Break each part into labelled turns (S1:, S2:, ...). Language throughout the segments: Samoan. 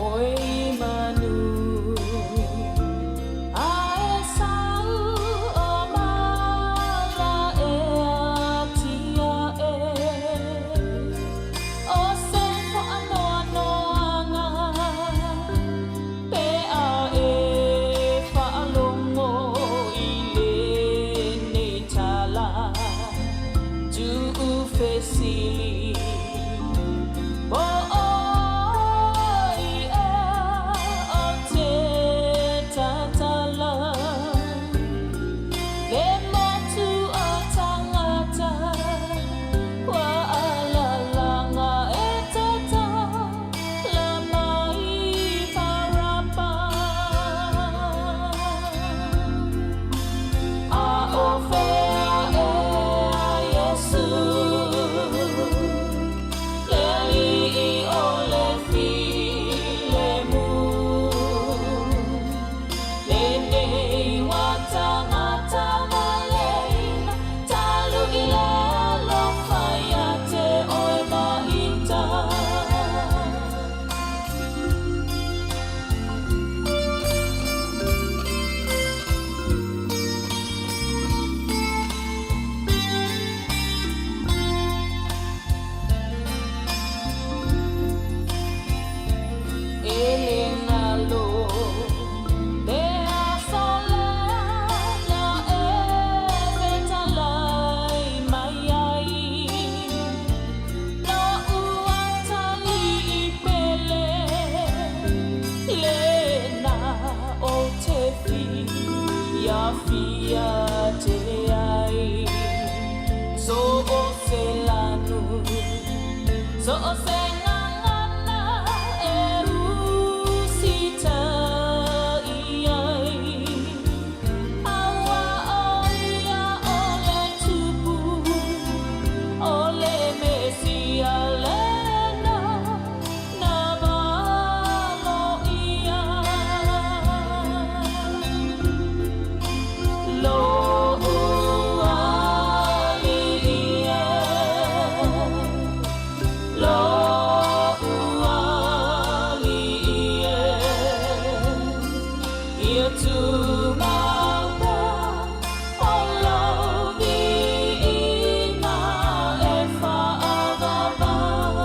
S1: Moe i manu A e sau o mala e atia e O se whaanoanoanga Pe a e whaalongo i lenei tala Tuu fesili Po oi ea o te tatala Le motu o tangata Kua alalanga e tatala mai Parapa A o fea ea Iesu Le alii o le filemu Lenei wa tagata maleina Talu i le alofa ia te oe ma ita. E le galo le aso lea na e fetalai mai ai Lo'u atalii pele lena ou te fiafia tele ai So o se lanu So o se gagana e usitai ai Aua o ia o le Tupu O le Mesia lena na valoia Lo'u alii e Lo'u alii e Ia tumau pea o lou viiga e faavavau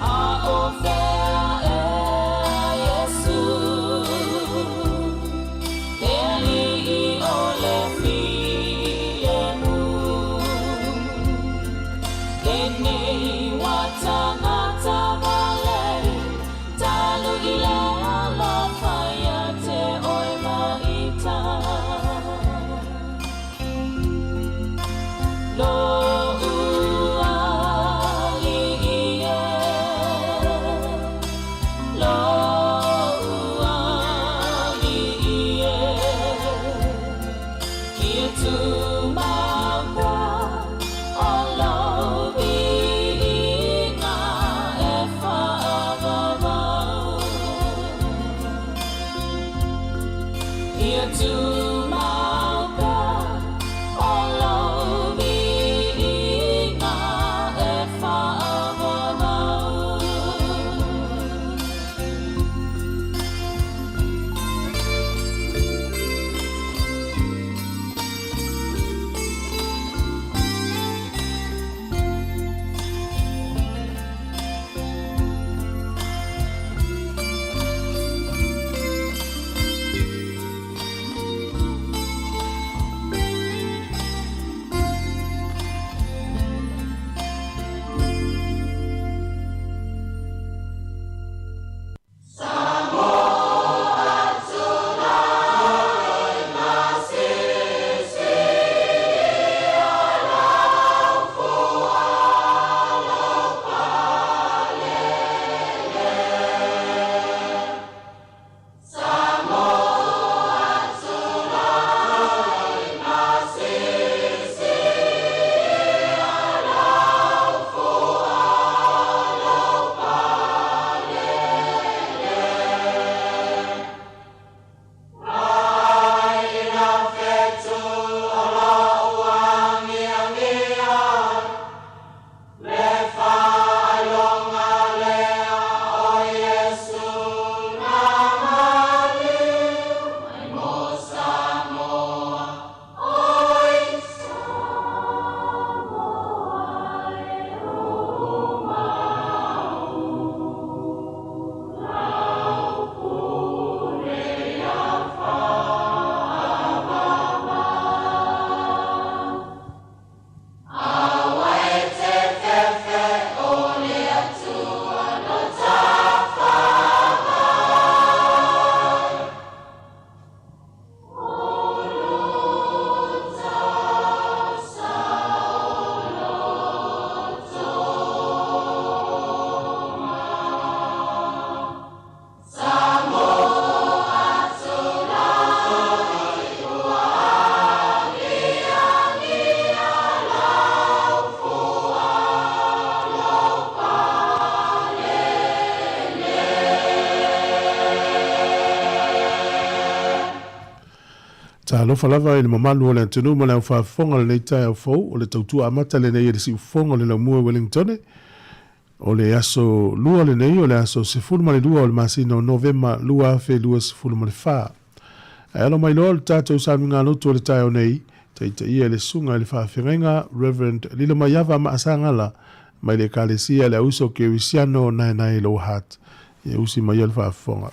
S1: A o fea ea Iesu Le alii o le filemu Lenei wa tagata valei Talu i le alofa ia te oe ma ita Lo'u alii e Lo'u alii e Ia tumau pea o lou viiga.
S2: Talofa lava i le mamalu o le atunuu ma le aufaafofoga o lenei taeao fou, o le tautua amata lenei e le siufofoga o le laumua i Wellingtone. O le aso Lua lenei, o le aso 12 o le masina o Novema 2024. Ae alo mai loa o le tatou sauniga lotu o le taeao nei, taitaia e le Susuga i le Faafeagaiga Reverend Lilomaiava Maasagala mai le Ekalesia Le Auso Kerisiano Naenae Lower Hutt. Ia usi mai ia le faafofoga.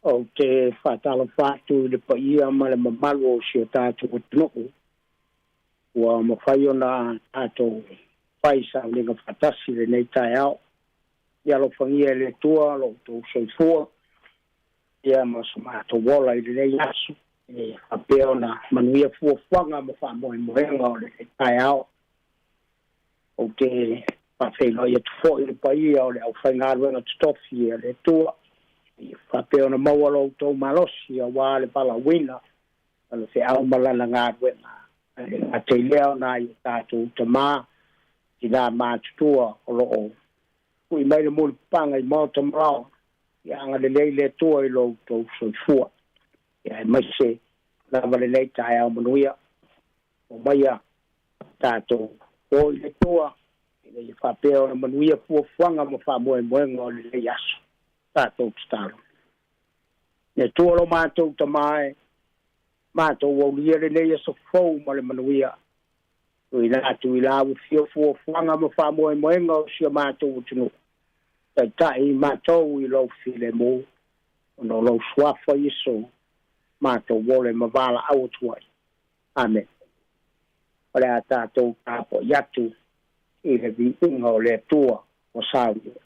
S3: Ou te faatalofa atu i le paia ma le mamalu o si o tatou atunuu ua mafai ona tatou fai sauniga faatasi i lenei taeao. Ia alofagia e le Atua lo outou soifua ia ma so matou ola i lenei aso e faapea ona manuia fuafuaga ma faamoemoega o lenei taeao. Ou te faafeiloai atu foi i le paia o le aufaigaluega totofi a le Atua ia faapea ona maua lo outou malosi aua le valaauina o le feau ma lana galuega. Ae le gata i lea o nai o tatou tamā, tinā matutua o lo o tui mai le mulipapaga i maota ma laoa, ia agalelei le Atua i lo outou soifua. Ia aemaise lava lenei taeao manuia. Omaia tatou o i le Atua ina ia faapea ona manuia fuafuaga ma faamoemoega o lenei aso. Tatou tatalo. Le Atua lo matou Tama e, matou aulia lenei aso fou ma le manuia. Tuuina atu i la ua fuafuaga ma faamoemoega o si o matou atunuu. Taitai matou i lou filemu, ona o lou suafa Iesu, matou ole ma valaau atu ai. Amene. O le a tatou tapuai atu i le viiga o le Atua ua saunia.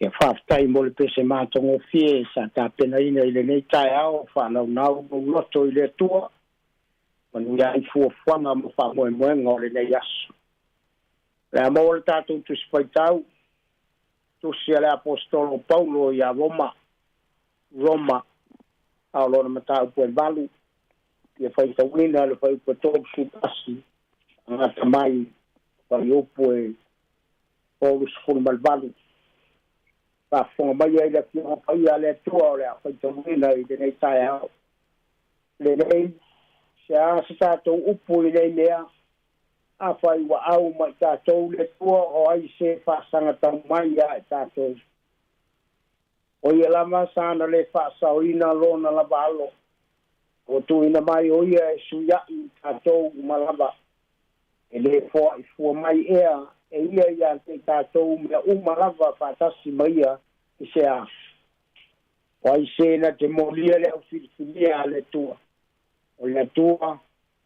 S3: Ia faafetai mo le pese matagofie sa tapenaina i lenei taeao, faanaunau lou loto i le Atua, manuia ai fuafuaga ma faamoemoega o lenei aso. O le a maua le tatou Tusi Faitau, Tusi a le Aposetolo o Paulo ia Roma, Roma, a o lona mataupu e 8, ia faitauina le fuaiupu e 31, agata mai fuaiupu e 38. Faafofoga mai ai le Afioga Paia a le Atua o le a faitauina i lenei taeao. Lenei, se a se tatou upu i nei mea, afai ua au ma i tatou le Atua, o ai se faasagatau mai ia i tatou. O ia lava sa na lē faasaoina lona lava alo, ua tuuina mai o ia e suiaʻi i tatou uma lava. E lē foaʻi fua mai ea e ia ia te i tatou mea uma lava faatasi ma ia i se a. O ai se na te molia le aufilifilia a le Atua? O le Atua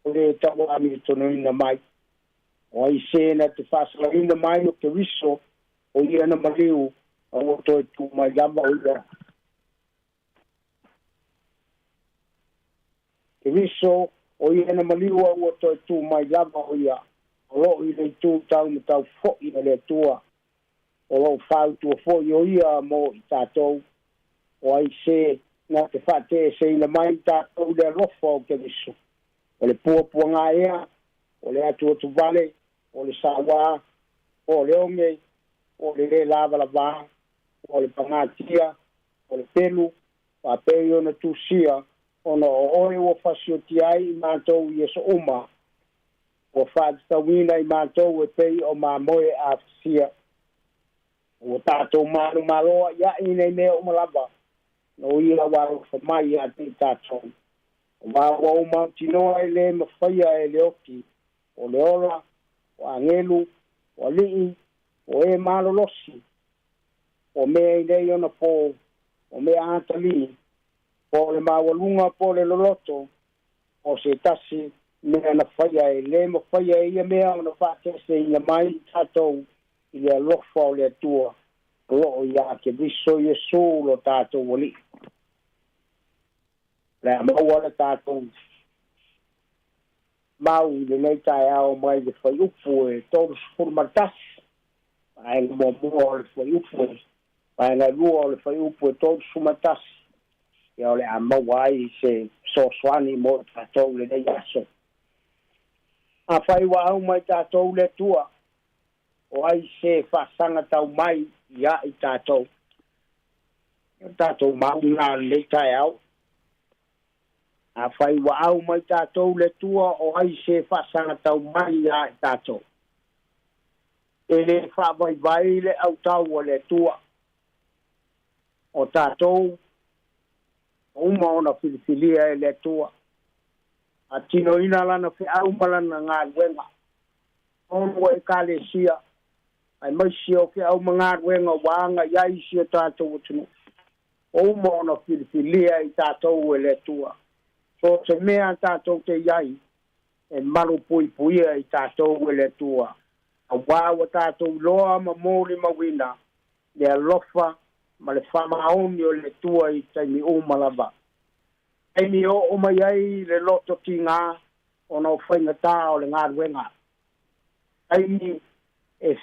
S3: o le tauamiotonuina mai. O ai se na te faasalaina mai o Keriso, o ia na maliu, a ua toe tu mai lava o ia. Keriso, o ia na maliu a ua toe tu mai lava o ia. O loo i le itu taumatau foʻi a le Atua, o loo fautua foʻi o ia mo i tatou. O ai se na te faateeseina mai tatou i le alofa o Keriso? O le puapuaga ea, o le atuatuvale, o le sauā, po o le oge, po o le lē lavalavā, po o le pagatia, o le pelu, faapei ona tusia, ona o oe ua fasiotia ai i matou i aso uma, ua faatatauina i matou e pei o mamoe afasia. Ua tatou malomaloa iaʻi nei mea uma lava, no ia ua alofa mai ia te i tatou. O ua ou mautinoa e lē mafaia e le oti, o le ola, o agelu, o alii, o e malolosi, o mea i nei ona pō, o mea atalii, po o le maualuga po o le loloto, o se tasi mea na faia, e lē mafaia e ia mea ona faateseina mai i tatou i le alofa o le Atua o loo iā Keriso Iesu lo tatou Alii. Le a maua le tatou mau i lenei taeao mai le fuaiupu e 31, vaega muamua o le fuaiupu e vaega e lua o le fuaiupu e 31, ia o le a maua ai se fesoasoani mo tatou lenei aso. Afai ua au mai tatou le Atua, o ai se faasagatau mai ia i tatou? O tatou mau na lenei taeao. Afai ua au mai tatou le Atua, o ai se faasagatau mai ia i tatou? E lē faavaivai le autau a le Atua. O tatou uma ona filifilia e le Atua, atinoina lana feau ma lana galuega onu e ekalesia, aemaise o feau ma galuega ua aga i ai si o tatou atunuu. O uma ona filifilia i tatou e le Atua. So se mea tatou te iai, e malu puipuia i tatou e le Atua, auā ua tatou iloa ma molimauina le alofa ma le faamaoni o le Atua i taimi uma lava. Taimi oo mai ai le loto tigā ona o faigatā o le galuega, taimi e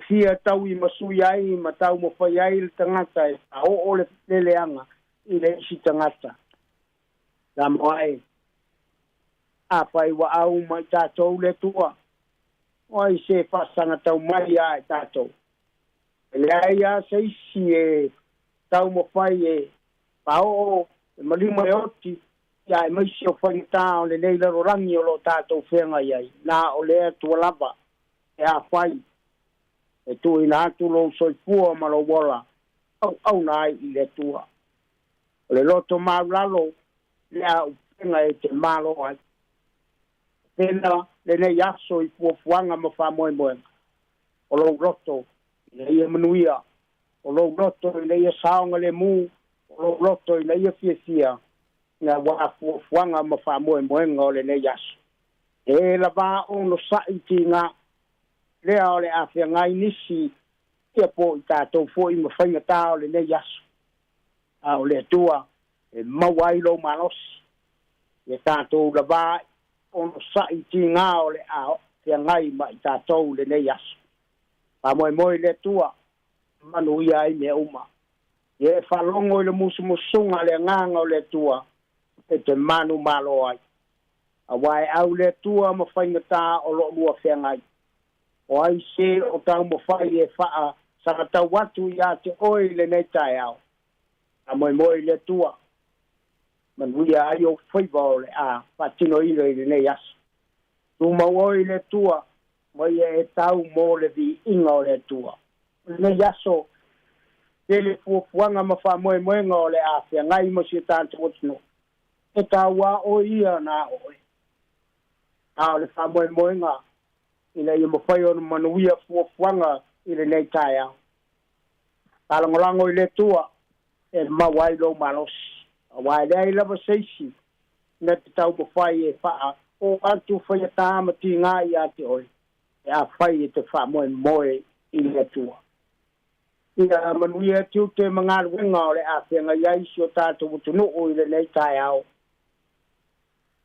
S3: fia tauimasui ai ma taumafai ai le tagata e faaoo le leleaga i le isi tagata. Samoa e, afai ua au mai tatou le Atua, o ai se faasagatau mai ia i tatou? E leai a se isi e taumafai e faaoo e maliu e oti ia aemaise o faigatā o lenei lalolagi o loo tatou feagai ai, na o le Atua lava. E afai e tuuina atu lou soifua ma lou ola auauna ai i le Atua. O le loto maulalo le aupega e te malo ai. Pena lenei aso i fuafuaga ma faamoemoega. O lou loto ina ia manuia, o lou loto ina ia saogalemu, o lou loto ina ia fiafia na ua fuafuaga ma faamoemoega o lenei aso. E lavā ono saʻi tigā lea o le a feagai nisi Ia po o i tatou foi ma faigatā o lenei aso. A o le Atua e maua ai lou malosi. Ia tatou lavāi onosaʻi i tigā o le a feagai ma i tatou i lenei aso. Faamoemoe i le Atua e manuia ai mea uma. Ia e faalogo i le musumusuga a le Agaga o le Atua e te manumalo ai. Auā e au le Atua ma faigatā o loo lua feagai. O ai se o taumafai e faasagatau atu iā te oe i lenei taeao? Faamoemoe i le Atua, manuia ai ou faiva o le a faatinoina i lenei aso. Tumau oe i le Atua, ma ia e tau mo le viiga o le Atua. O lenei aso, tele fuafuaga ma faamoemoega o le a feagai ma si o tatou atunuu, e tauā oe ia na oe. A o le faamoemoega ina ia mafai ona manuia fuafuaga i lenei taeao. Faalagolago i le Atua e maua ai lou malosi, auā e leai lava se isi na te taumafai e faaoo atu faigatā ma tigā ia te oe, pe afai e te faamoemoe i le Atua. Ia manuia tiute ma galuega o le a feagai ai si o tatou atunuu i lenei taeao.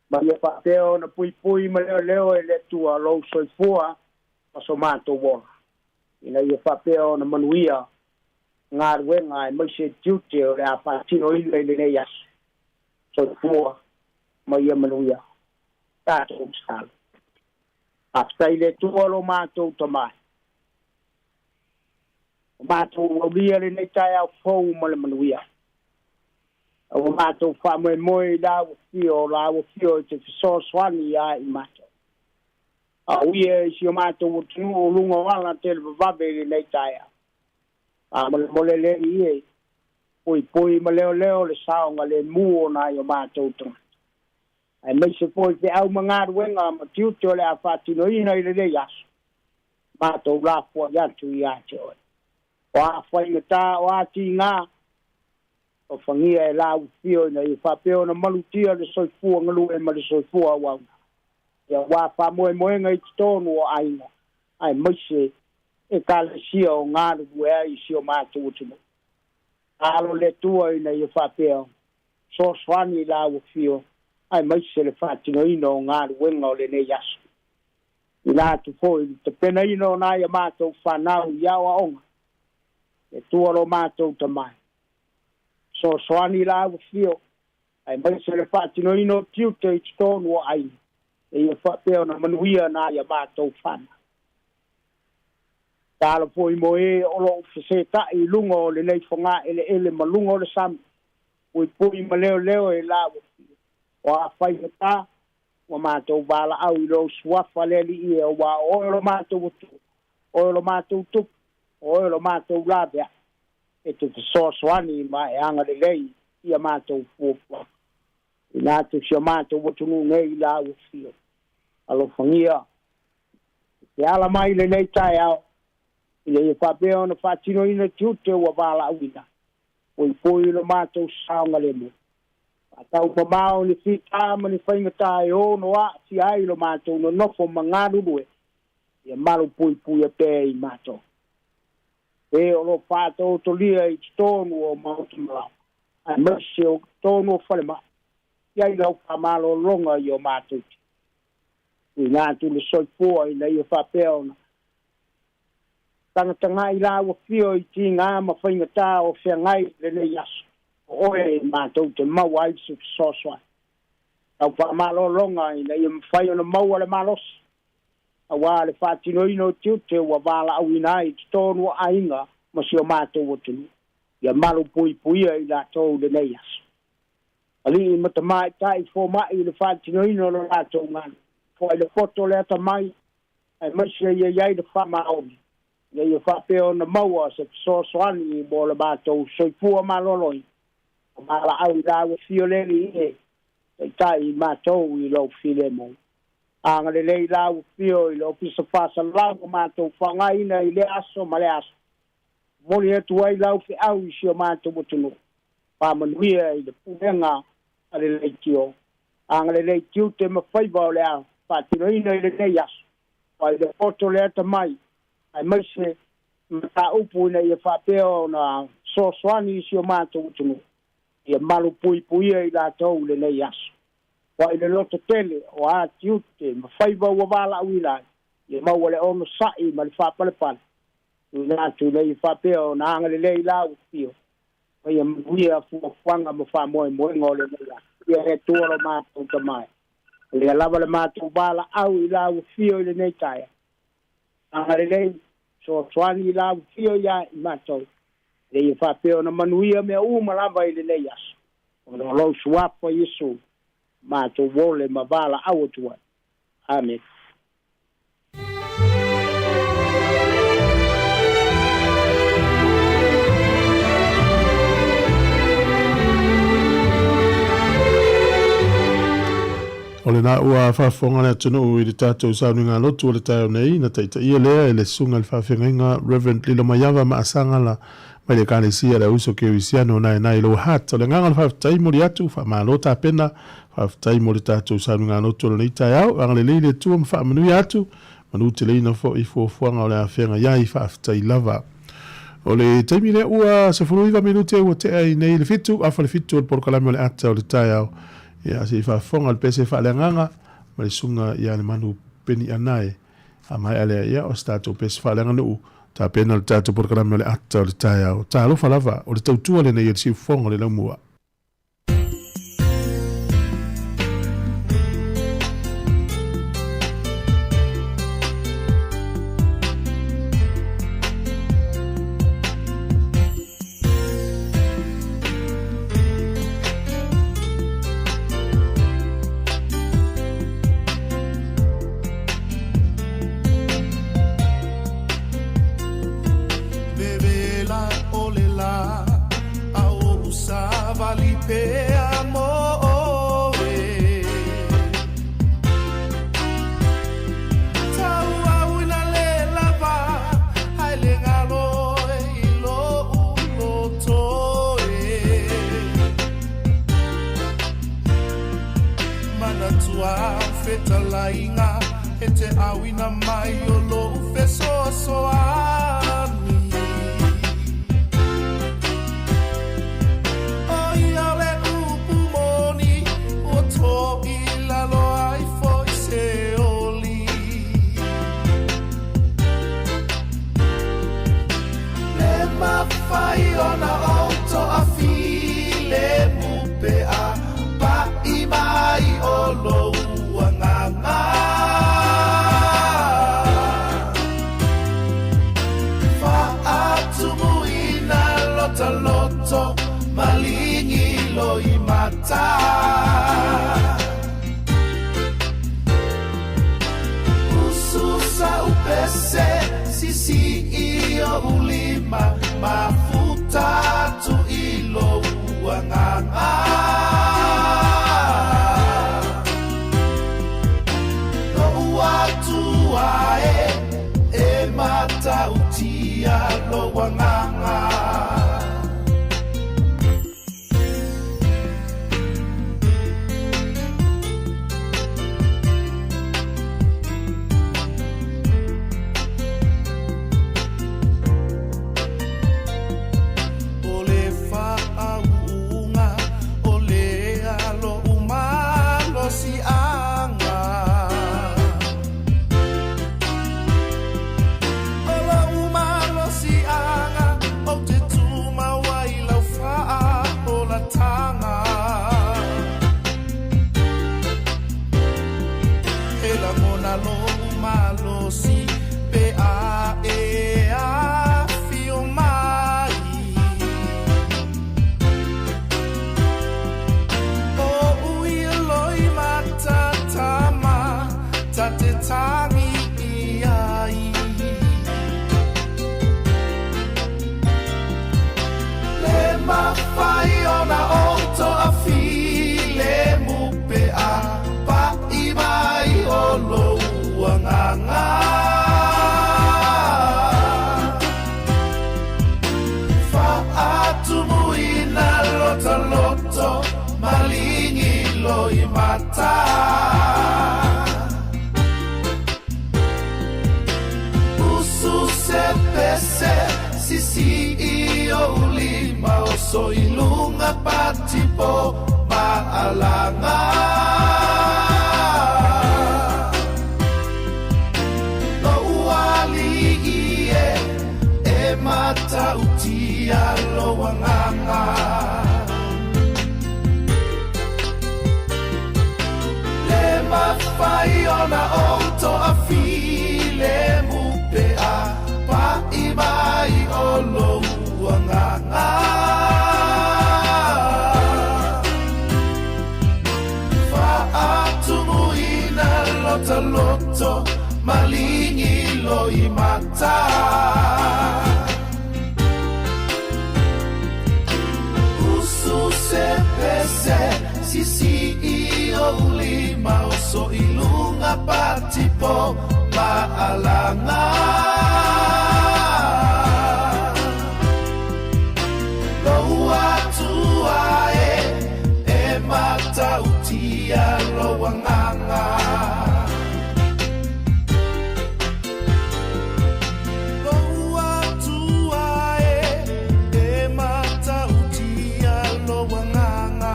S3: Ma ia faapea ona puipui ma leoleo e le Atua lou soifua ma so matou ola, ina ia faapea ona manuia galuega aemaise tiute o le a faatinoina i lenei aso. Soifua ma ia manuia. Tatou tatalo. Faafetai i le Atua lo matou Tama e. Ua matou aulia lenei taeao fou ma le manuia. A ua matou faamoemoe i lau Afio, o lau Afio e te fesoasoani ia i matou. A o ia i si o matou atunuu o luga o ala televavave i lenei taeao. Faamolemole le Alii e, puipui ma leoleo le saogalemu o nai o matou tagata. Aemaise foi feau ma galuega ma tiute o le a faatinoina i lenei aso, matou lafoai atu ia te oe. O a faigatā, o a tigā, alofagia e lau Afio ina ia faapea ona malutia le soifua galue ma le soifua auauna, aua faamoemoega i totonu o aiga, aemaise Ekalesia o galulue ai i si o matou atunuu. Alo le Atua ina ia faapea fesoasoani i lau Afio, aemaise le faatinoina o galuega o lenei aso. Ina atu foi i le tapenaina o nai a matou fanau i aoaoga, le Atua lo matou Tama e. Fesoasoani i lau Afio, aemaise le faatinoina o tiute i totonu o aiga, e ia faapea ona manuia nai a matou fanau. Tatalo foi mo e o lo o fesetaʻi i luga o lenei fogaeleele ma luga o le sami, puipui ma leoleo e lau Afio. O a faigatā, ua matou valaau i lou Suafa le Alii e, auā o oe o lo matou Atua, o oe o lo matou Tupu, o oe o lo matou laveai, e te fesoasoani ma e agalelei i a matou fuafuaga. Ina atu si o matou atunuu nei i lau Afio. Alofagia e ala mai i lenei taeao, ina ia faapea ona faatinoina tiute ua valaauina, poipoi i lo matou saogalemu. Faatau mamao ni fitā ma ni faigatā e ono aafia ai lo matou nonofo ma galulue, ia malupuipuia pea i matou. E o lo o faataotolia i totonu o maota malaga, aemaise o totonu o falemai, i ai lau faamalologa i o matou tino. Tuuina atu le soifua ina ia faapea ona tagatagai lau Afio i tigā ma faigatā o feagai i lenei aso, o oe matou te maua ai se fesoasoani. Lau faamalologa ina ia mafai ona maua le malosi, auā le faatinoina o tiute ua valaauina ai i totonu o aiga ma si o matou atunuu. Ia malupuipuia i latou i lenei aso. Alii ma tamaitai fomai i le faatinoina o lo latou galuega. Foai le poto le atamai, aemaise ia i ai le faamaoni, ina ia faapea ona maua se fesoasoani mo le matou soifua maloloina. O valaau i lau Afio le Alii e taitai i matou i lou filemu. Agalelei lau Afio i le Ofisa Faasalau ua matou faaaogaina i lea aso ma lea aso. Momoli atu ai lau feau i si o matou atunuu, faamanuia i le pulega a le leitio. Agalelei tiute ma faiva o le a faatinoina i lenei aso, mai le poto le atamai, aemaise Mataupu ina ia faapea ona fesoasoani i si o matou atunuu, ia malupuipuia i latou i lenei aso. Ua i le loto tele o a tiute ma faiva ua valaauina ai, ia maua le onosai ma le faapalepale, tuuina atu ina ia faapea ona agalelei i la ua ma ia manuia fuafuaga ma faamoemoega o lenei aso. Ia le Atua lo matou Tama e, o lea lava le matou valaau i la ua fio i lenei taeao. Agalelei, fesoasoani i la ua fio ia i matou, ina ia faapea ona manuia mea uma lava i lenei aso. Ona o lou suafa Iesu, matou ole ma valaau atu ai. Amene.
S2: O lena ua faafofoga le atunuu i le tatou sauniga lotu o le taeao nei, na taitaia lea e le Susuga i le Faafeagaiga Rev. Lilomaiava Maasagala mai le Ekalesia Le Auso Kerisiano Naenai Lower Hutt. O le agaga o le faafetai moli atu, faamalo tapena, faafetai mo le tatou sauniga lotu o lenei taeao. Agalelei le Atua ma faamanuia atu, manuteleina foi fuafuaga o le afeaga iai, faafetai lava. O le taimi lea ua 19 minute ua tea i nei le 7, afa le 7 o le polokalame o le ata o le taeao. Ia, se i faafofoga le pese faaleagaga ma le susuga ia Lemanu Penianae. A maea lea, ia, o se tatou pese faaleaganuu, tapena le tatou polokalame o le ata o le taeao. Talofa lava, o le tautua lenei a le siufofoga o le laumua.
S1: Vevela o le lā a oʻu savali pea mo ʻoe. Tau au ina le lava, ae le galo i loʻu loto e. Manatua fetalaiga e te ʻauina mai o loʻu fesoasoani. ʻO ia le upu moni ua toʻi lalo ai foi se oli. Le mafai ona ou toafilemu pe a paʻi mai o lou agaga. Faatumuina lota loto maligi loimata. Usu sa upese sisi i oʻu lima mafuta atu i lou agaga. Lou Atua e, e matautia lou agaga. O le faauuga o le aloʻu malosiaga. O loʻu malosiaga ou te tumau ai lau faaolataga. E lagona loʻu malosi pe a e afio mai. O ui loi matatama ta te tangi i ai. Le mafai ona ou toafilemu pe a paʻi mai o lou agaga. Faatumuina lota loto maligi loimata. Usu se pese Sisi i ou lima oso i luga patipo maalaga. Lou alii e, e matautia lou agaga. Le mafai ona ou toafilemu pe a pa'i mai o lou agaga. Faatumuina lota loto maligi loimata. Usu se pese sisi i ou lima oso i luga patipo maalaga. Lou Atua e, e matautia lou agaga. Lou Atua e, e matautia lou agaga.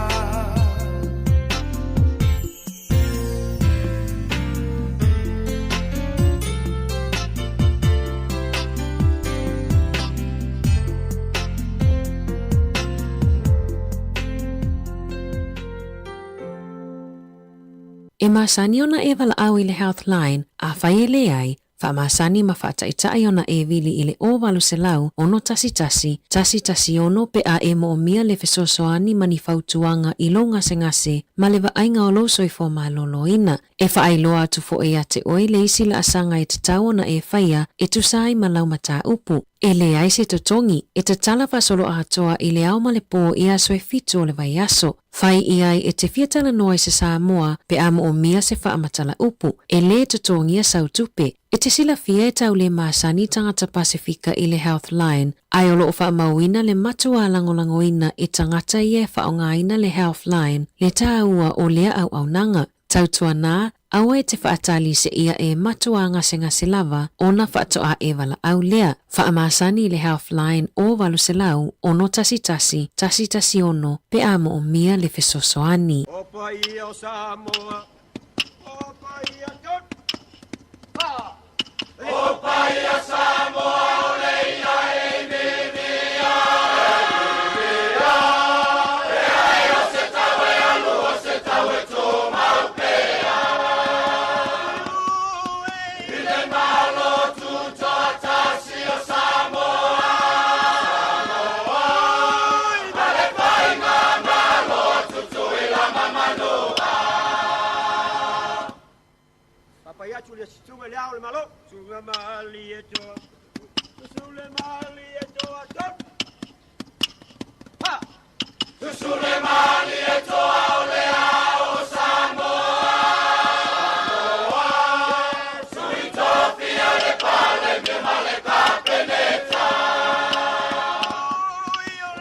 S4: E masani ona e valaau i le Healthline, afai e leai, faamasani ma faataitai ona e vili i le 0800 611 116 pe a e moomia le fesoasoani ma ni fautuaga i lou gasegase ma le vaaiga o lou soifua malōlōina. E faailoa atu foi ia te oe le isi laasaga e tatau ona e faia e tusa ai ma lau mataupu. E leai se totogi, e tatala faasoloatoa i le ao ma le pō i aso e fitu o le vaiaso. Fai i ai e te fia talanoa i se Samoa pe a moomia se faamatala upu, e lē totogia sau tupe. E te silafia e tau le masani tagata Pasefika i le Healthline, ae o loo faamauina le matuā lagolagoina e tagata ia e faaaogaina le Healthline le tāua o lea auaunaga. Tautuanā, aua e te faatali seia e matuā gasegase lava ona faatoa e valaau lea. Faamasani i le Healthline 0800 611 116 pe a moomia le fesoasoani.
S5: O paia o Samoa, o paia tot. Ha! O paia Samoa o le ia e mimia, mimia. E ai o se tau e alu o se tau e tumau pea. I le Malo tutoatasi o Samoa, Samoa. Ma le Faigamalo a Tutuila ma Manua. Papai atu le susuga le ao le malo. Susuga Malietoa. Susu le Malietoa tot. Ha! Susu le Malietoa o le ao o Samoa. Samoa. Sui Tofia le Palemia ma le Kapeneta.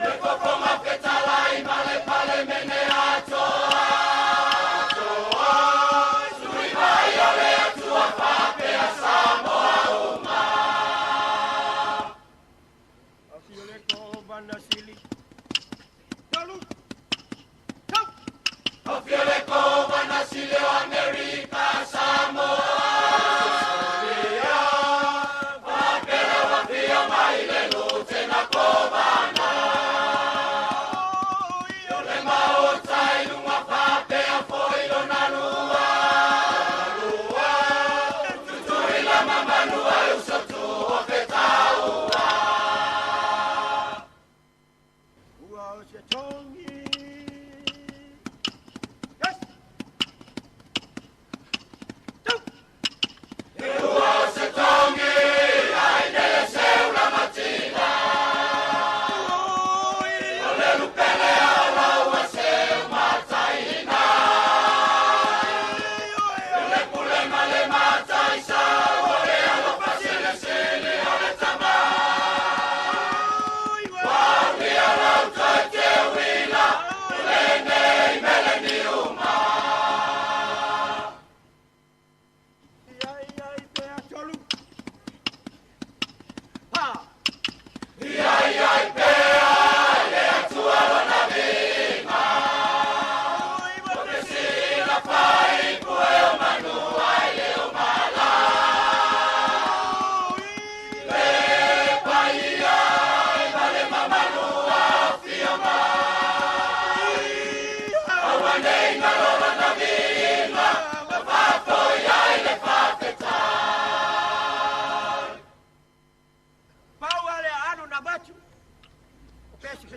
S5: Le Fofoga Fetalai ma le Palemene atoa. Atoa. Sui mai o le Atua faapea Samoa uma. Afio le Kovana Sili. Talu! Tau!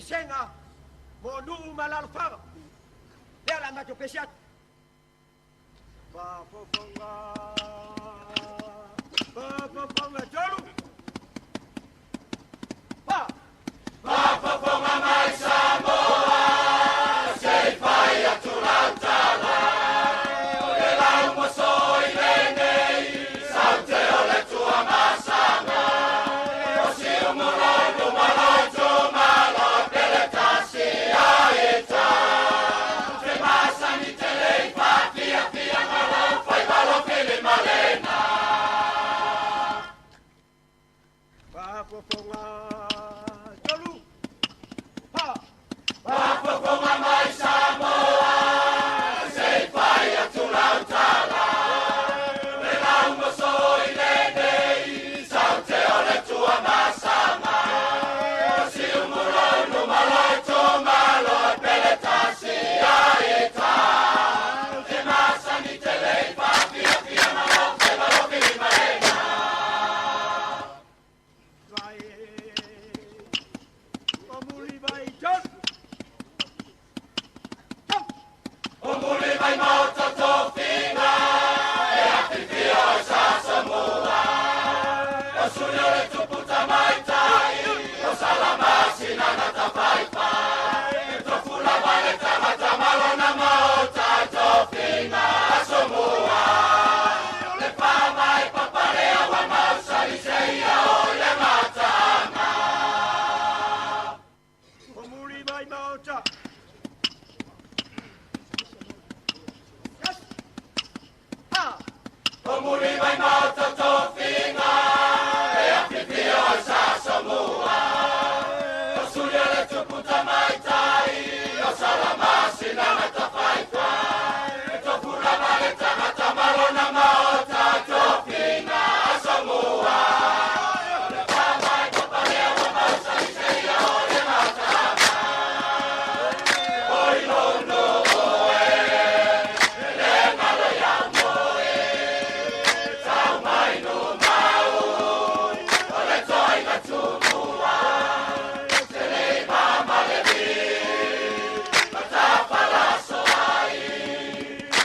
S5: Pesega mo nuu ma alalafaga. Lea o le a matou pese atu. Faafofoga, faafofoga, tolu, fa. Faafofoga mai Samoa, se i fai atu lau tala, o le laumoso i lenei, saute o le Tuamasaga, o Siumu lo luma lo itumalo, pele tasi a ita, te masani tele i faafiafiaga lau faiva lo filimalena. Faafofoga, tolu, fa. Faafofoga mai Samoa, se i fai atu lau tala, le laumoso i lenei, saute o le Tuamasaga, o Siumu lo luma lo itumalo, pele tasi a ita, te masani tele i faafiafiaga lau faiva lo filimalena. Vai, o muli vai, tolu. O muli vai maota tofiga, e afifio ai sa Samua, o suli o le tupu tamaitai, o Salamasina na tafaifai, e tofu lava le tagata ma lona maota, tofiga Asomua. O le fava e papale aua mausali seia o le gataaga. O muli vai maota. Yes. Ha. O muli vai maota tofiga, e afifio ai sa Samua, o suli o le tupu tamaitai, o Salamasina na tafaifai, e tofu lava le tagata ma lona maota, tofiga Asomua. O le fava e papale aua mausali seia o le gataaga. O i lou nuu e, e le galo ia moe, tau mai numau, o le toaiga tumua, Seleiva ma Levi, matafalaso ai,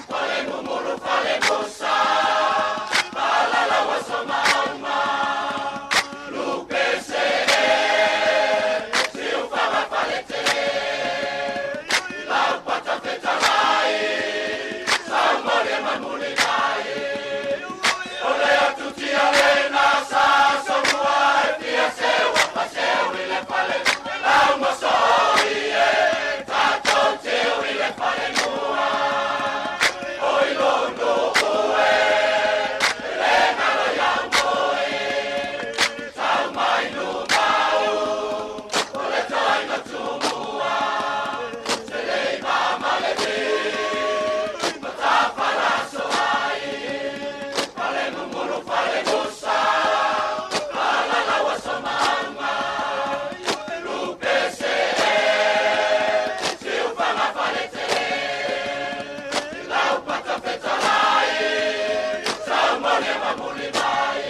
S5: fale mumulu fale musa, malala somauma, lupe se siufaga fale tele, laupata fetalai, saumole mamuligai, o le atutia lena sa somua e fia seua faseu i le fale, laumasoi e, tatou teu i le falemua. O i lou nuu e, e le galo ia moe, tau mai numau, o le toaiga tumua, Seleiva ma Levi, matafalaso ai, fale mumulu fale musa, alalaua somauga, lupe se siufaga fale tele, laupata fetalai, saumole mamulimai,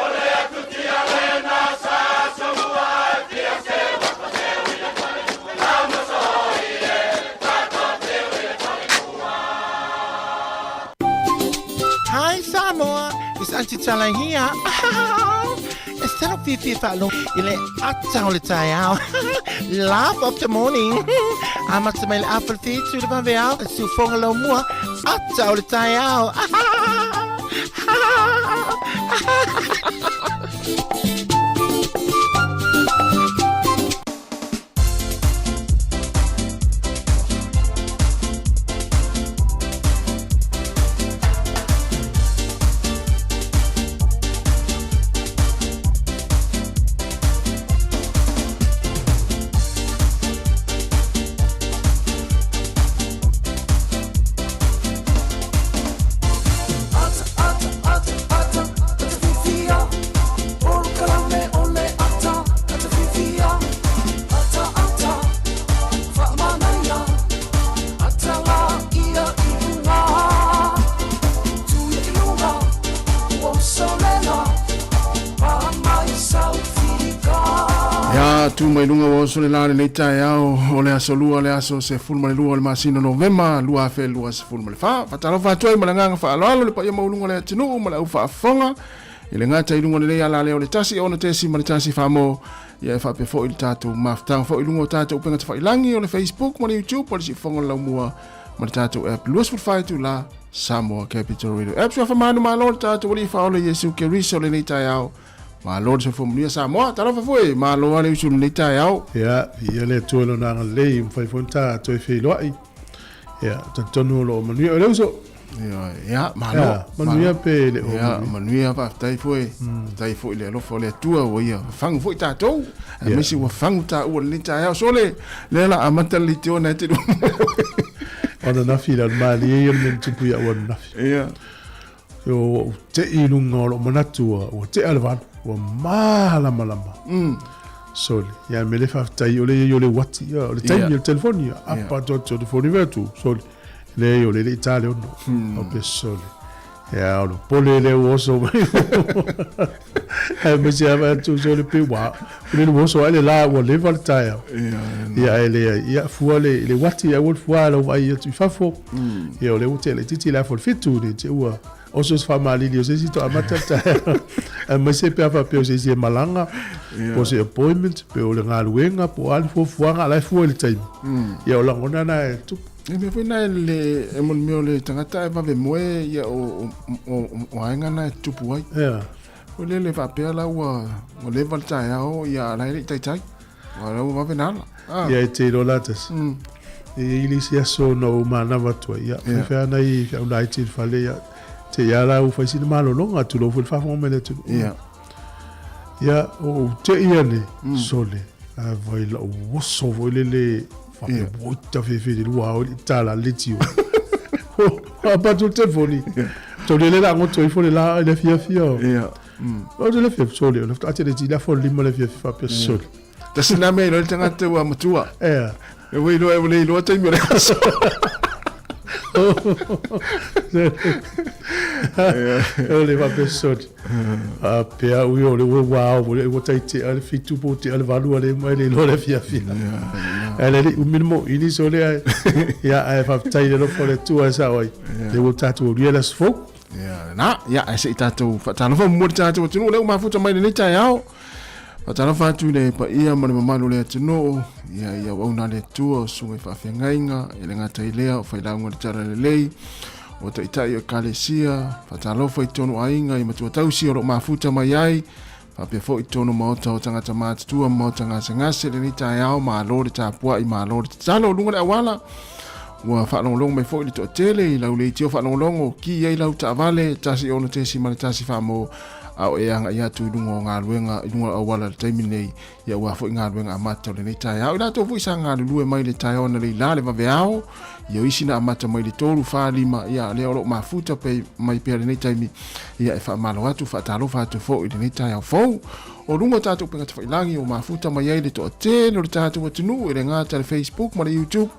S5: o le atutia lena sa somua e fia seua faseu i le fale, laumasoi e, tatou teu i le falemua.
S1: Hi Samoa, it's Auntie Tala here. E talo fiafia faalogo i le ata o le taeao. Laugh of the morning. Amata mai le afa le fitu i le vaveao, e siufoga lau mua, ata o le taeao.
S6: Ata, ata, ata, ata, ata fifio.
S2: Ia, tu mai luga ua oso le la lenei taeao o le aso lua le aso 12 o le masina o Novema 2024. Faatalofa atu ai ma le agaga faaaloalo le paia maualuga o le atunuu ma le au faafofoga i le gata i luga lenei alaleo o le 106.1 Samoa. Ia e faapea foi le tatou mafutaga foi i luga o tatou upega tafailagi o le Facebook ma le YouTube o le Siufofoga o le Laumua ma le tatou app 24 itula Samoa Capital Radio App. Suafa manu malo le tatou alii faaola Iesu Keriso lenei taeao. Malo le soifua manuia Samoa. Talofa foi, malo lava le usu i lenei taeao. Ia, viia le Atua i Lona agalelei, ua mafai foi ona ta toe feiloai. Ia, talitonu o lo o manuia oe le uso. Ia, ia, malo. Ia, manuia pe le o Ia, manuia, faafetai foi. Faafetai foi i le alofa o le Atua ua ia fafagu foi tatou. Aemaise ua fagu taua i lenei taeao. Sole, lea la amata le leitioa na e te lua. O ananafi la, o le malie ia o le mea na tupu iaʻu ananafi. Ia. Ua ou tei i luga o lou manatu ua tea le 8, ua malamalama. Sole, ia me le faafetai o le i ai o le uati, o le taimi o le telefoni, apa atu atu o le telefoni fai atu, sole, leai o le le i ta le 6. Faapea sole, ia o le pole lea ua oso mai. Aemaise lava fai atu sole pe ua, o le ua oso ae le la ua leva le taeao. Ia ae leai, ia fua le le uati aua le fua lau vaai atu i fafo. Ia o lea ua tea laitiiti le afa o le 7 ne i te ua oso se faamalili o se isi toamata le taeao. Aemaise pe a faapea o se isi e malaga, po o se appointment, pe o le galuega, po o a le fuafuaga, a o la e fua i le taimi. Ia o lagona na e tupu. E mea foi na le e mo le mea o le tagata e vave moe ia o o o aiga na e tupu ai. Ia. O le le faapea la ua ua leva le taeao ia la e le i taitai. Ua la ua vave na ala. Ah. Ia e te iloa la tasi. E i ai le isi aso na ou manava atu ai, ia, faifea nai feau laiti i le fale, ia, te i a la ua fai sina malologa, tulou foi le faafofoga mai le atunuu. Ia. Ia, o ou te i ane, sole, a vai lau oso foi lele, faapea, oi, ta fefe le lua ao i le tala le tio. O apa tu le telefoni. Tau le le la ngoto ifo le la i le afiafi o. Ia. O le afiafi sole, o le ate le ti le afo lima le afiafi faapea sole. Tasi na mea iloa le tagata ua matua. Ea. E ua iloa e ua le iloa taimi o le aso. O le faapea sole. Faapea ui o le ua ua ao foi ua tai tea le 7 po o tea le 8 a le mai le iloa le afiafi. Ae le le umi le moili sole ae. Ia ae faafetai i le alofa o le Atua e sao ai. Lea ua tatou aulia le aso fou. Ia na, ia ae se i tatou faatalofa muamua i le tatou atunuu lea ua mafuta mai lenei taeao. Faatalofa atu i le paia ma le mamalu o le atunuu, ia i auauna a le Atua, o susuga i faafeagaiga, e le gata i lea, o failauga o le Talalelei, o taitai o Ekalesia, faatalofa i totonu o aiga i matua tausi o lo o mafuta mai ai, faapea foi i totonu o maota o tagata matutua ma maota gasegase lenei taeao, malo le tapuai, malo le tatalo, luga le auala, ua faalogologo mai foi le toatele i lau leitio faalogologo, ki ai lau taavale, 1 6.1 faamo, a o e agai atu i luga o galuega i luga o auala i le taimi lenei, ia aua foi galuega amata o lenei taeao. I latou foi sa galulue mai le taeao analeila le vaveao, ia o isi na amata mai le 3, 4, 5, ia lea o lo o mafuta pe mai pea lenei taimi, ia e faamalo atu, faatalofa atu foi i lenei taeao fou. O luga o tatou upega tafailagi o mafuta mai ai le toatele o le tatou atunuu e le gata i le Facebook ma le YouTube,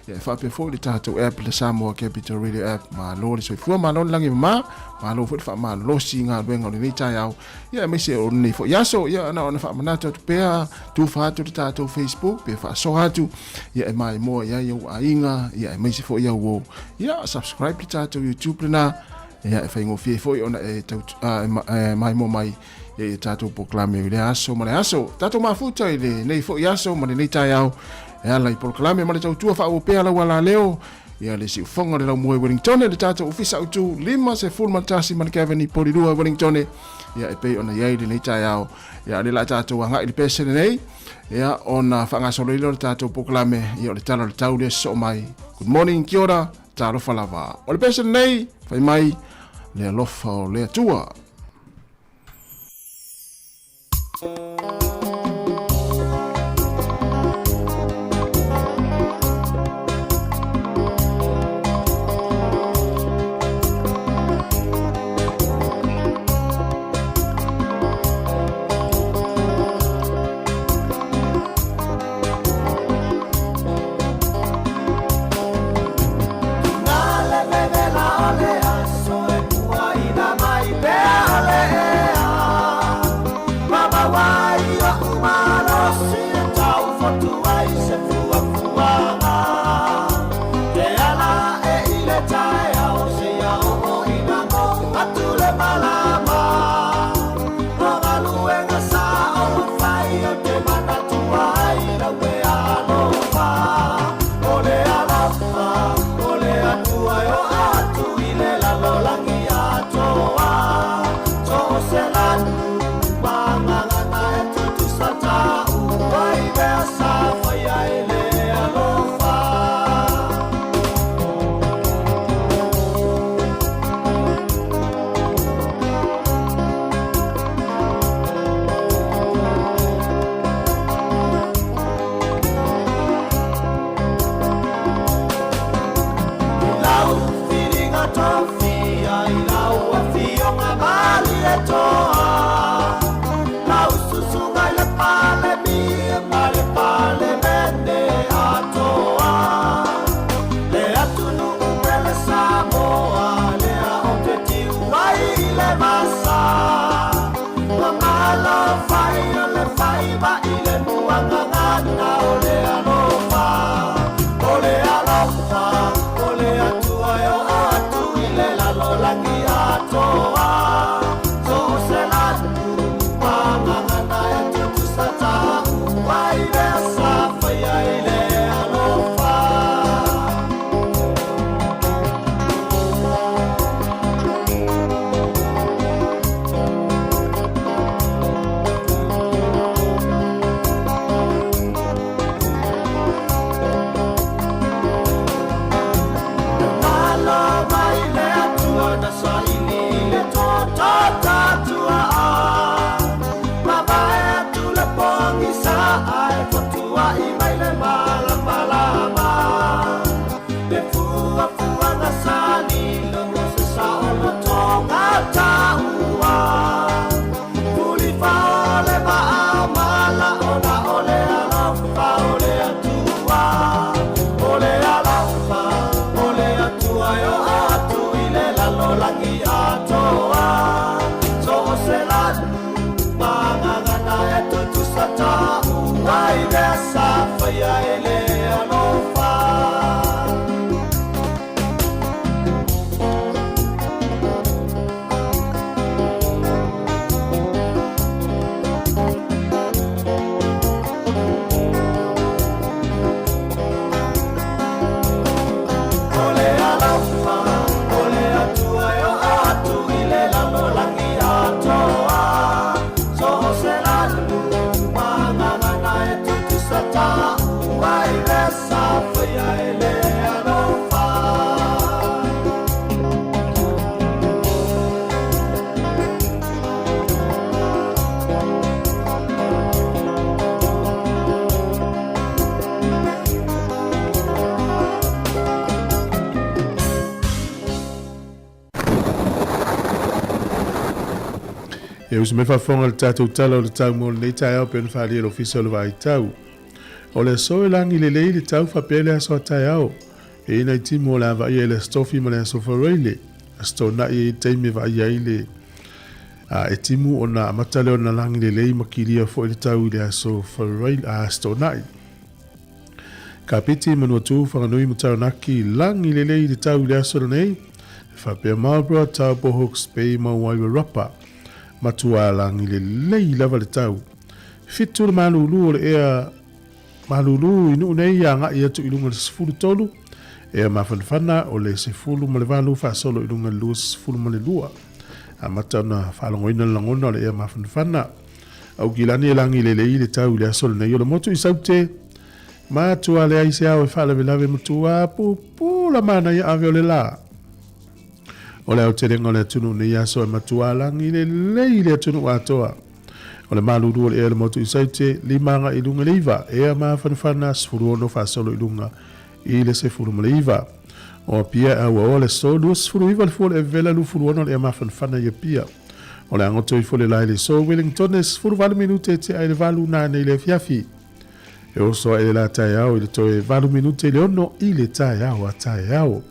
S2: Ia e faapea foi le tatou app, le Samoa Capital Radio App. Malo le soifua, malo le lagi e mama, malo foi le faamalosi i galuega o lenei taeao, ia aemaise o lenei foi aso. Ia na ona faamanatu atu pea, tufa atu le tatou Facebook pe faasoa atu, ia e maimoa i ai ou aiga, ia aemaise foi au uo. Ia subscribe le tatou YouTube lena, ia e faigofie foi ona e, tau, a, e, e maimoa mai ia i tatou polokalame i lea aso ma le aso. Tatou mafuta i lenei foi aso ma lenei taeao e ala i polokalame ma le tautua faaauau pea lau alaleo ia le siufoga o le Laumua i Wellington, le tatou ofisa autu 51 ma le Kevin Polilua i Wellington, ia e pei ona i ai lenei taeao. Ia le la tatou agai i le pese lenei, ia ona faagasolo ai lea o le tatou polokalame, ia o le tala o le tau lea sosoo mai. Good morning, kia ora, talofa lava. O le pese lenei, fai mai le alofa o le Atua. E uso mai faafofoga le tatou tala o le tau mo lenei taeao pei ona faaalia e le Ofisa o le Vaai Tau. O le aso e lagi lelei le tau faapea le aso a taeao. E i ai nai timu o le a vaaia i le Aso Tofi ma le Aso Faraile. Aso Toonai e i ai le taimi e vaaia ai le a e timu ona amata lea ona lagi lelei ma kilia foi le tau i le Aso Faraile, a Aso Toonai. Kapiti, Manuatū, Whanganui ma Taranaki, lagi lelei le tau i le aso lenei, e faapea Marlborough, Taupo, Hawke's Bay ma Wairarapa. Matua lagi lelei lava le tau. 7 le malūlū o le ea malūlū i nuu nei agai atu i luga i le 13, ea mafanafana o le 18 faasolo i luga i le 22. Amata ona faalogoina le lagona o le ea mafanafana. Aukilani e lagi lelei le tau i le aso lenei o le motu i Saute. Matua leai se ao e faalavelave matua pupula manaia ave o le la. O le aotelega o le atunuu nei aso e matua lagi lelei le atunuu atoa. O le malulu o le ea le motu i Saute, lima agai i luga i le iva, ea mafanafana 16 faasolo i luga i le 19. O Apia e auaoa le aso 29 le fua o le Evela 26 le ea mafanafana i Apia. O le agoto ifo le lae i le aso Wellington e 18 minute e tea i le 8 nanei i le afiafi. E oso ae le la taeao i le toe 8 minute i le 6 i le taeao a taeao.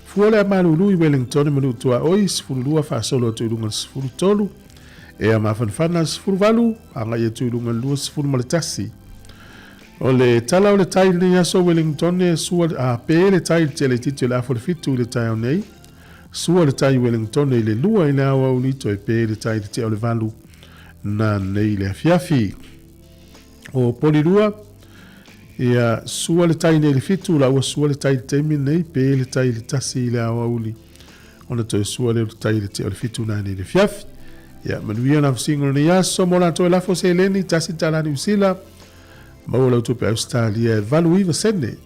S2: Fua le amalulu i Wellington e manu tuaoi 12 faasolo atu i luga i le 13. Ea mafanafana 18 agai atu i luga i le 21. O le tala o le tai i lenei aso Wellington e sua a pe le tai i le tele itiiti o le afa o le 7 i le taeao nei. Sua le tai i Wellington i le 2 i le aoauli toe pe le tai i le tea o le 8 nanei i le afiafi. O Polirua, ia sua le tai nei i le 7 la ua sua le tai i le taimi nei pe le tai i le 1 i le aoauli ona toe sua lea o le tai i le tea o le 7 nanei i le afiafi. Ia manuia na fusiga o lenei aso mo latou e lafo seleni $1 Niu Sila. Maua lau tupe Ausetalia e 89 sene.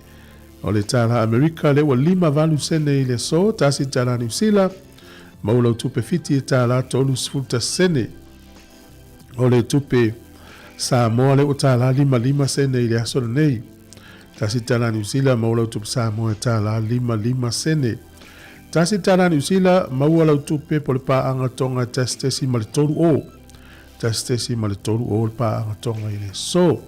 S2: O le tālā Amerika lea ua 58 sene i le aso, $1 Niu Sila. Maua lau tupe Fiti e tālā 31 sene. O le tupe Samoa lea ua tālā 55 sene i le aso lenei. $1 Niu Sila, maua lau tupe Samoa e tālā 55 sene. $1 Niu Sila, maua lau tupe po le paaga Tonga e 1.30. 1.30 le paaga Tonga i le aso.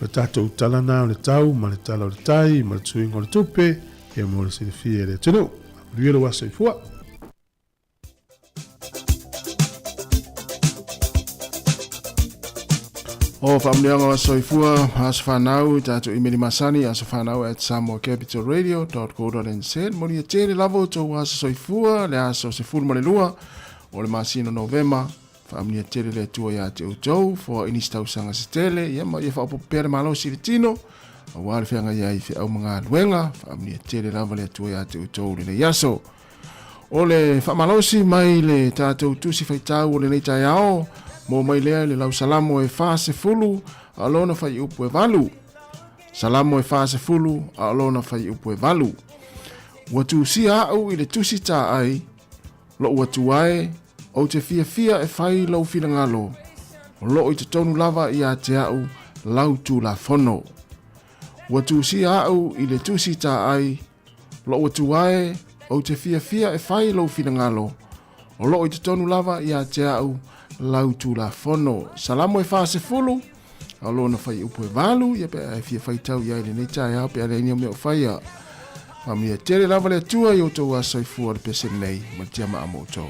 S2: O le tatou tala na o le tau ma le tala o le tai ma le tuiga o le tupe, ia mo le silafia e le atunuu. Manuia lou aso soifua.
S6: O faamanuiaga o aso soifua, aso fanau, i tatou imeli masani, aso fanau at samoacapitalradio.co.nz. Manuia tele lava o tou aso soifua, le aso 12 o le masina Novema. Faamanuia tele le Atua ia te outou, foai nisi tausaga se tele, ia ma ia faaopoopo pea le malosi i le tino, aua le feagai ai i feau ma galuega. Faamanuia tele lava le Atua ia te outou lenei aso. O le faamalosi mai le tatou tusi faitau o lenei taeao, mo mai lea i le lau Salamo e 40, a o lona fuaiupu e 8. Salamo e 40, a o lona fuaiupu e 8. Ua tusia au i le tusi taai, Lou Atua e, ou te fiafia e fai lou finagalo, o loo i totonu lava ia te au lau Tulafono. Ua tusia au i le tusi taai, lou Atua e, ou te fiafia e fai lou finagalo, o loo i totonu lava ia te au lau Tulafono. Salamo e 40, a o lona fuaiupu e 8, ia pe a e fia faitau i ai lenei taeao pe a leai ni au mea o faia. Faamanuia tele lava le Atua i outou aso soifua o le pese lenei ma le tiamaa mo outou.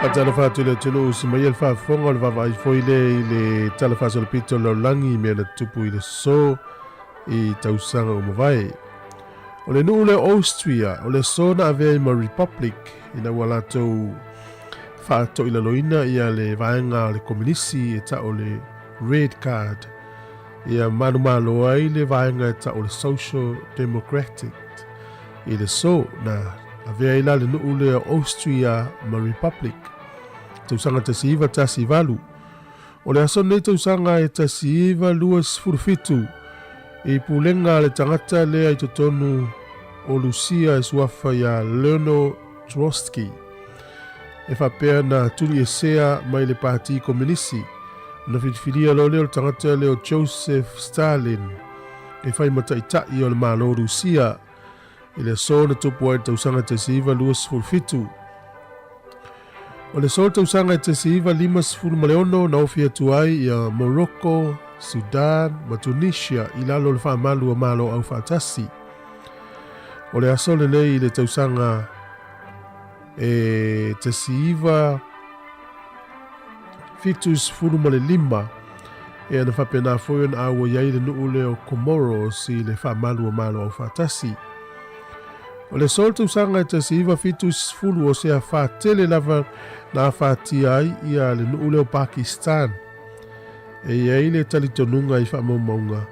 S2: Faatalofa atu i le atunuu usi mai e le faafofoga o le vaavaai foi lea i le Tala Faasolopito o le Lalolagi i mea na tutupu i le aso i tausaga ua mavae. O le nuu lea o Austria, o le aso na avea ai ma Republic ina ua latou faatoilaloina ia le vaega o le Kominisi e tau o le Red Guard, ia manumalo ai le vaega e tau o le Social Democratic. I le aso na avea ai la le nuu lea o Austria ma Republic, tausaga 1918. O le aso lenei tausaga e 1927, i pulega a le tagata lea i totonu o Lusia e suafa ia Leonor Trotsky, e faapea na tuliesea mai le Pati Kominisi, ona filifilia loa lea o le tagata lea o Joseph Stalin e fai ma taitai o le Malo o Lusia i le aso na tupu ai le tausaga 1927. O le aso tausaga e 1956 na ofi atu ai ia Morocco, Sudan ma Tunisia i lalo o le faamalu a Malo Aufaatasi. O le aso lenei i le tausaga e 1975 e na faapena foi ona auai ai le nuu lea o Comoros i le faamalu a Malo Aufaatasi. O le aso o le tausaga e 1970 o se afa tele lava na afatia ai ia le nuu lea o Pakistan. E i ai le talitonuga i faamaumauga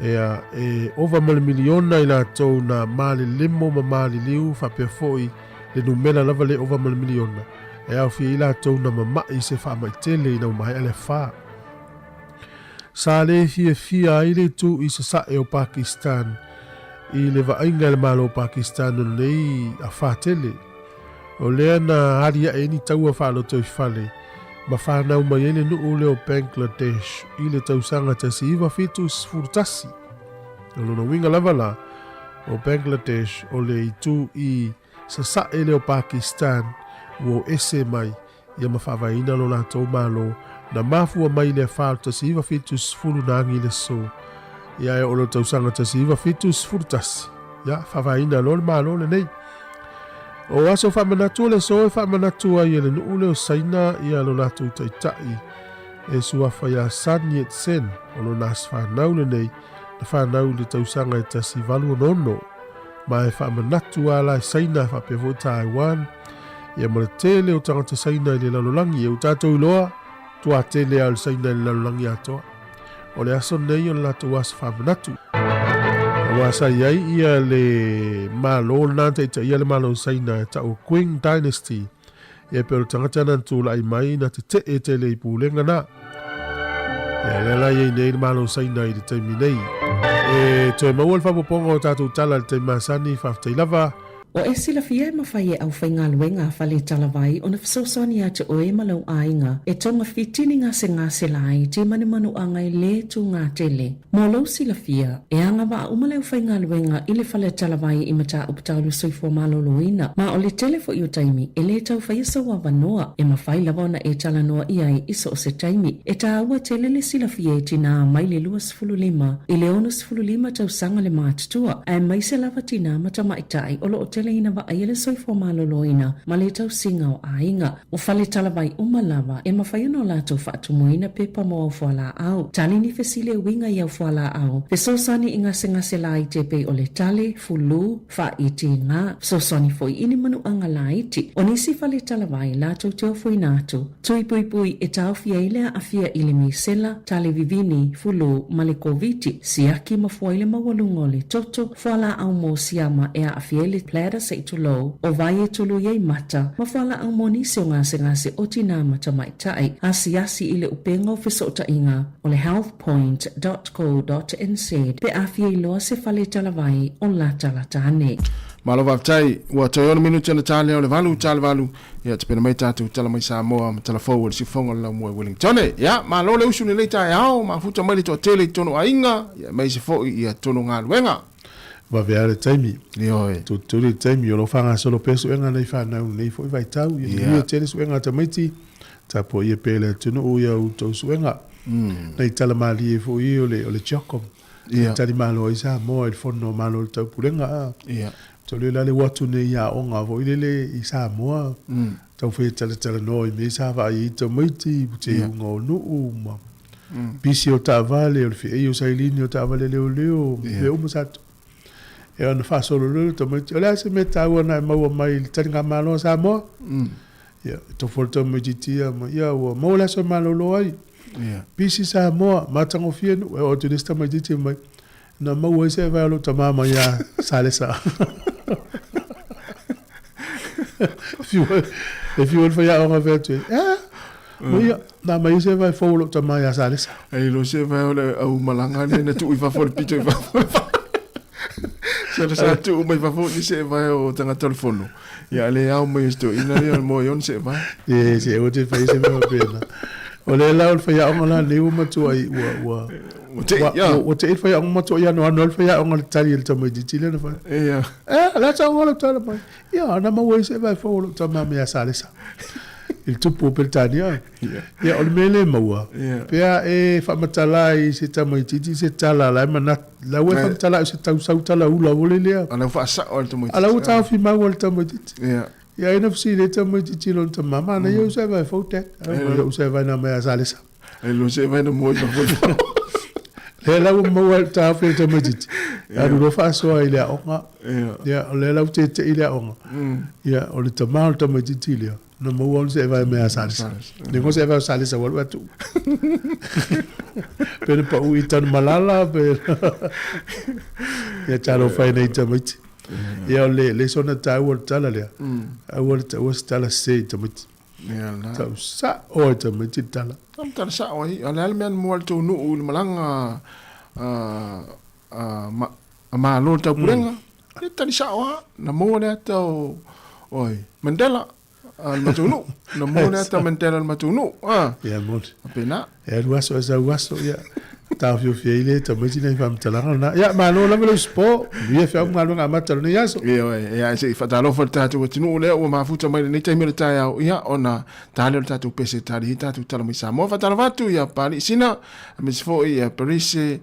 S2: ea e ova ma le miliona i latou na malelemo ma maliliu faapea foi le numera lava le ova ma le miliona e aofia ai latou na mama'i se faama'i tele ina ua maea le afa. Sa le fiafia ai le itu i sasae o Pakistan i le vaaiga e le Malo o Pakistan o lenei afa tele. O lea na aliae ai ni taua faalotoifale ma fanau mai ai le nuu lea o Bangladesh i le tausaga 1971. O lona uiga lava la, o Bangladesh o le itu i sasae lea o Pakistan ua o ese mai ia ma faavaeina lo latou Malo na mafua mai i le afa o le 1970 na agi i le aso ia e oo i le tausaga 1971 ia faavaeina loa le Malo lenei. O aso faamanatu o le aso e faamanatu ai e le nuu lea o Saina ia lo latou taitai e suafa ia Sun Yat-sen o lona aso fanau lenei na fanau i le tausaga e 1866 ma e faamanatu a la e Saina faapea foi Taiwan ia ma le tele o tagata Saina i le lalolagi. E ua tatou iloa, tua tele lava o le Saina i le lalolagi atoa. O le aso lenei o le latou aso faamanatu. Aua sa i ai ia le Malo lena na taitaia le Malo o Saina e tau o Qing Dynasty. Ia pei o le tagata na tulai mai na tetee tele i pulega na. Ia lea la i ai nei le Malo o Saina i le taimi nei. E toe maua le faaopoopoga o tatou tala i le taimi masani, faafetai lava.
S7: Ua e silafia e mafai e aufaigaluega a Fale Talavai ona fesoasoani ia te oe ma lou aiga e togafiti ni gasegase laiti ma ni manuaga e lē tū-gatele. Mo lou silafia, e agavaa uma le aufaigaluega i le Fale Talavai i mataupu tau le soifua maloloina, ma o le tele foi o taimi e lē tau faia sou avanoa e mafai lava ona e talanoa i ai i so o se taimi. E tāua tele le silafia e tinā mai le 25 i le 65 tausaga le matutua, aemaise lava tinā ma tamaitai o lo o teleina vaaia le soifua maloloina ma le tausiga o aiga. O fale talavai uma lava e mafai ona o latou faatumuina pepa mo au fualaau, tali ni fesili e uiga i au fualaau, fesoasoani i gasegase laiti e pei o le tale, fulu, faaitiga, fesoasoani foi i ni manuaga laiti. O nisi fale talavai latou te ofoina atu, Tui puipui e taofi ai le aafia i le misela, tale vivini, fulu, ma le Koviti, siaki ma fua i le maualuga o le toto, fualaau mo siama e aafia ai le bladder se'i tulou, o vai e tului ai mata, ma fualaau mo nisi o gasegase o tinā ma tamaitai, asiasi i le upega o fesootaiga o le healthpoint dot co dot nz pe a fia iloa se fale talavai o latalata ane.
S6: Malo faafetai, ua toe ono minute ona ta lea o le valu, ta le valu, Ia, tapena mai tatou tala mai Samoa ma tala fou o le siufofoga o le laumua i Wellingtone. Ia, malo le usu i lenei taeao, mafuta mai le toatele i totonu o aiga, ia aemaise foi ia totonu o galuega.
S2: Vave lava le taimi.
S6: Ioe.
S2: Tulituli le taimi, o lo o faagasolo pea suega a nai fanau i lenei foi vaitau. Ia manuia tele suega a tamaiti, tapuaia pea e le atunuu ia outou suega. Nai tala malie foi ia o le, o le CHOGM. Ia. Tali malo ai Samoa i le Fono a Malo o le Taupulega.
S6: Ia.
S2: Tau le la le ua atu nei i aoga foi lele i Samoa, tau fai e talatalanoa i mea sa vaai ai tamaiti, teuga o nuu ma pisi o taavale, o le feei o sailini o taavale a leoleo, mea uma sa tupu. Ia ona faasolo loa lea o tamaiti, o le a se mea taua na e maua mai i le taligamalo a Samoa? Ia, e tofu le tamaitiiti ia ma, ia ua maua le aso e malolo ai. Pisi Samoa, matagofie nuu. E oo atu i le isi tamaitiiti mai, Na maua ai se evae o lou tama mai ia Salesa. E fiu ai le faiaoga fai atu ai, Eh, ma ia, na aumai ai se evae fou o lou tama ia Salesa.
S6: Ai lo se evae o le au malaga lea na tuu i fafo le pito i fafo. Sa sa tuu mai fafo ni se evae o tagata o le fono. Ia le ao mai o se toeaina lea mo ai ona se evae.
S2: E se aua te fai se mea faapena. O lea la o le faiaoga la lenei ua matuai ua ua
S6: Ua tei, ia.
S2: Ua tei le faiaoga matuai anoano ai le faiaoga i le tali a le tamaitiiti lea na fai.
S6: Ia.
S2: Eh, o le a tau lau tala mai. Ia, na maua ai se evae fou o lou tama mai ia Salesa. I le tupu o Peretania. Ia, o le mea le maua, pe a e faamatala ai i se tamaitiiti se tala la e manatu, la ua e faamatala ai o se tau sau tala ula foi lea.
S6: A la ua faasao e le tamaitiiti.
S2: A la ua taofi mau e le tamaitiiti.
S6: Ia.
S2: Ia, ai na fesili ai tamaitiiti i lona tama, manaia ou se evae fou, Dad. Ai, ou se evae na mai ia Salesa.
S6: Ai lo se vai na moi ma foi.
S2: Lea la ua maua ai le taofi o le tamaitiiti. E alu loa faasoa i le aoga. Ia, o lea la ua tete'i le aoga. Ia, o le tama o le tamaitiiti lea, na maua ona se'evae mai ia Salesa. Le igoa se'evae o Salesa ua alu atu. Pe na pau i Tanumalala pe Ia talofa e nei tamaiti. Ia o le le sona taua o le tala lea. Aua le taua se tala sese i tamaiti.
S6: Ia la.
S2: Tau sa'o ai tamaiti le tala.
S6: Tau tala sa'o ai. O le a le mea na mua i le tou nuu i le malaga a, a Malo i le taupulega? Le tali sa'o lava. Na maua le ata o, oi, Mandela a le matou nuu. Na maua le ata o Mandela a le matou nuu. A.
S2: Ia moni.
S6: Faapena.
S2: E alu aso e sau aso, ia, taofiofi ai le tamaiti nai faamatalaga lena. Ia, malo lava lou usupo, manuia feau ma galuega amata o lenei aso.
S6: Ioe, ia se i faatalofa i le tatou atunuu lea ua mafuta mai lenei taimi o le taeao, ia, ona ta lea o le tatou pese e tali ai tatou tala mai Samoa. Faatalofa atu ia Papalii Sina, aemaise foi ia Perise,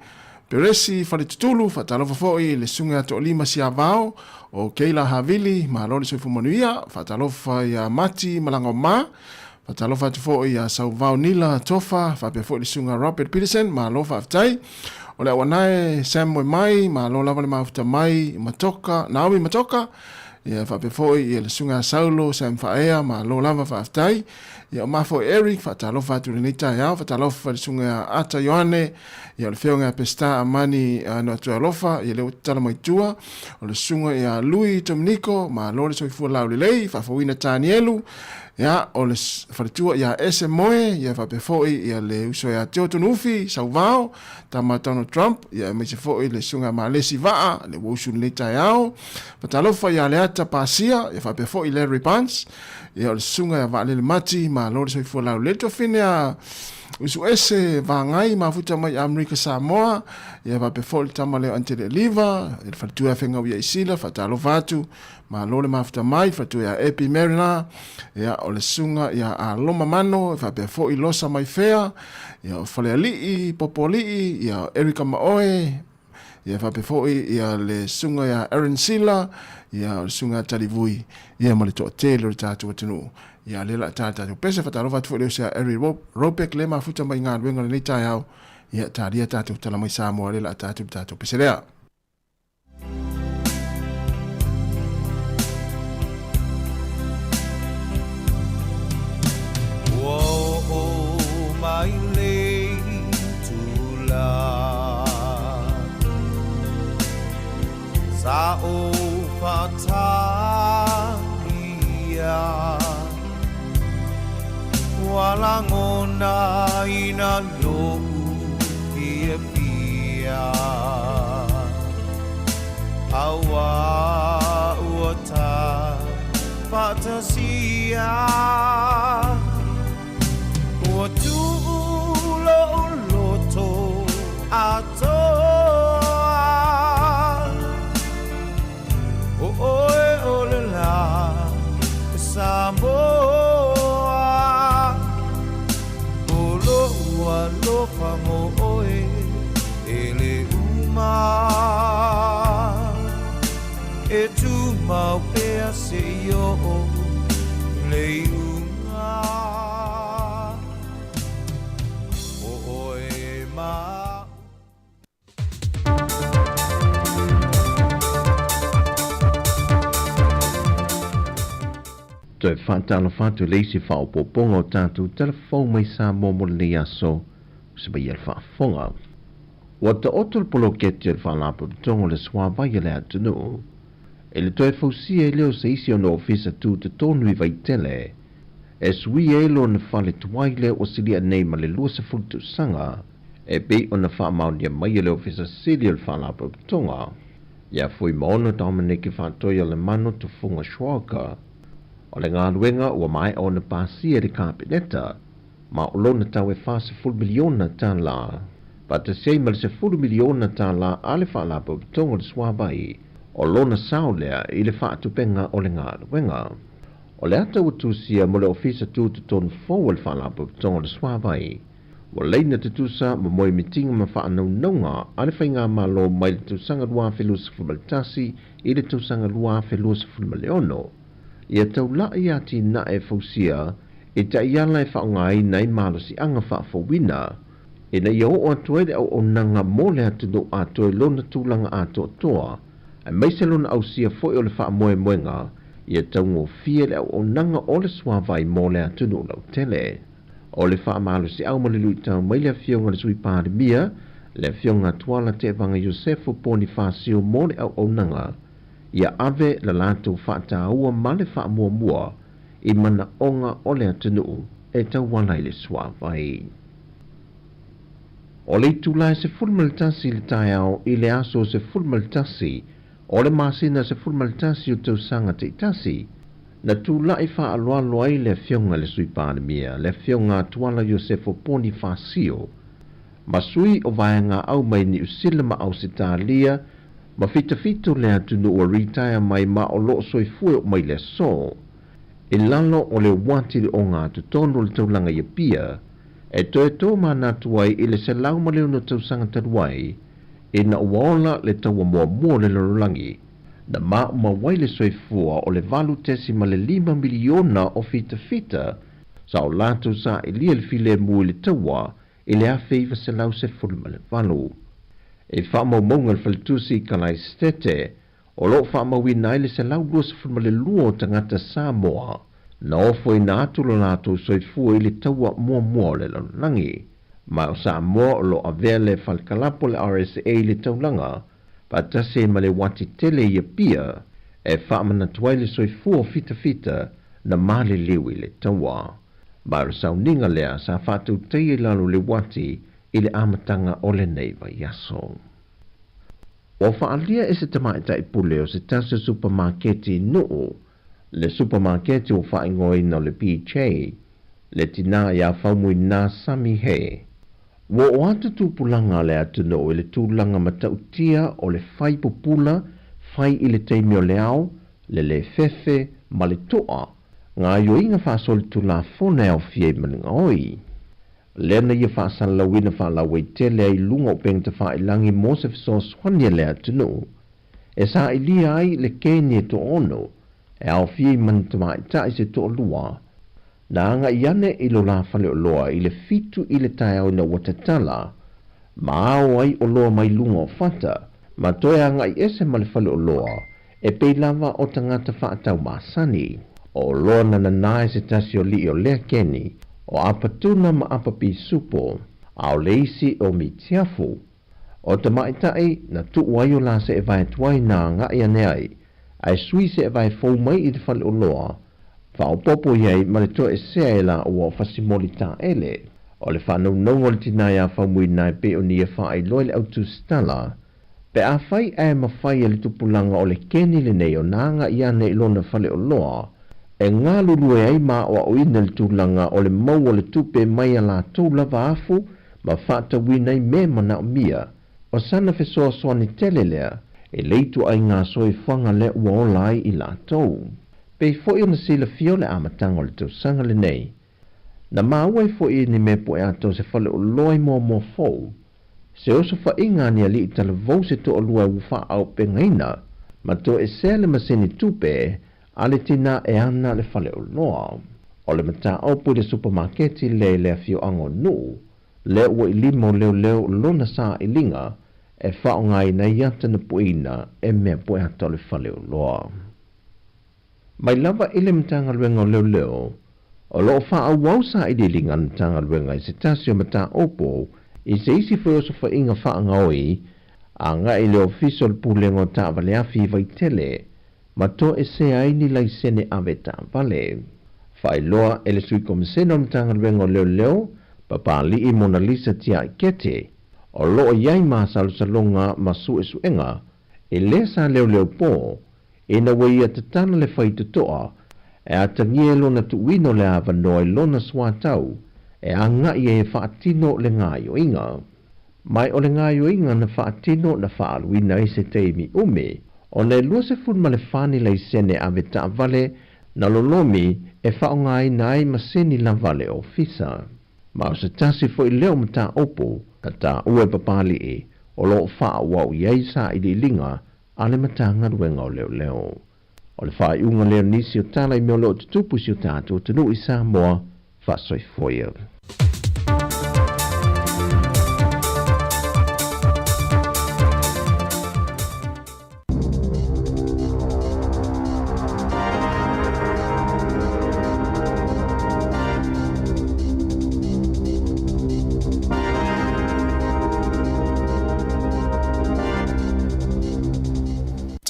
S6: Peresi Faletutulu, faatalofa foi i le Susuga ia Toalima Siavao o Keila Havili, malo le soifua manuia. Faatalofa ia Mati Malagaoma, Faatalofa atu foi ia Sauvao Nila Tofa faapea foi le Susuga Robert Peterson, malo faafetai. O le auanae Sam Moemai, malo lava le mafuta mai Matoka, Naomi Matoka, ia faapea foi ia le Susuga Saulo Sam Faaea, malo lava faafetai. Ia o ma foi Eric, faatalofa atu i lenei taeao, faatalofa i le Susuga Ata Ioane, ia o le Afioga ia Peseta Amani Noatualofa, ia lea ua tatala mai tua, o le Susuga ia Lui Dominiko, malo le soifua laulelei, faafouina Tanielu, Ia, o le faletua ia Ese Moe, ia faapea foi ia le uso ia Teo Tunuufi, Sauvao, tama Donald Trump, ia aemaise foi le susuga ia Malesi Vaa, le ua usu i lenei taeao. Fatalofa ia Leata Pasia, ia faapea foi Larry Barnes, ia o le susuga ia Vaalele Mati, malo le soifua laulelei. Le tuafine a Usu Ese Vagai, mafuta mai Amerika Samoa, ia faapea foi le tama lea o Antele Eliva, ia le faletua ia Fegau ia Isila, faatalofa atu. Malo le mafuta mai, faletua ia Epi Mariner, ia, o le susuga ia Aloma Mano, e faapea foi Losa Maifea, ia, o Falealii, Popoalii, ia, o Erica Maoe, ia, faapea foi ia le susuga ia Aaron Sila, ia, o le susuga ia Talivui, ia, ma le toatele o le tatou atunuu. Ia, lea la ta le tatou pese, faatalofa atu foi i le uso ia Ari Robeck, le mafuta mai i galuega i lenei taeao, ia, talia tatou tala mai Samoa, lea la ta atu le tatou pese lea.
S5: Ua oo mai le itula Sa ou faatalia Ua lagona ina lo'u fiafia Aua ua ta faatasia Ua tuu lo'u loto atoa O oe o le la Samoa O lo'u alofa mo oe e le uma E tu. o le iuga O oe ma aʻu.
S8: Toe faatalofa atu i le isi faaopoopoga o tatou tala fou mai Samoa mo lenei aso, se paia le faafofoga. Ua taoto le poloketi o le Faalapotopotoga o le Suavai a le atunuu i le toe fausia ai lea o se isi ona ofisa tutotonu i Vaitele e suia ai lona fale tuai lea ua silia nei ma le 20 tausaga e pei ona faamaonia mai e le Ofisa Sili o le Faalapotopotoga ia Fuimaono Domenike Faatoiolemano Tufuga Schwalger. O le galuega ua maea ona pasia e le Kapeneta ma o lona tau e $40 miliona tala, faatasi ai ma le $10 miliona tala a le Faalapotopotoga o le Suavai, o lona sao lea i le faatupenga o le galuega. O le ata ua tusia mo le Ofisa Tutotonu fou o le Faalapotopotoga o le Suavai, ua laina tutusa ma moemitiga ma faanaunauga a le Faigamalo mai le tausaga 2021 i le tausaga 2026. Ia taulai atinae fausia i taiala e faaaogaina ai malosiaga faafouina, ina ia oo atu ai le auaunaga mo le atunuu atoa i lona tulaga atoatoa, aemaise lona ausia foi o le faamoemoega ia taugofie le auaunaga o le suavai mo le atunuu lautele. O le faamalosiau ma le luitau mai le Afioga i le Sui Palemia, le Afioga Tuala Tevaga Iosefo Ponifasio mo le auaunaga, ia ave le latou faataua ma le faamuamua i manaoga o le atunuu e tauala i le suavai. O le itula e 11 i le taeao i le aso 11 o le masina 11 o tausaga taitasi, na tulai faaaloalo ai le Afioga i le Sui Palemia, le Afioga Tuala Iosefo Ponifasio, ma sui o vaega au mai Niu Sila ma Ausetalia ma fitafito le atunuu ua retire mai ma o loo soifua e oo mai le aso. I lalo o le uati le ogatotonu o le taulaga i Apia, e toe tōmanatu ai i le 106 tausaga talu ai, ina ua ola le taua muamua o le lalolagi, na maumau ai le soifua o le 8.5 miliona o fitafita sa o latou sailia le filemu i le taua i le 1918. I faamaumauga a le Faletusi i Kalaesetete, o lo o faamauina ai le 122 o tagata Samoa na ofoina atu lo latou soifua i le taua muamua o le lalolagi. Ma o Samoa o lo o avea le falekalapo le RSA i le taulaga, faatasi ai ma le uati tele i Apia, e faamanatu ai le soifua o fitafita na maliliu i le taua. Ma o le sauniga lea sa faatautaia i lalo o le uati i le amataga o lenei vaiaso. Ua faaalia e se tamaitai pule o se tasi o supamaketi i Nuu, le supamaketi ua faaigoaina o le PJ, le tinā iā Faumuina Sammy He. Ua oo atu tupulaga a le atunuu i le tulaga matautia o le fai pupula, fai i le taimi o le ao, le lē fefe, ma le to'a, gaoioiga faasolitulafono e aofia ai ma le gaoi. Lea na ia faasalalauina faalauaitele ai i luga o upega tafailagi mo se fesoasoani a le atunuu e sailia ai le keni e toaono e aofia i manu tamaitai se toalua na agai ane i lo la faleoloa i le 7 i le taeao ina ua tatala ma ao ai oloa mai luga o fata ma toe agai ese ma le faleoloa e pei lava o tagata faatau masani. O oloa na nanā e se tasi o alii o lea keni, o Apatuna ma Apapisupo, a o le isi o Mitiafu. O tamaitai na tuu ai o la seevae tuai na agai ane ai, ae sui seevae fou mai i le faleoloa, faaopoopo i ai ma le toesea e laua o Fasimoli Taele. O le faanaunauga o le tinā iā Faumuina e pei ona ia faailoa i le autusitala, Pe afai ae mafai e le tupulaga o le keni lenei ona agai ane i lona faleoloa, e galulue ai ma aoaoina le tulaga o le mau o le tupe mai a latou lava afu ma faatauina ai mea manaomia, o sana fesoasoani tele lea e le ituaiga soifuaga lea ua ola ai i latou. Pei foi ona silafia o le amataga o le tausaga lenei, na maua ai foi e ni mea poeata o se faleoloa i Moamoa Fou, Se osofaiga a ni alii talavou se toalua ua faaaupegaina ma toesea le masini tupe a le tinā e ana le faleoloa. O le mataupu i le supamaketi lea i le afioaga o Nuu, lea ua i lima o leoleo lona sailiga e faaaogaina ai ata na pueina e mea pueata o le faleoloa. Mai lava i le Matagaluega o Leoleo, o lo o faaauau sailiiliga a le Matagaluega i se tasi o mataupu i se isi foi osofaiga faagaoi agai i le Ofisa o le Pulega o Taavaleafi i Vaitele ma toesea ai ni laisene ave taavale. Faailoa e le Sui Komisena o le Matagaluega o Leoleo, Papali'i Monalisa Tiaikete, o lo o i ai masalosaloga ma suesuega e lē sa leoleo po ina ua ia tatala le faitotoa e atagia i lona tuuina o le avanoa i lona suatau e agai ai e faatino le gaoioiga. Ma o le gaoioiga na faatino na faaaluina ai se taimi umi ona e 24 ni laisene ave taavale na lolomi e faaaogaina ai masini lava a le ofisa. Ma o se tasi foi lea o mataupu na taua e Papali'i o lo o faaauau i ai sailiiliga a le Matagaluega o Leoleo. O le faaiuga lea o nisi o tala i mea o lo o tutupu i si o tatou atunuu i Samoa, faasoifua ia.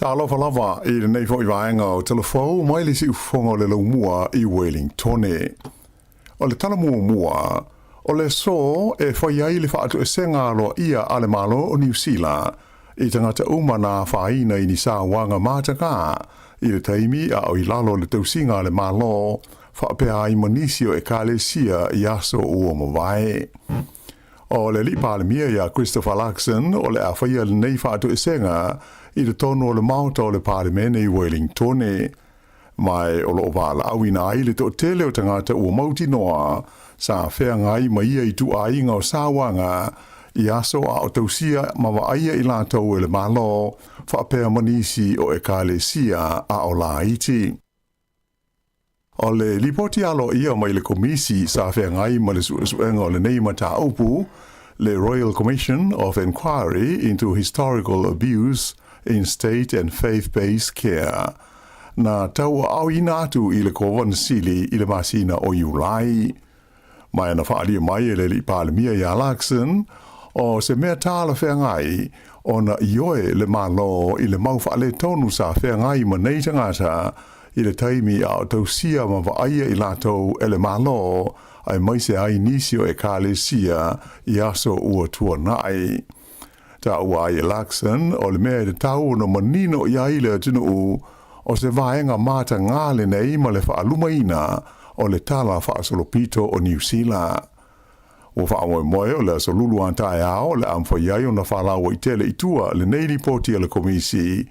S9: Talofa lava i lenei foi vaega o Talafou mai le siufofoga o le Laumua i Wellingtone. O le tala muamua, o le aso e fai ai le faatoesega aloaia a le Malo o Niu Sila i tagata uma na afaina i ni sauaga matagā i le taimi a o i lalo o le tausiga a le Malo, faapea ai ma nisi o Ekalesia i aso ua mavae. O le Alii Palemia ia Christopher Luxon o le a faia lenei faatoesega i totonu o le Maota o le Palemene i Wellingtone. Ma o lo o valaauina ai le toatele o tagata ua mautinoa sa feagai ma ia ituaiga o sauaga i aso a o tausia ma vaaia i latou e le Malo faapea ma nisi o Ekalesia a o laiti. O le lipoti aloaia mai le Komisi sa feagai ma le suesuega o lenei mataupu, le Royal Commission of Inquiry into Historical Abuse in State and Faith-Based Care, na tauaaoina atu i le Kovana Sili i le masina o Iulai. Ma na faaalia mai e le Alii Palemia ia Luxon, o se mea talafeagai ona ioe le Malo i le mau faaletonu sa feagai ma nei tagata i le taimi a o tausia ma vaaia i latou e le Malo aemaise ai nisi o Ekalesia i aso ua tuanai. Taua ai e Luxon, o le mea e tatau ona manino i ai le atunuu, o se vaega matagā lenei ma le faalumaina o le Tala Faasolopito o Niu Sila. Ua faamoemoe o le aso Lulu a taeao o le a mafai ai ona faalauaitele i tua lenei lipoti a le Komisi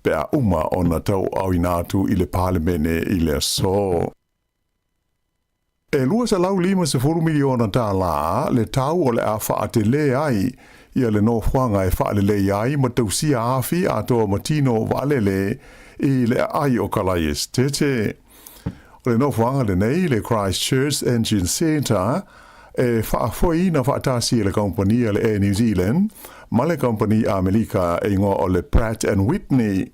S9: pe a uma ona tauaaoina atu i le Palemene i le aso. E $250 miliona tālā le tau o le a faatelē ai ia le nofoaga e faalelei ai ma tausia afi atoa ma tino vaalele i le aai o Kalaesetete. O le nofoaga lenei, le Christchurch Engine Centre, e faafoeina faatasi e le kamupani a le Air New Zealand ma le kamupani Amelika e igoa o le Pratt and Whitney.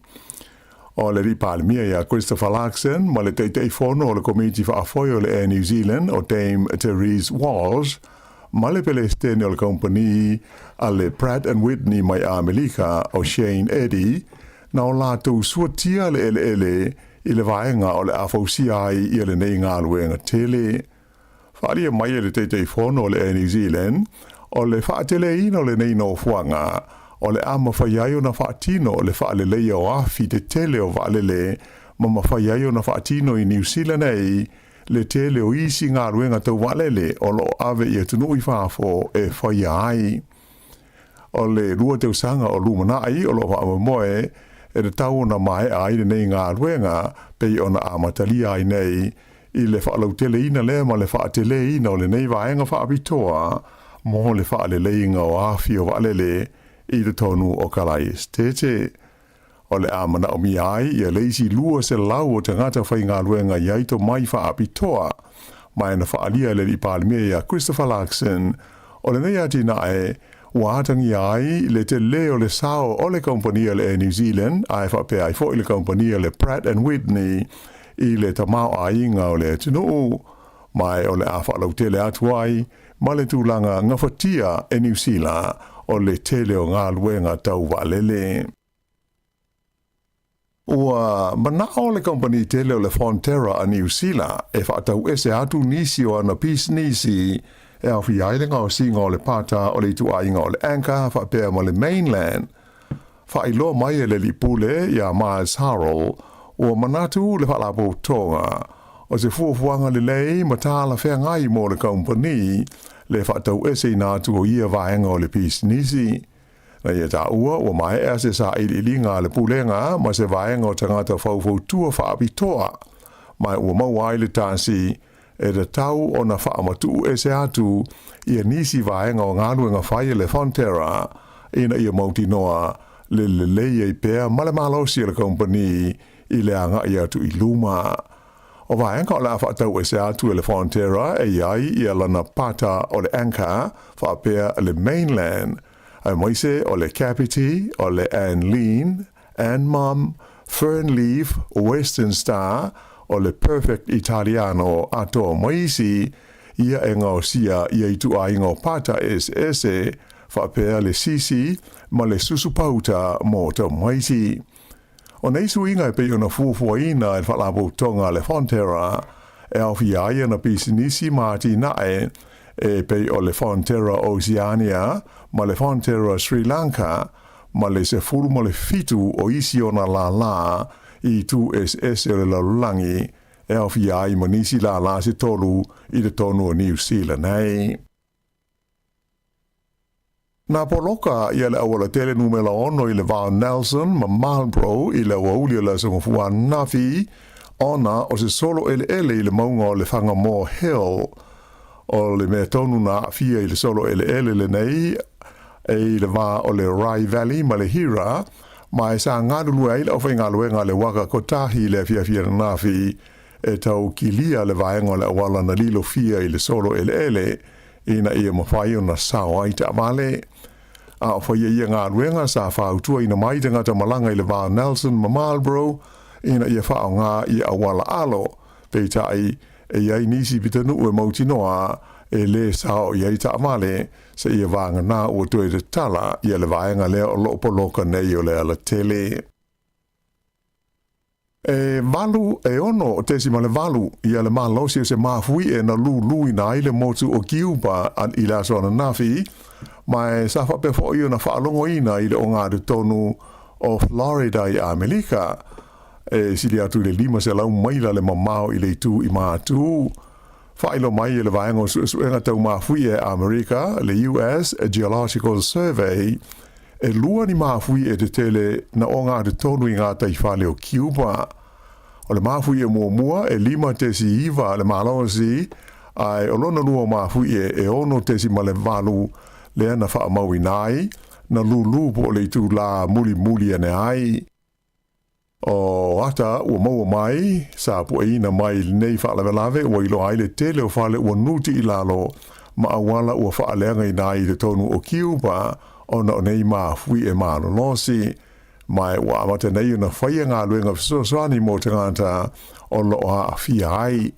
S9: O le Alii Palemia ia Christopher Luxon ma le Taitaifono o le Komiti Faafoe o le Air New Zealand o Dame Therese Walsh ma le Pelesitene o le Kamupani a le Pratt and Whitney mai Amelika o Shane Eddy na o latou suatia le eleele i le vaega o le a fausia ai ia lenei galuega tele. Faaalia mai e le Taitaifono o le Air New Zealand, o le faateleina o lenei nofoaga, o le a mafai ai ona faatino le faaleleia o afi tetele o vaalele ma mafai ai ona faatino i Niu Sila nei le tele o isi galuega tau vaalele o lo o ave i atunuu i fafo e faia ai. O le 2 tausaga o lumanai o lo o faamoemoe e tatau ona maea ai lenei galuega pei ona amatalia ai nei i le faalauteleina lea ma le faateleina o lenei vaega faapitoa mo le faaleleiga o afi o vaalele i totonu o Kalaesetete. O le a manaʻomia ai ia le isi 200 o tagata faigaluega i ai tomai faapitoa. Ma e na faaalia e le Alii Palemia iā Christopher Luxon, o lenei atinae ua atagia ai le telē o le sao o le kamupani a le Air New Zealand ae faapea ai foi le kamupani a le Pratt and Whitney i le tamaoaiga o le atunuu. Ma e o le a faalautele atu ai ma le tulaga gafatia e Niu Sila o le tele o galuega tau vaalele. Ua manaʻo le kamupani tele o le Fonterra a Niu Sila e faatauese atu nisi o ana pisinisi e aofia ai le gaosiga o le pata o le ituaiga o le Anchor faapea ma le Mainland. Faailoa mai e le alii pule iā Miles Hurrell, ua manatu le Faalapotopotoga o se fuafuaga lelei ma talafeagai mo le kamupani le faataueseina atu o ia vaega o le pisinisi. Na ia taua ua maea se sailiiliga a le Pulega ma se vaega o tagata faufautua faapitoa, ma ua maua ai le tasi e tatau ona faamatuu ese atu ia nisi vaega o galuega fai a le Fonterra ina ia mautinoa le lelei ai pea ma le malosi o le kamupani i le agai atu i luma. O vaega o le a faatau ese atu e le Fonterra e i ai ia lana pata o le Anchor faapea le Mainland, aemaise o le Kapiti, o le Anlene, Anmum, Fernleaf, Western Star, o le Perfect Italiano atoa ma isi, ia e gaosia ia ituaiga o pata eseese faapea le sisi ma le susu pauta mo tamaiti. O nei suiga e pei ona fuafuaina e le Faalapotopotoga a le Fonterra e aofia ai ana pisinisi ma atinae e pei o le Fonterra Oceania ma le Fonterra Sri Lanka ma le 17 o isi ona lālā i itu eseese o le lalolagi e aofia ai ma nisi lālā se tolu i totonu o Niu Sila nei. Na poloka ia le aualatele numera 6 i le va o Nelson ma Marlborough i le aoauli o le Aso Gafua ananafi, ona o se solo eleele i le mauga o le Whangamoa Hill. O le mea tonu na aafia i le solo eleele lenei e i le va o le Rai Valley ma le Hira, ma e sa galulue ai le aufaigaluega a le Waka Kotahi i le afiafi ananafi e tau kilia le vaega o le auala na lilofia i le solo eleele ina ia mafai ona sao ai taavale. A o faia ia galuega sa fautuaina mai tagata malaga i le va o Nelson ma Marlborough ina ia faaaoga ia auala alo, peitai e i ai nisi pitonuu e mautinoa e lē sao i ai taavale seia vagana ua toe tatala ia le vaega lea o loo poloka nei o le alatele. E valu, e 6.8 ia le malosi o se mafuie na luluina ai le motu o Kiupa i le aso ananafi, ma e sa faapea foi ona faalogoina i le ogatotonu o Florida i Amerika. E sili atu i le 500 maila le mamao i le itu i Matu. Faailoa mai e le Vaega o Suesuega Tau Mafuie a Amerika, le US Geological Survey, e lua ni mafuie tetele na ogatotonu i ngā taifale o Cuba. O le mafuie muamua e 5.9 le malosi, ae o lona lua o mafuie e 6.8 lea na faamauina ai, na lulu po o le itulā mulimuli ane ai. O ata ua maua mai, sa pueina mai i lenei faalavelave ua iloa ai le tele o fale ua nuti i lalo ma auala ua faaleagaina ai i totonu o Kiupa ona o nei mafui e malolosi. Ma ua amata nei ona faia galuega fesoasoani mo tagata o loo aafia ai.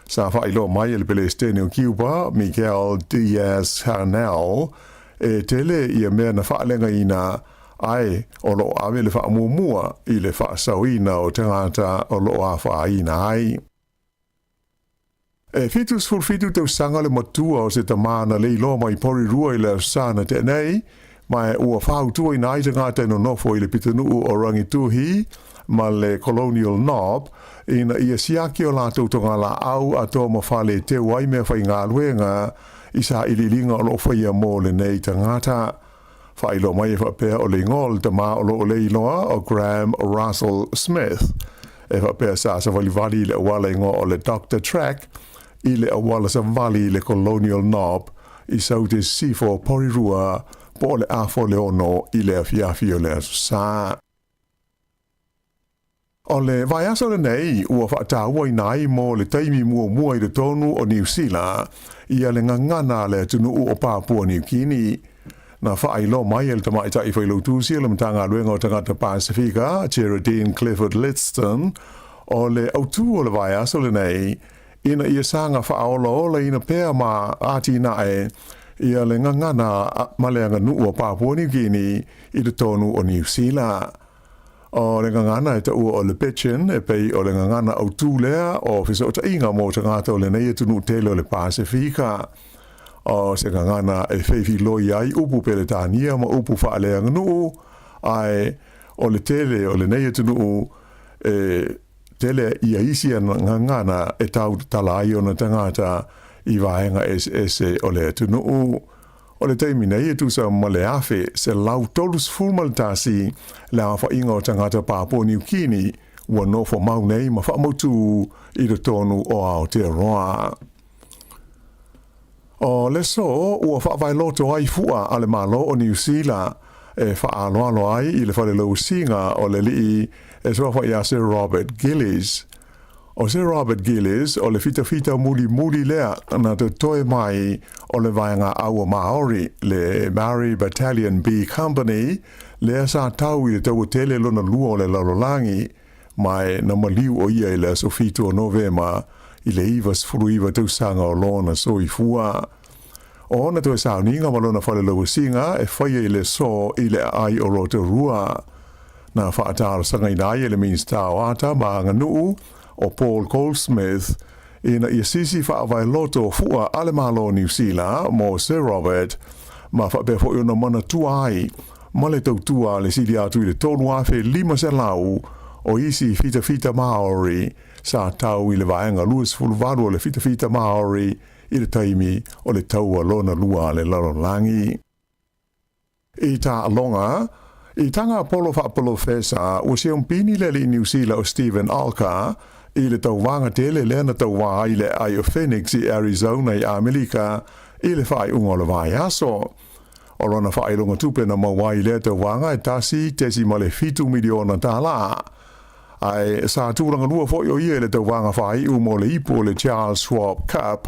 S9: Sa faailoa mai e le Pelesitene o Kiupa, Miguel Diaz-Canel, e tele ia mea na faaleagaina Ae o lo o ave le faamuamua i le faasaoina o tagata o lo o afaina ai. E 77 tausaga le matua o se tama na leiloa mai Porirua i le Aso Sa na tea nei, ma ua fautuaina ai tagata e nonofo i le pitonuu o Rangituhi ma le Colonial Knob ina ia siaki o latou togalaau atoa ma fale e teu ai mea faigaluega i sailiiliga o lo o faia mo lenei tagata. Faailoa mai e faapea o le igoa o le tama o lo o leiloa o Graham Russell Smith. E faapea sa savalivali i le auala igoa o le Doctor Track i le auala savali i le Colonial Knob i Saute Sisifo Porirua po o le afa o le 6 i le afiafi o le Aso Sa. O le vaiaso lenei ua faatauaina ai mo le taimi muamua i totonu o Niu Sila ia le gagana a le atunuu o Papua Niu Kini. Na faailoa mai e le Tamaitai Failautusi o le Matagaluega o Tagata Pasefika, Geraldine Clifford-Liston, o le autū o le vaiaso lenei ina ia saga faaolaolaina pea ma atinae ia le gagana ma le aganuu a Papua Niu Kini i totonu o Niu Sila. O le gagana e taua o le Pidgin e pei o le gagana autū lea o fesootaiga mo tagata o lenei atunuu tele o le Pasefika. O se gagana e feifiloi ai upu Peretania ma upu faaleaganuu, ae o le tele o lenei atunuu e tele ia isi gagana e tautatala ai ona tagata i vaega eseese o le atunuu. O le taimi nei e tusa ma le 1,131 le aofaiga o tagata Papua Niu Kini ua nofo mau nei ma faamautū i totonu o Aotearoa. O le aso ua faavaeloto ai fua a le Malo o Niu Sila e faaaloalo ai i le fale lauasiga o le alii e suafa ia Sir Robert Gillies. O Sir Robert Gillies o le fitafita mulimuli lea na totoe mai o le vaega aua Maori, le Maori Battalion B Company, lea sa tau i le taua tele lona lua o le lalolagi, ma e na maliu o ia i le aso 7 o Novema i le 99 tausaga o lona soifua. O ona toe sauniga ma lona fale lauasiga e faia i le aso i le aai o Rotorua. Na faatalosagaina ai e le Minisita o Ata ma Aganuu o Paul Goldsmith ina ia sisi faavaeloto fua a le Malo o Niu Sila mo Sir Robert ma faapea foi ona manatua ai ma le tautua a le sili atu i le 3,500 o isi fitafita Māori sa tau i le vaega 28 o le fitafita Māori i le taimi o le taua lona lua a le lalolagi. I taaloga, i taga polo faapolofesa, ua siompini le alii Niu Sila o Steven Alker i le tauvaga tele lea na tauva ai le aai o Phoenix i Arizona i Amerika i le faaiuga o le vaiaso. O lona faailoga tupe na maua ai i lea tauvaga e 1.7 miliona tālā. Ae sa tulaga lua foi o ia i le tauvaga faaiu mo le ipu o le Charles Schwab Cup,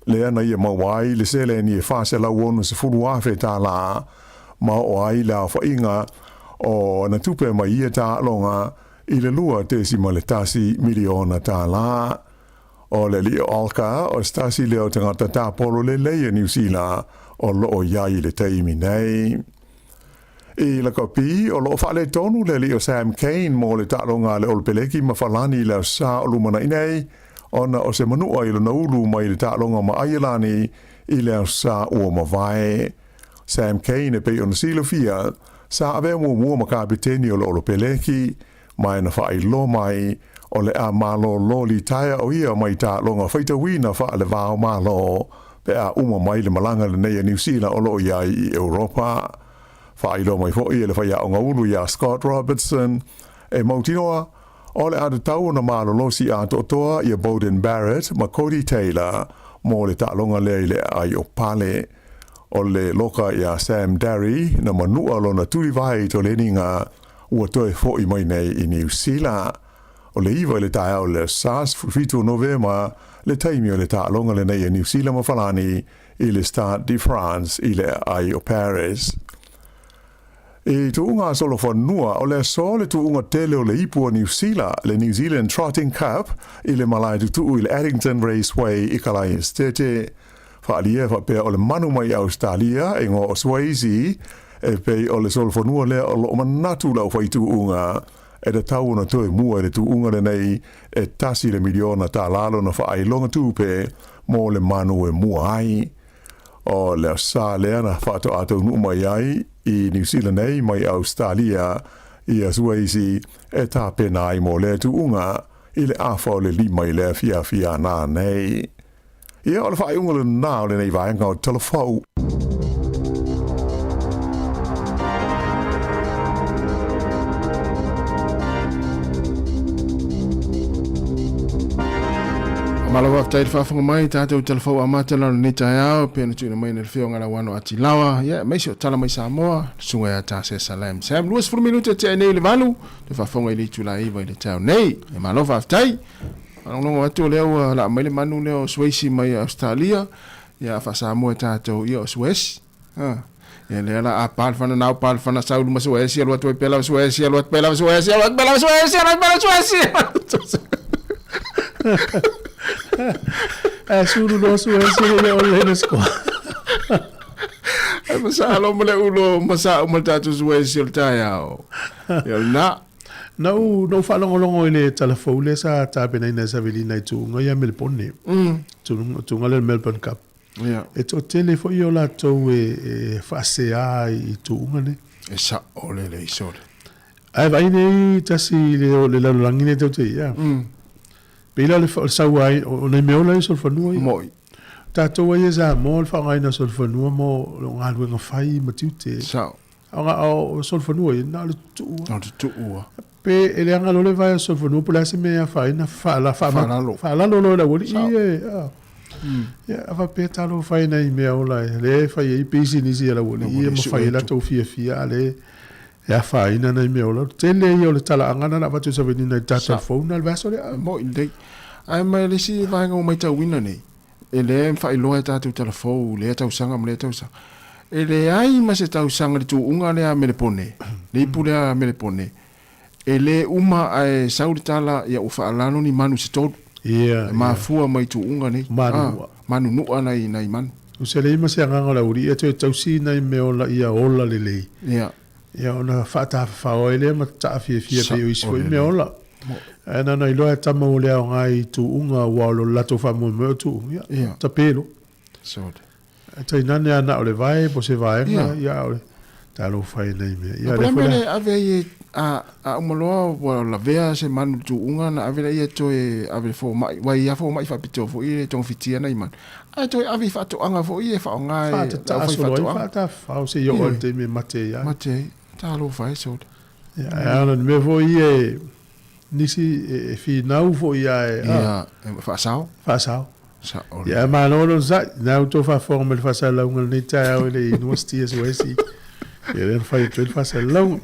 S9: lea na ia maua ai le seleni e 460,000 tālā, ma oo ai le aofaiga o ana tupe mai ia taaloga i le 2.1 miliona tālā. O le alii o Alka, o se tasi lea o tagata tapolo lelei a Niu Sila o loo i ai i le taimi nei. I lakapi, o loo faaletonu le alii o Sam Cane mo le taaloga a le Olopeleki ma Falani i le aso Sa o lumanai nei, ona o se manua i lona ulu mai le taaloga ma Aielani i le aso Sa ua mavae. Sam Cane e pei ona silafia, sa avea muamua ma kapeteni o le Olopeleki, ma e na faailoa mai, o le a malōlō litaea o ia mai taaloga faitauina faale-va o Malo pe a uma mai le malaga lenei a Niu Sila o loo i ai i Europa. Faailoa mai foi e le faiaoga ulu iā Scott Robertson, e mautinoa, o le a tatau ona malolosi atoatoa ia Beauden Barrett ma Codie Taylor mo le taaloga lea i le aai o Pale. O le loka iā Sam Darry na manua lona tulivae i Toleniga ua toe foʻi mai nei i Niu Sila. O le 9 i le taeao o le aso Sa 17 o Novema le taimi o le taaloga lenei a Niu Sila ma Falani i le Stade de France i le aai o Paris. I tuuga solofanua, o le aso le tuuga tele o le ipu o Niu Sila, le New Zealand Trotting Cup, i le malae tutuu i le Addington Raceway i Kalaesetete. Faaalia e faapea o le manu mai Ausetalia e igoa o Swayze, e pei o le solofanua lea o loo manatu le aufaituuga e tatau ona toe mua i le tuuga lenei e tasi le miliona tālā lona faailoga tupe mo le manu e mua ai. O le aso Sa lea na faatoa taunuu mai ai i Niu Sila nei mai Ausetalia ia Swayze e tapena ai mo lea tuuga i le afa o le 5 i le afiafi ana nei. Ia, o le faaiuga lena o lenei vaega o Talafou.
S6: Malo faafetai i le faafofoga mai tatou talafou amata lalo lenei taeao pei ona tuuina mai e le Afioga Lauano Atilawa ia aemaise o Tala Mai Samoa le susuga ia Tase Salam Sam. 20 minute e tea nei i le 8 le faafofoga i le itula 9 i le taeao nei. Ia malo faafetai. Faalogologo atu o lea ua laa mai le manu lea o Sueisi mai Ausetalia ia a faa-Samoa e tatou ia o Suesi. Ha. Ia lea la a pa le fana nao pa le fana sau luma Suesi alu atu ai pea lava Suesi alu atu pea lava Suesi alu atu pea lava Suesi alu atu pea lava Suesi.
S2: Ae sulu loa Suesi le o le na sikoa.
S6: Ai masalo ma le ulo ma sa uma le tatou Suesi o le taeao. Ia o lena.
S2: Na ou, na ou faalogologo i le talafou lea sa tapenaina e Savelina i Tuuga ia Melepone. Tuuga, Tuuga lea o le Melbourne Cup.
S6: Ia.
S2: E toatele foi o latou e, e faasea i tuuga nei.
S6: E sao lelei sole.
S2: Ae vaai nei tasi i le, o le lalolagi nei tatou te i ai. Pei la o le, o le sau ai, o nai mea ola ia solofanua ia.
S6: Moi.
S2: Tatou ai e Samoa o le faaaogaina o solofanua mo galuega fai ma tiute.
S6: Sao.
S2: A o solofanua ia, na o le tutuu
S6: lava. Na o le tutuu lava.
S2: Pe e leaga loa le vae o solofanua po o le a se mea e afaina,
S6: faalalo.
S2: Faalalo loa e le aualii ia e, a. Ia, a faapea talofa e nai mea ola e, lea e fai ai pisinisi a le aualii ia ma fai ai latou fiafia, a lea e afaina nai mea ola. O le tele ia o le talaaga na o le avatu e Savelina i le tatou phone na le vaiaso lea.
S6: E moni lelei. Ae ma le isi vaega ua matauina nei, E le faailoa e tatou talafou lea tausaga ma lea tausaga. E leai ma se tausaga i le tuuga lea a Melepone, le ipu lea a Melepone, e le uma ae sau le tala ia ua faalalo ni manu se tolu.
S2: Ia,
S6: E mafua mai tuuga nei.
S2: Manunua.
S6: Ah, manunua nai, nai manu.
S2: Usa leai ma se agaga o le aualii e toe tausi nai mea ola ia ola lelei.
S6: Ia.
S2: Ia ona faatafafao ai lea ma tataa fiafia pei o isi foi mea ola. Ae na ona iloa e tama ua le aoga i tuuga aua o lo latou faamoemoe o tuuga, ia, tape loa. Ae tainane lava na o le vae po o se vaega, ia a o le talofa e nai mea.
S6: Ia, o le mea lea e ave ai e, a, a uma loa ua lavea se manu i le tuuga ona ave lea toe ave i le fomai, aua e i ai lava fomai faapitoa foi e togafitia nai manu. Ae toe ave i faatoaga foi e faaaoga e le aufaifaatoaga.
S2: Faatafafao se i oo i le taimi e mate ai lava.
S6: Mate ai. Talofa e sole.
S2: Ia, ae a ona mea foi ia e, nisi e finau foi ia e...
S6: Ia, e faasao.
S2: Faasao.
S6: Sao.
S2: Ia, malo lona sai. Na outou faafofoga mai le faasalalauga i lenei taeao i le University o Suesi. Ia lea na fai atu ai le faasalalauga.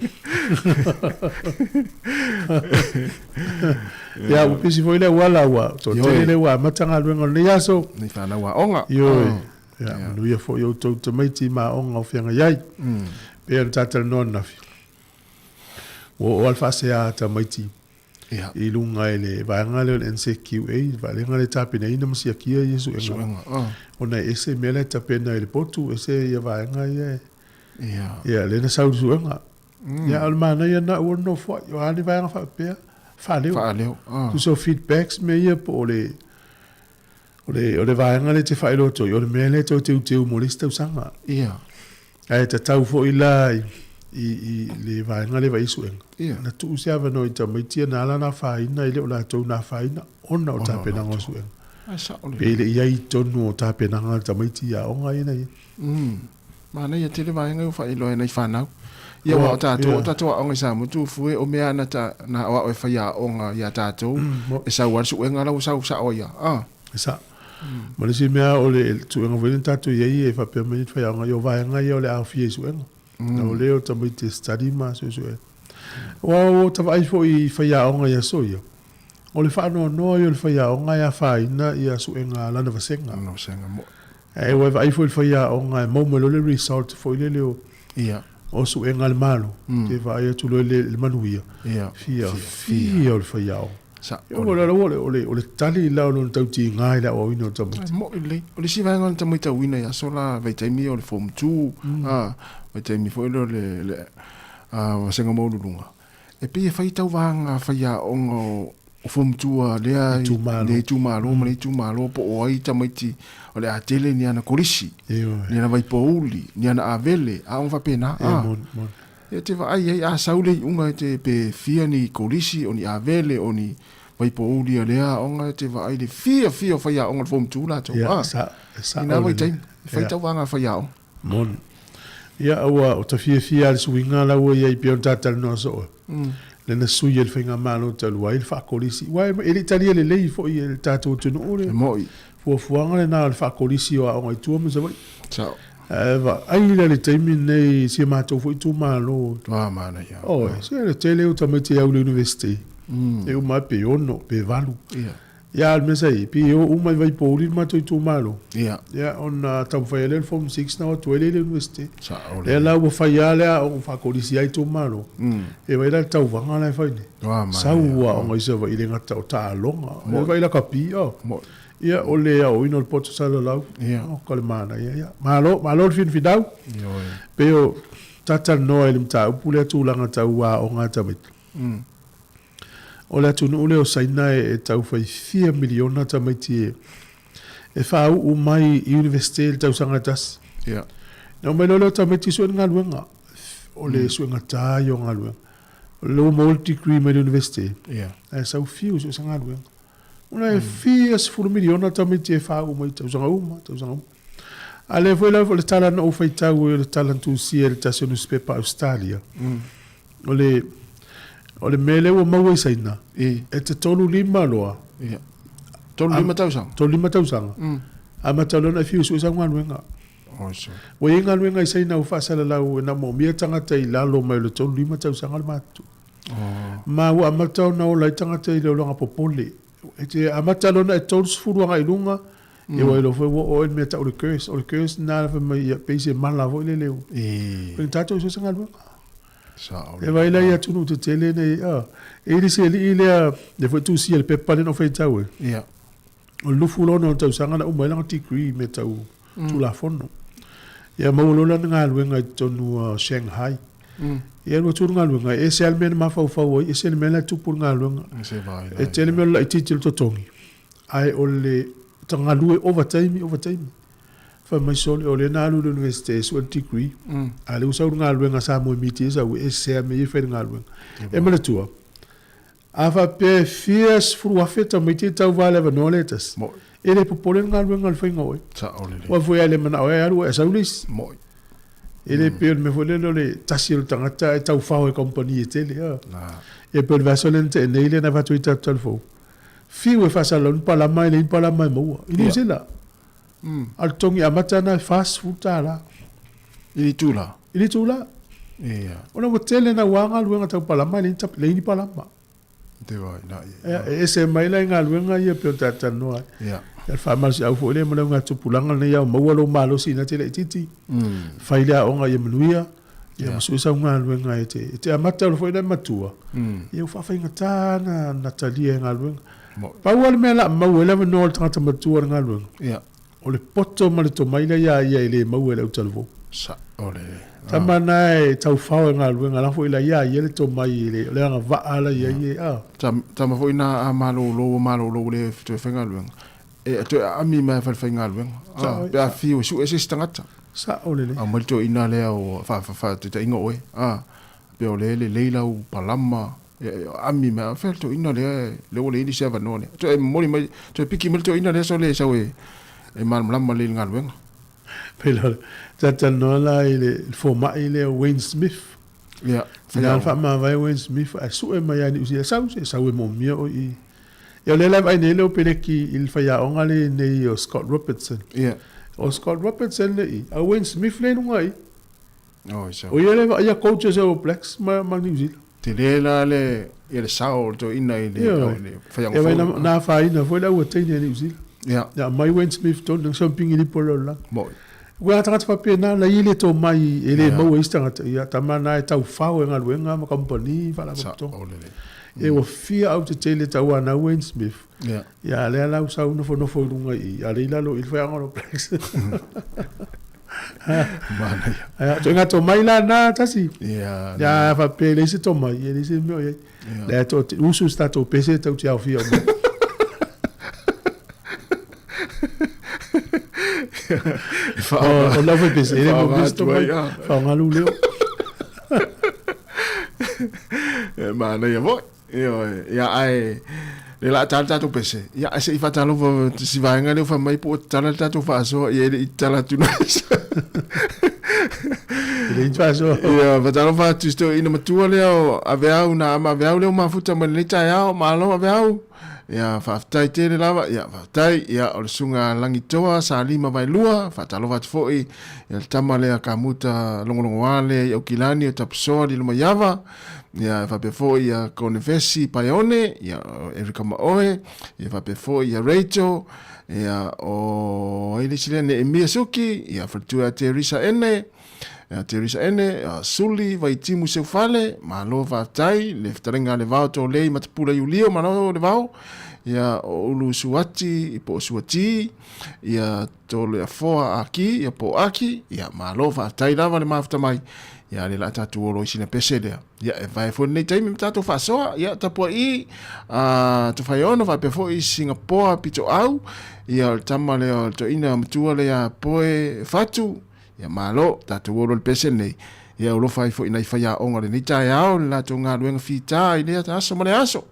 S2: Ia, ua pisi foi le auala ua toatele lea ua amata galuega o lenei aso.
S6: Nei fanau aoga.
S2: Ioe. Ia, manuia foi outou tamaiti ma aoga o feagai ai. Pei ona tatalanoa ananafi, ua oo lava le faasea a tamaiti i luga i le vaega lea o le NZQA, le vaega lea e tapenaina ma siakia ia suega. Ona e ese mea la e tapena i le potu, ese ia vaega ia e... Ia, lea na sau i le suega. Ia, o le manaia lena aua le nofo ai. O a ni vaega faapea, faaleo.
S6: Faaleo.
S2: Tusa o feedbacks mea ia po o le O le, o le vaega lea e te faailoa atu ai, o le mea lea e toe teuteu mo le isi tausaga.
S6: Ia.
S2: Ae tatau foi la i, i, i le vaega lea vaai suega.
S6: Ia.
S2: Na tuu se avanoa i tamaiti ia na ala ona afaina e le o latou na afaina ona o tapenaga o suega.
S6: Ae sao lelei.
S2: Pe le i ai i totonu o tapenaga a tamaiti i aoga ia na i ai.
S6: Manaia tele vaega ia ua faailoa e nai fanau. Ia aua o tatou, o tatou aoga i Samoa Tufue, o mea na ta, na aoao e faiaoga ia tatou, e sau lava le suega la ua sau sao ai lava.
S2: E sao. Ma le isi mea o le suega foi lea na tatou i ai e faapea mai le faiaoga, ia o vaega ia o le a aofia i suega. Na o lea o tamaiti e study ma suesuega. Aua ua ta vaai foi i faiaoga i aso ia, o le faanoanoa ia o le faiaoga e afaina ia suega a lana vasega.
S6: Lana vasega moi.
S2: Ae ua e vaai foi i le faiaoga e maua mai loa le result foi lele o
S6: Ia.
S2: o suega a le Malo, te vaai atu loa i le manuia,
S6: Ia.
S2: fiafia o le faiaoga.
S6: Sa.
S2: Ia o le o le o le tali la o lona tautiga i le aoaoina o tamaiti.
S6: E moi lelei. O le isi vaega na ta matauina i aso la vaitaimi ia o le form 2, a, vaitaimi foi lea o le le vasega maualuluga, e pei e fai tauvaga faiaoga o o form 2 a lea lea itumalo ma lea itumalo po o ai tamaiti o le a tele ni ana kolisi, ni ana vaipouli, ni ana avele, aoga faapena.
S2: E moni, moni.
S6: Ia te vaai ai, a sau le iuga e te pe fia ni kolisi, o ni avele, o ni vaipouli a lea aoga, e te vaai le fiafia o faiaoga o le form 2 latou.
S2: Ia, sa, e
S6: sao. I na vaitaimi, e fai tauvaga a faiaoga.
S2: Moni. Ia, ua, o ta fiafia lava i le suiga la ua i ai pei ona ta talanoa soo. Lea na sui e le Faigamalo talu ai le faakolisi, aua e le i talia lelei foi e le tatou atunuu le fuafuaga lena o le faakolisi o aoga i tua ma Savaii.
S6: Sao.
S2: Ae vaai la i le taimi lenei i si a matou foi itumalo.
S6: Matua manaia.
S2: Oi, se le tele o tamaiti e au i le University, e uma lava pe 6 pe 8.
S6: Ia.
S2: Ia, a o le mea sa i ai, pei e o uma i Vaipouli le matou itumalo.
S6: Ia.
S2: Ia, ona taumafai ai lea o le Form 6 na o atu ai lea i le University.
S6: Sao
S2: Lea
S6: lelei.
S2: la ua fai lava le aoga faakolisi ai itumalo. E vaai la i le tauvaga la e fai nei.
S6: Matua manaia.
S2: Sau aoga i Savaii e le gata o taaloga.
S6: Moi.
S2: Vaai lakapi, oh.
S6: Moi.
S2: Ia, o le aoina o le poto salalau.
S6: Ia.
S2: Oh, ka le manaia. Ia. Malo, malo le finafinau.
S6: Ioe.
S2: Pei o talatalanoa i le mataupu lea tulaga tau aoga a tamaiti. O le atunuu lea o Saina e tau fai fia miliona tamaiti e e faauu mai i Universite i le tausaga e tasi.
S6: Ia.
S2: Na omai loa lea o tamaiti e sue ni galuega, o le suega ta ia o galuega. O lea ua maua le degree mai le Universite,
S6: Ia.
S2: ae sau fiu sue se galuega. Ona e fia sefulu miliona tamaiti e faauu mai tausaga uma, tausaga uma. A lea foi la o le tala na ou faitau ai o le tala na tusia i le tasi o nusipepa a Ausetalia, O le, o le mea lea ua maua i Saina,
S6: I.
S2: e te 35 loa.
S6: Ia. 35 tausaga?
S2: 35 tausaga. Amata loa ona e fiu e sue sau galuega.
S6: Oi so.
S2: Ua i ai galuega i Saina ua faasalalau e na moomia tagata i lalo mai o le 35 tausaga le matutua.
S6: Oh.
S2: Ma ua amata ona ola ai tagata i le olaga popole. E te amata loa ona e 30 agai i luga, ia ua iloa foi ua oo i le mea tau o le curse. O le curse lena fai mai ia pei se mala foi lele ua.
S6: I.
S2: Faigata tou sue se galuega.
S6: Sao
S2: E vaai la i atunuu tetele nei, a, e i le isi alii lea, lea foi e tusia i le pepa lea na ou faitau ai.
S6: Ia.
S2: O le 26 o tausaga na uma ai lana degree i mea tau Tulafono. Ia maua loa lana galuega i totonu o Shanghai. Ia alu atu le galuega, e ese lava le mea na mafaufau ai, ese le mea la e tupu i le galuega. E tele mea o le laitiiti o le totogi, ae o le galue ovataimi, ovataimi. Fai mai sole, o lea na alu i le Universite e sue le degree, a o lea ua sau i le galuega sa moemiti ai sau, e ese lava mea ia e fai i le galuega. E manatua, a faapea e fia 10,000 tamaiti e tauva i le avanoa lea e tasi, e le popole le galuega i le faiga o oe. Aua foi a le manao ai e alu oe ae sau le isi. E le pei o le mea foi lele o le tasi o le tagata ae taufao e kamupani e tele. E pei o le vaiaso lea na tea nei lea na avatu ai tatou talafou, fiu e faasalalau ni palama e leai ni palama e maua. I Niu Sila. A o le totogi amata lena e $40.
S6: I le itula?
S2: I le itula.
S6: Ia.
S2: Ona ua tele naua galuega tau palama e leai ni palama.
S6: Te wai, na ia.
S2: Ia, e ese mai la i galuega ia pei ona talatalanoa ai.
S6: Ia.
S2: Ia, le faamalosiau foi lea ma le augatupulaga lenei ia maua lou malosi ina te laitiiti. Fai le aoga ia manuia, ia ma sue sau galuega e te, e te amata loa foi la e matua, ia ua faafaigata ona talia e galuega. Pau lava le mea o le a maua ai le avanoa o le tagata matua i le galuega,
S6: Ia.
S2: o le poto ma le tomai lea ia ia e le maua e le autalavou.
S6: Sao lelei.
S2: Tama na e taufao e galuega la foi la ia ia le tomai i le, o le agavaa la ia ia. Ah.
S6: Tama foi na a malolo ua malolo ua le toe faigaluega. E toe aami mai fa le faigaluega.
S2: Sao.
S6: Pe a fiu e sue se isi tagata.
S2: Sao lelei.
S6: Aumai le toeaina lea o faataitaiga oe. Ah. Pe o lea e lelei lau palama. E aami mai, fea le toeaina lea, lea ua leai nisi avanoa lea. Toe momoli mai, toe piki mai le toeaina lea so le sau e malamalama lelei i le galuega.
S2: Pei la, talatalanoa la i le fomai lea o Wayne Smith.
S6: Ia,
S2: Ina le faamavae Wayne Smith ae sue mai lava i Niu Sila, sau se, sau e moomia oe i. Ia o lea la e vaai nei le Peleki i le faiaoga lea nei o Scott Robertson.
S6: Ia.
S2: O Scott Robertson le i, a o Wayne Smith lea i luga i.
S6: Oh, so.
S2: O ia le vaaia coaches o All Blacks ma, ma New Zealand.
S6: Tele la le, ia le sao o le toeaina i le,
S2: Ioe.
S6: au, le faiaoga
S2: Ia vai
S6: fou.
S2: na, na afaina foi le aua teine a New Zealand.
S6: Ia.
S2: Ia aumai Wayne Smith tonu, nang sampingi lipo le lalolagi.
S6: Moi.
S2: Ua tagata faapena, la ia le tomai e le
S6: Ia.
S2: maua e isi tagata. Ia tama na e taufao e galuega ma kamupani, faalapotopotoga.
S6: Sao lelei.
S2: E ua fia au tetele tau ana Wayne Smith.
S6: Ia.
S2: Ia lea la ua sau nofonofo i luga i i, a lea i lalo i le faiaoga o le All Blacks.
S6: Manaia.
S2: Ia, toega tomai la na tasi.
S6: Ia.
S2: Ia faapea e leai se tomai, e leai se mea o i ai.
S6: Ia.
S2: Lea to te usu se tatou pese tau te aofia o mai. O lau foi pese, e le mo pese tomai. Whaonga lu leo.
S6: E manaia foi. Ioe, ia ae le la tala tatou pese. Ia ae se i faatalofa si vaega lea ua fai mai po o tatala le tatou faasoa, ia e le i tatala atu na.
S2: E le faasoa.
S6: Ia, faatalofa atu i si toeaina matua lea o Aveau na ama Aveau lea ua mafuta mai lenei taeao. Malo Aveau. Ia, faafetai tele lava. Ia, faafetai. Ia, o le susuga Lagitoa Salima Vaelua, faatalofa atu foi ia le tama lea Kamuta Logologoa lea i Aukilani o Tapusoa Lilomaiava. Ia, e faapea foi ia Konefesi Paeone, ia, o Erika Maoe, ia faapea foi ia Rachel, ia, o ai le isi lea, Neemia Suki, ia, faletua ia Teresa Ene, ia Teresa Ene, ia, Suli Vaitimu Seufale, malo faafetai, le fetalaiga a Levao Tolei Matapula Iulio, malo Levao, ia, o Ulu Suati, po o Suati, ia, Toleafoa Aki, ia po o Aki, ia, malo faafetai lava le mafuta mai, ia, lea o le a tatou olo i sina pese lea. Ia, e vae foi lenei taimi ma tatou faasoa, ia, tapua'i, a, Tofaeono faapea foi Singapoa Pitoau, ia, o le tama lea o le toeaina matua lea ia Poe Fatu, ia, malo, tatou olo i le pese lenei. Ia, alofa ai foi i nai faiaoga o lenei taeao i le latou galuega fita i lea aso ma lea aso.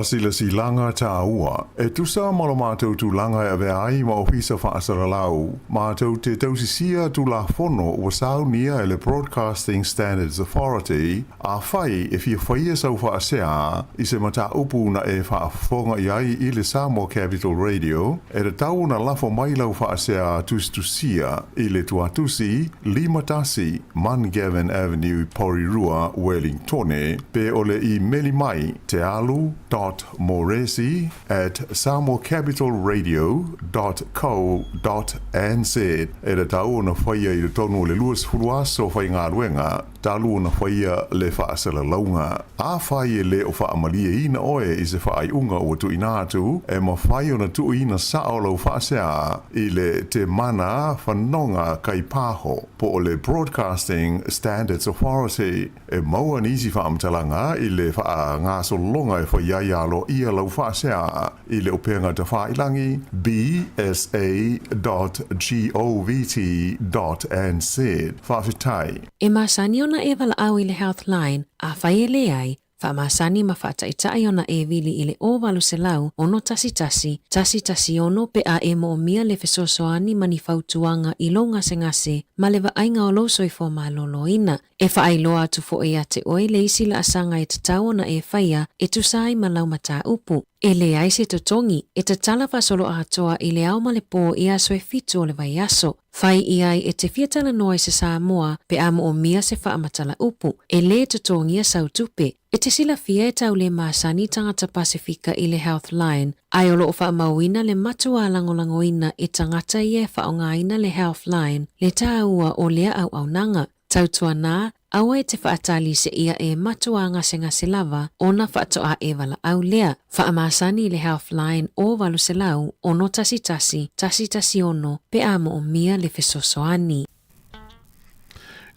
S9: Faasilasilaga tāua. E tusa ma lo matou tulaga e avea ai ma Ofisa Faasalalau, matou te tausisia Tulafono ua saunia e le Broadcasting Standards Authority, Afai e fia faia sau faasea i se mataupu na e faafofoga i ai i le Samoa Capital Radio, e tatau ona lafo mai lau faasea tusitusia i le tuatusi 51 Mungavin Avenue, Porirua, Wellingtone, pe o le imeli mai tealu dot moresi at samoacapitalradio dot co dot nz. E tatau ona faia i totonu o le 20 aso faigaluega talu ona faia le faasalalauga. Afai e le o faamalieina oe i se faaiuga ua tuuina atu, e mafai ona tuuina sao lau faasea i le Te Mana Fanoga Kaipaho po o le Broadcasting Standards Authority. E maua nisi faamatalaga i le faagasologa e fai ai aloaia lau faasea i le upega tafailagi bsa dot govt dot nz. Faafetai.
S4: E masani ona e valaau i le Healthline, afai e leai, faamasani ma faataitai ona e vili i le 0800 611 116 pe a e moomia le fesoasoani ma ni fautuaga i lou gasegase ma le vaaiga o lou soifua maloloina. E faailoa atu foi ia te oe le isi laasaga e tatau ona e faia e tusa ai ma lau mataupu. E leai se totogi, e tatala faasoloatoa i le ao ma le pō i aso e fitu o le vaiaso. Fai i ai e te fia talanoa i se Samoa pe a moomia se faamatala upu, e lē totogia sau tupe. E te silafia e tau lē masani tagata Pasefika i le Healthline, ae o loo faamauina le matuā lagolagoina e tagata ia e faaaogaina le Healthline le tāua o lea auaunaga. Tautuanā, aua e te faatali seia e matuā gasegase lava ona faatoa e valaau lea. Faamasani i le Healthline o 800 611 116 pe a moomia le fesoasoani.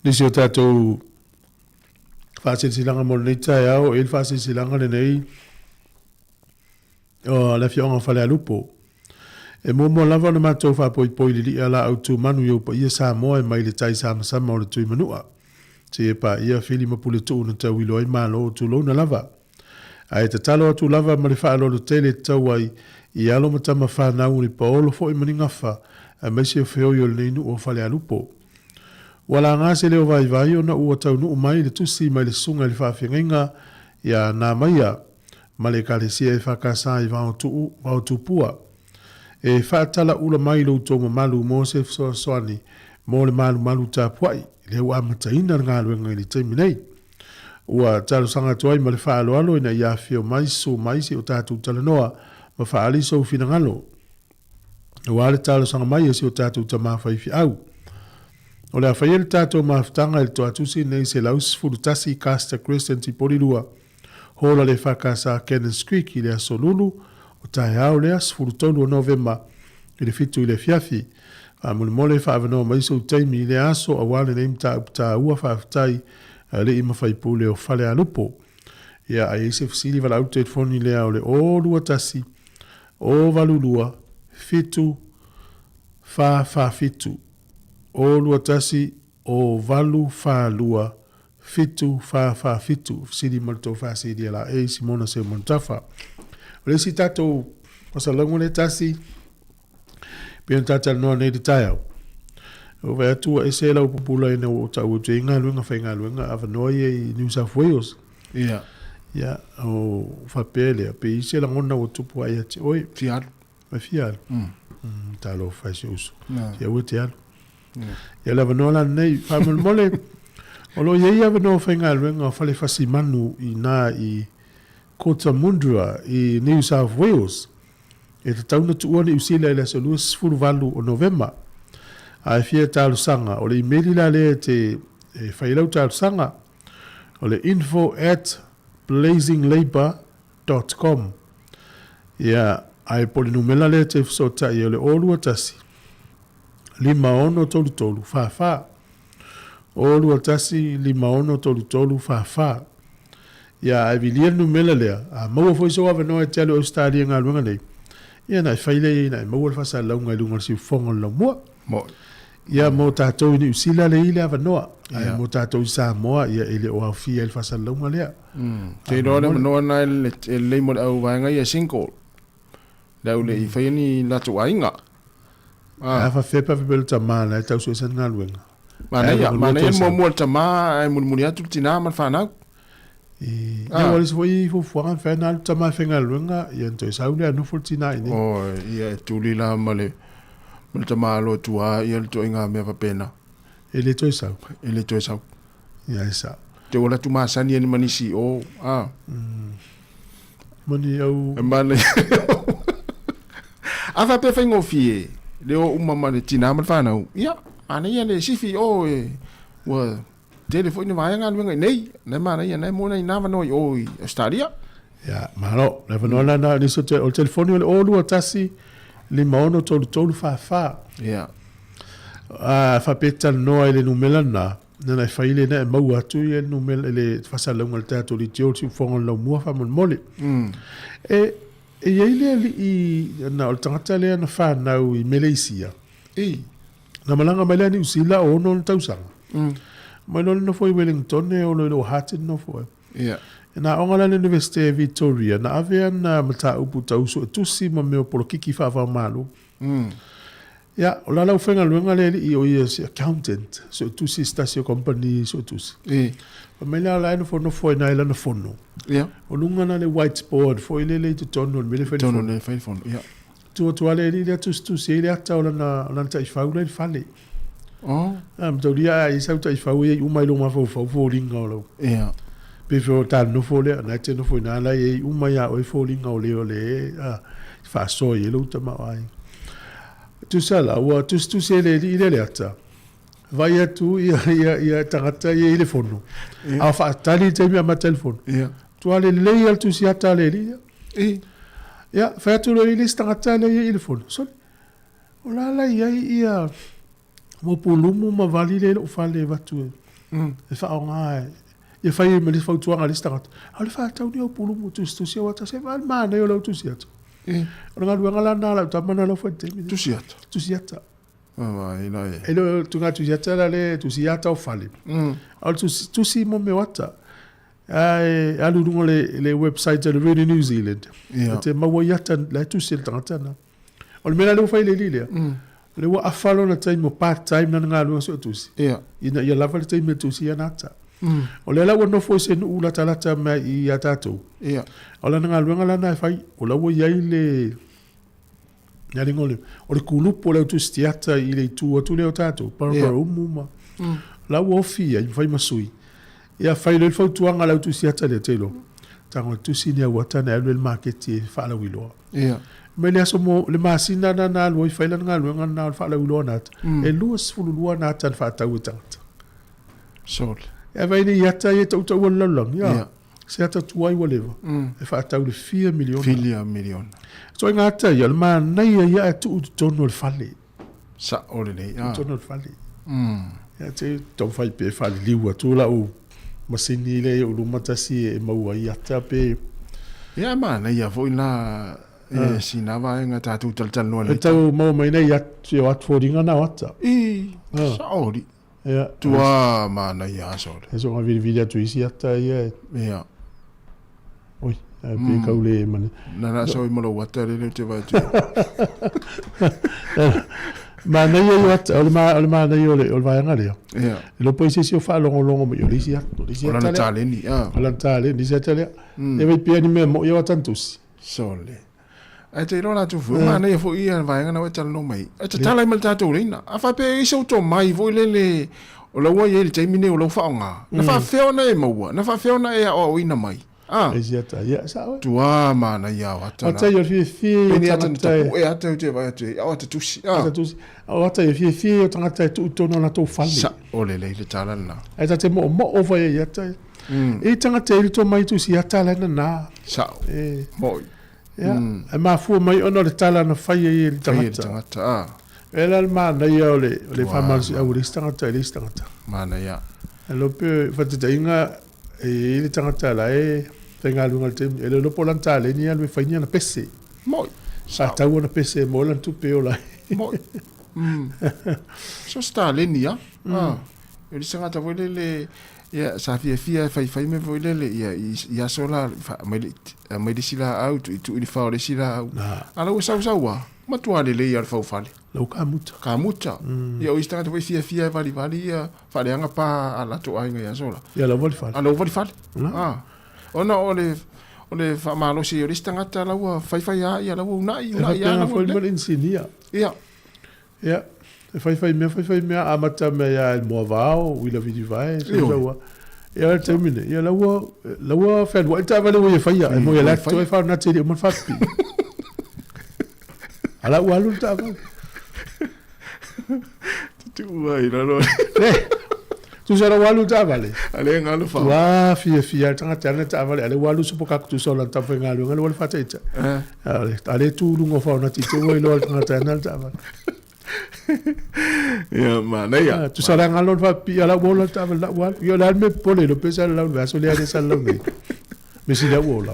S2: Nisi o tatou faasilasilaga mo lenei taeao, e i ai le faasilasilaga lenei o le afioaga o Falealupo. E muamua lava ona matou faapoipoi i le li'a laau tumanu i ou paia Samoa e mai le tai samasama o le Tuimanua seia paia Fili ma Puletuu na tauilo ai Malo o tulouna lava. Ae tatalo atu lava ma le faaaloalo tele e tatau ai i alo ma tama fanau o ni paolo foi ma ni gafa aemaise o feoi o lenei nuu o Falealupo. Ua laga se leo vaivai ona ua taunuu mai le tusi mai le susuga i le faafeagaiga ia Namaia ma le Ekalesia EFKS i Vaotuu, Vaotupua. E faatalaula mai lo outou mamalu mo se fesoasoani mo le malumalu tapuai, lea ua amataina le galuega i le taimi nei. Ua talosaga atu ai ma le faaaloalo ina ia afifio mai, susu mai se i o tatou talanoa ma faaali sou finagalo. Aua le talosaga mai a si o tatou tama faifeau. O le a faia le tatou mafutaga i le toatusi nei 111 Custer Crescent i Porirua, Hōla le EFKS Cannons Creek i le aso Lulu o taeao lea 13 o Novema i le 7 i le afiafi. Faamolemole faaavanoa mai sou taimi i lea aso aua lenei mataupu taua faafetai alii ma faipule o Falealupo. Ia a i ai se fesili valaau le telefoni lea o le 021 082 7 4 4 7 021 0 8 4 2 7 4 4 7 Fesili ma le tou faasilia la e Simona Seumanutafa. O le isi tatou fasalauga lea tasi, pei ona tatalanoa nei i le taeao. Ua vaai atu ua ese lau pupula ina ua ou tau atu ai galuega faigaluega avanoa ia i New South Wales.
S6: Ia.
S2: Ia, o faapea lea, pe i se lagona ua tupu ai ia te oe.
S6: Fia alu.
S2: Mai fia alu. Talofa e si uso. Ia ua te alu. Ia le avanoa la lenei, faamolemole, o lo o i ai avanoa faigaluega o fale fasimanu i ina i Cootamundra i New South Wales, e tatau ona tuua Niu Sila i le aso 28 o Novema. A e fia talosaga, o le imeli la lea e te e fai ai lau talosaga, o le info at blazinglabour dot com. Ia, ae po o le numera lea e te fesootai ai o le 021 5633 44. 021 5633 44. Ia, ae vilia le numera lea, a maua foi sou avanoa e te alu i Ausetalia i galuega nei, ia ona e fai lea i ai ina e maua le faasalalauga i luga o le siufofoga o le laumua.
S6: Mo'i.
S2: Ia mo tatou i Niu Sila le i le avanoa, ae mo tatou i Samoa, ia e le o aofia i le faasalalauga lea.
S6: Te iloa le avanoa lena e lelei mo le au vaega ia single, le au le i faia ni latou aiga.
S2: A faapefea pe a faapea le tama la e tau sue sana galuega?
S6: Manaia, manaia le muamua o le tama ae mulimuli atu le tina ma le fanau.
S2: Ia ua le isi foi fuafuaga e mafai ona alu le tama e faigaluega, ia ona toe sau lea nofo le tina i inei.
S6: Oi, ia e tuli la ma le ma le tamaloa tua ia le ituaiga mea faapena.
S2: E le toe sau.
S6: E le toe sau.
S2: Ia e sao.
S6: Te ua latou masani ai ma nisi i o, a.
S2: Mani au.
S6: E manaia. A faapea faigofie le o uma ma le tina ma le fanau, ia, manaia le sifi i o e ua Tele foi ni vaega galuega i nei, na e manaia, na e mua nai na avanoa i o i Australia.
S2: Ia, malo. Le avanoa la na nisi o te, o le telefoni o le 021 56 33 44.
S6: Ia.
S2: A faapea e talanoa i le numera lena, na e fai lena e maua atu ia le numera i le faasalalauga o le tatou leitio o le siufofoga o le laumua faamolemole. E, e i ai le alii na o le tagata lea na fanau i Meleisia.
S6: I.
S2: Na malaga mai lea Niu Sila o ono ona tausaga. Mai loa le nofo i Wellington e olo i lou Hearten nofo ai.
S6: Yeah.
S2: E na aoga la le Universite e Victoria, na ave ana mataupu tau suetusi ma mea o polokiki faava-o-Malo. Ia, o la lau faigaluega le alii o ia se accountant, suetusi se tasi o company suetusi. Fai mai la o la e nofonofo ai na i lana fono.
S6: Yeah.
S2: O luga na le whiteboard foi lele i totonu o le mea lea e fai le
S6: Totonu
S2: fono.
S6: le fai le fono. Yeah.
S2: Tu atu a le alii lea tusitusi ai le ata o lana, o lana taifau la i le fale.
S6: Oh.
S2: A, mataulia a i sau taifau ia i uma i lou mafaufau foliga o lau.
S6: Ia.
S2: Pe fe o ta nofo lea, na te nofo ina la i uma ia oe foliga o le o le, a, faasoa i ai lou tamaoaiga. Tusa la, ua tusitusi e le alii lea le ata, vai atu ia, ia, ia tagata ia i le fono.
S6: Ia.
S2: A o faatali le taimi e amata ai le fono.
S6: Ia.
S2: Tua lelei lava le tusi ata a le alii lea.
S6: I.
S2: Ia, fai atu loa i le isi tagata lea e i ai i le fono, sole, o la la i ai ia mo pulumu ma vali lea i lou fale e avatu e, e faaaoga e, ia fai ai ma le isi fautuaga a le isi tagata. A o le faatau nei o pulumu tusitusi au ata, se vaai le manaia o lau tusi ata. O le galuega la lena a lau tama na lau fai i le taimi lea.
S6: Tusi ata.
S2: Tusi ata.
S6: Vaai la e.
S2: E le o tuga tusi ata la le tusi ata o fale. A o le tusi, tusi mo mea o ata. Ae alu i luga o le, le website a le Radio New Zealand.
S6: Ia.
S2: E te maua i ata la e tusi e le tagata na. O le mea la lea ua fai e le alii lea, lea ua afa lona taimi o part time lana galuega suetusi.
S6: Ia.
S2: Ina ia lava le taimi e tusi ai ana ata. O lea la ua nofo i se nuu latalata mai ia tatou.
S6: Ia.
S2: O lana galuega la na e fai, o la ua i ai le, Nā ringa o le, o le kulupu o le au tusi tiata i le itu atu lea o tātou, parapara umu ma, la ua ofi ia, i fai ma sui. Ia fai loa le fautuaga a le au tusi ata lea, te iloa, tago e tusi ni au ata na e alu ai i le maketi e faalauiloa. Mai le aso mo, le masina na na alu ai fai lana galuega lena o le faalauiloa na ata, e 22 na ata na faatau e tagata.
S6: Sole.
S2: E vaai nei i ata ia e tautaua i le lalolagi, a. Se ata tuai ua leva, e faatau i le fia miliona.
S6: Fia miliona.
S2: Ituaiga ata ia, o le manaia ia ae tuu i totonu o le fale.
S6: Sao lelei,
S2: a. Totonu o le fale. Ia te taumafai pe faaliliu atu lau masini lea i ou luma tasi e maua ai ata pe.
S6: Ia e manaia foi la e sina vaega tatou talatalanoa
S2: nei. E tau maua mai nei ata, o atu foliga na o ata.
S6: I, sao alii.
S2: Ia.
S6: Tua manaia aso le.
S2: E soga vilivili atu isi ata ia.
S6: Ia.
S2: Oi, ae pe kau le mane.
S6: Na na sau i ma lou ata lele ou te vaai atu.
S2: Manaia i ata, o le ma, o le manaia o le, o le vaega lea.
S6: Ia.
S2: E le po i se isi o faalogologo mai, o le isi ata, o le isi
S6: O
S2: ata
S6: lana
S2: lea.
S6: taleni, a.
S2: O lana taleni, isi ata lea. E vai pea ni mea moi o ata ni tusi.
S6: Sole. Ae te iloa latou foi, o manaia foi ia vaega na ua e talanoa mai ai. E tatala ai ma le tatou leina. A faapea e i ai sou tomai foi lele o la ua i ai i le taimi nei o lau faaaoga, na faafefea ona e maua, na faafefea ona e aoaoina mai. A.
S2: Isi ata, ia, sao e.
S6: Tua manaia o ata na.
S2: Ata ia o le fiafia ia o
S6: Pei ni ata na
S2: tagata e.
S6: tapue ata ou te vaai atu ai, o ata tusi. A.
S2: Ata tusi. O ata ia fiafia ia o tagata e tuu i totonu o latou fale.
S6: Sao lelei le tala lena.
S2: Ae ta te moomoo fai ai ata ia. E tagata e i le tomai tusi ata la e nana.
S6: Sao.
S2: E.
S6: Moi.
S2: Ia, e mafua mai ona o le tala na fai ai e le
S6: Fai e le
S2: tagata.
S6: tagata, a.
S2: E la le manaia o le, o le
S6: Ua,
S2: faamalosi au e le isi tagata i le isi tagata.
S6: Manaia.
S2: E lo pe faataitaiga e i ai le tagata la e faigaluega i le taimi, e le iloa po o lana taleni alu e fai ni ana pese.
S6: Moi.
S2: Faatau ana pese e maua ai lana tupe e ola ai.
S6: Moi. So se taleni a. Ah. O le isi tagata foi lele ia sa fiafia e faifai mea foi lele ia i, i aso la fa, mai le mai le isi laau tuitui le fao o le isi laau. A la ua sausau a matua lelei a le faufale.
S2: Lau kamuta.
S6: Kamuta. Ia o isi tagata foi fiafia e valivali ia faaleaga pa a latou aiga i aso la.
S2: Ia lau vali fale.
S6: A lau vali fale. Ah. Ona o le o le faamalosi o le isi tagata la ua faifai a ia la ua unai unai
S2: a la ua. E inisinia.
S6: Ia.
S2: Ia, e faifai mea, faifai mea, amata mea ia i le moavao, uila vilivae, sausaua. Ia, o le taimi nei, ia la ua, la ua fealuai le taavale ua ia faia, e moi e la toe whaonate i le uma le whapipi. A la ua alu le taavale.
S6: Tutu ai lalo.
S2: Le, tusa la ua alu le taavale.
S6: A le ngalo
S2: fa. Ua fiafia le tagata ana taavale, a le ua alu sopo kaku tusa o lana taumafaigaluega le ua le whataita. A le tu luga o whaonati te ua iloa le tagata ana le taavale.
S6: Ia, manaia.
S2: Tusa la ngalo le whapipi, a la ua ola le taavale la ua alu. Ia o le a le mea popole ilo pe salalau le vaiaso lea le salalau nei. Me sili au ua ola.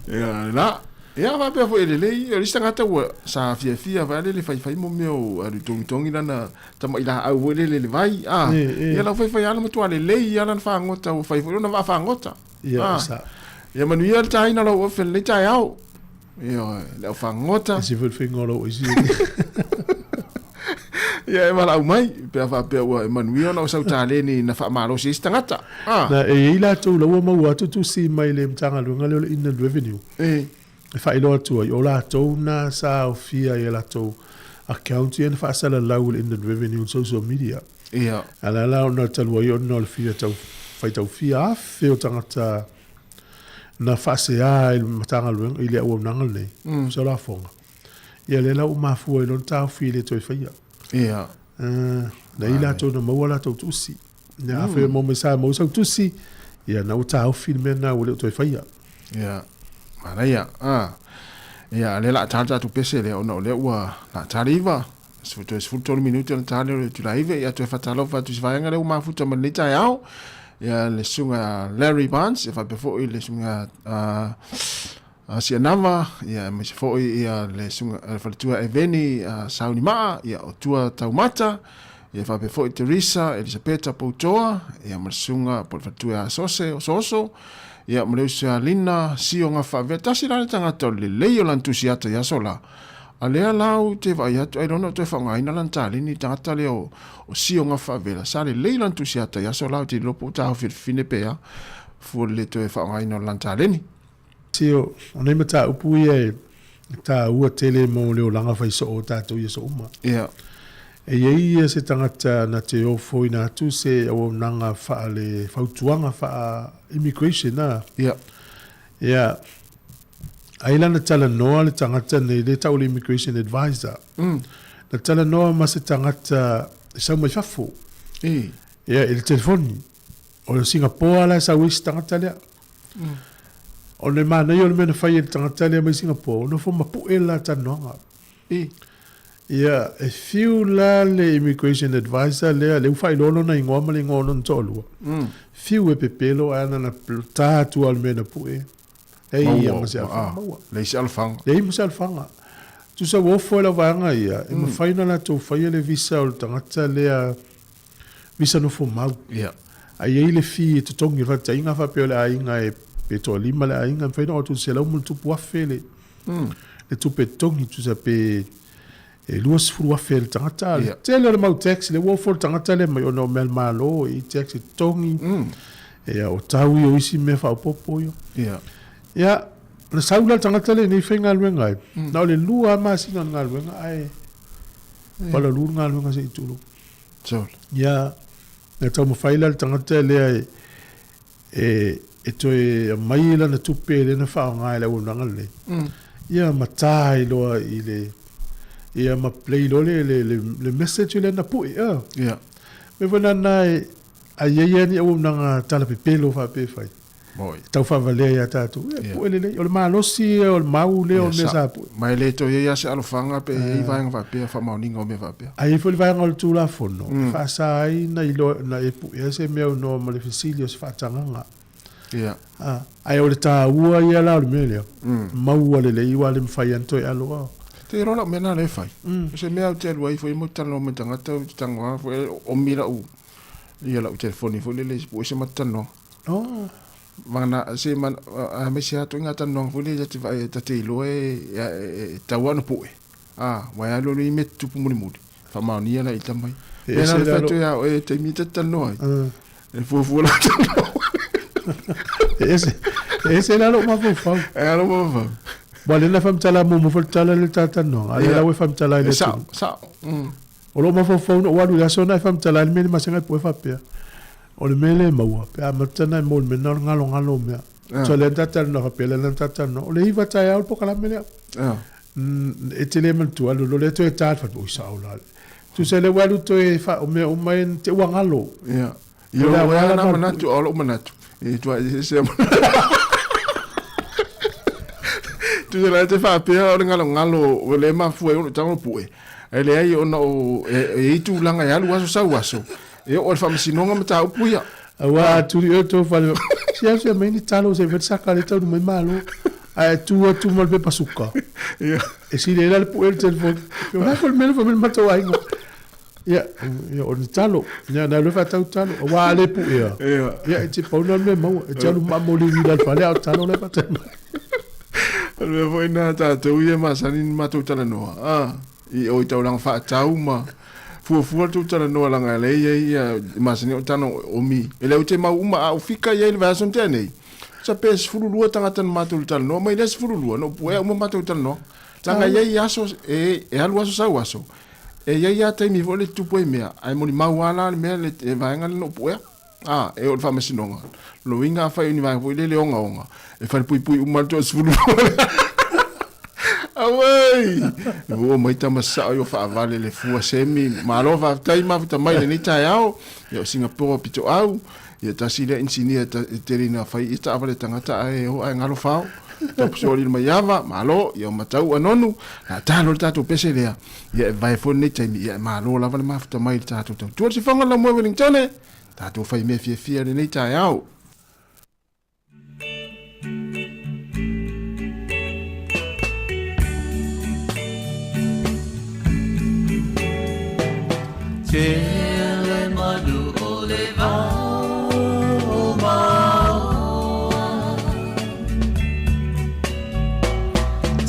S6: Ia, la. Ia, faapea foi e lelei, o le isi tagata ua sa fiafia vai le faifai mo mea o alu togitogi lana tama'i laau foi lele i le vai, a. Ia lau faifai lava matua lelei lava lana fagota ua fai foi lona vaafagota.
S2: Ia, sa.
S6: Ia manuia le taina o lau ofe i lenei taeao. Ioe, le aufagota.
S2: E se foi le faiga o lau oisi.
S6: Ia e valaau mai, pe a faapea ua e manuia ona o sau taleni na faamalosi ai se tagata.
S2: Ah. Na, e i ai latou la ua maua atu tusi mai le Matagaluega lea o le Inland Revenue.
S6: E.
S2: E faailoa atu ai, o latou na sa aofia i a latou account ia na faasalalau i le Inland Revenue i social media.
S6: Ia.
S2: A la la ona talu ai ona o le fia tau, faitau fia afe o tagata na faasea i le Matagaluega i le auaunaga lenei, mm. sa lafoga. Ia lea la ua mafua i lona taofi i le toe faia.
S6: Ia.
S2: Na i latou na maua latou tusi. Ia mm. afai mo mai sa mau sau tusi, ia na ua taofi le mea na ua le o toe faia.
S6: Ia. Manaia. Ah. Ia, lea la tala tatou pese lea ona o lea ua la tala iva. Toe 13 minute ona ta lea o le itula iva. Ia toe faatalofa atu i se vaega lea ua mafuta ma lenei taeao. Ia le susuga Larry Barnes, ia faapea foi le susuga Sianava, ia aemaise foi ia le susuga le faletua Eveni Saunimaa, ia o Tua Taumata, ia faapea foi Teresa Elisapeta Poutoa, ia ma le susuga po o le faletua ia Sose Osooso, ia ma le uso ia Lina Sio Gafaavea. Tasi la le tagata o le lelei o lana tusi ata i aso la. A lea la ou te vaai atu ailoga o toe faaaogaina lana taleni i le tagata lea o Sio Gafaavela, sa lelei lana tusi ata i aso la, ou te iloa po o taofi e le fafine pe a, fua le toe faaaogaina o lana taleni.
S2: Sio, o nei mataupu ia e taua tele mo le olaga faisoo o tatou i aso uma.
S6: Ia.
S2: E i ai ia se tagata na te ofoina atu se auaunaga faale fautuaga faa immigration a.
S6: Ia.
S2: Ia. Ai la na talanoa le tagata nei, lea e tau o le immigration advisor. Na talanoa ma se tagata e sau mai fafo.
S6: E.
S2: Ia, i le telefoni. O le Singapore la e sau ai se tagata lea. O le manaia o le mea na fai e le tagata lea mai Singapore, ua nofo mapu'e le la talanoaga.
S6: E.
S2: Ia, e fiu la le immigration advisor lea, lea ua faailoa lona igoa ma le igoa o lona toalua. Fiu e pepelo ae ana na ta atu lava o le mea na pu'e. Leai ia ma se alofaga.
S6: Maua. Leai se alofaga.
S2: Leai ma se alofaga. Tusa ua ofo ai lau vaega ia, e mafai ona latou faia le visa o le tagata lea, visa nofo mau.
S6: Ia.
S2: A i ai le fee e totogi, le faataitaiga faapea o le aiga e pe toalima le aiga, e mafai ona oo atu i le $100+ le, le tupe e totogi, tusa pe e $20,000 le tagata. Le tele o le mau tax, lea ua ofo le tagata lea mai ona o mea a le Malo, e i ai tax e totogi, ia, o tau ia o isi mea faaopoopo ia. Ia, na sau la le tagata lenei faigaluega ai, na o le 2 lava masina o le galuega ae palalu le galuega se i tulou. Ia, na taumafai la le tagata lea e e toe aumai lana tupe lea na faaaoga e le auaunaga lenei, ia ma ta ai loa i le, ia ma play loa le, le, le, le message lea na pue. Uh.
S6: Ia.
S2: Mea foi lena e, a i ai lava ni auaunaga talapepelo faapea e fai.
S6: Moi.
S2: Tau faavalea ia tatou. Ia, pue lelei. O le malosi ia, o le mau lea o le mea sa pue.
S6: Ma e le toe i ai lava se alofaga pe i ai vaega faapea, faamaoniga o mea faapea.
S2: A i ai foi le vaega o le Tulafono, e faasa ai na iloa, na e puea se mea aunoa ma le fesili o se faatagaga.
S6: Ia.
S2: Ae o le taua ia la o le mea lea, maua lelei aua le mafai lava ona toe alo.
S6: Te iloa lau mea lena lea e fai. O se mea ou te alu ai foi ma ou talanoa ma tagata ou te tago lava foi omi lau ia lau telefoni foi lele e pue se matou talanoaga.
S2: Oh.
S6: Vagana se ma aemaise lava ituaiga talanoaga foi lea ta te vaai ta te iloa e tatau lava ona pue. A, aua e alu alu i ai mea tutupu mulimuli. Faamaonia la i ta mai.
S2: E
S6: Mea
S2: ese
S6: la le
S2: le
S6: fai
S2: alo.
S6: atu ia oe taimi ta te talanoa ai. E fuafua lau talanoa.
S2: E ese, e ese la lou mafaufau.
S6: E a lou mafaufau.
S2: Ua lea na faamatala muamua foi le tala lea i le talatalanoaga, a o lea la ua e faamatala ai le
S6: E sao,
S2: atunuu.
S6: sao.
S2: O lou mafaufau na ou alu i le aso na e faamatala ai le mea le masega e pue faapea, o le mea lea e maua, pe a amata na e maua i le mea lena o le galogalo o mea. So lea na talatalanoa faapea, lea na talatalanoa, o le 9 taeao le polokalame lea. E te le manatua, alu loa lea toe ta le fale, oi sao la. Tusa lea ua alu toe fa, o mea uma e te ua galo.
S6: Ia. Ia
S2: O le
S6: o
S2: auala
S6: ea na
S2: na
S6: manatu, o lou manatu. E tua e se Tusa la te faapea o le galogalo o le mafua ai ona tago pue. Ae leai ona o e i ai tulaga e alu aso sau aso. E oo i le faamasinoga mataupu ia.
S2: Aua a tuli oe tou fale, sia sia mai ni talo se fai saka le taunu mai malo. Ae tu atu ma le pepa suka. E sili ai la le pue le telefoni. O la foi le mea le fai mai le matou aiga. Ia, ia o ni talo. Ia na alu e faatau talo. Aua a le puea. Ia e te pau na le mea maua. E te alu maamoli i le fale a o talo la e faatau mai.
S6: O le mea foi lena a tatou ia e masani ni matou talanoa. Ah. I o i taulaga faatau ma fuafua le tou talanoa leaga lea e i ai ia masani o tano omi. E le o te mau uma a ou fika i ai le vaiaso na tea nei, sa pe 12 tagata na matou le talanoa mai lea 12 na ou puea uma matou talanoa. Leaga e i ai aso e e alu aso sau aso, e i ai lava taimi foi lea e tutupu ai mea, ae molimau lava la le mea le vaega lea na ou puea. A, e oo i le faamasinoga, loiga afai o ni vaega foi lele ogaoga, e falepuipui uma le toa-12 lea. Auei! Ua mai tama sao i o faavale le fua semi. Malo faafetai mafuta mai lenei taeao. Ia o Singapore pitoau. Ia tasi lea inisinia e tele ina fai ia taavale tagata ae o ae galo fao. Tapusoa lilo mai ava, malo, ia o matau anonu. La talo le tatou pese lea. Ia e vae foi lenei taimi, ia e malo lava le mafuta mai le tatou tautua le sifoga lau moe Wellingtone. Tatou fai mea fiafia lenei taeao.
S5: Tele manu o le vao o Maoa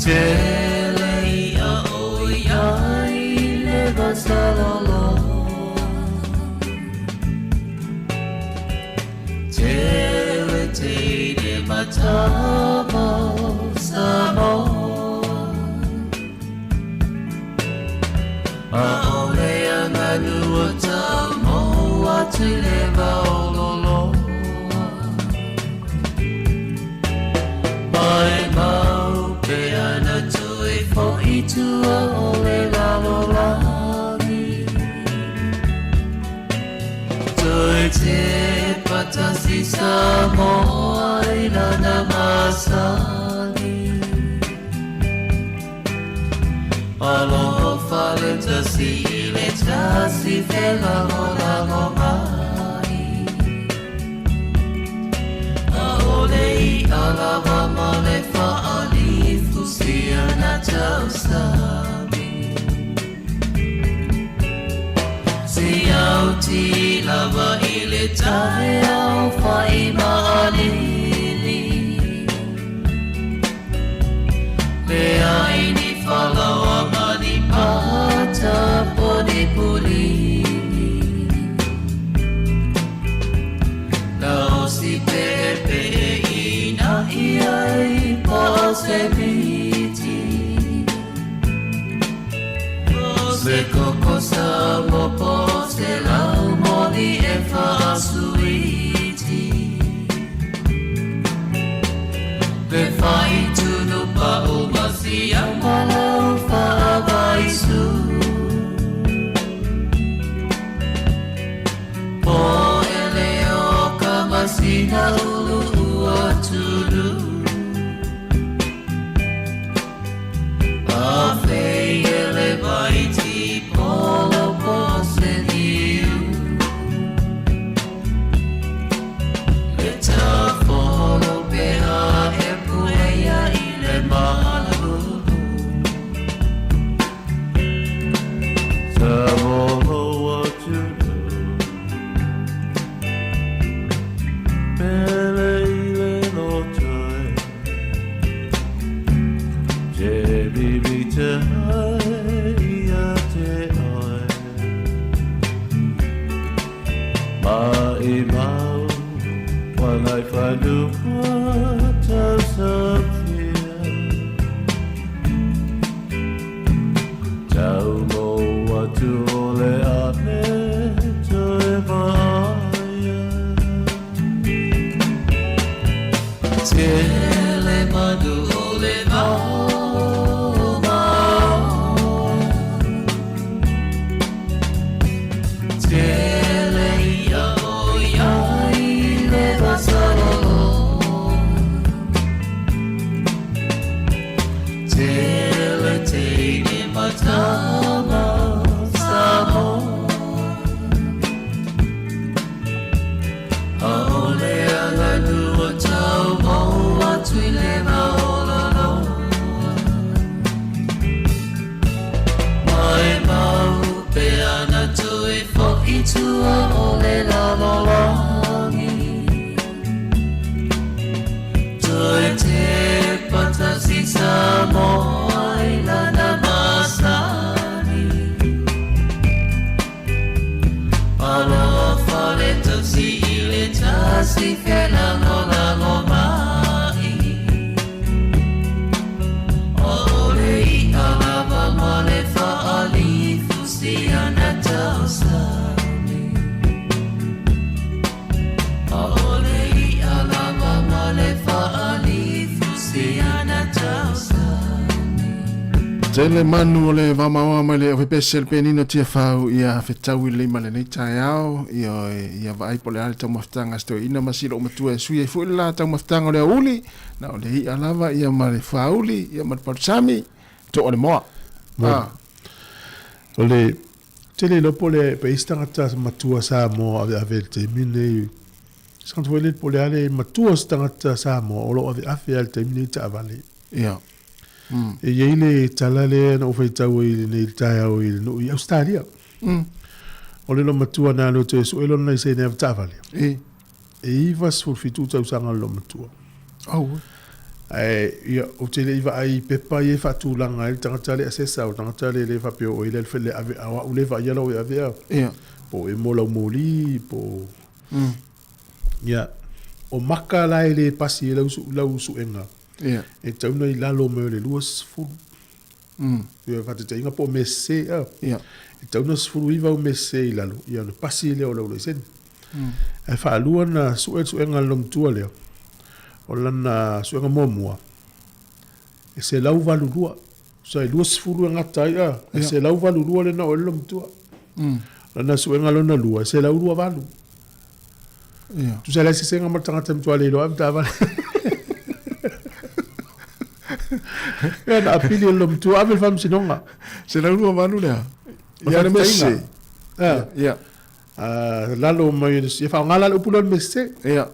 S5: Tele ia o iai le vasaloloa Tele teine matama o Samoa Aole aganu o tau atu le vaololoa Mai mau pea na toe fo'i tua o le lalolagi Toe tepa tasi Samoa i lana masani Alofa le tasi i le tasi felagolago mai Aole i alawa ma le faalifu sia na tausami Siauti lava i le taeao fai maalili Leai ni falaoa ma ni pata po ni pulini Gaosi peepee ina'i ai po o se miti Se koko Samoa po o se laumoli e faasuiti Le fai tunu pa'u ma siama lau faavaisu Po ele o ka masina ulu ua tulu A fei ele vai ti polo po se niu. tua o le lalolagi. Toe tepa tasi Samoa i lana masani. Alofa le tausi i le tasi felagolago mai. O le i'a lava ma le fa'alifusi ana tausami. O le i'a lava ma le fa'alifusi ana tausami.
S6: Tele manu o le vamaoa mai le ofepese le penina tiafau ia fetaui le ma lenei taeao ia ia vaai po o le a le taumafataga a si toeaina ma si loomatua e sui ai foi le la taumafataga o le aouli na o le i'a lava ia ma le fuauli ia ma le palusami to'a le moa.
S2: Ah. O le tele iloa po o le pe i ai se tagata matua Samoa o aveave i le taimi lenei. Se tagata foi lele po o le a le matua o se tagata Samoa o lo o aveave lava i le taimi lenei i taavale.
S6: Ia.
S2: E i ai le tala lea na ou faitau ai i lenei taeao i le nuu i Ausetalia. O le loomatua na alu atu e sue lona laisene avetaavale. E 97 tausaga le loomatua.
S6: Au.
S2: Ae, ia, ou te le i vaai i pepa ia e faatulaga ai le tagata le assessor, o le tagata le le faapea o oe lea le ave, o au lea e vaaia lau e avea.
S6: Ia.
S2: Po o e mo lau moli, po o... Ia, o maka la e le pasi ai lau, lau suega.
S6: Ia.
S2: E tatau ona i lalo mai o le 20. Ia, faataitaiga po o mea sese, a.
S6: Ia.
S2: E tatau ona 19 au mea sese i lalo, ia ona pasi lea o lau laisene. Ae faalua ona sue le suega a le loomatua lea, o lana suega muamua, e 182. So e 20 e gata ai, a, e 182 lea na oo ai le loomatua. Lana suega lona lua, e 128.
S6: Ia.
S2: Tusa le sesega ma le tagata e matua le iloa ave taavale. Ia na apili e le loomatua, ave i le faamasinoga.
S6: 128 lea? Ia le mea sese.
S2: Ia. Lalo mai, ia faaaoga la le upu lea o le mea sese.
S6: Ia.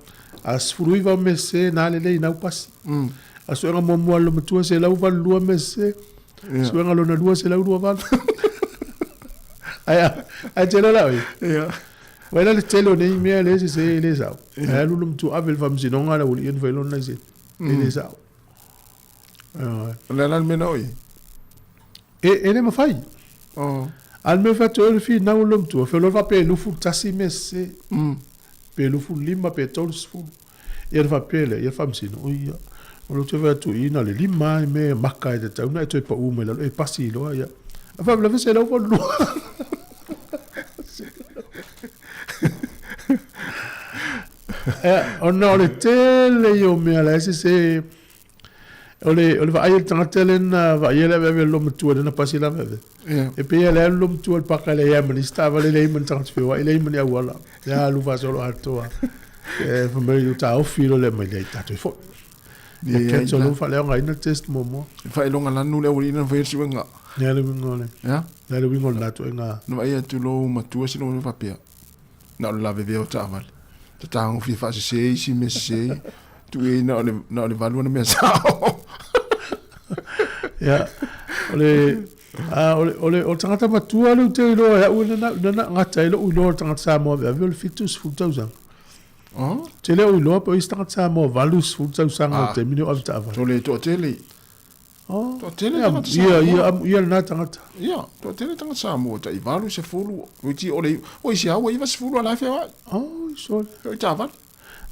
S2: A 19 au mea sese, na lelei na au pasi. A suega muamua a le loomatua, 182 mea sese. Suega lona lua, 128. Ae, ae tele la oe.
S6: Ia.
S2: Vai la le tele o nei mea le sese e le sao. Ae alu le matua ave i le faamasinoga le aualii ona fai lona laisene. E le sao.
S6: O le a la le mea na oo i ai?
S2: E le mafai.
S6: Oh.
S2: A o le mea fai atu ai o le finau o le matua, feoloolo faapea e 21 mea sese. Pe 25 pe 30. Ia ona faapea lea, ia faamasino, oi ia, o lou toe fai atu i i na o le lima lava mea e maka e tatau ona e toe pau mai lalo, e pasi loa ia. A faalavelave 182. Ia, ona o le tele ia o mea la e sese. O le, o le vaai a le tagata lea na vaaia le aveave a le loomatua lea na pasi le aveave.
S6: Ia.
S2: E pei lava o lea alu le loomatua i le paka e leai lava ma nisi taavale, leai ma ni tagata feoai, leai ma ni auala. Lea alu faasolo atoa. E fai mai ua taofi loa le aumai, leai tatou e foi. Ia cancel loa faaleaogaina le test muamua.
S6: Faailoga lanu le aualii na faia le suega.
S2: Ia le uiga o le.
S6: Ia.
S2: Ia le uiga o lena ituaiga.
S6: Na vaai atu lou matua sina mea faapea. Na o le lavevea o taavale. Tatagofie faasese isi mea sese. Tuu i ai na o le, na o le valu ana mea sao.
S2: Ia, o le, a, o le, o le, o le tagata matua lea ou te iloa e au na, na, na gata ai lou iloa o le tagata Samoa aveave o le 70 tausaga.
S6: Oh?
S2: Te le o iloa po o isi tagata Samoa 80 tausaga o le taimi lenei o ave taavale.
S6: Tole toatele.
S2: Oh.
S6: Toatele
S2: Ia,
S6: tagata
S2: ia,
S6: Samoa.
S2: ia, ia lena tagata.
S6: Ia, toatele tagata Samoa, tai 80, iti o le, o isi au e 90 a la e feoai.
S2: Oh, sole.
S6: Feoai taavale.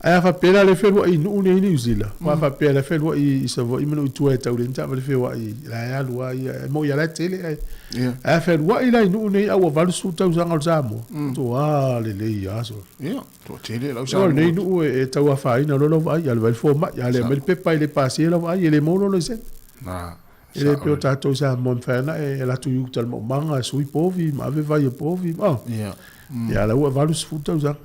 S2: Ae a faapea la le feluai i nuu nei i Niu Sila, aua a faapea la feluai i Savaii ma nuu i tua e tau le taavale feoai la e alu lava ia, e moni lava la e tele ae ae a feluai la i nuu nei a ua 80 tausaga o le Samoa, toa lelei lava sole.
S6: Ia, toatele lau
S2: O
S6: Samoa.
S2: lenei nuu e tau afaina loa lau vaai, alu ai le fomai, a le aumai le pepa e le pasia lau vaai, e le maua lou laisene.
S6: Na,
S2: E le pei o tatou i Samoa e mafai ona e alu atu i uta i le maumaga e sui povi ma ave vai e povi. Oh.
S6: Ia.
S2: Ia la ua 80 tausaga.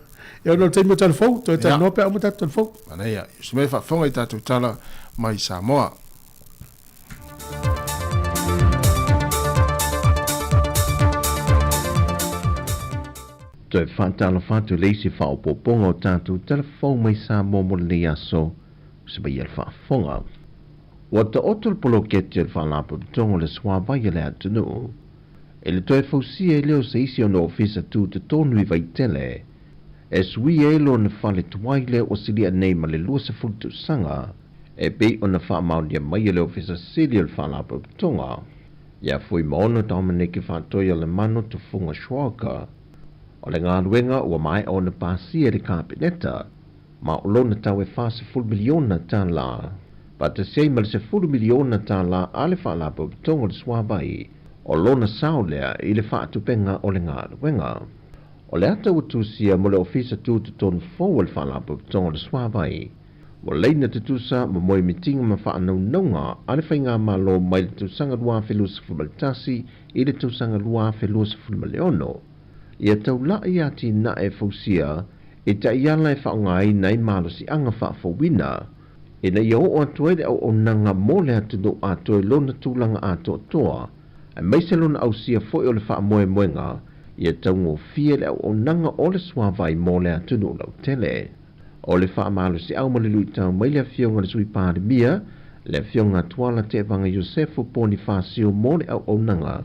S2: Ia ona o le taimi o talafou, toe talanoa pe a uma tatou talafou.
S6: Manaia, ia se mea e faafofoga i tatou tala mai Samoa.
S8: Toe faatalofa atu i le isi faaopoopoga o tatou tala fou mai Samoa mo lenei aso, se maia le faafofoga. Ua taoto le poloketi a le Faalapotopotoga o le Suavai a le atunuu. I le toe fausia ai lea o se isi ona ofisa tutotonu i Vaitele, e suia ai lona fale tuai lea ua silia nei ma le 20 tausaga, e pei ona faamaonia mai e le Ofisa Sili o le Faalapotopotoga, ia Fuimaono Dominike Faatoialemano Tufuga Schwalger. O le galuega ua maea ona pasia e le Kapeneta, ma o lona tau e $40 miliona tala, faatasi ai ma le $10 miliona tala a le Faalapotopotoga o le Suavai, o lona sao lea i le faatupenga o le galuega. O le ata ua tusia mo le Ofisa Tutotonu fou o le Faalapotopotoga o le Suavai, ua laina tutusa ma moemitiga ma faanaunauga a le faigamalo mai le tausaga 2021 i le tausaga 2026. Ia taulai atinae fausia i taiala e faaaogaina ai malosiaga faafouina, ina ia oo atu ai le auaunaga mo le atunuu atoa i lona tulaga atoatoa, aemaise lona ausia foi o le faamoemoega ia taugofie le auaunaga o le suavai mo le atunuu lautele. O le faamalosiau ma le luitau mai le Afioga i le Sui Palemia, le Afioga Tuala Tevaga Iosefo Ponifasio mo le auaunaga,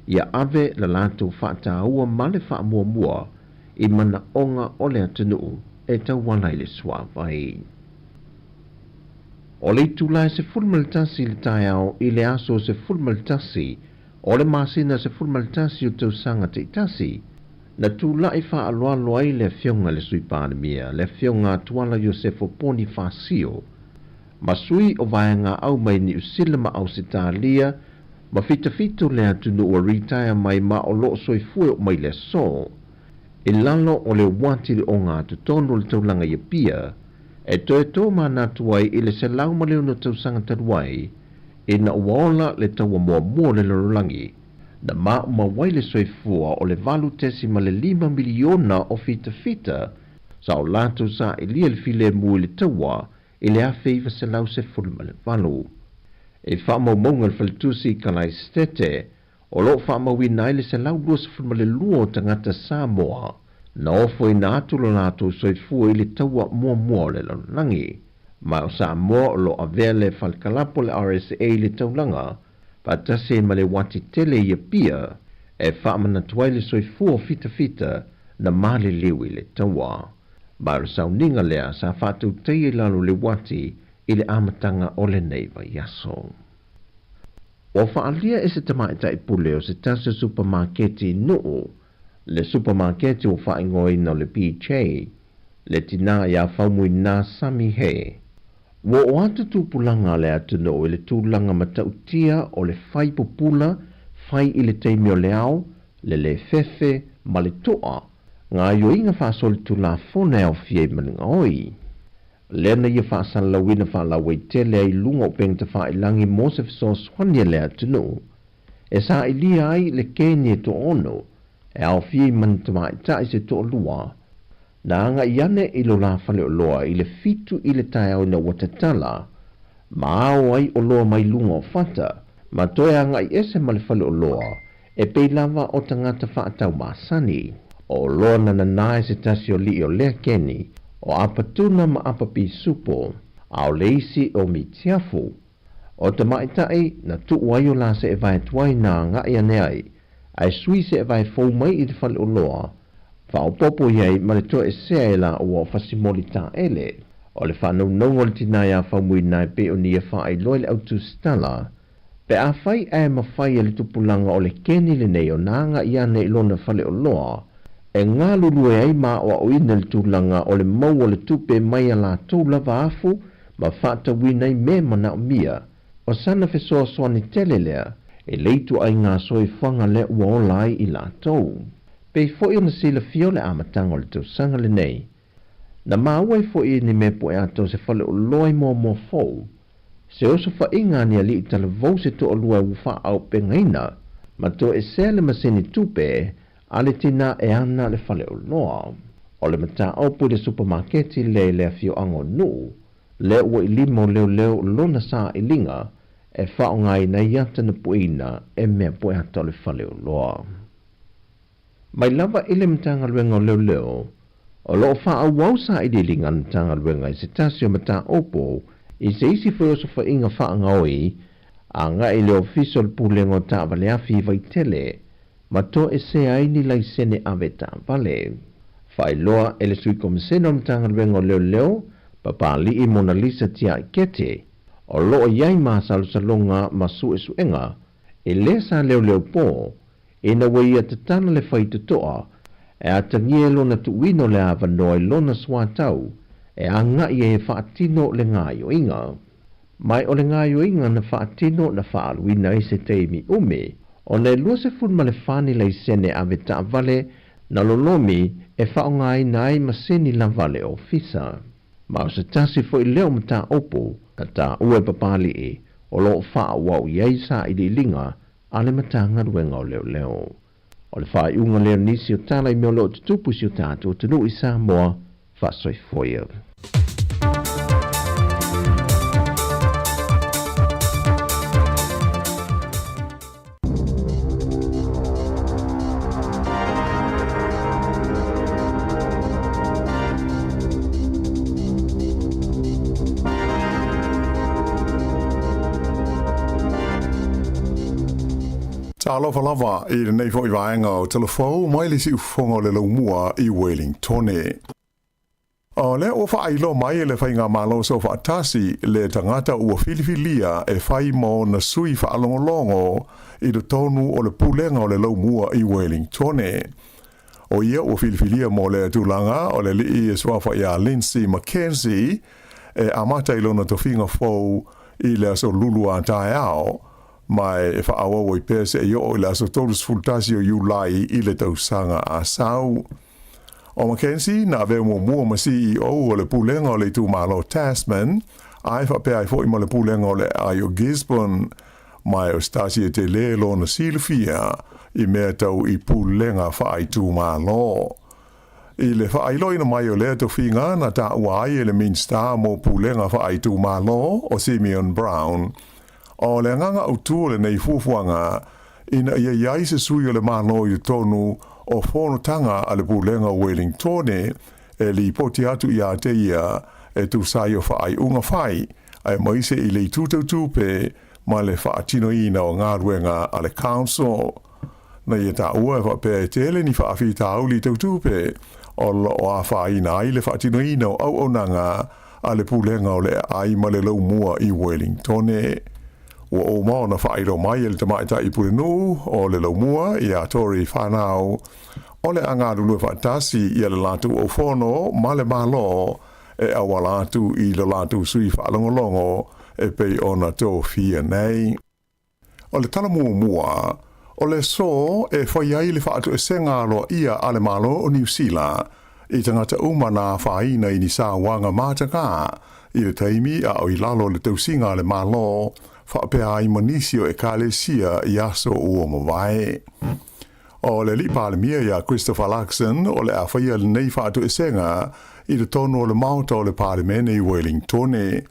S8: ia ave le latou faataua ma le faamuamua i manaoga o le atunuu e tauala i le suavai. O le itula e 11 i le taeao i le aso 11 o le masina 11 o tausaga taitasi, na tulai faaaloalo ai le Afioga i le Sui Palemia, le Afioga Tuala Iosefo Ponifasio, ma sui o vaega au mai Niu Sila ma Ausetalia, ma fitafito le atunuu ua retire mai ma o loo soifua e oo mai le aso. I lalo o le uati le ogatotonu o le taulaga i Apia, e toe tōmanatu ai i le 106 tausaga talu ai, ina ua ola le taua muamua o le lalolagi, na maumau ai le soifua o le 8.5 miliona o fitafita sa o latou sailia le filemu i le taua i le 1918. I faamaumauga a le Faletusi i Kalaesetete, o lo o faamauina ai le 122 o tagata Samoa na ofoina atu lo latou soifua i le taua muamua o le lalolagi. Ma o Samoa o lo o avea le falekalapo le RSA i le taulaga, faatasi ai ma le uati tele i Apia, e faamanatu ai le soifua o fitafita na maliliu i le taua. Ma o le sauniga lea sa faatautaia i lalo o le uati i le amataga o lenei vaiaso. Ua faaalia e se tamaitai pule o se tasi o supamaketi i Nuu, le supamaketi ua faaigoaina o le PJ, le tinā iā Faumuina Sammy He. Ua oo atu tupulaga a le atunuu i le tulaga matautia o le fai pupula, fai i le taimi o le ao, le lē fefe, ma le to'a, gaoioiga faasolitulafono e aofia ai ma le gaoi. Lea na ia faasalalauina faalauaitele ai i luga o upega tafailagi mo se fesoasoani a le atunuu e sailia ai le keni e toaono e aofia i manu tamaitai se toalua na agai ane i lo la faleoloa i le 7 i le taeao ina ua tatala ma ao ai oloa mai luga o fata ma toe agai ese ma le faleoloa e pei lava o tagata faatau masani. O oloa na nanā e se tasi o alii o lea keni, o Apatuna ma Apapisupo, a o le isi o Mitiafu. O tamaitai na tuu ai o la seevae tuai na agai ane ai, ae sui seevae fou mai i le faleoloa, faaopoopo i ai ma le toesea e laua o Fasimoli Taele. O le faanaunauga o le tinā iā Faumuina e pei ona ia faailoa i le autusitala, Pe afai ae mafai e le tupulaga o le keni lenei ona agai ane i lona faleoloa, e galulue ai ma aoaoina le tulaga o le mau o le tupe mai a latou lava afu ma faatauina ai mea manaomia, o sana fesoasoani tele lea e le ituaiga soifuaga lea ua ola ai i latou. Pei foi ona silafia o le amataga o le tausaga lenei, na maua ai foi e ni mea pueata o se faleoloa i Moamoa Fou, Se osofaiga a ni alii talavou se toalua ua faaaupegaina ma toesea le masini tupe a le tinā e ana le faleoloa. O le mataupu i le supamaketi lea i le afioaga o Nuu, lea ua i lima o leoleo lona sailiga e faaaogaina ai ata na pueina e mea pueata o le faleoloa. Mai lava i le Matagaluega o Leoleo, o lo o faaauau sailiiliga a le Matagaluega i se tasi o mataupu i se isi foi osofaiga faagaoi agai i le Ofisa o le Pulega o Taavaleafi i Vaitele. ma toesea ai ni laisene avetaavale. Faailoa e le Sui Komisena o le Matagaluega o Leoleo, Papali'i Monalisa Tiaikete, o lo o i ai masalosaloga ma suesuega e lē sa leoleo po ina ua ia tatala le faitotoa e atagia i lona tuuina o le avanoa i lona suatau e aga'i ai e faatino le gaoioiga. Ma o le gaoioiga na faatino na faaaluina ai se taimi umi ona e 24 ni laisene ave taavale na lolomi e faaaogaina ai masini lava a le ofisa. Ma o se tasi foi lea o mataupu na taua e Papali'i o lo o faaauau i ai sailiiliga a le Matagaluega o Leoleo. O le faaiuga lea o nisi o tala i mea o lo o tutupu i si o tatou atunuu i Samoa, faasoifua ia.
S9: Talofa lava i lenei foi vaega o Talafou mai le siufofoga o le Laumua i Wellingtone. O lea ua faailoa mai e le Faigamalo Soofaatasi le tagata ua filifilia e fai ma ona sui faalogologo i totonu o le Pulega o le Laumua i Wellingtone. O ia ua filifilia mo lea tulaga o le alii e suafa iā Lindsay McKenzie e amata i lona tofiga fou i le aso Lulu a taeao, ma e faaauau ai pea seia oo i le aso 31 o Iulai i le tausaga a sau. O McKenzie na avea muamua ma CEO o le Pulega o le Itumalo Tasman, ae faapea ai foi ma le Pulega o le Aai o Gisborne. Ma e o se tasi e tele lona silafia i mea tau i pulega faaitumalo. I le faailoaina mai o lea tofiga na taua ai e le Minisita mo Pulega Faaitumalo o Simeon Brown, O le agaga autu o lenei fuafuaga, ina ia i ai se sui o le Malo i totonu o fonotaga a le Pulega o Wellingtone e lipoti atu iā te ia e tusa ai o faaiuga fai, aemaise i le itu tau tupe ma le faatinoina o galuega a le Council. Na ia taua e faapea e tele ni faafitauli tau tupe o lo o afaina ai le faatinoina o auaunaga a le Pulega o le Aai ma le Laumua i Wellingtone. Ua uma ona faailoa mai e le tamaitai pulenuu o le Laumua iā Tory Whanau o le a galulue faatasi ia le latou aufono ma le Malo e auala atu i lo latou sui faalogologo e pei ona tofia nei. O le tala muamua, o le aso e fai ai le faatoesega aloaia a le Malo o Niu Sila i tagata uma na afaina i ni sauaga matagā i le taimi a o i lalo o le tausiga a le Malo faapea ai ma nisi o Ekalesia i aso ua mavae. O le Alii Palemia iā Christopher Luxon o le a faia lenei faatoesega i totonu o le Maota o le Palemene i Wellingtone.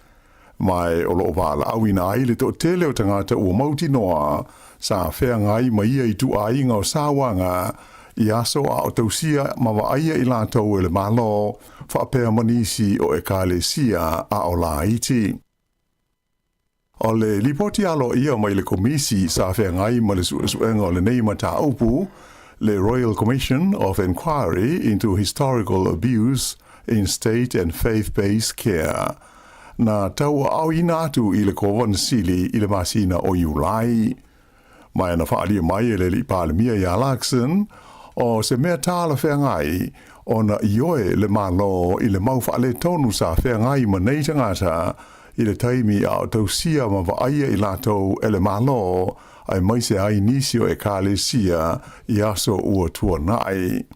S9: Ma e o lo o valaauina ai le toatele o tagata ua mautinoa sa feagai ma ia ituaiga o sauaga i aso a o tausia ma vaaia i latou e le Malo faapea ma nisi o Ekalesia a o laiti. O le lipoti aloaia mai le Komisi sa feagai ma le suesuega o lenei mataupu, le Royal Commission of Inquiry into Historical Abuse in State and Faith-Based Care, na tauaaoina atu i le Kovana Sili i le masina o Iulai. Ma na faaalia mai e le Alii Palemia iā Luxon, o se mea talafeagai ona ioe le Malo i le mau faaletonu sa feagai ma nei tagata i le taimi a o tausia ma vaaia i latou e le Malo aemaise ai nisi o Ekalesia i aso ua tuanai.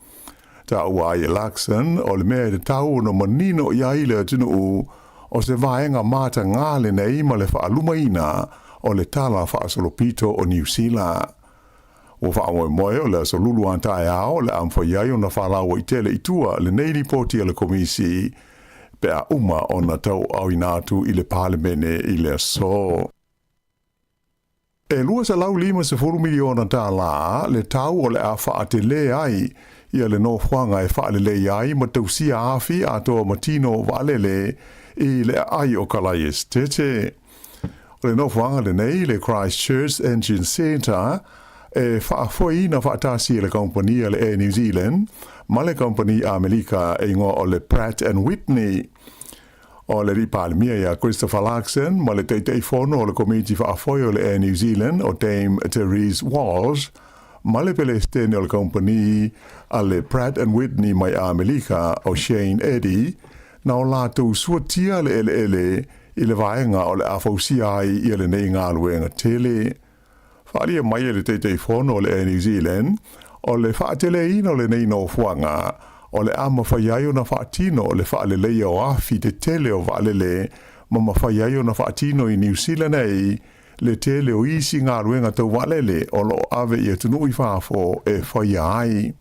S9: Taua ai e Luxon, o le mea e tatau ona manino i ai le atunuu, o se vaega matagā lenei ma le faalumaina o le Tala Faasolopito o Niu Sila. Ua faamoemoe o le aso Lulu a taeao o le a mafai ai ona faalauaitele i tua lenei lipoti a le Komisi pe a uma ona tauaaoina atu i le Palemene i le aso. E $250 miliona tālā le tau o le a faatelē ai ia le nofoaga e faalelei ai ma tausia afi atoa ma tino vaalele i le aai o Kalaesetete. O le nofoaga lenei, le Christchurch Engine Centre, e faafoeina faatasi e le kamupani a le Air New Zealand ma le kamupani Amelika e igoa o le Pratt and Whitney. O le Alii Palemia ia Christopher Luxon ma le Taitaifono o le Komiti Faafoe o le Air New Zealand o Dame Therese Walsh ma le Pelesitene o le Kamupani a le Pratt and Whitney mai Amelika o Shane Eddy na o latou suatia le eleele i le vaega o le a fausia ai ia lenei galuega tele. Faaalia mai e le Taitaifono o le Air New Zealand, o le faateleina o lenei nofoaga, o le a mafai ai ona faatino le faaleleia o afi tetele o vaalele ma mafai ai ona faatino i Niu Sila nei le tele o isi galuega tau vaalele o lo o ave i atunuu i fafo e faia ai.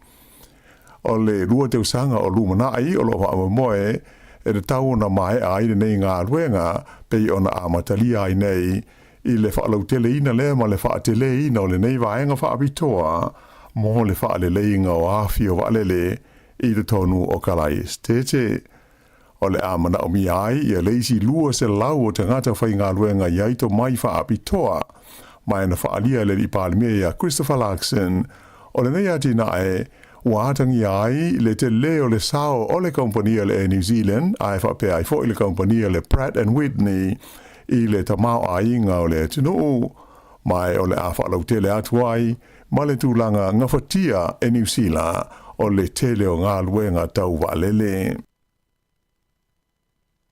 S9: O le 2 tausaga o lumanai o lo o faamoemoe e tatau ona maea ai lenei galuega pei ona amatalia ai nei i le faalauteleina lea ma le faateleina o lenei vaega faapitoa mo le faaleleiga o afi o vaalele i totonu o Kalaesetete. O le a manaomia ai ia le isi 200 o tagata faigaluega i ai tomai faapitoa. Ma e na faaalia e le Alii Palemia ia Christopher Luxon, o lenei atinae ua atagia ai le telē o le sao o le kamupani a le Air New Zealand ae faapea ai foi le kamupani a le Pratt and Whitney i le tamaoaiga o le atunuu, ma e o le a faalautele atu ai ma le tulaga gafatia e Niu Sila o le tele o galuega tau vaalele.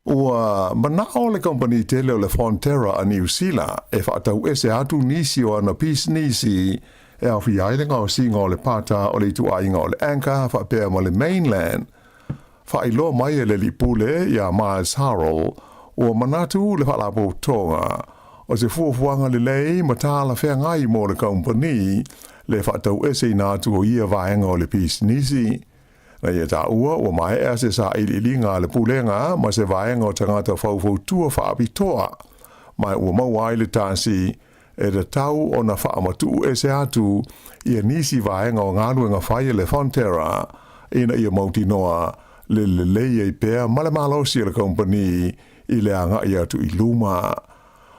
S9: Ua manao le kamupani tele o le Fonterra a Niu Sila e faatauese atu nisi o ana pisinisi e aofia ai le gaosiga o le pata o le ituaiga o le Anchor faapea ma le Mainland. Faailoa mai e le alii pule iā Miles Hurrell, ua manatu le Faalapotopotoga o se fuafuaga lelei ma talafeagai mo le kamupani le faataueseina atu o ia vaega o le pisinisi. Na ia taua ua maea se sailiiliga a le Pulega ma se vaega o tagata faufautua faapitoa, ma ua maua ai le tasi e tatau ona faamatuu ese atu ia nisi vaega o galuega fai a le Fonterra ina ia mautinoa le lelei ai pea ma le malosi o le kamupani i le agai atu i luma.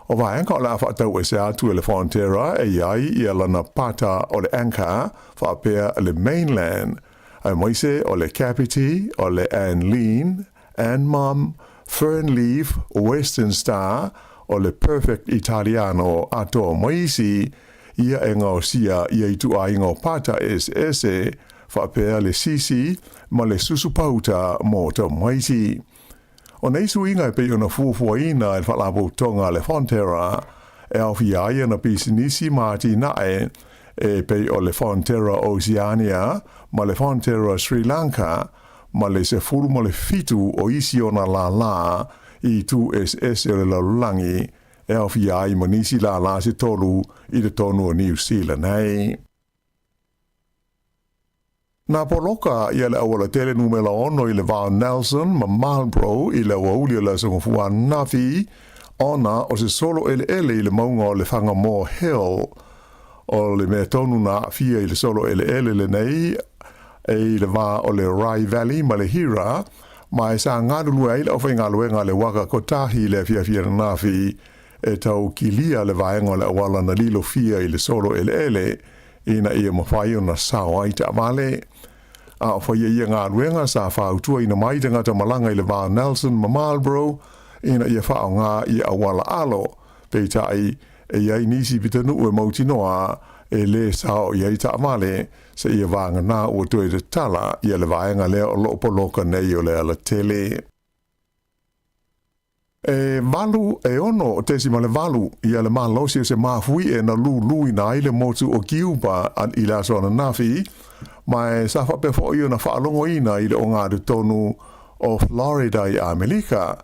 S9: O vaega o le a faatau ese atu e le Fonterra e i ai ia lana pata o le Anchor faapea le Mainland, aemaise o le Kapiti, o le Anlene, Anmum, Fernleaf, Western Star, o le Perfect Italiano atoa ma isi, ia e gaosia ia ituaiga o pata eseese faapea le sisi ma le susu pauta mo tamaiti. O nei suiga e pei ona fuafuaina e le Faalapotopotoga a le Fonterra e aofia ai ana pisinisi ma atinae e pei o le Fonterra Oceania ma le Fonterra Sri Lanka ma le 17 o isi ona lālā i itu eseese o le lalolagi e aofia ai ma nisi lālā se tolu i totonu o Niu Sila nei. Na poloka ia le aualatele numera 6 i le va o Nelson ma Marlborough i le aoauli o le Aso Gafua ananafi ona o se solo eleele i le mauga o le Whangamoa Hill. O le mea tonu na aafia i le solo eleele lenei e i le va o le Rai Valley ma le Hira, ma e sa galulue ai le aufaigaluega a le waka kotahi i le afiafi ananafi e tau kilia le vaega o le auala na lilofia i le solo eleele ina ia mafai ona sao ai taavale. A o faia ia galuega sa fautuaina mai tagata malaga i le va Nelson ma Marlborough ina ia faaaoga ia auala alo, peitai e i ai nisi pitonuu e mautinoa e lē sao i ai taavale seia vagana ua toe tatala ia le vaega lea o lo o poloka nei o le alatele. E 8, e 6.8 ia le malosi o se mafuie na luluina ai le motu o Kiupa i le aso ananafi, ma e sa faapea foi ona faalogoina i le ogatotonu o Florida i Amelika.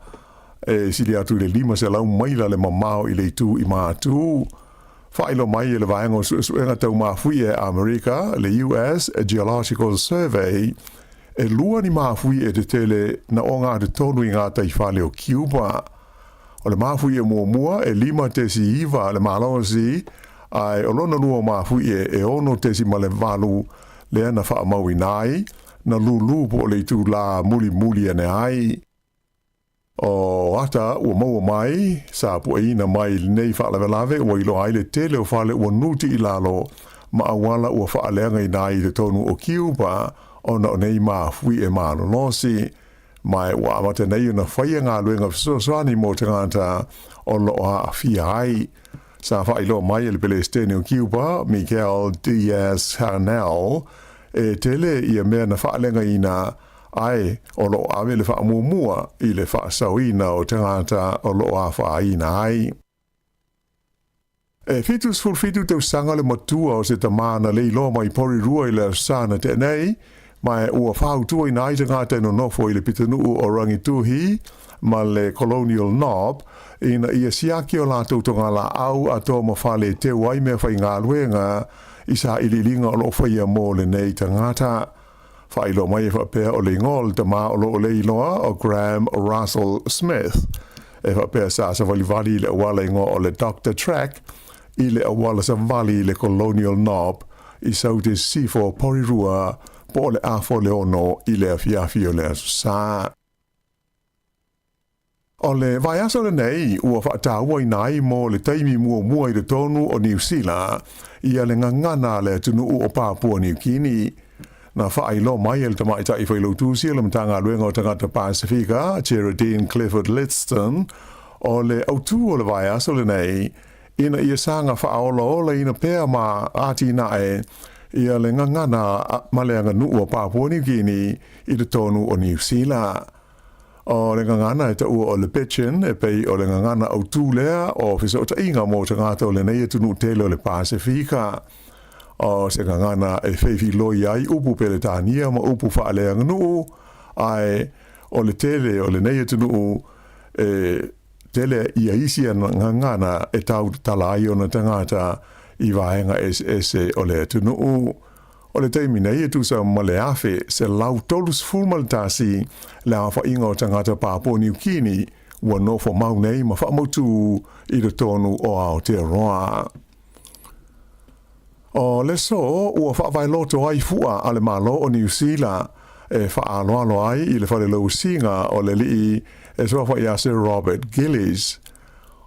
S9: E sili atu i le 500 maila le mamao i le itu i Matu. Faailoa mai e le Vaega o Suesuega Tau Mafuie a Amerika, le US Geological Survey, E lua ni mafuie e tetele na ogatotonu i ngā taifale o Cuba. O le mafuie muamua e 5.9 le malosi, ae o lona lua o mafuie e 6.8 lea na faamauina ai, na lūlū po o le itulā mulimuli ane ai. O ata ua maua mai, sa pueina mai i lenei faalavelave ua iloa ai le tele o fale ua nuti i lalo ma auala ua faaleagaina ai i totonu o Kiupa ona o nei mafuie malolosi. Ma ua amata nei ona faia galuega fesoasoani mo tagata o lo o aafia ai. Sa faailoa mai e le Pelesitene o Kiupa, Miguel Diaz-Canel, e tele ia mea na faaleagaina ae o lo o ave le faamuamua i le faasaoina o tagata o lo o afaina ai. E 77 tausaga le matua o se tamā na leiloa mai Porirua i le Aso Sa na tea nei, ma ua fautuaina ai tagata e nonofo i le pitonuu o Rangituhi ma le Colonial Knob ina ia siaki o latou togalaau atoa ma fale e teu ai meafaigaluega i sailiiliga o lo o faia mo lenei tagata. Faailoa mai e faapea o le igoa o le tamā o lo o leiloa o Graham Russell Smith. E faapea sa savalivali i le auala igoa o le Doctor Track i le auala savali i le Colonial Knob i Saute Sisifo Porirua po o le afa o le 6 i le afiafi o le Aso Sa. O le vaiaso lenei ua faatauaina ai mo le taimi muamua i totonu o Niu Sila ia le gagana a le atunuu o Papua Niu Kini. Na faailoa mai e le tamaitai failautusi o le Matagaluega o Tagata Pasefika, Geraldine Clifford Liston, o le autū o le vaiaso lenei ina ia saga faaolaolaina pea ma atinae ia le gagana ma le aganuu o Papua Niu Kini i totonu o Niu Sila. O le gagana e taua o le Pidgin e pei o le gagana autū lea o fesootaiga mo tagata o lenei atunuu tele o le Pasefika. O se gagana e feifiloi ai upu Peretania ma upu faaleaganuu, ae o le tele o lenei atunuu e tele ia isi gagana e tautatala ai ona tagata i vaega eseese o le atunuu. O le taimi nei e tusa ma le 1,131 le aofaiga o tagata Papua Niu Kini ua nofo mau nei ma faamautū i totonu o Aotearoa. O le aso ua faavaeloto ai fua a le Malo o Niu Sila e faaaloalo ai i le fale lausiga o le alii e suafa ia Sir Robert Gillies.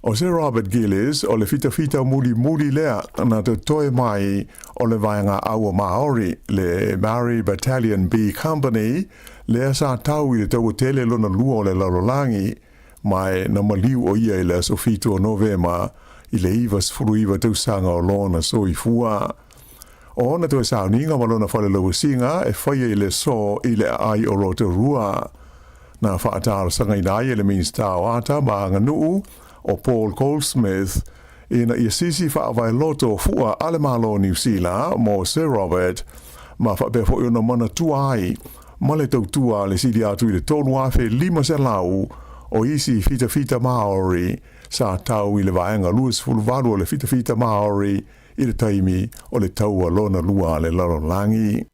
S9: O Sir Robert Gillies o le fitafita mulimuli lea na totoe mai o le vaega aua Maori, le Maori Battalion B Company, lea sa tau i le taua tele lona lua o le lalolagi, ma e na maliu o ia i le aso 7 o Novema i le 99 tausaga o lona soifua. O ona toe sauniga ma lona fale lauasiga e faia i le aso i le aai o Rotorua. Na faatalosagaina ai e le Minisita o Ata ma Aganuu, o Paul Goldsmith, ina ia sisi faavaeloto fua a le Malo o Niu Sila mo Sir Robert, ma faapea foi ona manatua ai ma le tautua a le sili atu i le 3,500 o isi fitafita Maori sa tau i le vaega 28 o le fitafita Maori i le taimi o le taua lona lua a le lalolagi.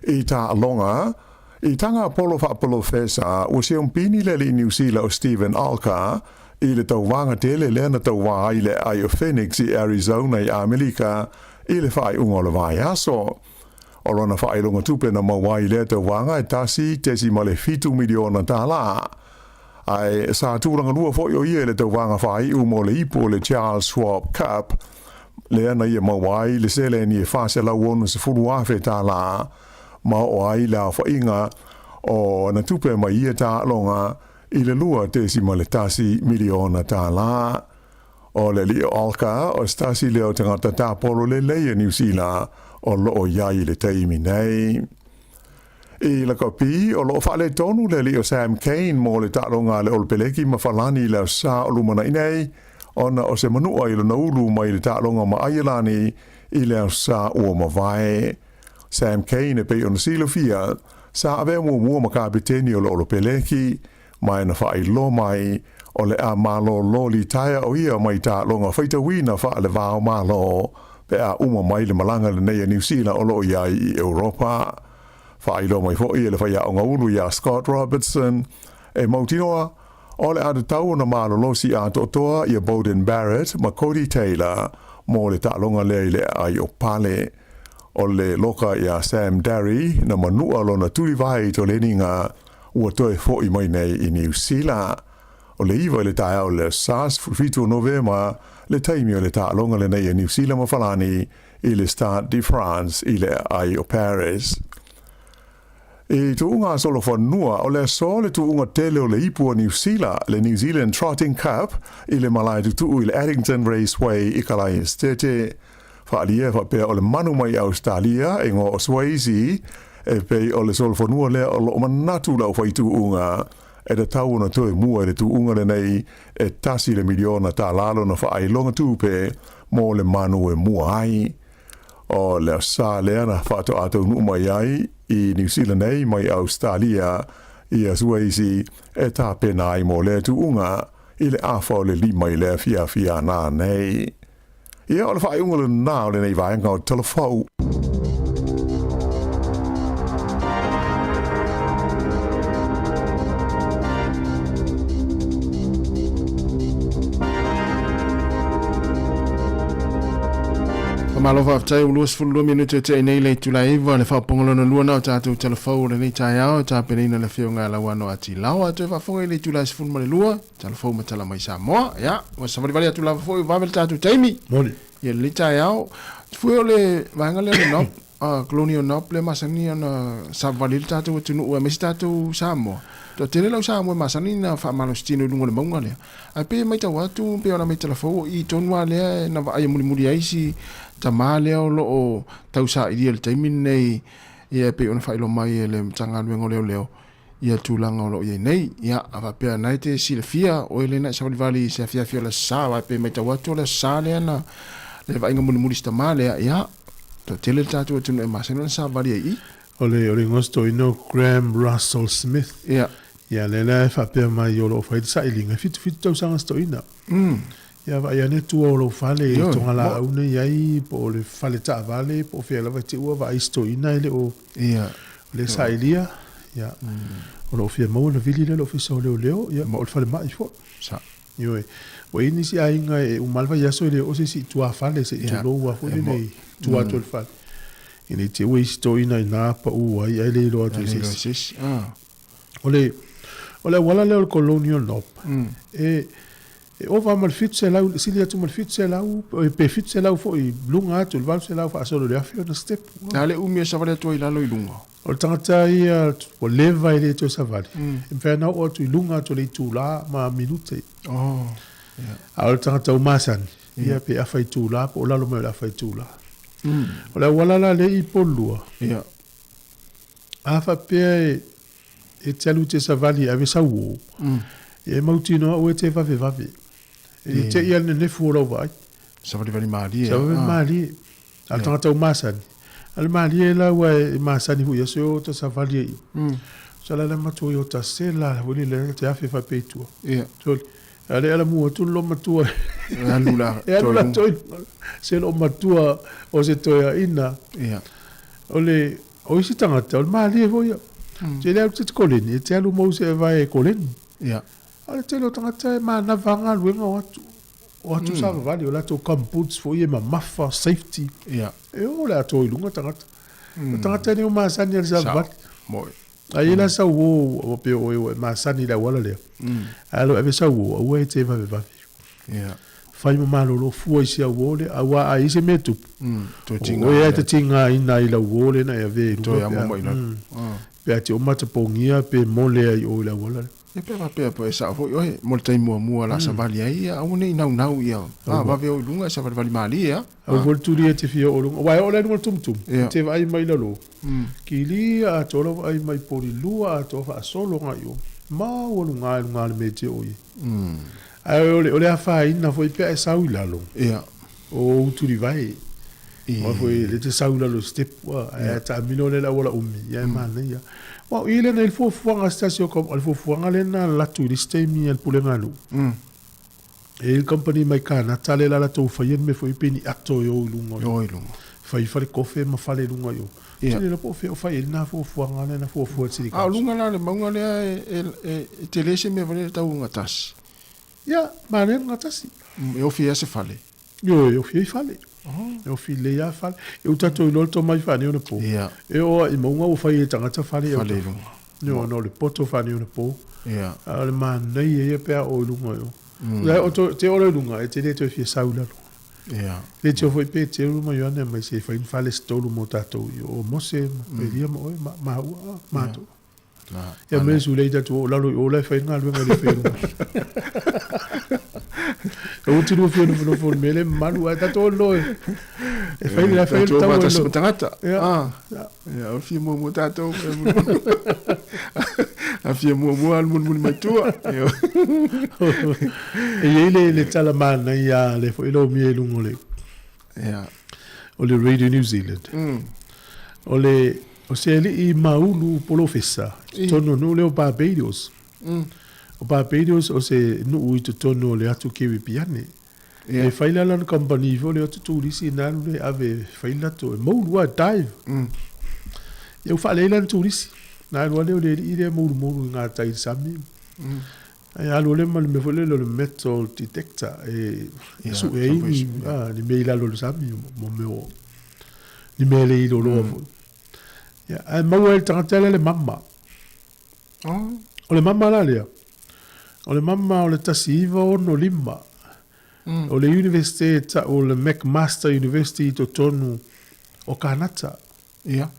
S9: I taaloga, i taga polo faapolofesa, ua siompini le alii Niu Sila o Steven Alker i le tauvaga tele lea na tauvā ai le aai o Phoenix i Arizona i Amerika i le faaiuga o le vaiaso. O lona faailoga tupe na maua ai i lea tauvaga e $1.7 miliona tālā. Ae sa tulagalua foi o ia i le tauvaga faaiu mo le ipu o le Charles Schwab Cup, lea na ia maua ai le seleni e $460,000 tālā, ma oo ai le aofaiga o ana tupe mai ia taaloga i le $2.1 miliona tālā. O le alii o Alka, o se tasi lea o tagata tapolo lelei a Niu Sila o lo o i ai i le taimi nei. I Lakapi, o lo o faaletonu le alii o Sam Cane mo le taaloga a le Olopeleki ma Falani i le Aso Sa o lumanai nei, ona o se manua i lona ulu mai le taaloga ma Aielani i le Aso Sa ua mavae. Sam Cane e pei ona silafia, sa avea muamua ma kapeteni o le Olopeleki, ma e na faailoa mai o le a malōlō litaea o ia mai taaloga faitauina faale-va o Malo pe a uma mai le malaga lenei a Niu Sila o lo o i ai i Europa. Faailoa mai foi e le faiaoga ulu iā Scott Robertson e mautinoa o le a tatau ona malolosi atoatoa ia Beauden Barrett ma Codie Taylor mo le taaloga lea i le aai o Pale. O le loka iā Sam Darry na manua lona tulivae i Toleniga ua toe foʻi mai nei i Niu Sila. O le 9 i le taeao o le Aso Sa 17 o Novema le taimi o le taaloga lenei a Niu Sila ma Falani. i le Stade de France i le aai o Paris. I tuuga solofanua, o le aso le tuuga tele o le ipu o Niu Sila, le New Zealand Trotting Cup, i le malae tutuu i le Addington Raceway i Kalae Esitete. Faaalia faapea o le manu mai Ausetalia e igoa o Swayze, e pei o le solofanua lea o loo manatu le aufai tuuga e tatau ona toe mua i le tuuga lenei e tasi le miliona tālā lona faailoga tupe mo le manu e mua ai. O le sa lea na faatoa taunuu mai ai i Niu Sila nei mai Ausetalia ia Swayze e tapena ai mo lea tuuga i le afa o le lima i le afiafi a nanei. Ia, o le faaiuga lena o lenei vaega o Talafou.
S6: Faamalo faafetai ua 22 minute e tea nei le itula e 9 le faaopoopoga lona lua na o tatou talafou o lenei taeao e tapenaina le afioga ia Lauano Atilao a toe faafofoga i le itula e 12 talafou ma tala mai Samoa. Ia, ua savalivali atu lava foi ua vave le tatou taimi.
S2: Moni.
S6: Ia lenei taeao. Fue o le vaega lea o le NOP, Colonial NOP lea masani ona savavali ai le tatou atunuu aemaise tatou Samoa. Toatele lau Samoa e masani ona faamalositino i luga o le mauga lea. Ae pei e matau atu pei ona maitala fou o i tonu lava lea na vaaia mulimuli ai si tama lea o lo o tausailia i le taimi lenei ia e pei ona faailoa mai e le Matagaluega o Leoleo ia tulaga o lo o i ai nei. Ia, a faapea na e te silafia, oe lea na e savalivali i se afiafi o le Aso Sa, aua e pei e matau atu o le Aso Sa lea na le vaaiga mulimuli i si tama lea, ia, toatele le tatou atunuu e masani ona savali ai i i.
S2: O le, o le igoa sitoina o Graham Russell Smith.
S6: Ia.
S2: Ia, lea la e faapea mai o lo o fai le sailiga, e 77 tausaga sitoina. Ia, vaai ane tua o lou fale i Togalaau na i ai, po o le fale taavale, po o fea lava e te ua vaai sitoina e le o...
S6: Ia.
S2: O lea sailia, ia, o lo o fia maua ona vili lea i le Ofisa o Leoleo, ia, ma o le falemai foi.
S6: Sa.
S2: Ioe. Ua i ai nisi aiga e uma lava le vaiaso e le oo se isi i tuafale se i tulou lava foi lele i tua atu o le fale. Ina i te i ua i isi toeaina ina pau ai ae le iloa atu e se isi. O le, o le auala lea o le Colonial Knob, e, E ova ma le 700, sili atu ma le 700, pe 700 foi i luga atu i le 800 faasolo i le 1000 ona sitepu.
S6: Na le umi e savali atu ai i lalo i luga.
S2: O le tagata ia ua leva e le toe savali, e mafai ona oo atu i luga atu o le itula ma minute.
S6: Oh, yeah.
S2: A o le tagata ua masani, ia pe afa itula po o lalo mai o le afa itula. O le auala la lea i Upolu,
S6: yeah.
S2: A faapea e e te alu te savali e ave sau uo, ia e mautinoa oe te vavevave. E le te i a le nenefu o lau vaai.
S6: Savalivali malie.
S2: Savalivali malie. A le tagata ua masani. A le malie la ua e masani foi i aso e o ta savali ai. Sa la le matua i o ta sela foi le te afe faapea i tua. Sole. A le ala mua atu le matua.
S6: E alu la.
S2: E alu la toi. Se lo matua o se toeaina. O le O isi tagata, o le malie foi ia. Te le alu te koleni, e te alu mau se vae e koleni.
S6: Ia.
S2: A o le tele o tagata e manava galuega o atu. O atu savavali, o latou gumboots foi e mamafa, safety.
S6: Ia.
S2: E o le atoa i luga tagata. O tagata nei o masani a le savavali.
S6: Moi.
S2: A i la sau o, o pe o e o e masani i le auala lea. A lo ave sau o, aua e te vavevave.
S6: Ia.
S2: Fai ma malolo fua i si au uo lea, aua a i ai se mea tupu,
S6: Toe tiga
S2: o oe e te tigaina i lau uo lea na e avea i luga.
S6: Toe amo mai lalo.
S2: Pe a te oma te pogia pe mole ai o i le auala lea.
S6: Ia pe faapea po e sao foi oe mo le taimi muamua la savali ai ia aua nei naunau ia vave o i luga e savalivali malie a.
S2: Aua foi le tuli e te fia oo i luga, aua e oo la i luga o le tumutumu, e te vaai mai i lalo, kilia atoa lau vaai mai poli lua atoa faasolo agai i o, maualuga i luga o le mea e te oo i ai. Ae o le, o le afaina foi pe a e sau i lalo.
S6: Ia.
S2: O ou tulivae. Ia. Aua foi le te sau i lalo i step, ua, ae a taamilo lea i le auala umi, ia e manaia. Aua o i lena i le fuafuaga a se tasi o, o le fuafuaga lea na alu atu i le isi taimi a le Pulega a Nuu. E i ai le company mai Kanata lea la latou faia le mea foi pe ni ato e o i luga o le.
S6: E o i luga.
S2: Fai fale kofe ma fale i luga i o.
S6: Ia.
S2: Ou te le iloa po o fea o fai ai lena fuafuaga lea na fuafua e le City
S6: A o
S2: Council.
S6: luga la o le mauga lea e, e, e tele se mea foi lea e tau gatasi.
S2: Ia, manaia le gatasi.
S6: E ofi ai se fale.
S2: Ioe, e ofi ai fale. E ofi lelei lava fale. E uta atu iloa le tomai faaneionapo.
S6: Ia.
S2: E oo lava i mauga ua fai e tagata fale i
S6: Fale i luga.
S2: Ioe, ona o le poto faaneionapo.
S6: Ia.
S2: A o le manaia ia pe a oo i luga i o. O te oo loa i luga, e te le toe fia sau i lalo.
S6: Ia.
S2: Le tio foi pe Teru ma Ioane mai se fai ni fale se tolu mo tatou i o Mose ma Elia ma oe ma maua matou. Ia me su lei tatu o lalo i o lai fai galuega le fai luga. E uti lua fia nofo nofo le mele malu ai tatou lo e. E fai le fai le tau
S6: e lo. Tagata. Ah. Ia o fia muamua tatou. A fia muamua alu mulimuli mai tua.
S2: E i ai le le tala manaia le foi lo mia i luga o le
S6: Ia.
S2: O le Radio New Zealand. O le o se alii maulu polofesa i totonu o nuu lea o Barbados. O Barbados o se nuu i totonu o le atu Keripiane. E fai la lana kamupani foi lea o atu turisi na alu lea e ave e fai le latou e moulu lava, dive. Ia ua faalelei la le turisi. Na alu lava lea o le alii lea moulumoulu i gatai i le sami. Ae alu lea ma le mea foi lele o le metal detector e sue ai ni, ni mea i lalo o le sami mo mea o ni mea le iloloa foi. Ia, ae maua ai le tagata lea le mama. O le mama la lea, o le mama o le 1965, o le Universite e tau o le McMaster University i totonu o Kanata.
S6: Ia.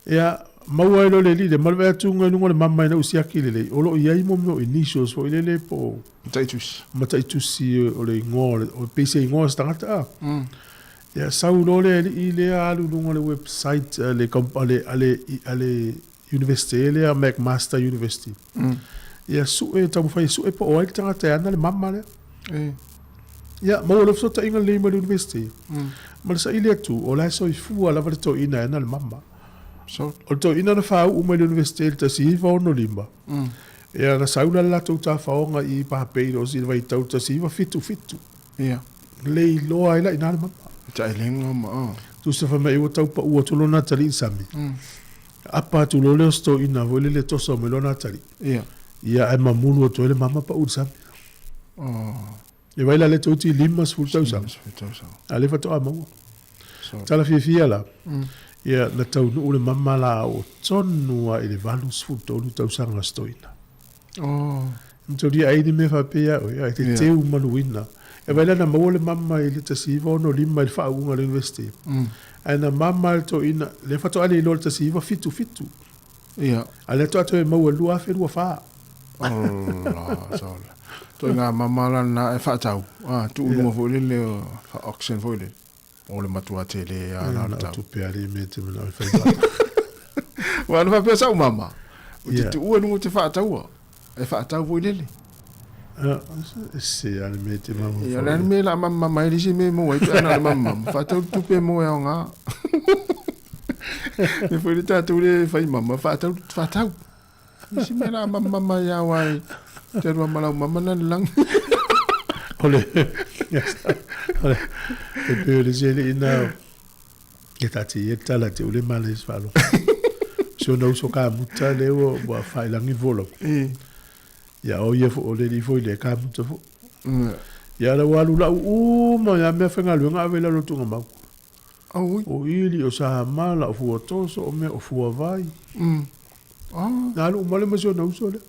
S2: Ia, maua ai loa le alii lea, ma le vaai atu i luga o le mama ina ua siaki lelei, o lo o i ai mo mea o initials foi lele po o
S6: Mataitusi.
S2: Mataitusi o le igoa o le, o pei se igoa o se tagata a. Ia, sau loa le alii lea alu i luga o le website a le, a le, a le, a le Universite lea, McMaster University. Ia sue, taumafai e sue po o ai le tagata e ana le mama lea. Ia, maua loa fesootaiga lelei ma le Universite. Ma le saili atu, o la e soifua lava le toeaina e ana le mama. O le toeaina na faauu mai le Universite i le 1965, ia na sau la le latou tafaoga i Barbados i le vaitau 1977.
S6: Ia.
S2: Le iloa ai la i ina le mama.
S6: Taelega ma.
S2: Tusa fai mai ua tau pau atu lona atalii i le sami. Apa atu loa lea o se toeaina foi lele toso mai lona atalii.
S6: Ia.
S2: Ia ae mamulu atu ai le mama pau i le sami.
S6: Oh.
S2: E vai la le toeitiiti 50 tausaga.
S6: 50 tausaga.
S2: A lea faatoa maua. Tala fiafia la. Ia na taunuu le mama la o tonu lava i le 83 tausaga o se toeaina.
S6: Oh.
S2: Matolia ai ni mea faapea oe, ai te teu maluina. E vai la na maua le mama i le 1965 i le faauuga o le university. Ae na mama le toeaina, lea faatoa le iloa i le 1977.
S6: Ia.
S2: A lea faatoa toe maua i le 2024.
S6: Ola, sola. Toi ngā mama la na e whaatau. Ah, tuu lunga foi lele o wha-auction foi lele. O le matua tele a la
S2: le
S6: tau.
S2: Tupe ali me te mana o whai wā.
S6: Wa ana whapea sau mama. O te tuua nunga te whaataua. E whaatau foi lele.
S2: Se ale me te mama.
S6: Ia le me la mama mai lisi me mo ai pe ana le mama. Whaatau tupe mo e o ngā. Me foi le tātou le whai mama. Whaatau, whaatau. Isi mea la mama mai a wai. Te rua malau mama na le langi.
S2: O le, o le, e pe o le sele ina, e tati e tala te ule mala is falo. Si ona uso ka muta le ua, ua whailangi volo. Ia o ia fo o le li fo i le ka muta fo. Ia la walu la u ma ia mea whengaluenga ave la lotunga mau.
S6: Aui.
S2: O ili, o sahamala, o fuatoso, o mea, o fuavai.
S6: Ah.
S2: Na alu uma le ma si ona uso lea.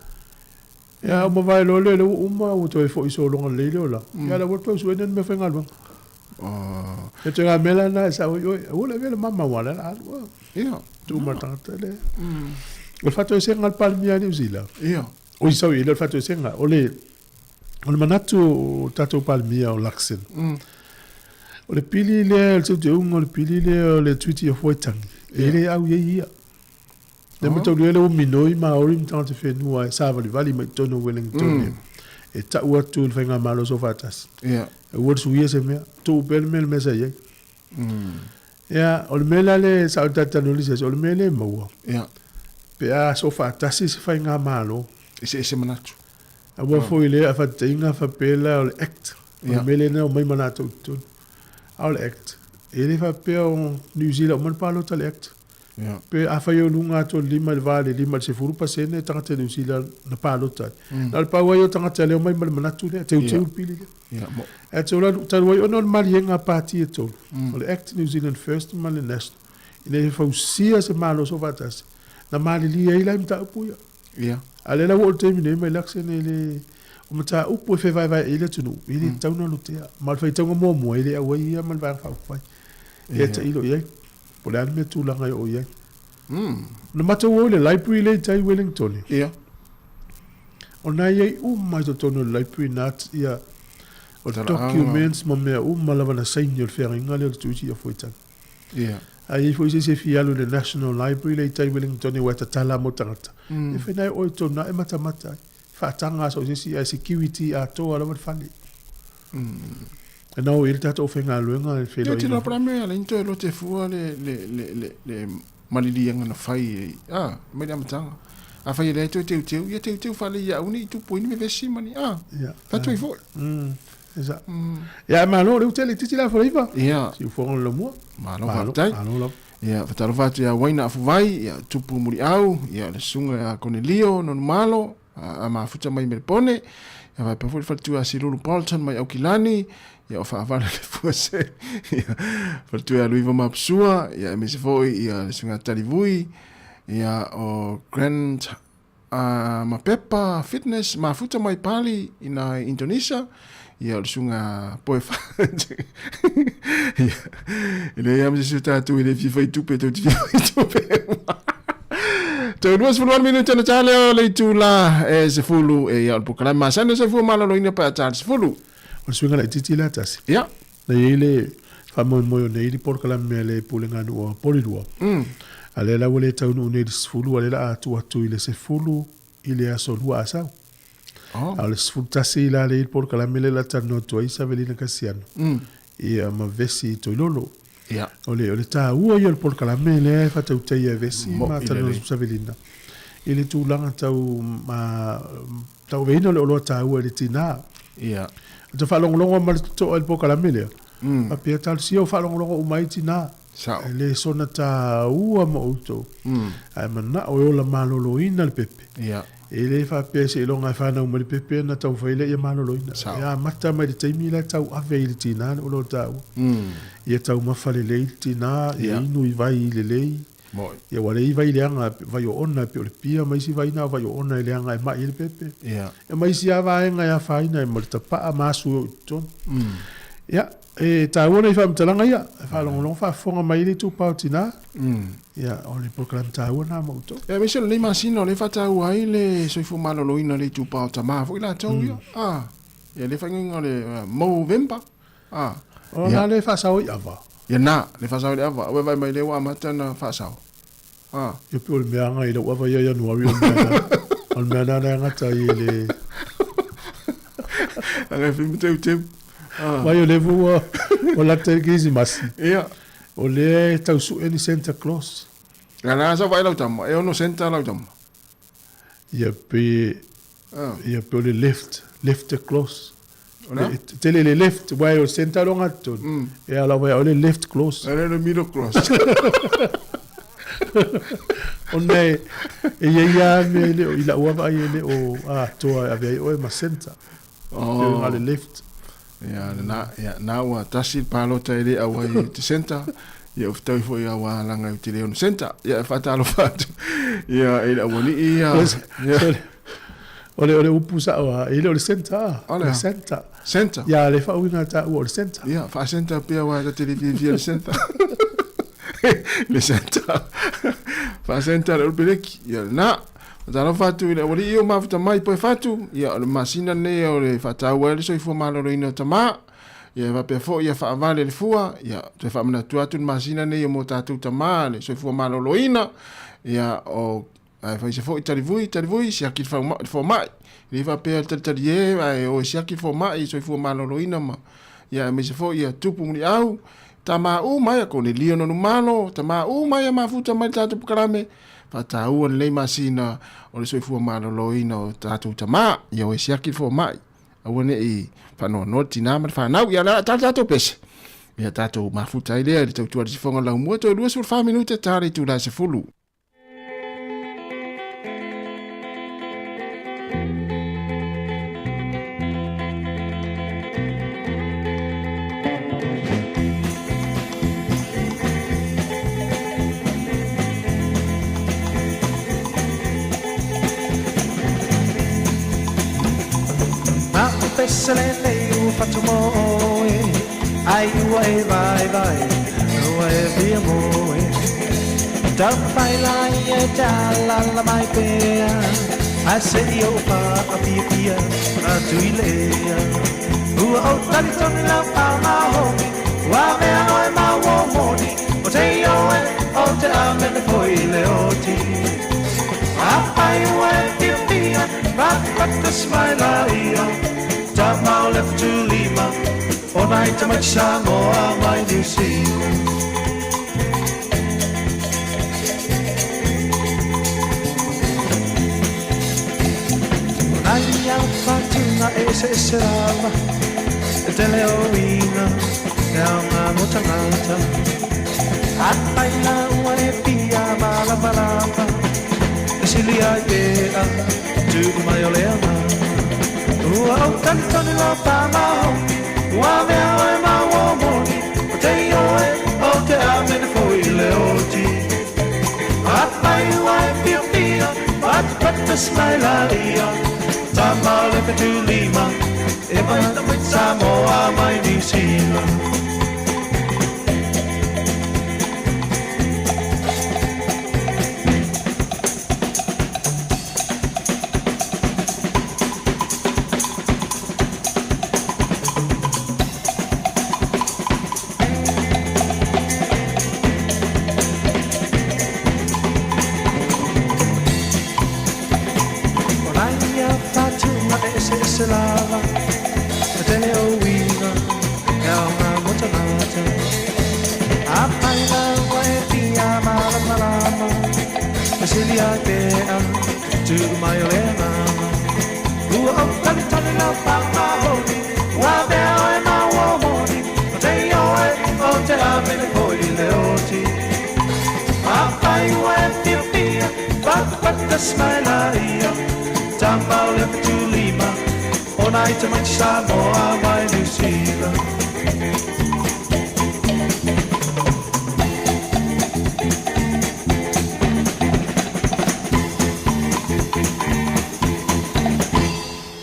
S2: Ia, uma vae loa lea, lea ua uma, ua toe foi sologa lelei lea o la. Ia, la ua toe suena ni mea faigaluega.
S6: Ah.
S2: E toe ngā mea la na e sao i oe, aua le avea le mama ua lea la alu. Ah.
S6: Ia.
S2: Tuu ma le tagata lea. O le faatoesega a le Palemia a Niu Sila.
S6: Ia.
S2: O i sau i le faatoesega, o le, O le manatu o tatou Palemia o Luxon, o le pili lea, o le teuteuga o le pili lea o le Treaty of Waitangi, e le au i ai ia. Le mataulia lea ua minoi Māori ma tagata whenua e sāvalivali mai totonu o Wellington e tau atu i le Faigamalo Soofaatasi. Aua le suia se mea, tuu pea le mea le mea sa i ai. Ia, o le mea la le sa o tatou le o le mea le maua. Pe a soofaatasi se Faigamalo.
S6: Eseese manatu.
S2: Aua foi le a faataitaiga faapea la o le Act, o le mea lea na omai ma latou i totonu. A o le Act, e le faapea o Niu Sila uma na palota le Act. Pe afai o luga atu o le 5 i le va i le 5 i le 10% tagata Niu Sila na palota ai. Na o le pau ai o tagata lea omai ma le manatu lea, teuteu le pili lea. Ae te ola talu ai ona o le maliega a pati e tolu, o le Act, New Zealand First ma le National, ina ia fausia se Malo Soofaatasi, na malilie ai la i mataupu ia.
S6: Ia.
S2: A o lea la ua oo i le taimi nei mai Luxon e le... O mataupu e fevaevaeai ai le atunuu, e le tatau ona lotea. Ma o le faitauga muamua, e le auai ia ma le Vaega Faaupufai. Ia tailo i ai, po o le a le mea tulaga e oo i ai. Na matou o i le library lea i tai i Wellington. O na e i ai uma i totonu o le library na ia o documents ma mea uma lava na saini o le feagaiga lea o le Tuisi Afoitagi. A i ai foi se isi e fia alu i le National Library lea i tai i Wellington aua e tatala mo tagata, e fai na e oe tonu na e matamata ai. Faataga lava so o se isi ae security atoa lava le fale. E na o i ai le tatou aufaigaluega e feiloai.
S6: Ia tino pala mea le into e lote fua le le le le le maliliega na fai e a mai le amataga. A fai e le toe teuteu, ia teuteu fale ia aua ne i tupu ai ni vevesi ma ni a. Fatu ai foi.
S2: Esa. Ia malo le utele titi la foreiva.
S6: Ia.
S2: Si ufonga le lomua.
S6: Malo faafetai.
S2: Malo lava.
S6: Ia fatalofa atu ia Waina Afuvai, ia Tupu Muliau, ia le susuga ia Konelio Nonumalo, a mafuta mai Melepone, ia faapea foi le faletua ia Silulu Bolton mai Aukilani, ia o faavale le fuase, ia faletua ia Luiva Mapusua, ia aemaise foi ia le susuga ia Talivui, ia o Grant a Mapepa Fitness mafuta mai Pali ina Indonesia, ia o le susuga Poe ia e leai lava ma se isi o tatou e le fia fai tupe tou te fia fai tupe Toe 28 minute na tā lea o le itula e 10 e ia o le polokalame masani o Soifua Maloloina pe a tā le 10.
S2: O le suiga laitiiti lea tasi.
S6: Ia.
S2: Na i ai le faamoemoe o nei le polokalame a le Pulega a Nuu o Apolilua. A lea la ua le taunuu nei i le 10, a lea la a tuu atu i le 10 i le aso 2 Asau.
S6: Oh.
S2: A o le 11 la lea i le polokalame lea la talanoa atu ai Savelina Kasiano. Ia ma Vesi Toilolo.
S6: Ia.
S2: O le, o le taua ia o le polokalame lea e faatautaia e Vesi ma
S6: Mo'i
S2: talanoa
S6: lelei.
S2: atu Savelina i le tulaga tau ma tauaveina o le oloa taua i le tinā.
S6: Ia.
S2: Ou te faalogologo ma le totoa i le polokalame lea. Faapea talosia o faalogologo uma ai tinā.
S6: Sao.
S2: E le soona taua mo outou. Ae manao e ola maloloina le pepe.
S6: Ia.
S2: E le faapea seiloga e fanau mai le pepe ona taumafai lea ia maloloina.
S6: Sao.
S2: E amata mai le taimi la e tauave ai i le tinā le oloa taua. Ia taumafa lelei le tinā, ia inu i vai lelei.
S6: Mo'i.
S2: Ia ua leai vai leaga, vai oona e pei o le pia ma isi vai na o vai oona e leaga e ma'i ai le pepe.
S6: Ia.
S2: Ia ma isi lava vaega e afaina ai ma le tapa'a ma asu e oo i totonu. Ia, e taua nai faamatalaga ia, e faalogologo faafofoga mai ai le itupa o tinā. Ia, o le polokalame taua lena mo outou.
S6: Ia, aemaise o lenei masina o lea e faataua ai le soifua maloloina o le itupa o tamā foi latou ia. A, ia le faaigoaina o le Movember. A,
S2: O na le faasao i ava.
S6: Ia na, le faasao i le ava. Ua e vaai mai lea ua amata ona faasao. A.
S2: Ia pei o le mea aga i lau ava ia Ianuari o le mea na, o le mea na na e gata ai e le.
S6: Aga e fai ma teuteu. A.
S2: Mai o lea foi ua, ua lata i le Kerisimasi.
S6: Ia.
S2: O lea e tau sue ni Santa Claus.
S6: Ia na sa vaai lau tama, e ono senta lau tama.
S2: Ia pe, ia pe o le left, left clause.
S6: O le a?
S2: Tele le left, wai o center lo ngā tonu. E ala wai o le left clause.
S6: E le middle clause.
S2: Ona e, e ia ia mea e le o, i lau ava ai e le o atoa e ave ai oe ma center.
S6: Oh.
S2: Te ngā le left.
S6: Ia, na, ia, na ua tasi le palota e le au ai i te center. Ia, o fetaui foi a ua alanga i te le ono center. Ia, e whaatalofa atu. Ia, e le auali'i ia. Ia.
S2: O le, o le upu sa'o a, e le o le center a.
S6: O le a?
S2: Le center.
S6: Center?
S2: Ia, le faauiga taua o le center.
S6: Ia, faa-center pea ua ta te le fiafia le center. Le center. Faa-center le ulu peleki. Ia, na. Talofa atu i le auali'i o mafuta mai poe fatu. Ia, o le masina lenei o le faataua ai le soifua maloloina o tamā. Ia, e faapea foi ia faavale le fua. Ia, toe faamanatu atu le masina lenei o mo tatou tamā le soifua maloloina. Ia, o ae fai se foi talivui, talivui, siaki le fauma, le fomai. E le faapea le talitali e, ae o e siaki le fomai, soifua maloloina ma, ia, aemaise foi ia tupu muliau, tamā uma ia, Konelio Nonumalo, tamā uma ia mafuta mai le tatou polokalame, faataua lenei masina o le soifua maloloina o tatou tamā, ia o e siaki le fomai. Aua ne i faanoanoa le tinā ma le fanau, ia le a tala tatou pese. Ia tatou mafuta ai lea i le tautua i le sifoga o le laumua, toe 24 minute ta le itula e 10.
S5: pese lenei ua fatu mo oe, ai ua e vaivai, ua e fia moe. Taumafai laia e te alaala mai pea, ae seia ou faapiapia atu i le ea. Ua ou talitonu lau pāmahogi, ua avea oe ma uo moni, o te ioe o te amene foi i le oti. Afai ua e fiafia, fatufatu mai laia, tama o le Fetulima, o nai tamaiti Samoa mai Niu Sila. O nai au whatunga eseese lava, e tele o uiga, e aoga mo tagata. Afai la ua e fia malamalama, e sili ai pea, tuu mai o le agaga. Ua ou talitonu lau faamaoni, ua avea oe ma uo moni, o te ioe o te amene foi i le oti. Afai ua e fiafia, fatufatu mai laia, tama o le Fetulima, e mai Samoa mai Niu Sila. O nai au whatunga eseese lava, e tele o uiga, e aoga mo tagata. Afai la ua e fia malamalama, e sili ai pea, tuu mai o le agaga. Ua ou talitonu lau faamaoni, ua avea oe ma uo moni, o te ioe o te amene foi i le oti. Afai ua e fiafia, fatufatu mai laia, tama o le Fetulima, o nai tamaiti Samoa mai Niu Sila.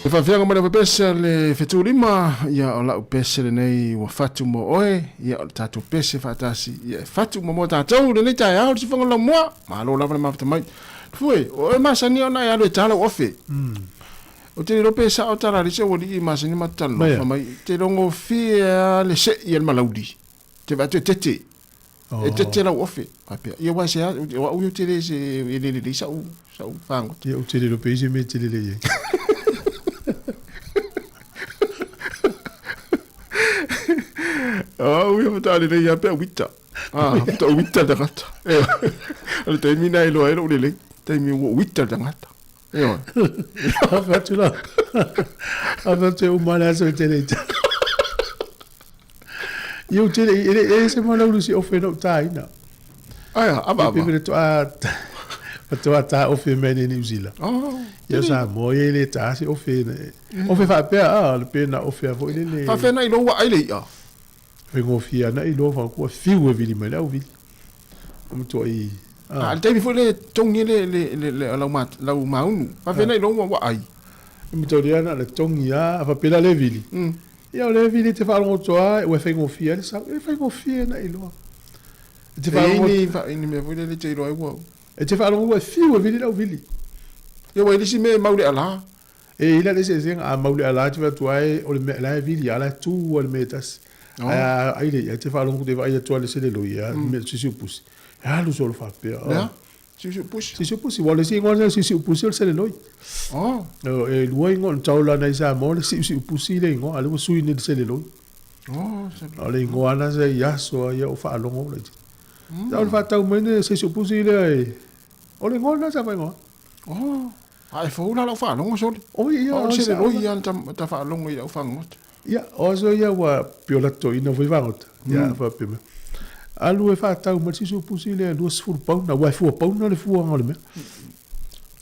S6: Le faafiaga mai le pese le fetulima, ia o lau pese lenei ua fatu mo oe, ia o le tatou pese faatasi, ia e fatu mo mo tatou lenei taeao le sifoga laumua, malo lava le mafata mai. Fue, o oe masani ona e alu e tā lau ofe. O te lilo pe sao tala le se ua lii masani ma talofa mai, te logofie a le sei a le malauli. Te vaai atu e tete. E tete lau ofe. Faapea, ia ua se a, o au ia te le se e le lelei sa'u, sa'u fagota.
S2: Ia ou te le iloa pe i se mea e te lelei ai.
S6: O au ia faatoa lelei lava pe a uita. Ah, faatoa uita le tagata. Ioe. O le taimi lena e iloa ai lou lelei, taimi ua uita le tagata. Ioe.
S2: Afe atu la. Afe atu e uma le aso e tele i tala. Ia u tele, e le e se mana ulu si ofe no tāina.
S6: Aia, ava ava.
S2: Pe to a toa tā ofe me ni New Zealand.
S6: Oh.
S2: Ia sa mo ia le tā si ofe. Ofe whaapea a, le pena ofe a foi le le.
S6: Whaapea na i loa ai le ia.
S2: Faigofie ana i loa whakua fiu e vili mai le au vili. O matua i...
S6: Ah, le taimi foi le togi le, le, le, le, lau, ma, lau maunu. Faafena i loa ua ai.
S2: E matua lia na le togi a, a whapela le vili. Ia o le vili te wharongotoa, ua faigofie le sau. E faigofie na i loa.
S6: E te wharongo... E ini mea foi le le te iloa ai ua.
S2: E te wharongo ua fiu e vili lau vili.
S6: Ia ua elisi me mau le ala.
S2: E i la le eseesega, a mau le ala atu atu ai, o le mea la e vili, a la e tu a le mea e tasi. Ae a ai le ia, te faalogo te vaai atu a le sele loi, a mea sisiu pusi. E alu solo faapea.
S6: Lea? Siusiu pusi?
S2: Siusiu pusi, ua o le isi igoa lena siusiu pusi o le sele loi. E lua igoa, na taola nai Samoa le siusiu pusi le igoa, a lea ua sui nei le sele loi. O le igoa lena sa i aso a ia o faalogo laitiiti. O le faatau mai le siusiu pusi lea e, o le igoa lena sa faaigoa.
S6: A e fou la lau faalogo sole.
S2: Oi ia,
S6: o le sele loi ia na ta faalogo i lau fagota.
S2: Ia, o aso ia ua pei o lato ina foi fagota. Ia, faapea mai. Alu e faatau mai le siusiu pusi lea 20 pauna, aua e fua pauna le fuaga o le mea.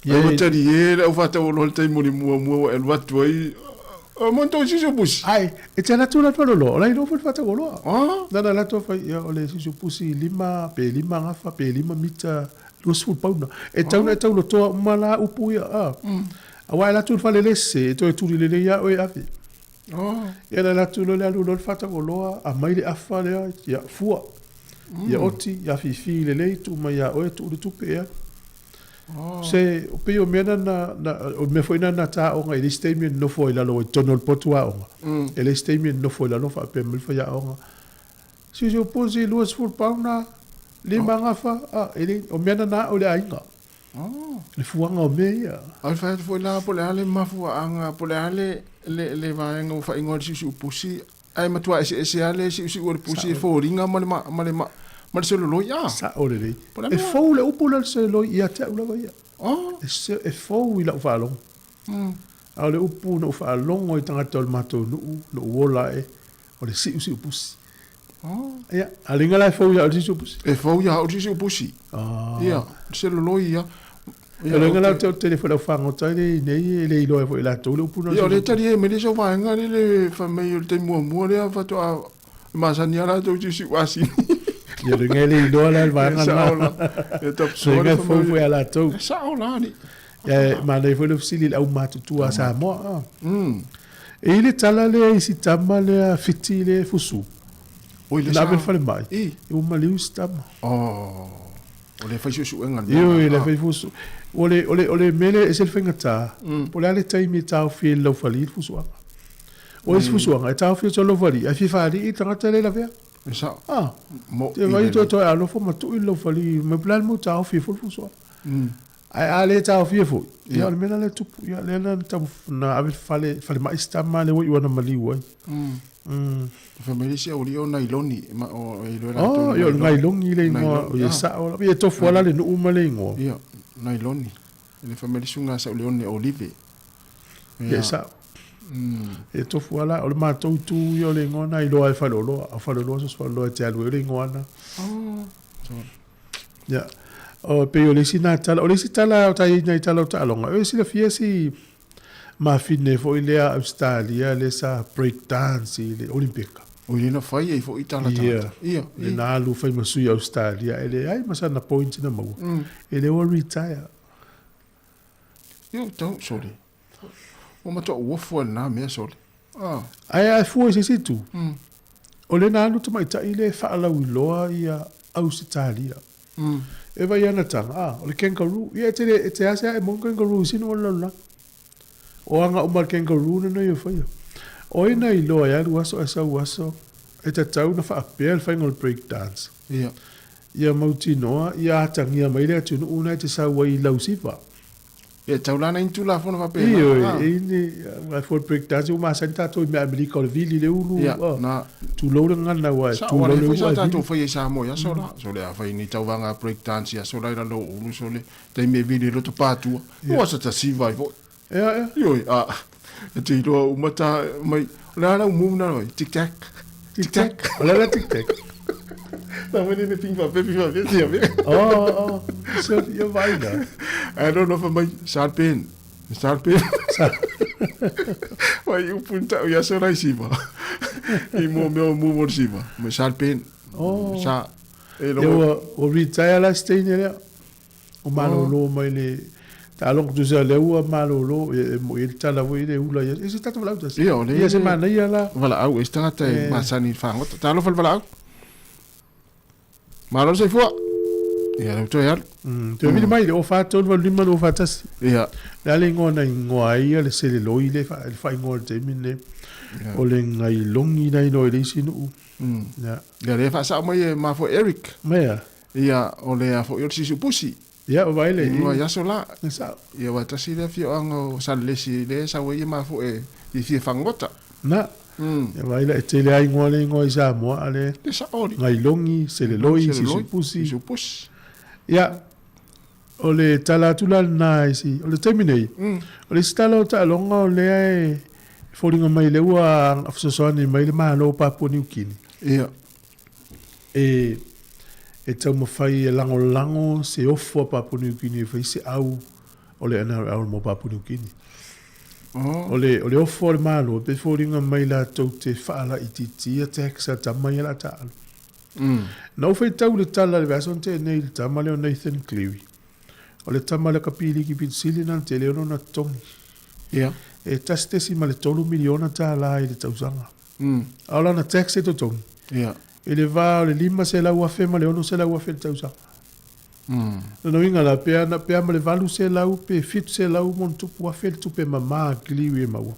S6: Ia, ua talie le au faatau oloa i le taimi o le muamua ua e alu atu ai. O mo tou siusiu pusi.
S2: Ai, e te alu atu latou oloa, o la e iloa foi le faatau oloa. Na na latou fai, ia, o le siusiu pusi lima, pe lima gafa, pe lima mita 20 pauna. E tau na e taulotoa uma la upu ia, a. Aua e alu atu i le fale le sese, e toe tuli lelei lava oe e ave.
S6: Oh.
S2: Ia na alu atu loa le alu loa le faatauoloa, aumai le afa lea, ia fua. Ia oti, ia afifi lelei, tuu mai ia oe, tuu le tupe e alu.
S6: Oh.
S2: Se, pei o mea na, na, na, o mea foi na na ta aoga i le isi taimi e nonofo ai i lalo i totonu o le potu aoga. E le isi taimi e nonofo ai i lalo faapea mai le faiaoga, Siusiu pusi, 20 pauna, lima gafa, a, e le, o mea na na ao i le aiga.
S6: Oh.
S2: Le fuaga o mea ia.
S6: A o le fai atu foi la po o le a le mafuaaga, po o le a le, le, le vaega ua faaigoa i le siusiu pusi, ae matua eseese lava le siusiu o le pusi e foliga ma le, ma, ma le, ma, ma le seloloi, a.
S2: Sao lelei.
S6: Po o le a
S2: E
S6: mea?
S2: fou le upu lea o le seloloi ia te au lava ia.
S6: Oh.
S2: E, se, e fou i lau faalogo. A o le upu na ou faalogo i tagata o le matou nuu, na ou ola ae, o le siusiu pusi.
S6: Oh.
S2: Ia, a le iga la e fou ia au le siusiu pusi?
S6: E fou ia au le siusiu pusi.
S2: Ah.
S6: Ia, le seloloi ia.
S2: Ia, o le iga la o te o tele foi le au fagota i nei e le iloa ai foi e latou le upu na o le
S6: Ia, o le
S2: siusiu pusi.
S6: talie mai le isi au vaega lea le fai mai o le taimi muamua lea faatoa e masani lava latou i siusiu asini.
S2: Ia, o le iga e le iloa la le vaega
S6: Ia,
S2: lena.
S6: sao la. Ia,
S2: O
S6: tapusoa
S2: le
S6: le
S2: iga e
S6: fai
S2: fou
S6: mai.
S2: foi ia latou.
S6: E sao la, alii.
S2: Ia, e manaia foi le fesili i le aumatutua a Samoa. Ah. E i le tala lea i si tama lea Fiti lea e fusu.
S6: Oi, le
S2: Na ave i le
S6: sa.
S2: falemai.
S6: I.
S2: Ua maliu si tama.
S6: Oh, o le fai suesuega le mea
S2: Ioe,
S6: lena.
S2: le fai fusu. O le, o le, o le mea lea e ese le faigata, po o le a le taimi e taofi ai i le laufali le fusuaga. O isi fusuaga, e taofi atu i le laufali, ae fia faalii le tagata lea e lavea.
S6: E sao.
S2: Ah.
S6: Mo
S2: Te vai toe toe alofo ma tuu i le laufali, mai po o le a le mea ua taofi ai foi le fusuaga. Ae a le taofia foi, ia o le mea la lea e tupu, ia lea na na ave i le fale, falemai si tama lea ua iu ana maliu ai.
S6: Fai mai le isi aualii o Nailoni, ma o e iloa e latou
S2: Oh, ia o le Nailongi le igoa,
S6: Nailoni,
S2: ia
S6: ah.
S2: sao lava. Ia e tofu lava la le nuu ma le igoa.
S6: Ia, Nailoni. Le fai mai le susuga a Sauleone o Olive.
S2: Ia e sao. E tofu lava la, o le matou itu ia o le igoa na iloa ai Faleoloa, o Faleoloa so o se Faleoloa e te alu ai o le igoa na.
S6: Oh, sorry.
S2: Ia, o, pei o le isi na tala, o le isi tala o tai nai tala o taaloga, e silafia si mafine foi lea Australia lea sa break dance i le Olimpika.
S6: O i lena fai ai foi tala
S2: Ia,
S6: tagata. Ia,
S2: le na alu fai ma sui Australia, e leai ma sana point na maua. E le ua retire.
S6: Ia, tau, sorry. Ua matua uofu ai lena mea, sorry. Ah.
S2: Ae a e fua i se isi itu, o lea na alu tamaitai lea e faalauiloa ia Ausetalia. E vaai ana taga, a, o le kangaroo. Ia e te le, e te ase ae mo kangaroo i sina o le lalolagi. O aga uma a le kangaroo lena ia faia. O ai na iloa e alu aso ae sau aso, e tatau ona faapea le faiga o le break dance.
S6: Ia.
S2: Ia mautinoa, ia atagia mai le atunuu na e te sau ai i lau siva.
S6: E tau la nai ni Tulafono faapena.
S2: Ioe,
S6: Ah.
S2: e i ni, ai foi le break dance, ua masani tatou i mea Amerika o le vili le ulu,
S6: Ia,
S2: ah,
S6: na.
S2: tulou le gagana aua e
S6: Sa
S2: tulou
S6: o le
S2: le
S6: foi
S2: ulu
S6: sa
S2: ae
S6: tatou
S2: vili.
S6: fai ai Samoa i aso la. So le a fai ni tauvaga break dance i aso la i lalo o ulu, so le taimi e vili ai loto patua. Ua sa ta siva ai foi.
S2: Ia, ia.
S6: Ioe, a, e te iloa uma ta mai, o le a lau move na roi, tic tac, tic tac.
S2: O le a la tic tac?
S6: Na wene ne ping fa pe ping fa pe tia pe.
S2: Oh, oh, so ia vai la.
S6: I don't know fa mai sal pen. Sal pen. Vai u punta u ia sora siva. I mo me o mu mo siva. Me sal pen.
S2: Oh.
S6: Sa e lo.
S2: Ia ua ua retire la Stein lea. O malolo mai le taaloga tusa lea ua malolo e mo i le tala foi le ula ia. E se tatou valaau tasi.
S6: Ia o le.
S2: Ia se manaia la.
S6: Valaau e se tagata e masani i le fagota. Talofa le valaau. Malo le soifua. Ia, lau toe alu.
S2: Mm, toe vili mai le 04 3 8 5 2 4 1.
S6: Ia.
S2: Le a le igoa na igoa ai ia le seleloi le fa le faaigoa i le taimi lenei. O le gailogi na iloa i le isi nuu. Ia.
S6: Ia, lea e faasao mai e mafua Eric.
S2: Mea.
S6: Ia, o le a foi o le sisiupusi.
S2: Ia, o vaai le.
S6: Igoa i aso la.
S2: E sao.
S6: Ia, ua tasi le afioaga o Salelesi lea e sau ai e mafua e i fia fagota.
S2: Na. Ia vaai la e tele lava igoa le igoa i Samoa a le.
S6: Le sao alii.
S2: Gailogi, seleloi, sisiupusi.
S6: Sisiupusi.
S2: Ia, o le tala atu la lena i si, o le taimi nei, o le isi tala o taaloga o lea e foliga mai lea ua fesoasoani mai le Malo o Papua Niu Kini.
S6: Ia.
S2: E, e taumafai e lagolago se ofo a Papua Niu Kini e fai se au o le NRL mo Papua Niu Kini.
S6: Oh.
S2: O le, o le ofo a le Malo, e pei foliga mai latou te faalaitiitia tax a tama ia o le a taaalo. Na ou faitau i le tala i le vaiaso na tea nei i le tama lea o Nathan Cleary. O le tama lea ka piliki pito sili lena na tele ona totogi.
S6: Ia.
S2: E $1.3 miliona i le tausaga. A o lana tax e totogi, i le va o le $500,000 ma le $600,000 i le tausaga. Lona uiga la, pe ana, pe a ma le 800 pe 700 ma ona tupu afe le tupe mama a Gliwi e maua.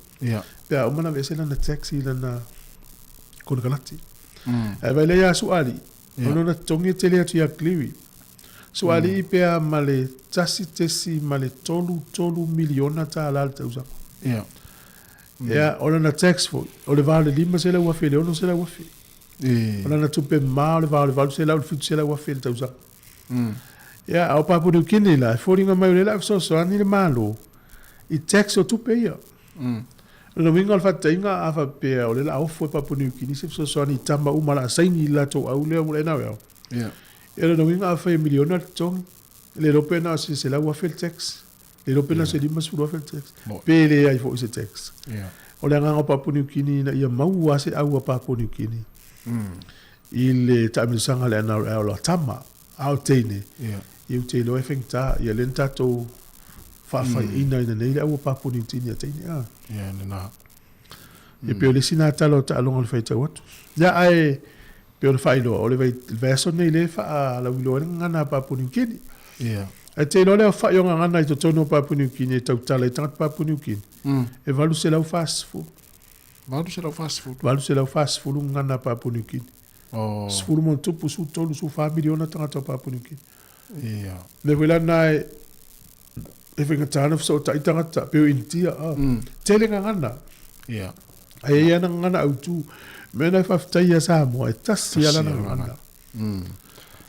S2: Pe a uma ona aveese lana tax i lana konekarate. Ae vaai lea ia Sualii, o lona totogi e tele atu ia Gliwi. Sualii pe a ma le $1.33 miliona i le tausaga. Ia, o lana tax foi, o le va o le $500,000 i le $600,000. O lana tupe mama o le va o le $800 i le $700,000 i le tausaga. Ia, a o Papua New Guinea la, e foliga mai o lea o le a fesoasoani le Malo i tax o tupe ia. O lona uiga o le faataitaiga a faapea o lea o le a ofo e Papua New Guinea se fesoasoani i tama uma o le a saini i le latou au lea ua NRL. Ia, o lona uiga afai e miliona le totogi, e le iloa pe na o se $100,000 le tax, le iloa pe na o se $50,000 le tax, pe leai foi se tax. O le agaga o Papua New Guinea ina ia maua lava se au a Papua New Guinea i le taamilosaga a le NRL a tama, a o teine, ia ou te iloa e faigata, ia lea na tatou faafaiaina ina nei le au a Papua New Guinea a teine. A.
S6: Ia, lena.
S2: E pei o le isi lena tala o taaloga o le faitau atu. Ia, ae pei ona faailoa, o le vaiaso lenei lea e faalauiloa ai le gagana a Papua New Guinea. Ae te iloa le aofai o gagana i totonu o Papua New Guinea e tautala ai tagata Papua New Guinea, e 840.
S6: 840.
S2: 840 gagana a Papua New Guinea. 10 ma ona tupu, 13, 14 miliona tagata o Papua New Guinea. Le foi la lena e faigata ona fesootai tagata, pei o Initia, tele gagana. Ae i ai lava gagana autu. O le mea lena e faafetai ia Samoa, e tasi lava lana gagana.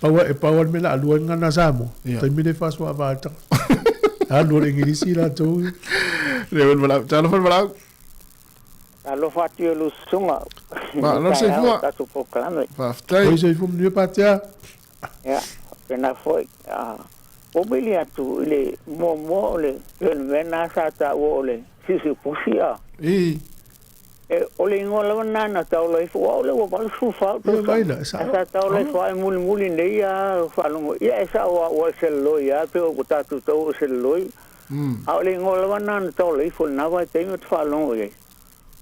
S2: Pau e pau lava le mea o le a lua ai gagana a Samoa, taimi lea e faasoaava ai le tagata. Alu o le Egilisi latou.
S6: Le wen malau, talofa le malau.
S10: Alofa atu i lou susuga.
S6: Malo le soifua.
S10: Tatou polokalame.
S6: Faafetai.
S2: Oi soifua manuia Patea.
S10: Ia, faapena foi. Ua vili atu i le muamua o le pei o le mea lena sa taua o le siusiupusi a.
S6: I.
S10: E, o le igoa lava lena na taola ifo, aua o lea ua 84 ou tausaga. Ae sa taola ifo lava e mulimuli nei lava faalogo, ia e sao lava ua e seleloi lava pei o tatou tau o seleloi. A o le igoa lava lena na taola ifo i lena vaitaimi ou te faalogo i ai.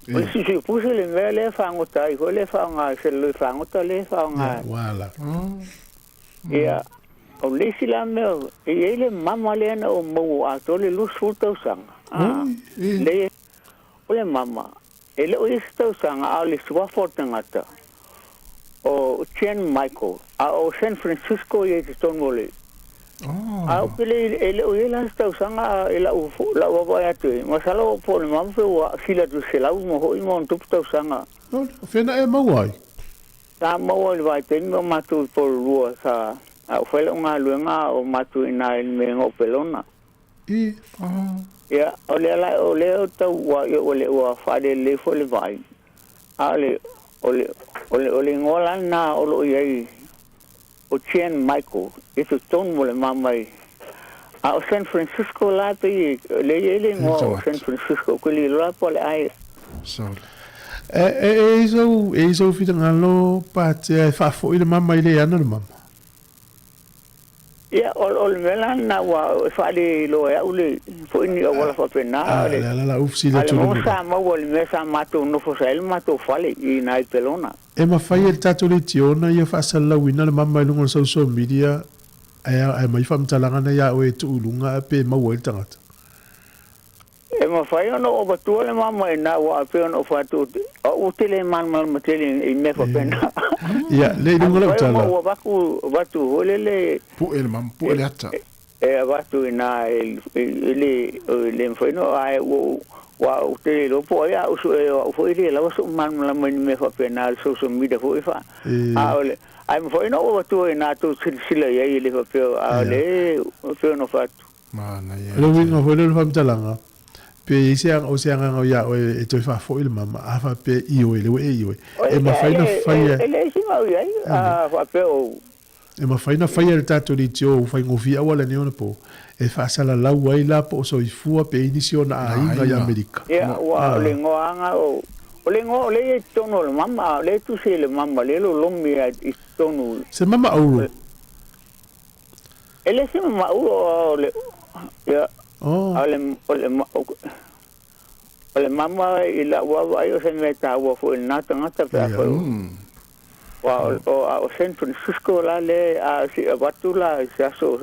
S10: O le siusiupusi le mea lea e fagota ai foi lea e faaaoga e seleloi fagota lea e faaaoga. Ia, o le isi la mea, e i ai le mama lea na ou maua atoa le 20 tausaga. Lea, o le mama, e le o i ai se tausaga, a o le suafa o le tagata, o Jan Michael, a o San Francisco ia i totonu o le... A ou te le, e le o i ai la se tausaga a, i lau, lau vaavaai atu i ai, masalo po o le mama pe ua sili atu i le 100 ma foi ma ona tupu tausaga.
S2: O fea na e maua ai?
S10: Sa maua i le vaitaimi o matou i Pololua sa a ou fai lau galuega a o matou i ina i le mea o Pelona.
S2: I.
S10: Ia, o lea la, o lea o tau ua, ia ua le ua faalelelei foi le vaai. A o le, o le, o le, o le igoa la lena o lo o i ai o Jan Michael i totonu o le mama i, a o San Francisco la pei e, lea e i ai le igoa o San Francisco, ou te le iloa po o le a.
S2: E, e, e i sou, e i sou finagalo Patea e faafoi le mama i le ana le mama.
S10: Ia, o, o le mea la lena ua faaleiloa e au le foi ni auala faapena.
S2: A, le ala la ufsi le
S10: tulu. A le sa maua le mea sa matou nofo sa ai le matou fale i ina i Pelona.
S2: E mafai e le tatou leitiona ia faasalalauina le mama i luga o le social media ae aumai faamatalaga na ia oe e tuu i luga ae pe maua ai le tagata.
S10: E mafai ona ou avatua le mama i ina aua e pei ona ou fai atu, o au ou te le malamalama tele i mea faapena.
S2: Ia, le i luga lau tala.
S10: Ae mafai ona ou avatu, avatu foi lele.
S6: Pue le mama, pue le ata.
S10: E avatu i ina i le, e le mafai ona, ae ua ou, aua ou te le iloa po o ai a ou sue, o au foi e le lawa sou malamalama i ni mea faapena, le social media foi fa, a o le, ae mafai ona ou avatua i ina tou silasila i ai, e le faapea, a o lea e pei ona ou fai atu.
S6: Manaia.
S2: O le uiga foi lea o le faamatalaga, pe i ai se o se agaga ia oe e toe faafoi le mama, a faapea ioe, lea ua e ioe, e mafai ona faia.
S10: E leai se mau i ai, a faapea o.
S2: E mafai ona faia e le tatou leitio ua faigofie auala nei ona po, e faasalalau ai la po o soifua pe i ai nisi ona aiga i Amerika.
S10: Ia, ua o le igoa o, o le igoa o lea e i ai i totonu o le mama, a o lea e tusi e le mama, lea e lolomi i totonu.
S2: Se mama auro.
S10: E le se mama auro o le, ia,
S2: Oh.
S10: a o le, o le, O le mama i lau vaavaai o se mea taua foi i lena tagata pe afai o aua o a o San Francisco la lea a se i avatu la i se aso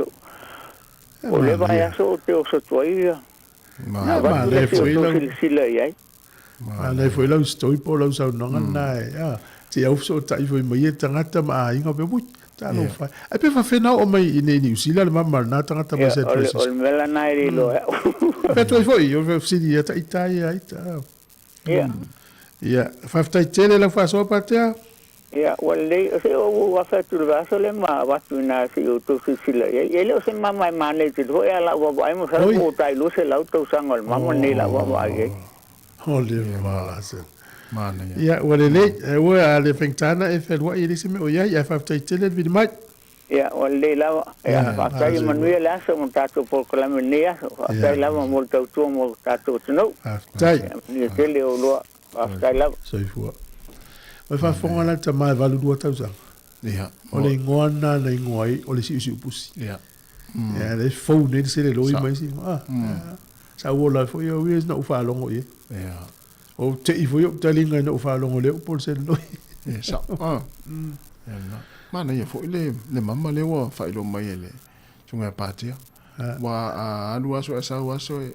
S10: o le vaiaso ou te oso atu ai ia avatu la se i outou silasila i ai.
S2: Manaia foi lau story po o lau saunoaga lena e te au fesootai foi mai ia tagata ma aiga pe ui talofa e. Ae pe faafena oo mai i inei i Niu Sila le mama o lena tagata mai San Francisco.
S10: O le mea lena e le iloa e au.
S2: Faapea atu ai foi, o le fesili ia ita ia ita.
S10: Ia.
S2: Ia, faafetai tele lau faasoa Patea.
S10: Ia, ua lelei, se i ou afe atu i le vaiaso lea ma avatu i ina se i outou silasila i ai. E le o se mama e manaia tele foi a lau vaavaai, masalo po ua tai 200 tausaga o le mama lenei i lau vaavaai i ai.
S2: O le mala se. Ia, ua lelei, aua a le faigata ona e fealuai e leai se mea o i ai, ae faafetai tele le vili mai.
S10: Ia, ua lelei lava. Ia, faafetai ia manuia le aso ma tatou polokalame i lenei aso. Faafetai lava mo le tautua mo le tatou atunuu.
S2: Faafetai.
S10: Ia, manuia tele oulua. Faafetai lava.
S2: Soifua. Ua faafofoga la le tama e 82 tausaga.
S6: Ia.
S2: O le igoa lena na igoa ai o le siusiupusi.
S6: Ia.
S2: Ia, lea e fou nei le seleloi ma isi igoa. Sa ou ola ai foi au ia ina ou faalogo i ai.
S6: Ia.
S2: Ou te i foi ou taliga ina ou faalogo i lea upu o le seleloi.
S6: Ia, sao. Ia lena. Manaia foi le le mama lea ua faailoa mai e le susuga ia Patea. Ua a alu aso ae sau aso e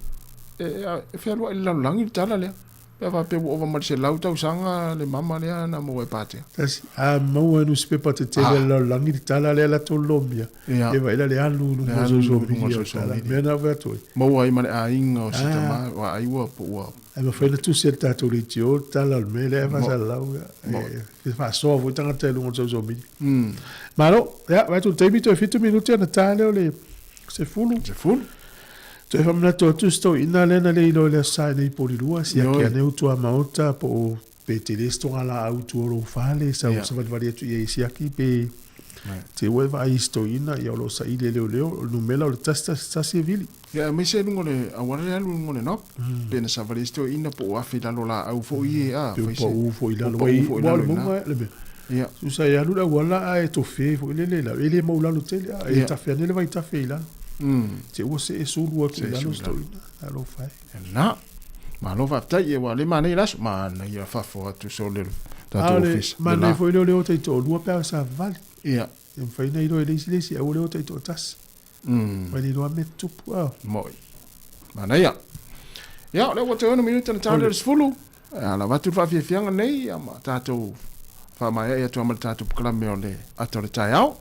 S6: e e fealuai i le lalolagi le tala lea. Pe a faapea ua ova ma le 100 tausaga le mama lea na maua e Patea.
S2: Tasi, a maua e nusipepa tetele a le lalolagi le tala lea latou lomia,
S6: Ia.
S2: e vaai la le alu i luga o social media o le tala. Mea na ou fai atu ai.
S6: Maua ai ma le aiga o si tama, ua ai ua po ua.
S2: Ae mafai ona tusi e le tatou leitio le tala o le mea lea e faasalalau e faasoa foi tagata i luga o le social media. Malo, ia, vaai atu i le taimi toe 7 minute ona ta lea o le 10.
S6: 10.
S2: Toe faamanatu atu si toeaina lea na le iloa i le Aso Sa i nei Polilua, siaki ane Utuamaota po o pe tele se togalaau i tua o lou fale, sau savalivali atu i ai e siaki pe te ua e vaai i si toeaina, ia o lo o saili e leoleo, o le numera o le 111 e vili.
S6: Ia aemaise i luga o le auala lea alu i luga o le knob, pe na savali ai si toeaina po o afe i lalo laau foi e, a,
S2: Pe
S6: fai se,
S2: pau foi i lalo,
S6: pau foi i
S2: ua o
S6: lalo
S2: le
S6: i ina.
S2: mauga le mea.
S6: Ia.
S2: Tusa e alu le auala ae tofe foi lele i lalo, e le mau lalo tele, a e
S6: Ia.
S2: tafe ane le vaitafe i lalo. Te ua see sulu atu i
S6: See
S2: lalo
S6: sulu
S2: si
S6: i lalo.
S2: toeaina, talofa e.
S6: Na. Malo faafetai, ia ua le manaia le aso, manaia fafo atu sole o le
S2: A
S6: tatou
S2: o le
S6: ofisa, le
S2: manaia
S6: la.
S2: foi lea o le o taitoalua pe a savali.
S6: Ia.
S2: E mafai ona iloa e le isi le isi, aua le o taitoatasi. Mai le iloa mea tutupu a.
S6: Moi. Manaia. Ia, o lea ua toe 6 minute ona tau lea o le 10. A lava atu le faafiafiaga nei ia ma tatou faamaea'i atu ai ma le tatou polokalame o le ata o le taeao.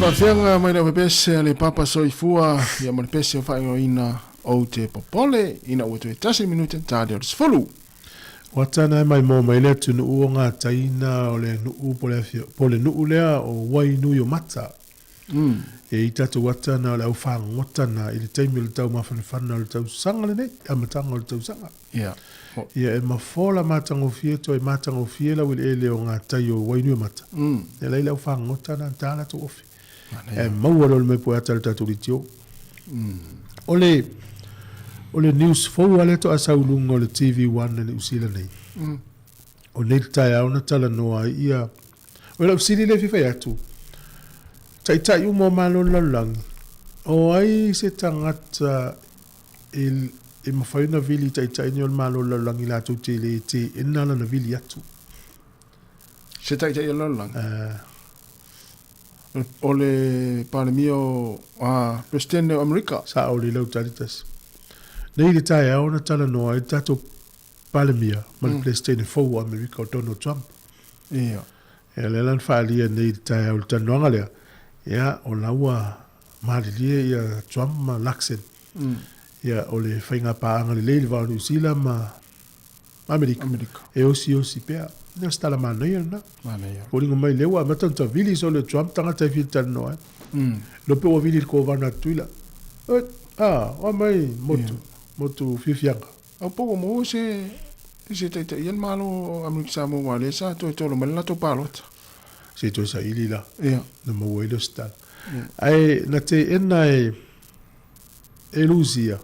S6: Faafeaga mai le pese a le papa soifua ia ma le pese o faaigoaina ou te popole ina ua toe tasi minute ta lea o le 10.
S2: Ua tana e mai mo mai le atunuu o ngā taina o le nuu po le afio, po le nuu lea o Wainuiomata. E i tatou ata na o le au fagogota na i le taimi o le taumafanafana o le tausaga lenei, amataga o le tausaga.
S6: Ia.
S2: Ia e mafola matagofie toe matagofie lau eleele o ngā tai o Wainuiomata. Ia lai le au fagogota na tā latou ofe. E maua loa le mea po e ata le tatou litio. O le o le news fou a lea to'a sau i luga o le TV1 a Niu Sila nei. O nei le taeao na talanoa ai ia O lau fesili lea e fia fai atu, taitai uma o Malo o le lalolagi, o ai se tagata e, e mafai ona vili i taitai nei o le Malo o le lalolagi latou te le teena lana vili atu?
S6: Se taitai o le lalolagi? O le Palemia o, a, Peresetene o Amerika.
S2: Sao lelei lau tali tasi. Nei le taeao na talanoa ai le tatou Palemia ma le Peresetene fou o Amerika o Donald Trump.
S6: Ia.
S2: Ia lea la na faaalia nei i le taeao i le talanoaga lea, ia o la ua malilie ia Trump ma Luxon. Ia o le faiga paaga lelei i le va o Niu Sila ma Amerika.
S6: Amerika.
S2: E osiosi pea. Ia o se tala manaia lena.
S6: Manaia.
S2: Foliga mai lea ua amata ona tavili solo e Trump tagata e fia talanoa ai. Iloa pe ua vili i le kovana a Tutuila. Oi, a, oa mai motu, motu fiafiaga.
S6: Au po ua maua se se taitai ia le Malo o Amerika Samoa aua o lea sa toe tolo mai le latou palota.
S2: Se i toe saili la.
S6: Ia.
S2: Na maua ai le ositala. Ae na teena e e Lusia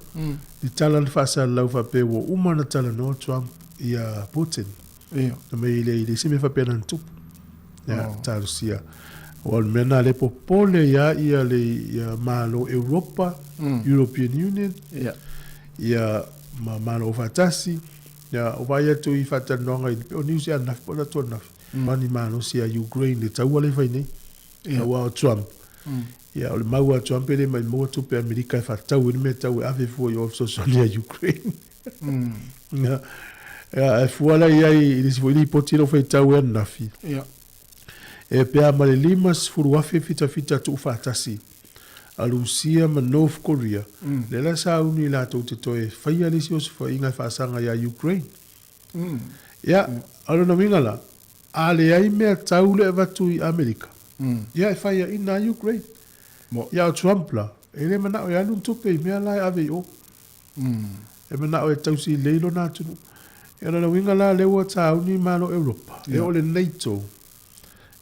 S2: le tala na faasalalau faapea ua uma ona talanoa Trump ia Putin.
S6: Ia.
S2: Na mai le i le isi mea faapea na tupu. Ia, talosia. Aua o le mea lena lea e popole ai lava ia le ia Malo Europa, European Union.
S6: Ia.
S2: Ia ma Malo Aufaatasi, ia o vaai atu i faatalanoaga i o Niu Sea ananafi po o le atu ananafi, ma ni malosi a Ukraine le taua lea e fai nei. Aua o Trump, ia o le mau a Trump e le maimoa tupe a Amerika e faatatau ai le mea tau e ave fua i o e fesoasoani ia Ukraine. Ia, ae fua la i ai i le isi foi lipoti lea ua faitau ai ananafi.
S6: Ia.
S2: E pea ma le 50,000 fitafita tuufaatasi a Rusia ma North Korea, lea la sauni latou te toe faia le isi osofaiga e faasaga iā Ukraine. Ia, o lona uiga la, a leai mea tau le avatu i Amerika, ia e faiaina a Ukraine. Ia o Trump la, e le manao e alu ni tupe i mea la e ave i o. E manao e tausi lelei lona atunuu. Ia o lona uiga la lea ua tauni Malo Europa, e oo le NATO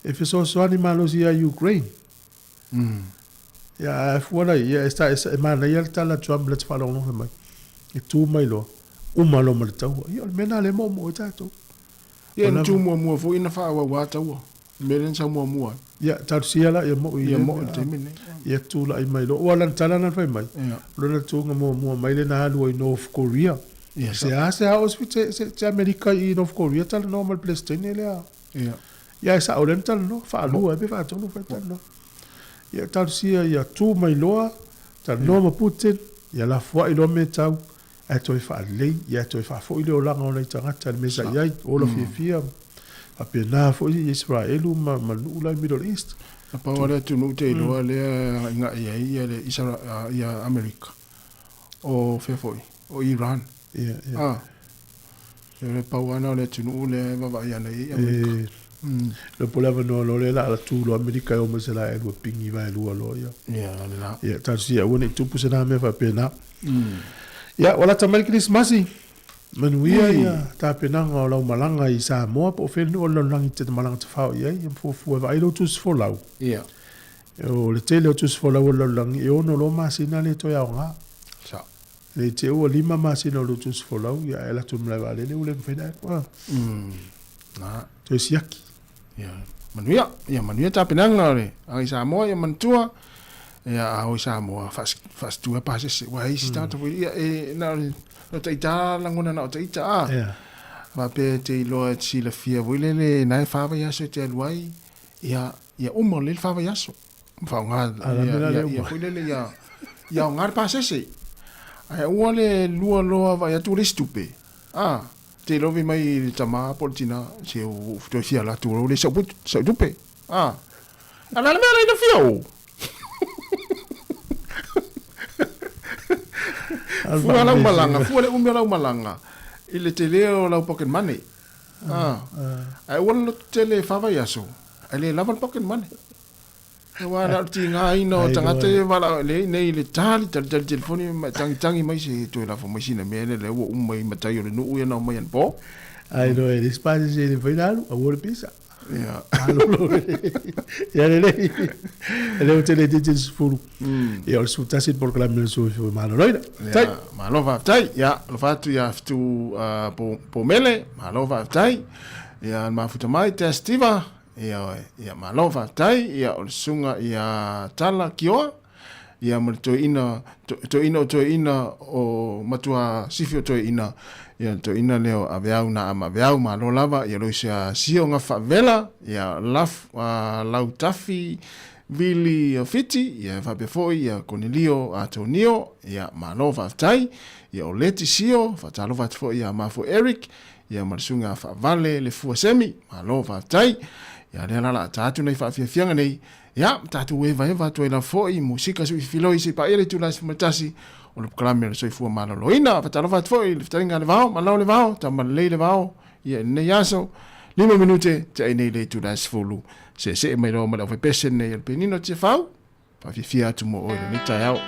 S2: e fesoasoani malosi ia Ukraine. Ia ae fua la ia e sa e manaia le tala a Trump lea te faalogologo fai mai. E tu mai loa, uma loa ma le taua. Ia o le mea lena lea e moomoo ai tatou.
S6: Ia na tu muamua foi na faaauau a taua. Le mea lea na sau muamua ai.
S2: Ia talosia la ia moi
S6: ia moi le taimi lenei.
S2: Ia tulai mai loa. Ua lana tala lana fai mai. Lona tuga muamua mai lea na alu ai North Korea.
S6: Ia
S2: Se a se a o se se Amerika i North Korea talanoa ma le Peresetene lea.
S6: Ia.
S2: Ia e sao lea na talanoa, faalua ai pe faatolu fai talanoa. Ia talosia ia tu mai loa, talanoa ma Putin, ia lafoai loa mea tau, ae toe faalelei, ia toe faafoi le olaga o nai tagata i le mea sa i ai, ola fiafia, faapena foi i Isaraelu ma ma nuu la i Middle East.
S6: Na pau lava le atunuu te iloa lea e agaigai ai ia le Isara, ia Amerika, o fea foi, o Iran.
S2: Ia, ia.
S6: Ah. E le pau lava lena o le atunuu lea e vaavaai ana i ai Amerika.
S2: E, le po le avanoa loa lea la a tu loa Amerika e o mai se la e lua pingi vaelua loa ia.
S6: Ia, lena.
S2: Ia, talosia aua ne i tupu se na mea faapena. Ia, ua lata mai le Kerisimasi. Manuia ia tapenaga o lau malaga i Samoa po o fea le nuu o le lalolagi e te malaga tafao i ai, ia ma fuafua e vaai lou tusi folau.
S6: Ia.
S2: O le tele o tusi folau o le lalolagi e ono loa masina le toe aoga.
S6: Sao.
S2: Ne i te ua lima masina o lou tusi folau, ia ae alu atu i le malae vaalele ua le mafai ona alu.
S6: Na.
S2: Toe siaki.
S6: Ia, manuia. Ia, manuia tapenaga o le agai Samoa, ia manatua, ia a o i Samoa, faasitua pasese. Ua isi tagata foi, ia, e, na o le, na o taita lagona na o taita, a.
S2: Ia.
S6: Faapea e te iloa e te silafia foi lele, na e fa vaiaso e te alu ai, ia, ia uma lelei le fa vaiaso. Ma faaaoga, ia, ia, ia foi lele, ia, ia aoga le pasese. Ae aua le lua loa vaai atu ua leai se tupe, a. Te iloa fai mai le tama po o le tina, se ua ou toe fia alu atu ua leai sau tupe. A, a o le a le mea la ina fia o? Fua lau malaga, fua le umi o lau malaga i le tele o lau pocket money. Ah. Ae ua le loto tele e fa vaiaso, ae le lava le pocket money. Aua na o le tigaina o tagata ia e valaau e nei i le tali, tali tali telefoni ma e tagitagi mai se toe lafo mai sina mea lea lea ua uma i matai o le nuu ia na omai anapo.
S2: Ai no e le isi pasese e le mafai ona alu, aua le pisa. Alu ia lelei. E le o tele itiiti le 10. Ia o le 11 le polokalame o le Soifua Maloloina.
S6: Tai. Malo faafetai. Ia, alofa atu ia Fitu Pomele, malo faafetai. Ia, le mafuta mai, Testiva, Ioe, ia malo faafetai, ia o le susuga ia Tala Kioa, ia ma le toeaina, toeaina o toeaina o matua sifi o toeaina, ia le toeaina lea o Aveau na ama Aveau, malo lava, ia loisia sio gafa faavela, ia laf, Lautafi Vili Fiti, ia faapea foi ia Konelio Atonio, ia malo faafetai, ia o Leti Sio, faatalofa atu foi ia Mafo Eric, Ia ma le susuga faavale le fua semi, malo faafetai. Ia lea la la ta atu nei faafiafiaga nei, ia ma tatou evaeva atu ai lava foi i musika sui filoi se i paia le itula e 11 o le polokalame o le soifua maloloina. Faatalofa atu foi i le fetalaiga a le vao, malo le vao, tama lelei le vao, ia i lenei aso, 5 minute te ai nei le itula e 10. Seesee mai loa ma le aufaipese lenei a le Penina o Tiafau. Faafiafia atu mo oe lenei taeao.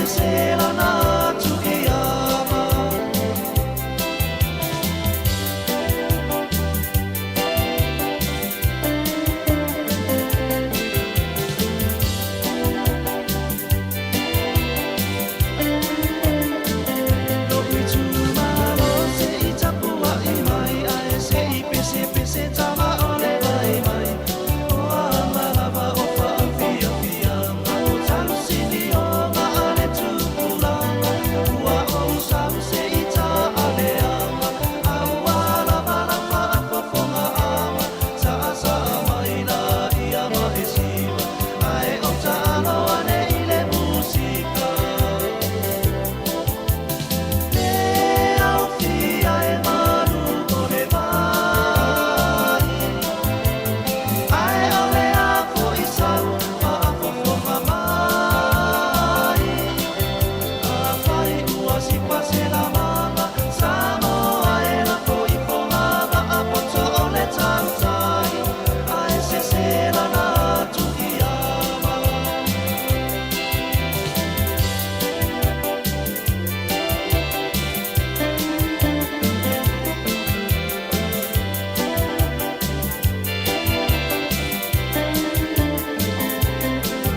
S5: se lana atu i ama. Lou itumalo se i tapuai mai, ae se i pesepese tama o le vaivai. O aga lava o faafiafiaga, o tausilioga a le tupulaga. Ua ou sau se i taaleaga, a ua lava lau faafofoga ama. Saasaa mai laia ma e siva, ae ou taalo ane i le musika. Le aufia e malu o le vai, ae o le a fo'i sau faafofoga mai. Afai ua sipa se lamaga, Samoa e lafo i foga vaapoto o le tautai, ae sese lana atu i ama.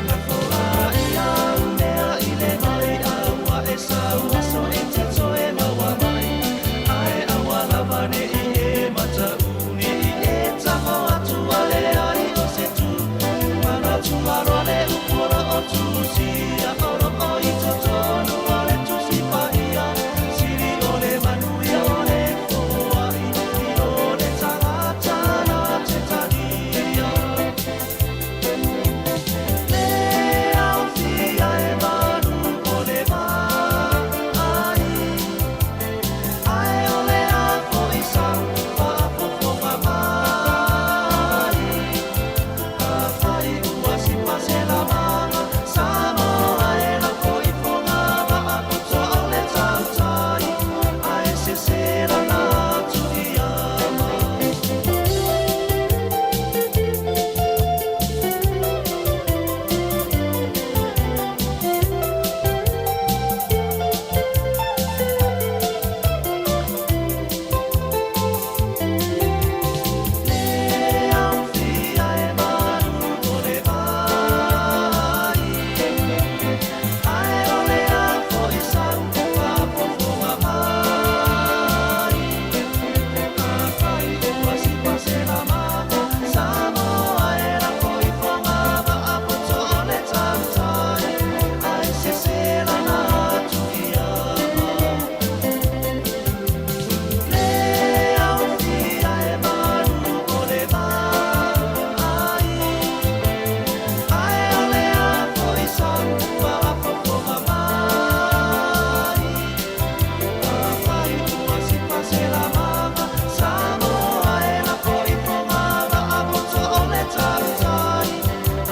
S5: Lafo ia au mea i le vai, a ua e sau aso e te toe maua mai. Ae aua lava ne i e mataʻu, ne i e tago atu a leai o se tu. Manatu aloa le upu o loo tusia, o loo i totonu o le tusi paia. Sili o le manuia o le foai, i lo le tagata na te talia. Le aufia e malu o le vai, ae o le a fo'i sau faafofoga mai. Afai ua sipa se lamaga, Samoa e lafo i foga vaapoto o le tautai, ae sese lana atu i ama. Le aufia e malu o le vai, ae o le a fo'i sau faafofoga mai. Afai ua sipa se lamaga, Samoa e lafo i foga vaapoto o le tautai, ae sese lana atu i ama. Le aufia e malu o le vai, ae o le a fo'i sau faafofoga mai. Afai ua sipa se lamaga, Samoa e lafo i foga vaapoto o le tautai,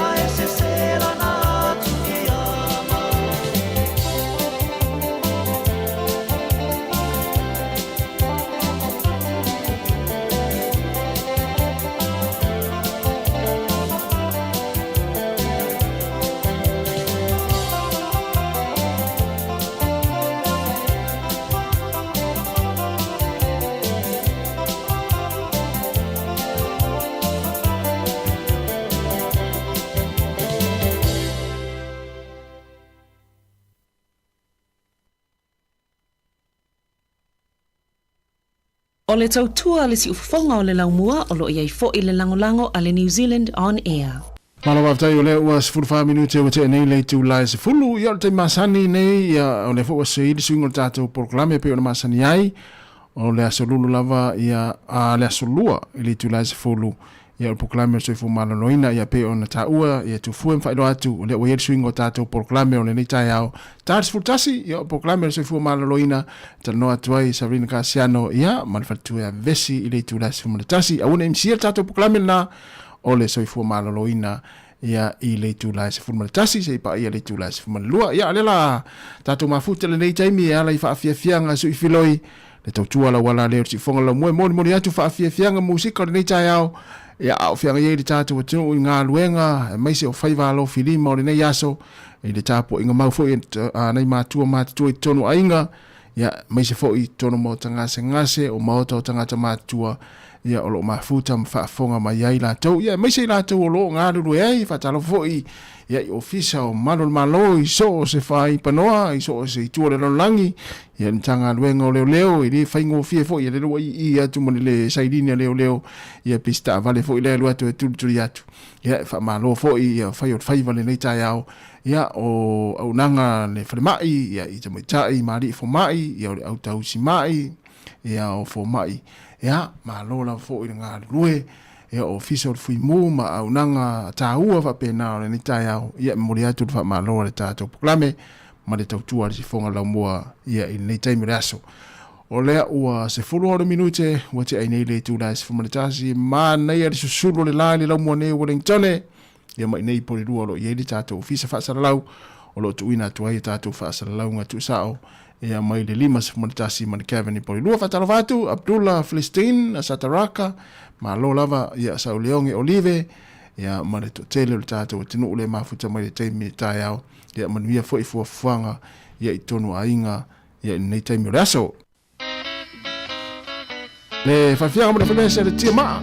S5: ae sese lana atu i ama.
S7: O le tautua a le siufofoga o le laumua o lo o i ai foi le lagolago a le New Zealand On Air.
S6: Malo faafetai o lea ua 14 minute ua tea nei le itula e 10. Ia o le taimi masani nei, ia o lea foi ua sei le suiga o le tatou polokalame e pei ona masani ai. O le aso lulu lava ia a le aso lua i le itula e 10. Ia o le polokalame o le soifua maloloina ia pei ona taua ia tufue ma faailoa atu o lea ua i ai le suiga o tatou polokalame o lenei taeao. Ta le 11 ia o le polokalame o le soifua maloloina talanoa atu ai Sabrina Kasiano ia ma le faletua ia Vesi i le itula e 11. Aua ne i misia le tatou polokalame lena o le soifua maloloina ia i le itula e 11 seia paia le itula e 12. Ia o lea la tatou mafuta lenei taimi e ala i faafiafiaga sui filoi le tautua lauala lea o le siufofoga o le laumua e molimoli atu faafiafiaga musika o lenei taeao Ia, a o feagai ai le tatou atunuu i galuega, aemaise o faiva alofilima o lenei aso, i le tapuaiga mau foi a nai matua matutua i totonu o aiga, ia, aemaise foi i totonu o maota gasegase, o maota o tagata matutua, ia, o lo o mafuta ma faafofoga mai ai latou, ia, aemaise i latou o lo o galulue ai. Faatalofa foi, ia, i Ofisa o Malu o le Malo i so o se faipanoa, i so o se itu o le lalolagi, ia, le Matagaluega o Leoleo, e le faigofie foi, ia, lea ua ii atu ma le le sailini a leoleo, ia, pe se taavale foi lea e alu atu e tulituli atu. Ia, e faamalo foi, ia, fai o le faiva lenei taeao, ia, o auaunaga a le falemai, ia, i tamaitai ma alii fomai, ia, o le au tausi mai, ia, o fomai, ia, malo lava foi le galulue, ia, o Ofisa o le Fuimu ma auaunaga taua faapena o lenei taeao, ia, e momoli atu le faamalo a le tatou polokalame ma le tautua a le sifoga laumua, ia, i lenei taimi o le aso. O lea ua 16 minute ua tea ai nei le itula e 11, manaia le susulu o le la i le laumua nei o Wellingtone, ia ma i nei po le lua o lo o i ai le tatou ofisa faasalalau o lo o tuuina atu ai a tatou faasalalauga tuusao ia mai le 51 ma le Kevin i Polilua. Faatalofa atu Abdullah Filistin Sataraka, malo lava ia Sauleoge Olive ia ma le toatele o le tatou atunuu le mafuta mai le taimi i taeao ia manuia foi fuafuaga ia i tonu aiga ia i lenei taimi o le aso. Le fafiaga mo le falesa le tia maa.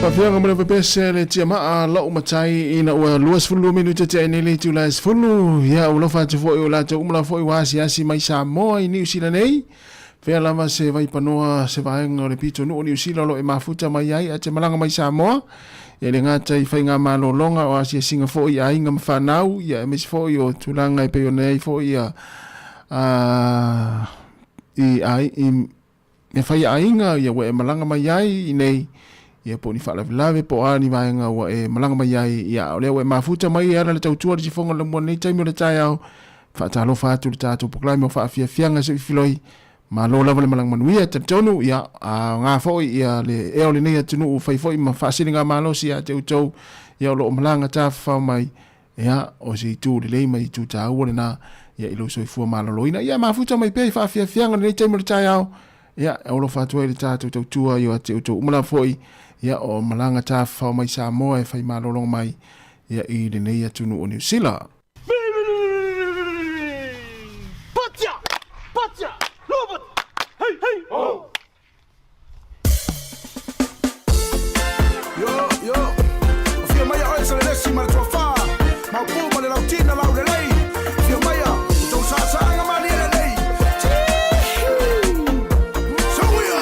S6: Faafiaga ma le pepese le tiamaa la'u matai ina ua 22 minute tea nei le itula e 10. Ia ua lofa atu fo'i o latou uma lava fo'i ua asiasi mai Samoa i Niu Sila nei. Fea lava se vaipanoa se vaega o le pitonuu o Niu Sila o lo o e mafuta mai ai ae te malaga mai Samoa. Ia e le gata i faigamalologa o asiasiga foi i aiga ma fanau, ia aemaise foi o tulaga e pei ona i ai foi ia i ai i mea fai a aiga ia ua e malaga mai ai i nei, ia po o ni faalavelave po o a ni vaega ua e malaga mai ai, ia a o lea ua e mafuta mai e ala le tautua le sifoga o le lamua lenei taimi o le taeao, faatalofa atu i le tatou polokalame o faafiafiaga se filoi Malo lava le malaga manuia, talitonu, ia, aoga foi ia le ea o lenei atunuu fai foi ma faasiligamalosi ia te outou, ia o lo o malaga tafafao mai, ia, o se itu lelei ma itu taua lena, ia, i lou soifua maloloina. Ia, mafuta mai pea i faafiafiaga lenei taimi o le taeao, ia, e alofa atu ai le tatou tautua ia te outou uma lava foi, ia, o malaga tafafao mai Samoa e fai malologa mai, ia, i lenei atunuu o Niu Sila.
S5: Yo, yo. Afio mai oe Salelesi ma le toafa, Maopu ma le Lautina Laulelei. Afio mai o tou saasaaga malie lelei. Sauia!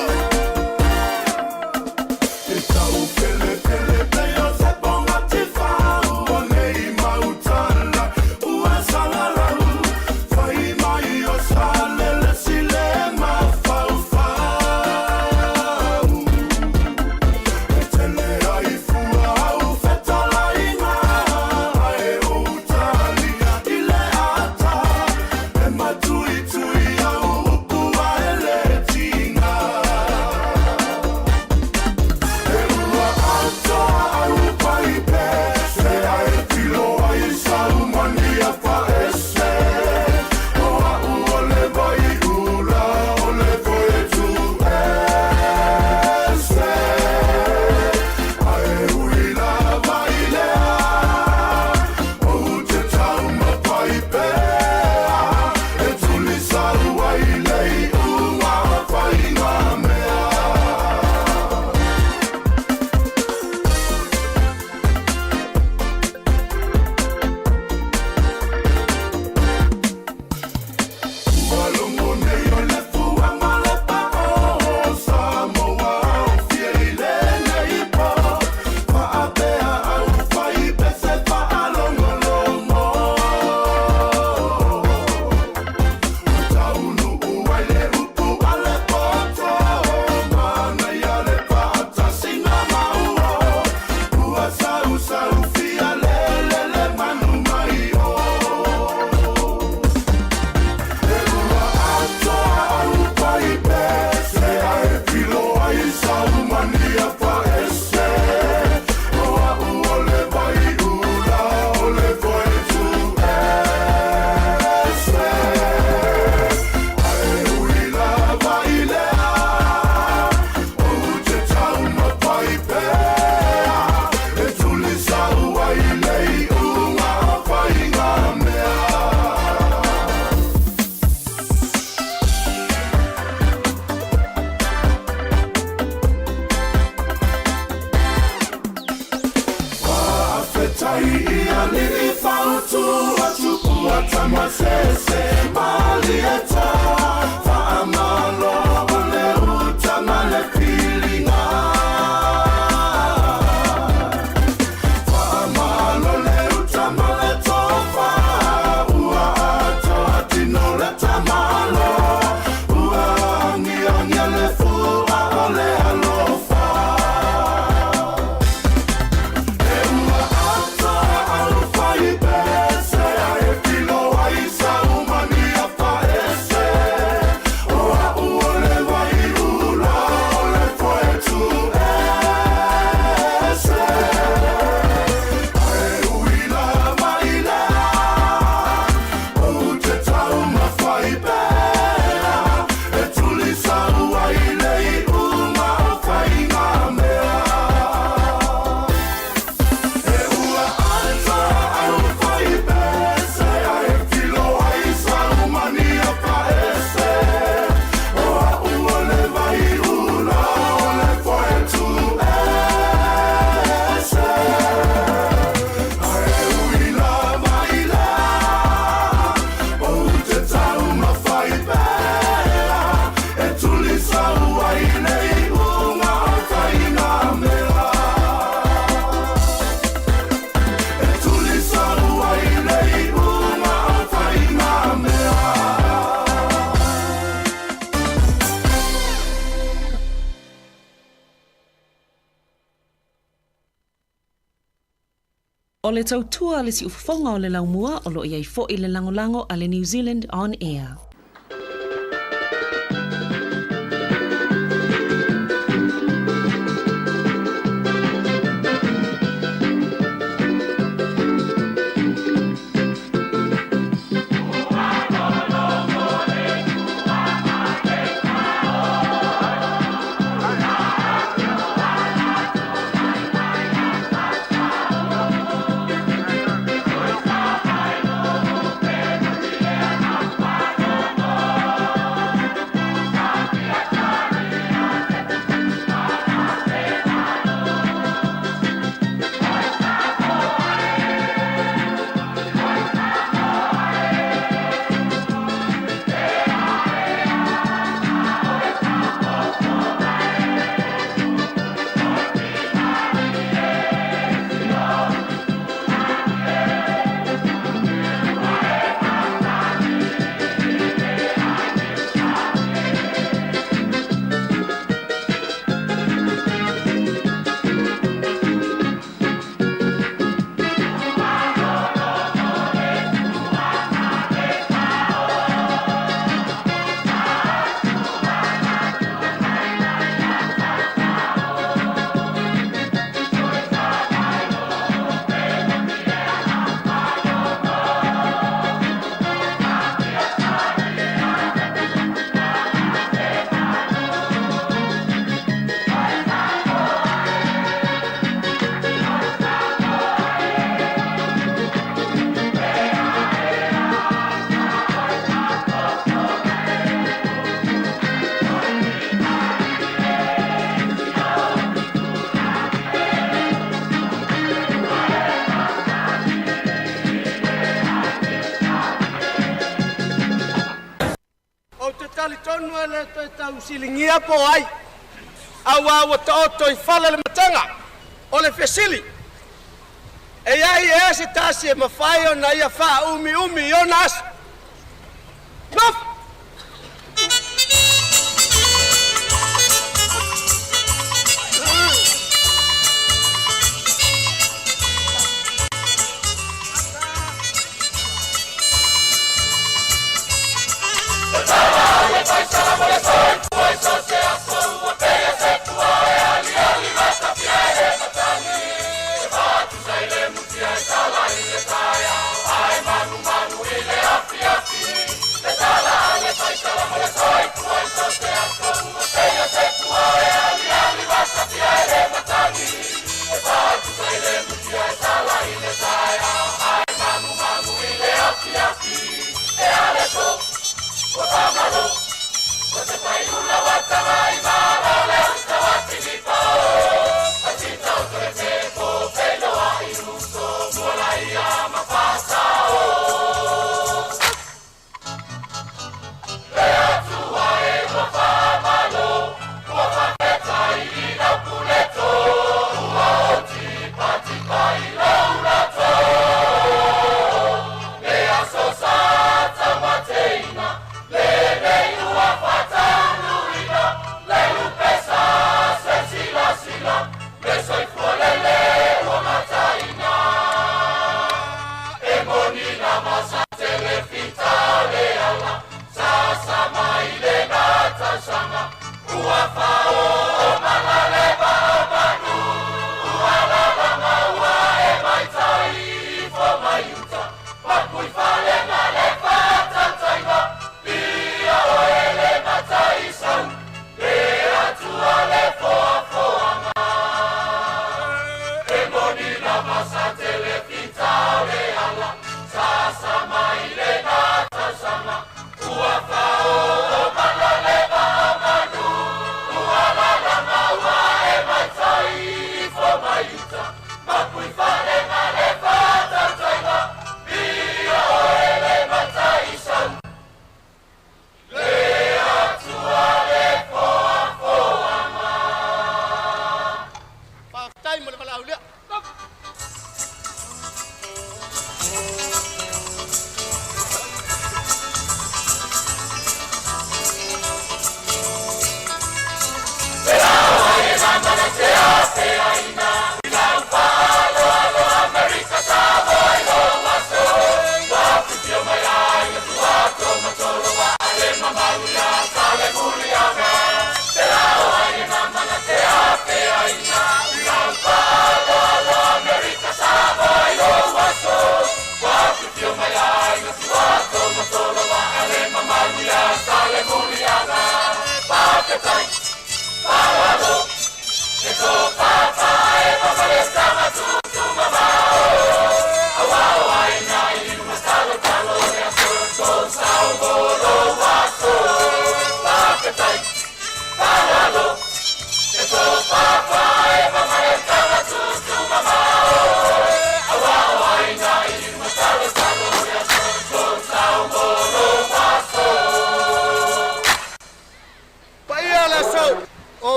S7: O le tautua a le siufofoga o le laumua o lo o i ai foi le lagolago a le New Zealand On Air.
S5: Ou te talitonu e le toe tausiligia po o ai, auā ua taoto i fala le matega. O le fesili, E i ai ea se tasi e mafai ona ia faaumiumi i ona aso? Nofo!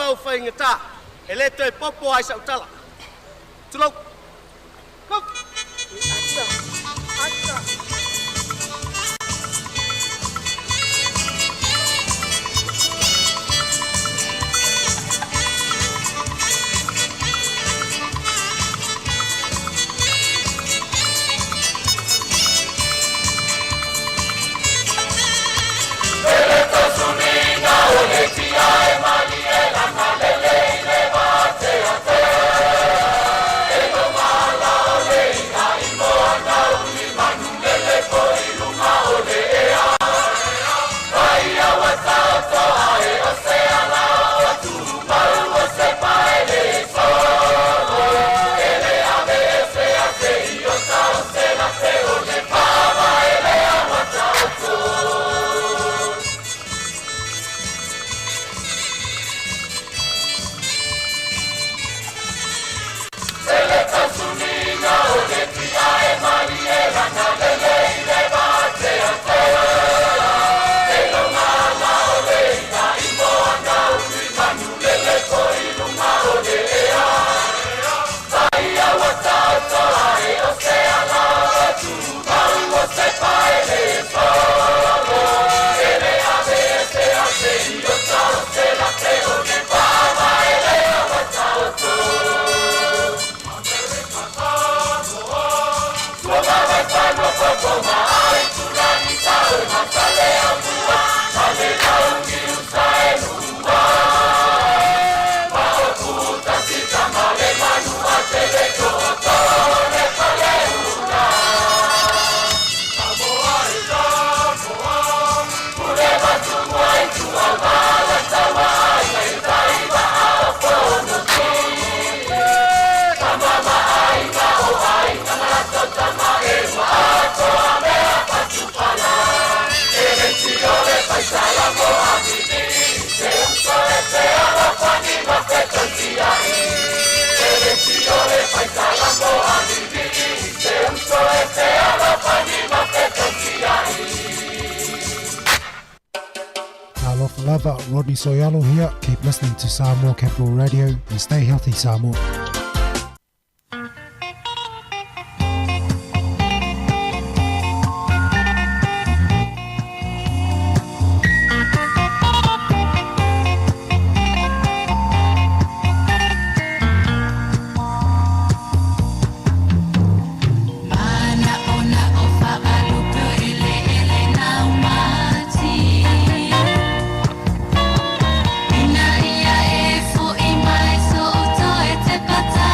S11: ma ou faigata, e le toe popo ai sau tala. Tulou.
S12: Talofa lava, Rodney So'oialo here. Keep listening to Samoa Capital Radio and stay healthy, Samoa.
S13: Ina ia e fo'i mai so o toe te pata.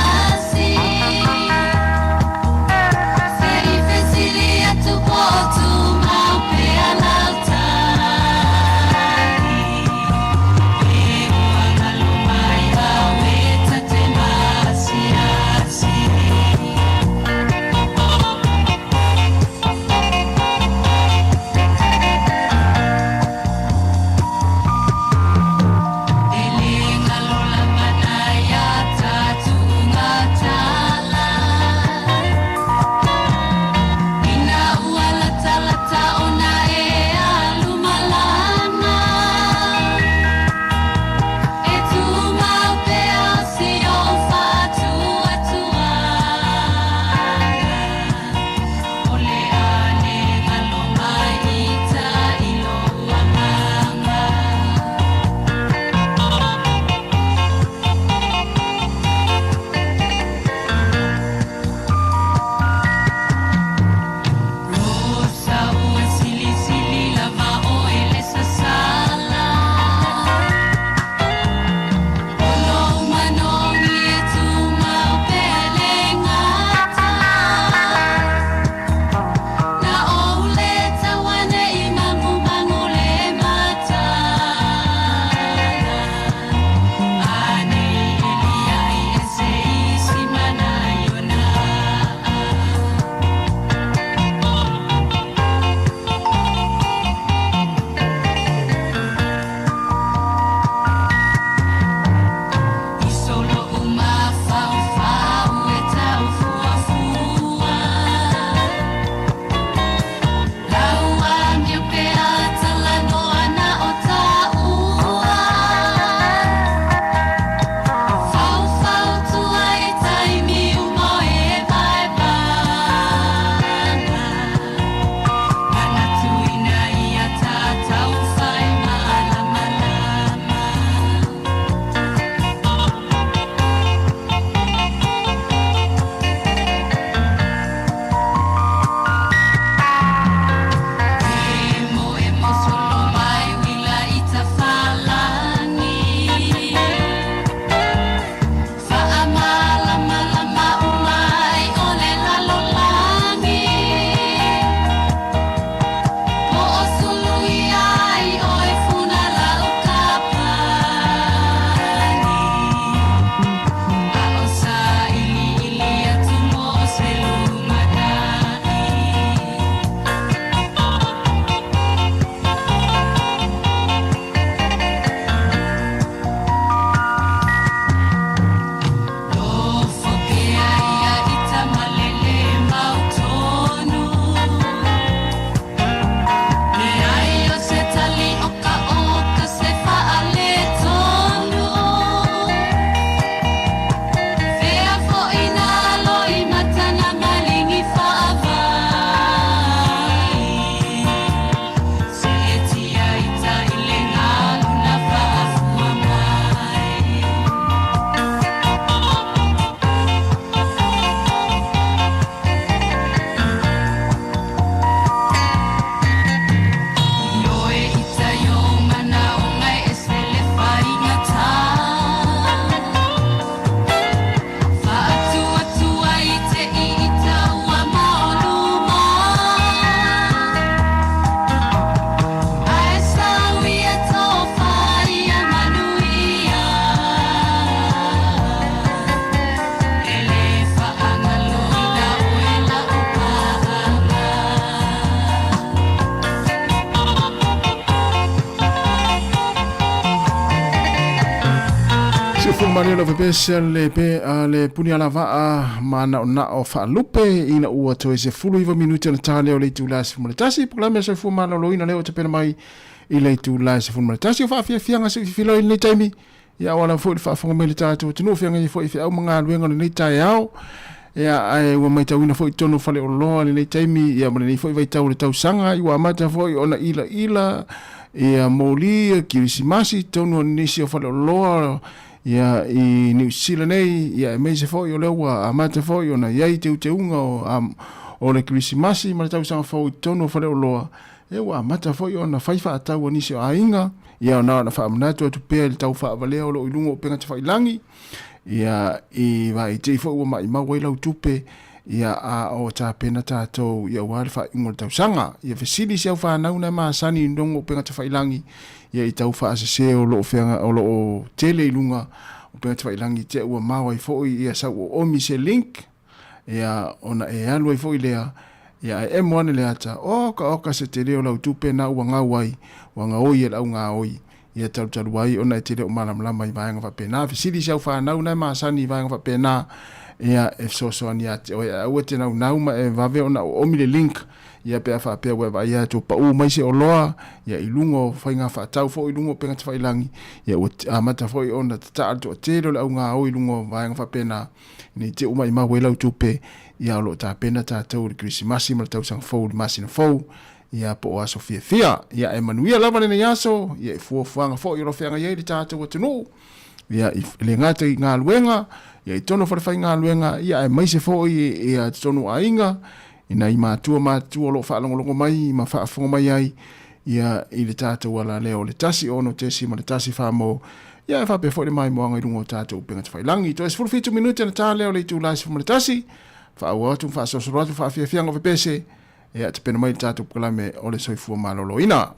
S6: malie le pepese le pe a le puni ala vaa ma na na o faalupe ina ua toe 19 minute na tale o le itula 11 programe soifua maloloina lea ua tapena mai i le itula 11 o faafiafiaga se fifilo i lenei taimi ia o ala foi le faafofoga mai le tatou atunuu feagai foi i feau ma galuega o lenei taeao ia ae ua maitauina foi totonu o faleoloa lenei taimi ia ma lenei foi vaitau o le tausaga ua amata foi ona ilaila ia moli ia kirisimasi totonu o nisi o faleoloa ia i Niu Sila nei ia aemaise foi o lea ua amata foi ona i ai teuteuga o, o le kirisimasi ma le tausaga fou i totonu o faleoloa ia ua amata foi ona fai faatau a nisi o aiga ia na ona faamanatu atu pea i le tau faavalea o lo o i luga o upega tafailagi ia i vaitei foi ua maimau ai lau tupe ia a o tapena tatou ia aua le faaiuga o le tausaga. Ia fesili si au fanau na e masani i luga o upega tafailagi ia i tau faasese o lo o feaga o lo o tele i luga o upega tafailagi te ua mao ai foi ia sau oomi se link ia ona e alu ai foi lea ia ae emo ane le ata oka oka se tele o lau tupe na ua gau ai ua gaoi e le au gaoi ia talutalu ai ona e te le o malamalama i vaega faapena. Fesili si au fanau na e masani i vaega faapena, ia e fesoasoani ia te oe. Ae aua e te naunau ma e vave ona oomi le link, ia pe a faapea ua e vaai atu ua pau mai se oloa, ia i luga o faiga faatau foi i luga o upega tafailagi, ia ua amata foi ona tataa le toatele o le au gaoi i luga o vaega faapena, ne i te i ua maimau ai lau tupe, ia o lo o tapena tatou i le Kerisimasi ma le tausaga fou i le masina fou. Ia po o aso fiafia. Ia e manuia lava lenei aso, ia i fuafuaga foi o lo o feagai ai le tatou atunuu, ia i le gata i galuega, ia i totonu o falefaigaluega, ia aemaise foi ia totonu o aiga, i nai matua matutua o lo o faalogologo mai ma faafofoga mai ai, ia i le tatou ala lea o le 1 6.1 famo, ia e faapea foi le maimoaga i luga o tatou upega tafailagi. Toe 17 minute ona ta lea o le itula 11, faaauau atu ma faasolosolo atu faafiafiaga o pepese, Ia, tapena mai le tatou polokalame o le soifua maloloina.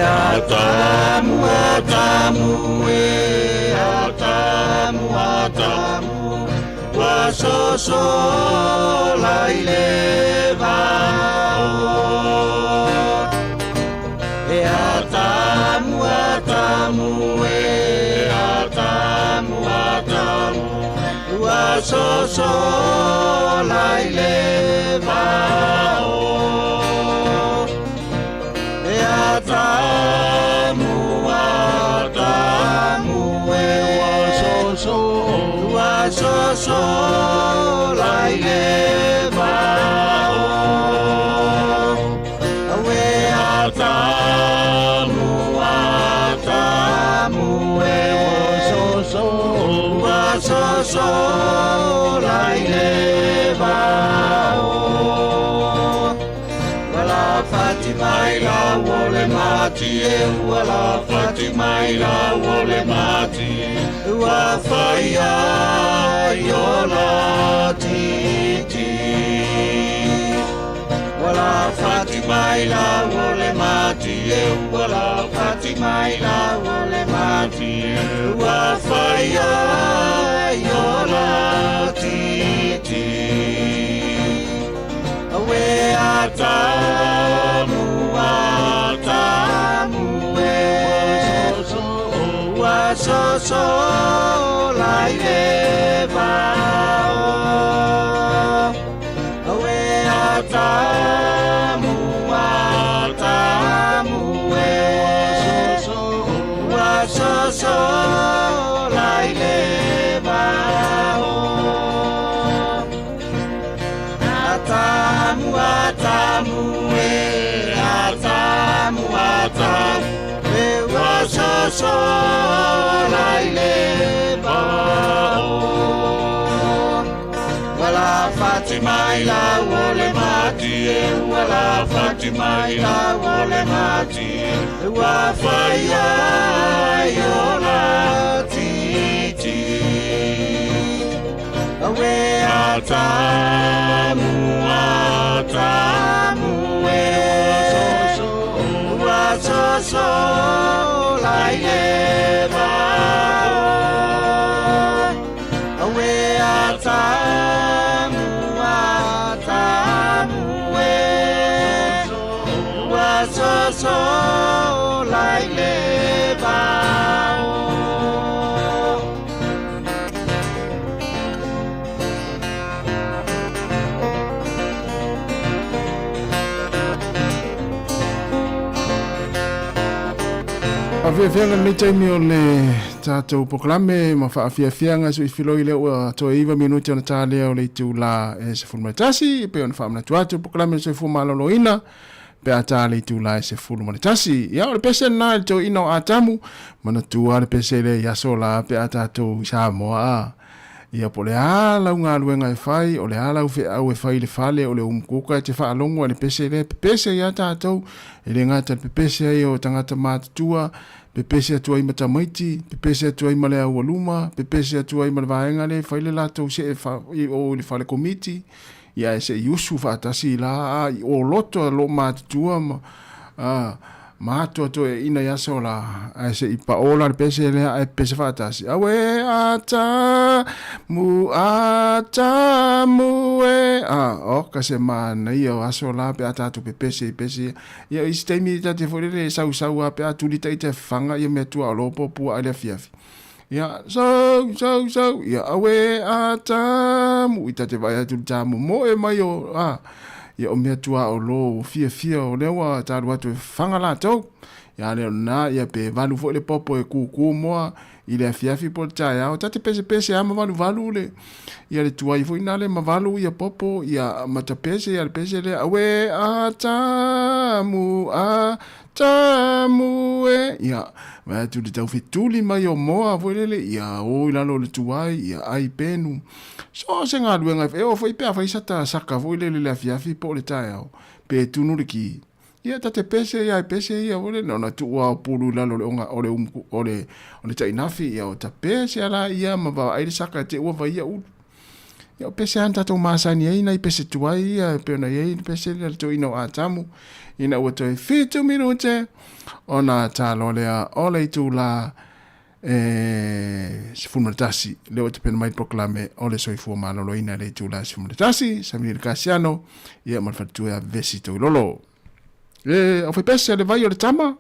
S5: Atamu, Atamu, e Atamu, Atamu, ua sosola i le vao. E Atamu, Atamu, e Atamu, Atamu, ua sosola i le vao. E Atamu, Atamu, e ua sosola i le vao. Aue Atamu, Atamu, e ua sosola i le vao. Wala fati mai la wole mati e wala fati mai la wole mati ua whaia i ola titi. Wala fati mai la wole mati e wala fati mai la wole mati ua whaia i ola titi. Awe Atamu, Atamu, e ua sosola i le vao. Awe Atamu, Atamu, e ua sosola i le vao. Atamu, Atamu, e Atamu, Atamu, e ua sosola i le vao. Wala fati mai la wole mati e wala fati mai la wole mati ua whaia i ola titi. Awe Atamu, Atamu, e ua sosola i le vao. Awe Atamu, Atamu, e ua sosola i le vao.
S6: Faafiafiaga lenei taimi o le tatou polokalame ma faafiafiaga suifiloi lea ua toe 9 minute ona ta lea o le itulā e 11, e pei ona faamanatu atu polokalame o le soifua malōlōina pe a tā le itulā e 11. Ia o le pese lena i le toeaina o Atamu, manatua le pese lea i aso la pe a tatou i Samoa a. Ia po o le a lau galuega e fai, o le a lau feau e fai i le fale, o le umukuka e te faalogo ai le pese lea, pepese iā tatou, e le gata i le pepese ai o tagata matutua, pepese atu ai ma tamaiti, pepese atu ai ma le aualuma, pepese atu ai ma le vaega lea e fai le latou see i o i le fale komiti, ia e seʻi usu faatasi i la a i oloto a loo matutua ma a ma atoatoa eʻina i aso la ae seʻi paʻō la le pese lea ae pepese faatasi auē Atamu Atamu e a oka se manaia o aso la pe a tatou pepese i pese ia. Ia o isi taimi ta te foi lele e sausau a pe a tuli taita e faga ia mea tua o lo puapua ai le afiafi. Ia, sau, sau, sau, ia, auē, Atamu, i ta te vaai atu i le tāmomoe mai o, a, ia o mea tuaolo ua fiafia o lea ua talu atu e faga latou. Ia, a le o lena, ia, pe valu foi le popo e kūkū moa i le afiafi po o le taeao, ta te pesepese lava ma valuvalu le, ia le tuai foi lena le ma valu ia popo, ia, ma tapese ia le pese lea, auē, Atamu, Atamu e, ia, vaai atu i le taufetuli mai o moa foi lele, ia o i lalo o le tuai, ia ai penu. So se galuega e oo foi pe afai sa ta saka foi lele i le afiafi po o le taeao, pe tunu le ki. Ia ta te pese ia e pese ia foi lele, ona tuu lava o pulu i lalo o le oga o le umu o le o le tainafi, ia o ta pese a laia ma vaai le saka e te ua vaia ulu. Ia, o pese lava na tatou masani ai nai pese tuai ia e pei ona i ai le pese lea a le toeaina o Atamu ina ua toe fitu minute ona ta loa lea o le itula e 11 lea ua tapena mai le polokalame o le soifua maloloina i le itula e 11 Samini le Kasiano ia ma le faletua ia Vesi Toilolo. E au faipese le vai o le tama.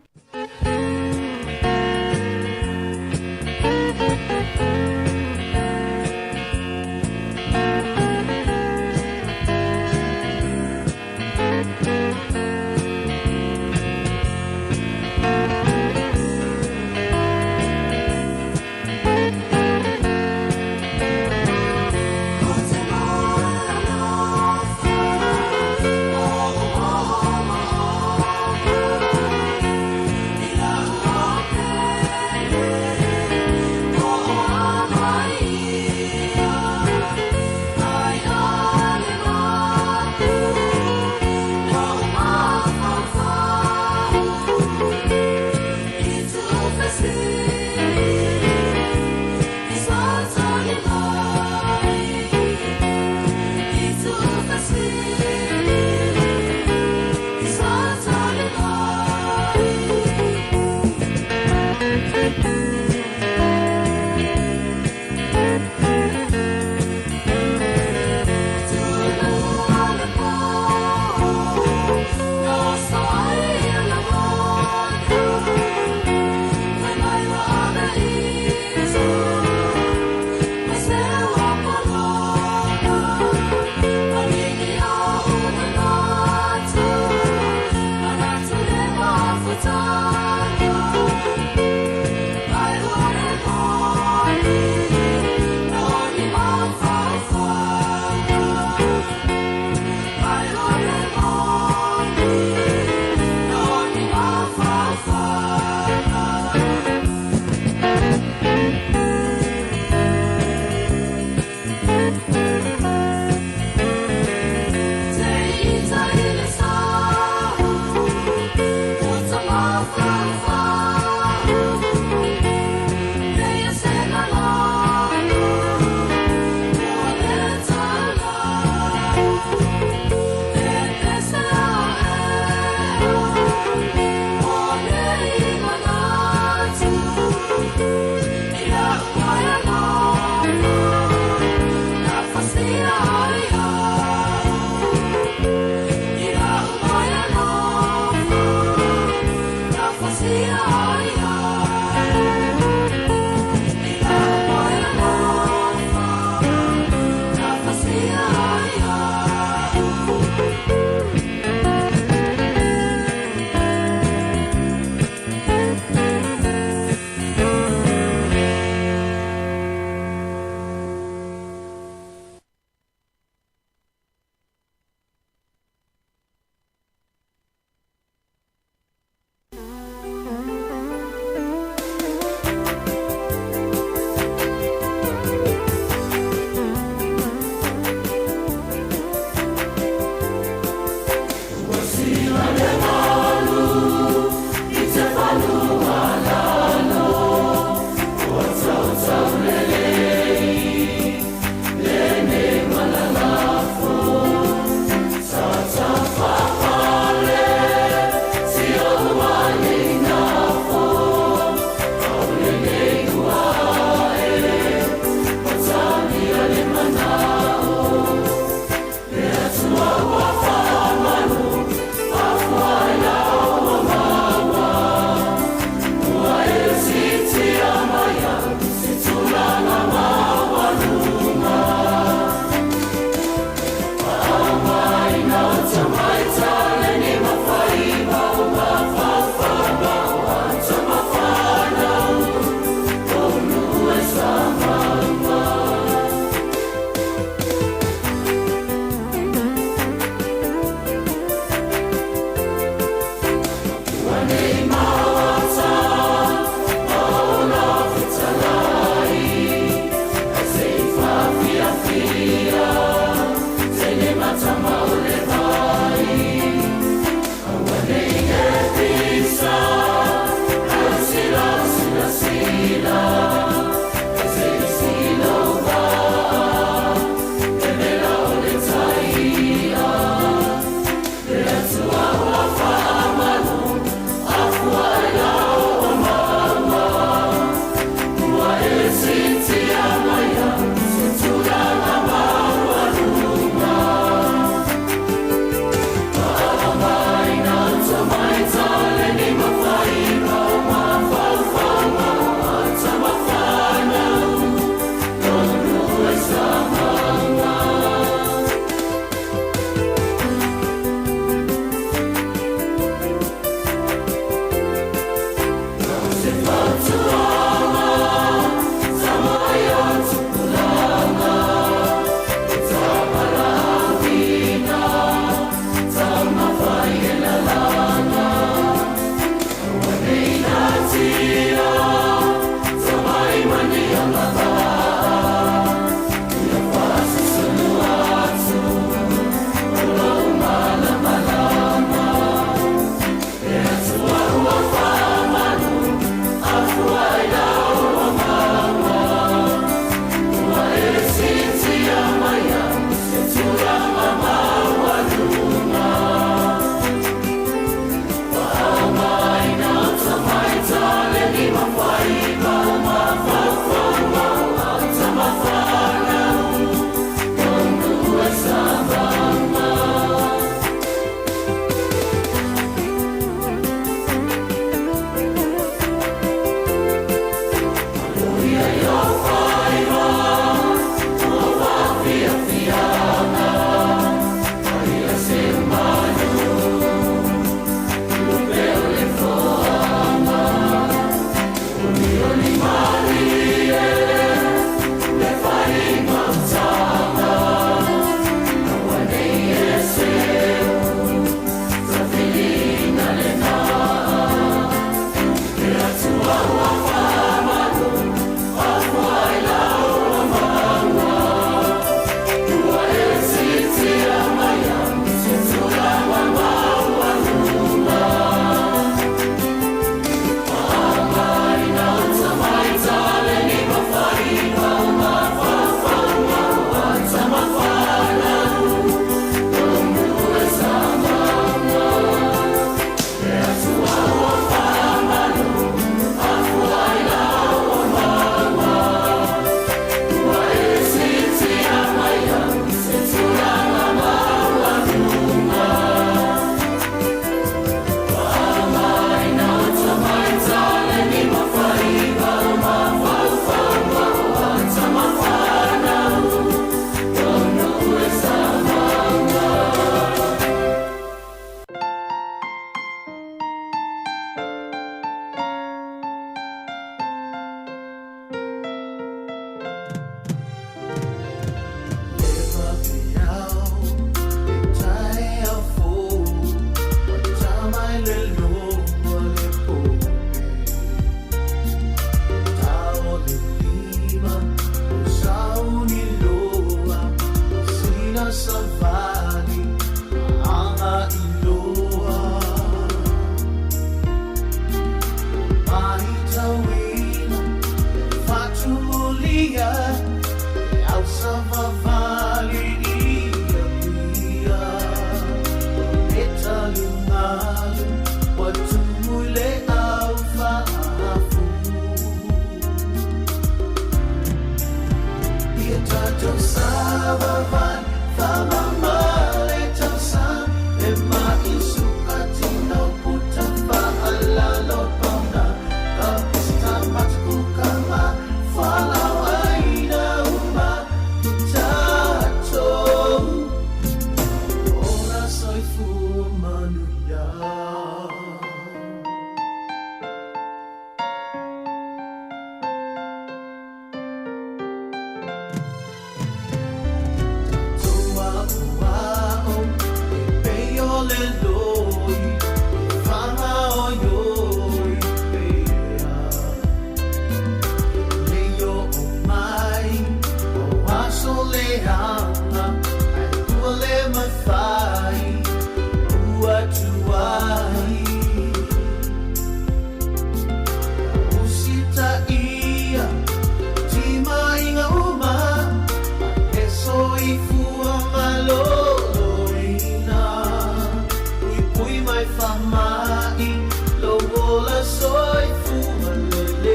S5: soifua lelei.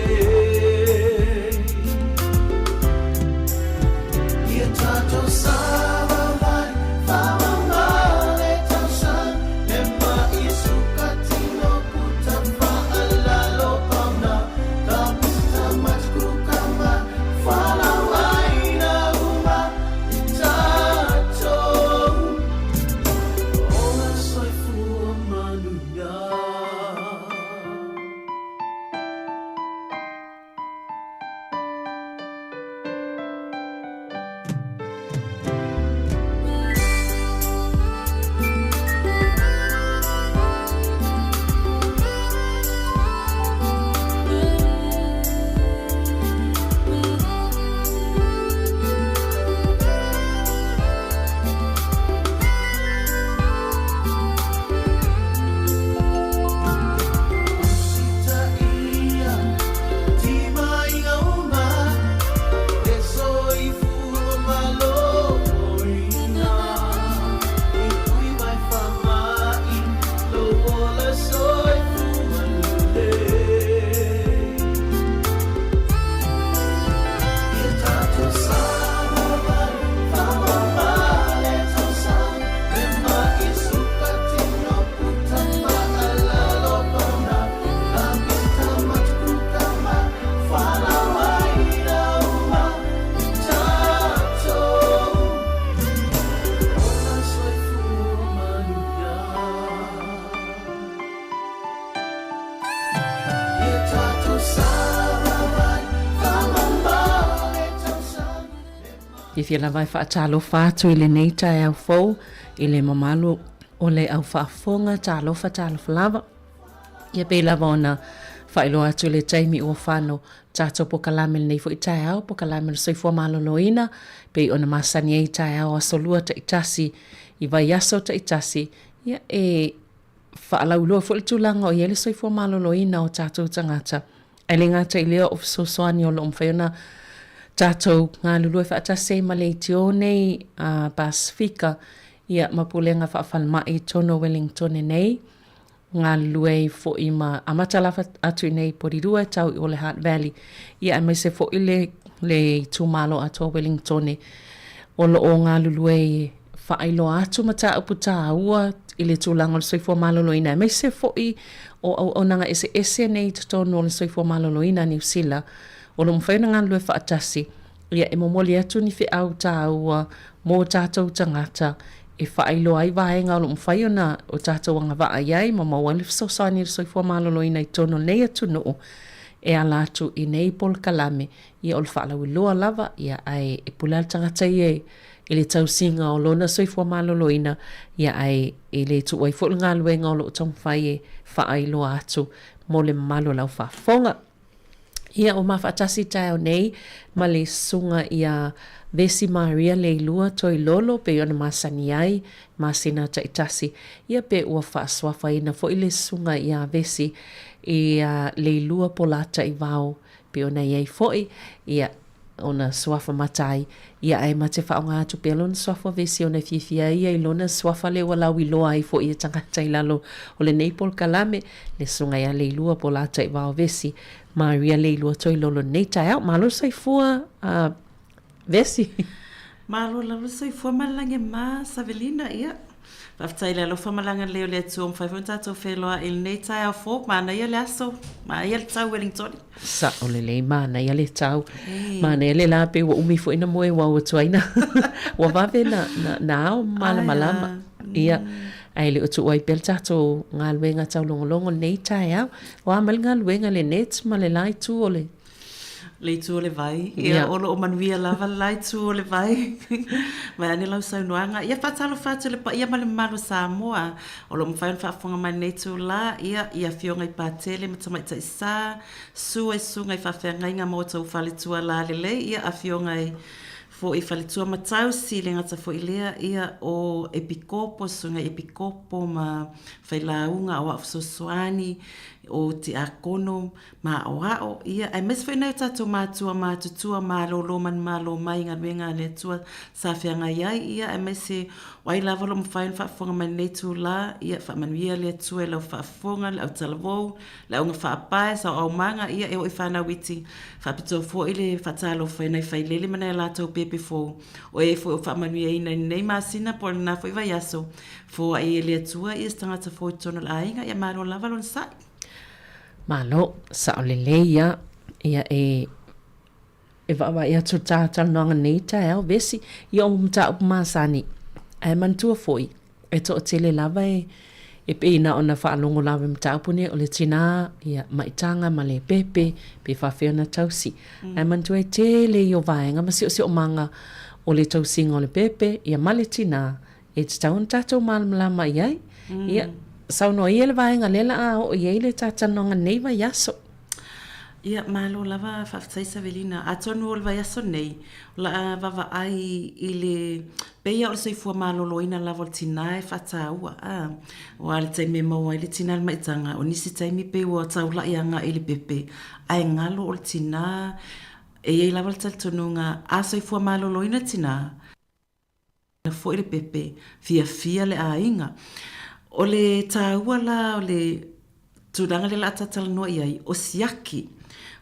S5: Ia tatou savavali, faamama le tausaga, le ma'i sukatino puta faalalo pauna, ka puta matukukama, falauaina uma i tatou. Ola soifua manuia.
S7: Fiafia lava e faatalofa atu i lenei taeao fou i le mamalu o le au faafofoga, talofa talofa lava. Ia pei lava ona faailoa atu i le taimi ua fano tatou pokalame lenei foi taeao, pokalame o le soifua maloloina, pei ona masani ai taeao aso lua taitasi i vaiaso taitasi, ia e faalauiloa foi le tulaga o i ai le soifua maloloina o tatou tagata. Ae le gata i lea o fesoasoani o lo o mafai ona tatou galulue faatasi ai ma le aitio nei a Pasefika ia ma pulega faafalemai i totonu o Wellingtone nei, galulue ai foi ma amata lava atu i inei i Porirua e tau i o le Hutt Valley, ia aemaise foi le le itumalo atoa o Wellingtone o lo o galulue ai faailoa atu mataupu tāua i le tulaga o le soifua maloloina, aemaise foi o auaunaga eseese nei i totonu o le soifua maloloina a Niu Sila, o lo o mafai ona galulue faatasi, ia e momoli atu ni feau tāua mō tātou tagata e faailoa ai vaega o lo o mafai ona o tātou agavaa i ai ma maua ai le fesoasoani i le soifua maloloina i totonu o lenei atunuu e ala atu i nei polokalame. Ia o le faalauiloa lava, ia ae e pule lava le tagata ia i le tausiga o lona soifua maloloina, ia ae e le tuu ai foi le galuega o lo o taumafai e faailoa atu mo le mamalu o lau faafofoga. Ia, ua ma faatasi i taeao nei ma le susuga ia Vesi Maria Leilua Toilolo pei ona masani ai masina taitasi. Ia pe ua faasuafaina foi le susuga ia Vesi ia Leilua Polataivao pei ona i ai foi, ia, ona suafa matai, ia ae ma te faaaoga atu pea lona suafa vesi ona e fiafia ai ia i lona suafa lea ua lauiloa ai foi e tagata i lalo o lenei polokalame, le Susuga ia Leilua Polataivao Vesi Maria Leilua Toilolo lenei taeao. Malo le soifua, uh, Vesi.
S13: Malo lava le soifua ma le lagi e ma, Savelina, ia. Faafetai i le alofa ma le agalelei o le Atua ua mafai foi ona tatou feiloai i lenei taeao fou. Manaia le aso, manaia le tau Wellingtoni.
S7: Sao lelei, manaia le tau. Manaia le la pei ua umi foi na moe ua au atu ai na ua vave na, na, na ao malamalama. Ia, ae le o tuu ai pea le tatou galuega taulogologo lenei taeao. O a mai le galuega le net ma le la itu o le
S13: Le itu o le vai, ia, o lo o manuia lava le la itu o le vai. Mai ane lau saunoaga. Ia, faatalofa atu i le paia ma le mamalu o Samoa o lo o mafai ona faafofoga mai i lenei itulā, ia, i Afioga i Patele ma Tamaitai Sa, Sua i Susuga i Faafeagaiga ma outou faletua lalelei, ia, Afioga i foi faletua ma tausi, le gata foi i lea, ia, o Epikopo, Susuga i Epikopo ma Failauga, Aoao Fesoasoani, o tiakono ma aoao, ia, aemaise foi nai o tatou matua matutua malolo manumalo mai i galuega a le Atua sa feagai ai, ia, aemaise o ai lava o lo o mafai ona faafofoga mai i lenei itula, ia, faamanuia le Atua i lau faafofoga, le autalavou, le auga faapae, saoaomaga, ia, e oo i fanau iti, faapitoa foi le faatalofa i nai failele ma nai a latou pepe fou, o e foi o faamanuiaina i lenei masina po o lena foi vaiaso, foai e le Atua ia se tagata fou i totonu o le aiga, ia malo lava lona sa'i.
S7: Malo, sao lelei ia, ia e e vaavaai atu ta talanoaga nei taeao vesi ia o mataupu masani ae manatua foi e toatele lava e e pei na ona faalogo lava i mataupu nei o le tina ia maitaga ma le pepe pe faafefea ona tausi ae manatua e tele ia o vaega ma siosiomaga o le tausiga o le pepe ia ma le tina e tatau ona tatou malamalama i ai. Ia, saunoa ia le vaega lea la a oo i ai le ta talanoaga nei vaiaso.
S13: Ia, malo lava faafetai Savelina. Atonu o le vaiaso nei, o le a vaavaai i le pei lava o le soifua maloloina lava o le tina e faataua. A, aua o le taimi e maua ai le tina i le maitaga, o nisi taimi pei ua taulai agai i le pepe, ae galo o le tina, e i ai lava le talitonuga a soifua maloloina le tina, foi le pepe, fiafia le aiga. O le taua la o le tulaga lea o le a ta talanoa i ai, o siaki,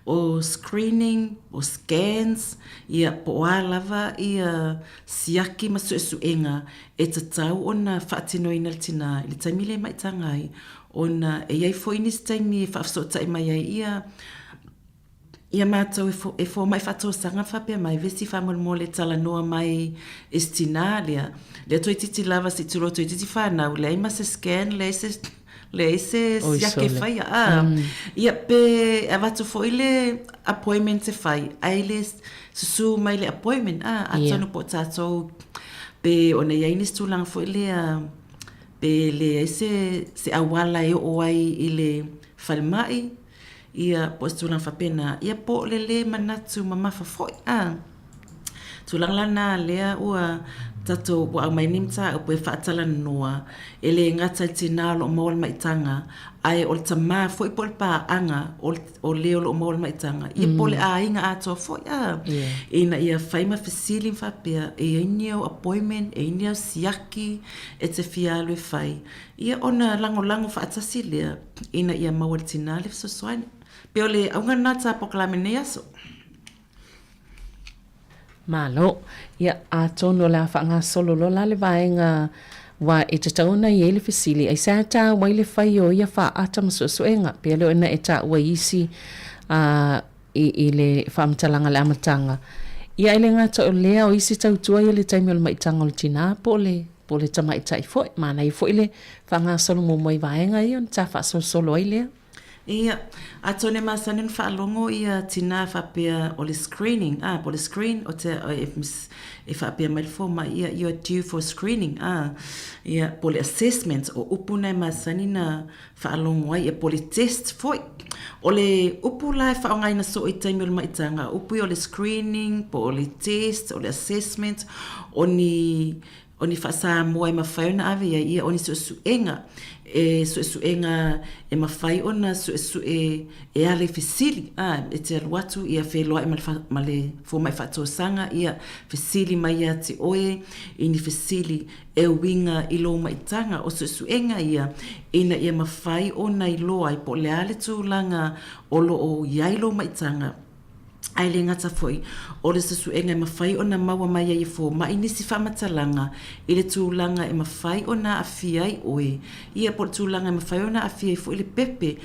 S13: o screening, o scans, ia po o a lava ia siaki ma suesuega e tatau ona faatinoina e le tina i le taimi lea e maitaga ai, ona e i ai foi nisi taimi e faafesootai mai ai ia Ia matou e fomai faatosaga faapea mai vesi faamolemole talanoa mai i si tinā lea, lea toeitiiti lava se i tulou toeitiiti fanau leai ma se scan leai se leai se siaki e faia a ia pe avatu foi le appointment e fai ae le susu mai le appointment a atonu po o tatou pe ona i ai nisi tulaga foi lea pe leai se se auala e oo ai i le falemai Ia, po o se tulaga faapena, ia po o le lē manatu mamafa foi, a. Tulaga la na lea ua tatou, ua aumai nei mataupu e faatalanoa, e le gata i le tinā o lo o maua le maitaga, ae o le tamā foi po o le paaga o le o lo o maua le maitaga, ia po o le aiga atoa foi, a. Ina ia fai ma fesili ma faapea, e i ai ni au appointment, e i ai ni au siaki e te fia alu e fai, ia ona lagolago faatasi lea. ina ia maua e le tinā le fesoasoani. Pei o le auga lena ta polokalame i lenei aso.
S7: Malo. Ia, atonu o le a faagasolo loa la le vaega aua e tatau ona i ai le fesili, aisea e taua ai le fai o ia faaata ma suesuega, pei lea ona e taua i isi a, i, i le faamatalaga i le amataga. Ia, e le gata o lea, o isi tautua ia i le taimi o le maitaga o le tinā po o le po o le tamaitai foi. Manaia foi le faagasolo muamua i vaega ia ona ta faasolosolo ai lea.
S13: Ia, atonu e masani ona faalogo ia tinā faapea o le screening, a, po o le screen, o te, e faapea mai le fomai, ia, you are due for screening, a, ia, po o le assessment, o upu na e masani na faalogo ai, ia, po o le test foi. O le upu la e faaaogaina soo i taimi o le maitaga, o upu ia o le screening, po o le test, o le assessment, o ni O ni faa-Samoa e mafai ona ave i ai ia, o ni suesuega, e suesuega e mafai ona suesue e ala i fesili, a, e te alu atu ia feiloai ma le, ma le fomai faatosaga, ia fesili mai ia te oe i ni fesili e uiga i lou maitaga. O suesuega ia ina ia mafai ona iloa ai po o le a le tulaga o lo o i ai lou maitaga, Ae le gata foi, o le suesuega e mafai ona maua mai ai e fomai nisi faamatalaga i le tulaga e mafai ona aafia ai oe, ia po o le tulaga e mafai ona aafia ai foi le pepe,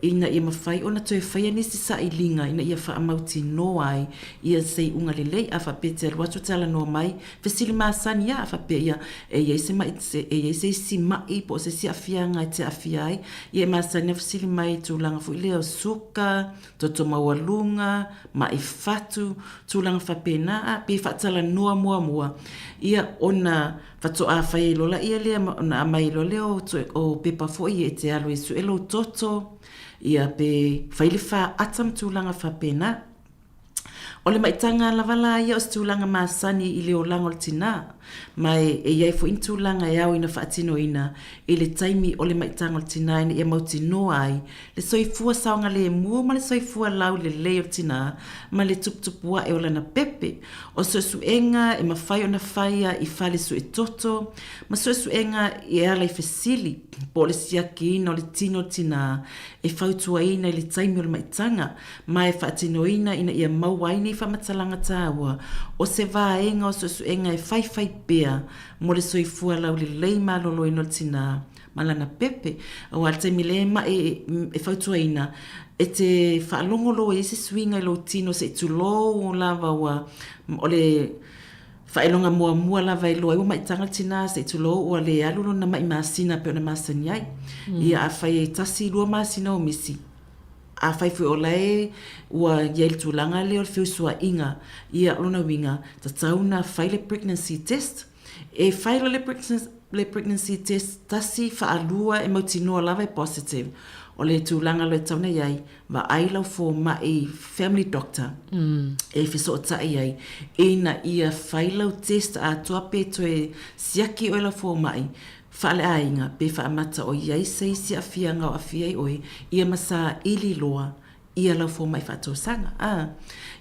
S13: ina ia mafai ona toe faia nisi sailiga ina ia faamautinoa ai ia se iuga lelei. A faapea e te alu atu talanoa mai, fesili masani lava, a faapea ia e i ai se ma'i, e i ai se isi ma'i po o se isi aafiaga e te aafia ai, ia e masani ona fesili mai i tulaga foi lea o suka, toto maualuga, ma'i fatu, tulaga faapena, a, pe faatalanoa muamua, ia, ona faatoa fai ai loa laia lea, ona aumai ai loa lea o, o pepa foi ia e te alu ai e sue lou toto, ia, pe fai le faata ma tulaga faapena. O le maitaga lava la ia o se tulaga masani i le olaga o le tinā, ma e i ai foi ni tulaga e ao ina faatinoina i le taimi o le maitaga o le tinā ina ia mautinoa ai le soifua saogalemu ma le soifua laulelei o le tinā ma le tuputupu ae o lana pepe. O suesuega e mafai ona faia i fale suetoto ma suesuega e ala i fesili po o le siakiina o le tino o le tinā e fautuaina i le taimi o le maitaga ma e faatinoina ina ia maua ai nei faamatalaga taua o se vaega o suesuega e faifai pea mo le soifua laulelei maloloina o le tinā ma lana pepe. Aua i le taimi lea e ma'i e fautuaina, e te faalogo loa i ai se suiga i lou tino se i tulou lava ua o le faailoga muamua lava e iloa ai ua maitaga le tinā se i tulou ua le alu lona ma'i masina pei ona masani ai. Ia afai e tasi lua masina o misi, Afai foi o la e ua i ai le tulaga lea o le feusuaiga, ia o lona uiga, tatau ona fai le pregnancy test. E fai loa le pregnancy test tasi, faalua e mautinoa lava e positive. O le tulaga loa e tatau ona i ai, vaai lau fomai family doctor e fesootai ai ina ia fai lau test atoa pe toe siaki oe lau fomai Faaleaiga, pe faamata o i ai se isi aafiaga o aafia ai oe, ia ma saili loa ia lau fomai faatausaga. A,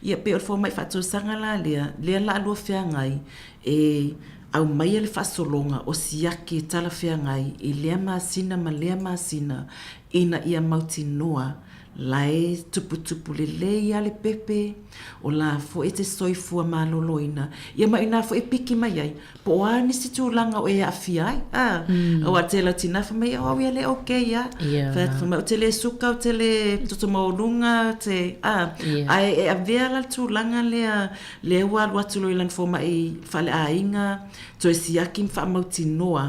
S13: ia pei o le fomai faatausaga la lea, lea la lua feagai e aumaia le faasologa o siaki e talafeagai i lea masina ma lea masina ina ia mautinoa la e tuputupu lelei lava le pepe, o la foi e te soifua maloloina, ia ma inā foi e piki mai ai, po o a nisi tulaga o e aafia ai, a, aua o le tele o tina fai mai, o au ia lea okay lava, fai atu fai mai ou te le suka, ou te le toto maualuga, ou te, a, ae e avea la le tulaga lea, lea ua alu atu loa i lana fomai faaleaiga, toe siaki ma faamautinoa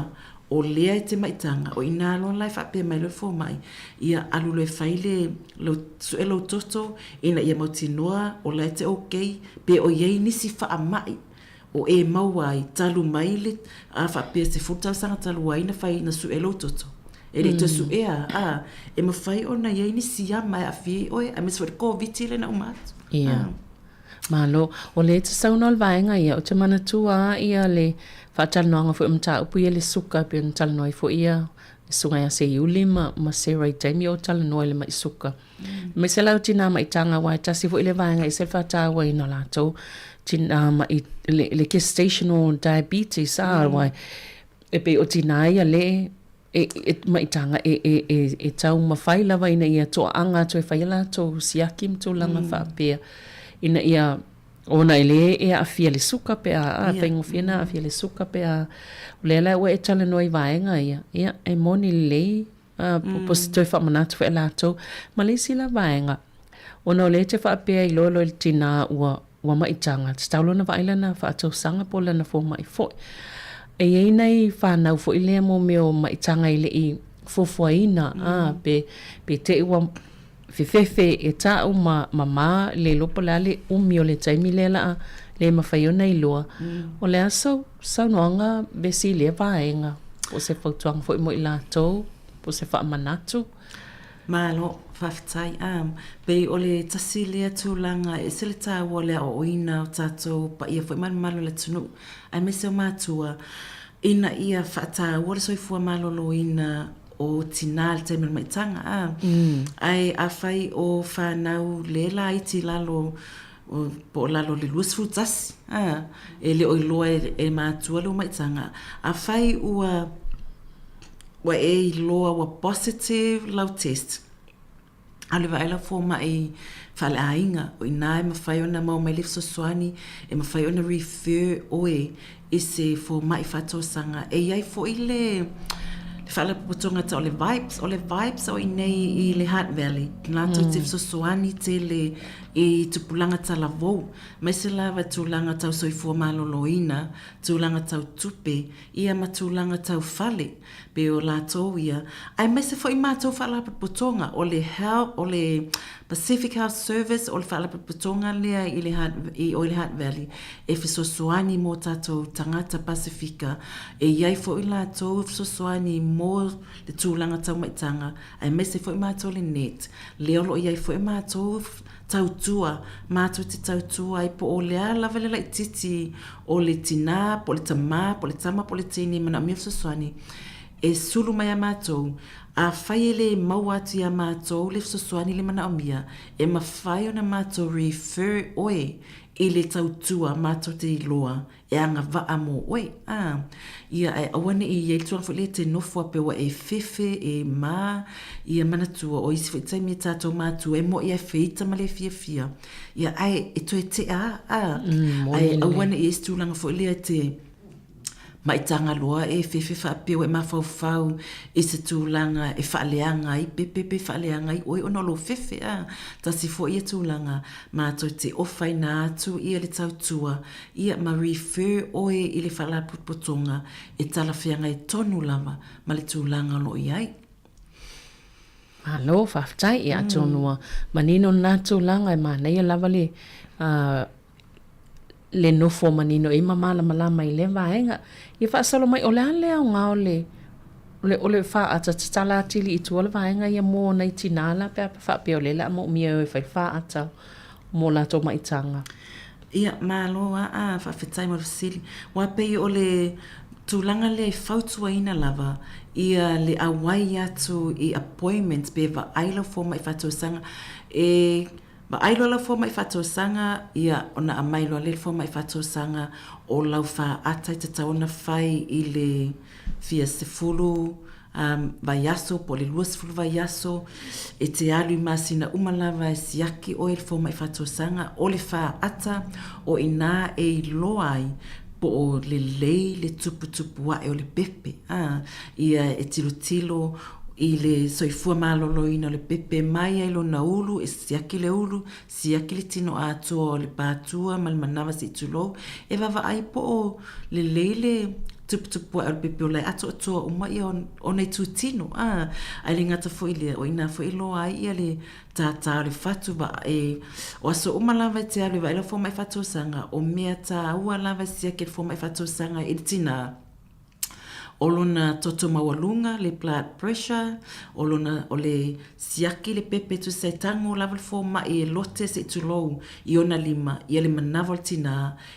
S13: o lea e te maitaga, o i inā loa la e faapea mai loa le fomai, ia alu loa e fai le, sue lou toto ina ia mautinoa o la e te okay, pe o i ai nisi faamai o e maua ai talu mai le a faapea 10 tausaga talu ai na fai na sue lou toto. E le i toe suea, a, e mafai ona i ai ni siama e aafia ai oe, aemaise foi le Koviti lea na uma atu.
S7: Ia. Malo. O lea e te saunoa le vaega ia, ou te manatua lava ia le faatalanoaga foi o mataupu ia le suka e pei ona talanoa ai foi ia le Susuga ia Seiuli ma, ma Sarah i taimi o talanoa i le mai suka. Aemaise la o tinā maitaga aua e tasi foi le vaega e ese le faatauaina o latou tinā mai le, le gestational diabetes a aua e pei o tinā ia le e, e maitaga e, e, e, e taumafai lava ina ia toaaga atu e fai a latou siaki ma tulaga faapea ina ia ona e lē e aafia le suka pe a a faigofie ona aafia le suka pe a o lea la ua e talanoa i vaega ia ia e moni lelei a po o se toe faamanatu foi a latou ma le isi la vaega ona o lea e te faapea i loa loa i le tinā ua ua maitaga, tatau loa ona vaai lana faatausaga po o lana fomai foi. E i ai nai fanau foi lea mo mea o maitaga e le i fuafuaina, a, pe, pe te i ua fefefe e ta'u ma, ma mā, le iloa po o le a le umi o le taimi lea la a le mafai ona iloa. O le a sau saunoaga vesi i lea vaega, po o se fautuaga foi mo i latou, po o se faamanatu?
S13: Malo, faafetai. A, pei o le tasi lea tulaga e ese le taua o le aoaoina o tatou paia foi ma le mamalu o le atunuu, aemaise o matua, ina ia faataua le soifua maloloina o tina i le taimi o le maitaga. A, ae afai o fanau le laiti i lalo po o lalo o le 21, a, e le o iloa e matua lou maitaga, afai ua Ua e iloa ua positive lau test, alu e vaai lau fomai faaleaiga, o i ina e mafai ona maua mai le fesoasoani, e mafai ona refer oe i se fomai faatausaga. E i ai foi le faalapotopotoga tau o le Vibes, o le Vibes o i inei i le Hutt Valley, latou te fesoasoani tele i tupulaga talavou, aemaise lava tulaga tau soifua maloloina, tulaga tau tupe, ia ma tulaga tau fale, pe o latou ia, aemaise foi matou faalapotopotoga, o le Health, o le Pacific Health Service, o le faalapotopotoga lea i le Hutt, i o i le Hutt Valley, e fesoasoani mo tatou tagata Pasefika, e i ai foi latou e fesoasoani mo le tulaga tau maitaga, aemaise foi matou le net, lea o lo o i ai foi matou tautua, matou te tautua ai po o le a lava le laitiiti o le tinā po o le tamā po o le tama po o le teine e manaomia fesoasoani, e sulu mai ia matou. Afai e le maua atu ia matou le fesoasoani le manaomia, e mafai ona matou refer oe i le tautua matou te iloa e agavaa mo oe. A, ia, ae aua ne i i ai le tulaga foi lea e te nofo a pei ua e fefe, e ma, ia manatua o isi foi taimi e tatou matua e mo'i a e feita ma le fiafia, ia, ae e toe tea a, a, ae aua ne i i ai se tulaga foi lea e te maitaga loa e fefe faapea ua e mafaufau i se tulaga e faaleaga ai pepe pe faaleaga ai oe ona o lou fefe a. Tasi foi ia tulaga matou te ofaina atu ia le tautua ia ma refer oe i le faalapotopotoga e talafeagai tonu lava ma le tulaga o lo o i ai.
S7: Malo faafetai, ia atonu ua manino lena tulaga e manaia lava le le nofo manino i ai ma malamalama i lea vaega. Ia faasolo mai, o le a le aoga o le, o le, o le faata tatala atili i tua le vaega ia mo nai tinā la pe a faapea o lea o le a moomia e o e fai le faata mo latou maitaga?
S13: Ia, malo a, a, faafetai mo le fesili. Aua pei o le tulaga lea e fautuaina lava ia le auai atu i appointments pe vaai lau fomai faatausaga e Vaai loa lau fomai faatausaga, ia, ona aumai loa lea i le fomai faatausaga o lau faata e tatau ona fai i le fia 10 vaiaso po o le 20 vaiaso, e te alu i masina uma lava e siaki oe i le fomai faatausaga, o le faata o i ina e iloa ai po o lelei le tuputupu ae o le pepe, a, ia e tilotilo i le soifua maloloina o le pepe mai ai lona ulu e siaki le ulu, siaki le tino atoa o le pātua ma le manava se i tulou, e vaavaai po o lelei le tuputupu ae o le pepe o la e atoatoa uma ia ona itutino, a, ae le gata foi i lea, o i ina foi e iloa ai ia le tātā o le fatu, e, o aso uma lava e te alu e vaai lau fomai faatausaga, o mea tāua lava e siaki e le fomai faatausaga i le tinā, O lona toto maualuga, le blood pressure, o lona, o le siaki le pepe tusa e tago lava le fomai e lote se i tulou i ona lima ia le manava o le tinā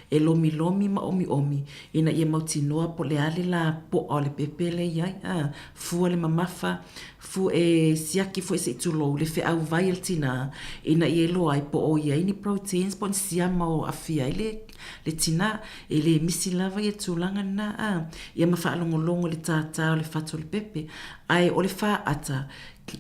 S13: e lomilomi ma omiomi ina ia mautinoa po o le a le lapoa o le pepe lea e i ai, a, fua le mamafa, fu, e siaki foi se i tulou le feau vai a le tinā ina ia iloa ai po o i ai ni proteins po o ni siama o aafia ai le le tinā, e le misi lava ia tulaga lena, a, ia ma faalogologo i le tātā o le fatu o le pepe. Ae o le fāata,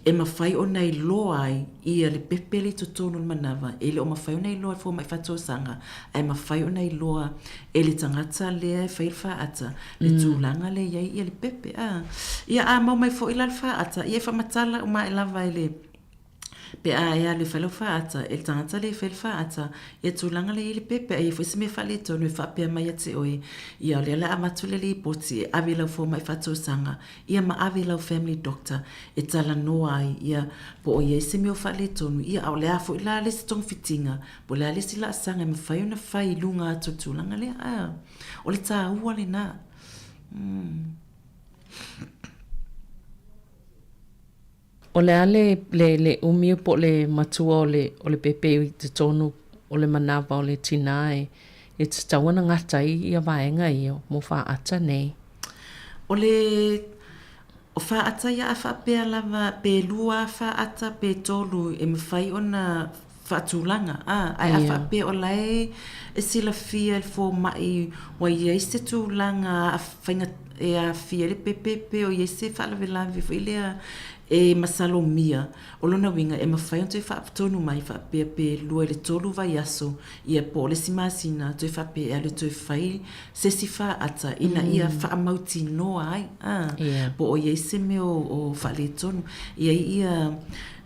S13: e mafai ona iloa ai ia le pepe le i totonu o le manava, e le o mafai ona iloa e le fomai faatausaga, ae mafai ona iloa e le tagata lea e fai le fāata, le tulaga lea e i ai ia le pepe, a. Ia a mau mai foi la le fāata, ia e faamatala uma ae lava e le Pe a e alu e fai lau faata, e le tagata lea e fai le faata, ia tulaga lea e i ai le pepe, a i ai foi se mea faaletonu e faapea mai ia te oe, ia o lea o le a avatu le lipoti e ave i lau fomai faatausaga, ia ma ave i lau family doctor e talanoa ai, ia, po o i ai se mea o faaletonu, ia a o le a foi la le isi togafitiga, po o le a le isi laasaga e mafai ona fai i luga atu o le tulaga lea. A, o le taua lena. Mm.
S7: O le a le, le, le umi po o le matua o le, o le pepe i totonu o le manawa o le tinā e, e tatau ana gata ai ia vaega ia mo faata nei?
S13: O le, o faata ia a faapea lava pe lua faata pe tolu e mafai ona faatulaga, a, ae a faapea o la e e silafia e le fomai ua i ai se tulaga faiga e aafia ai le pepe pe o i ai se faalavelave foi lea e masalomia, o lona uiga e mafai ona toe faatonu mai faapea pe lua i le tolu vaiaso ia po o le isi masina toe faapea e alu e toe fai se isi faata ina ia faamautinoa ai, a, po o i ai se mea o faaletonu. E i ai ia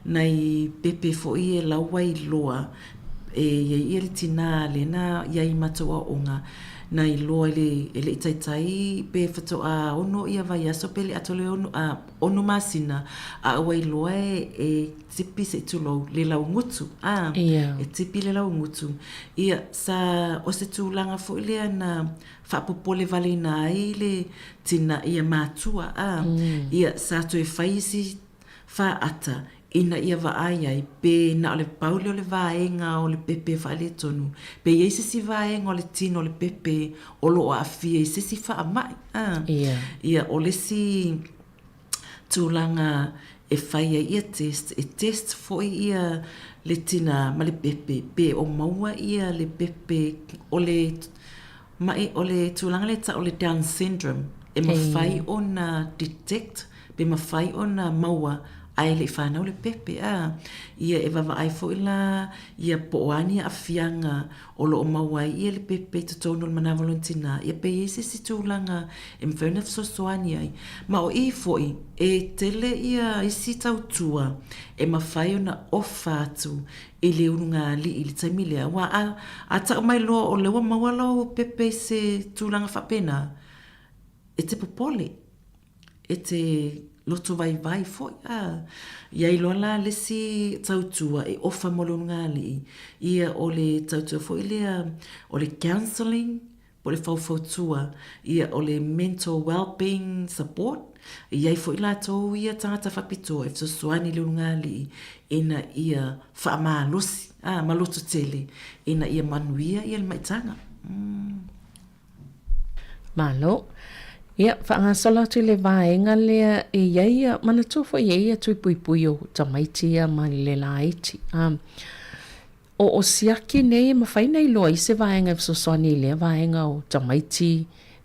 S13: nai pepe foi e lau ai loa. E i ai ia le tinā lea na i ai i matou aoaoga, na iloa i le, e le i taitai pe faatoa ono ia vaiaso pe le atoa le ono, a, ono masina, a ua iloa e, e tipi se i tulou le laugutu, a,
S7: Ia.
S13: e tipi le laugutu. Ia, sa, o se tulaga foi lea na faapopole valeina ai le tina ia matua, a, ia, sa toe fai isi faata ina ia vaai ai pe na o le pau lea o le vaega o le pepe e faaletonu, pe i ai se isi vaega o le tino o le pepe o lo o aafia i se isi faamai. A, Ia, o le isi tulaga e fai ai ia test, e test foi ia le tina ma le pepe pe o maua ia le pepe o le ma'i, o le tulaga lea e tau o le Down syndrome, e mafai ona detect Pe mafai ona maua ae le i fanau le pepe, a. Ia e vaavaai foi la ia po o a ni aafiaga o lo o maua ai ia le pepe i totonu o le manava o lona tina, ia pe i ai se isi tulaga e mafai ona fesoasoani ai. Ma o i foi, e tele ia isi tautua e mafai ona ofa atu i le ulugalii i le taimi lea, aua a, a tau mai loa o lea ua maua lau pepe i se tulaga faapena, e te popole. E te loto vaivai foi, a. I ai loa la le isi tautua e ofa mo le ulugalii, ia o le tautua foi lea o le counselling po o le faufautua, ia o le mental wellbeing support. E i ai foi latou ia tagata faapitoa e fesoasoani i le ulugalii ina ia faamalosi, a, ma lototele ina ia manuia ia le maitaga.
S7: Malo. Ia, faagasolo atu i le vaega lea e i ai ia, manatua foi e i ai ia tui puipui o tamaiti ia ma le laiti. Um, o, o siaki nei e mafai ona iloa ai se vaega e fesoasoani i lea vaega o tamaiti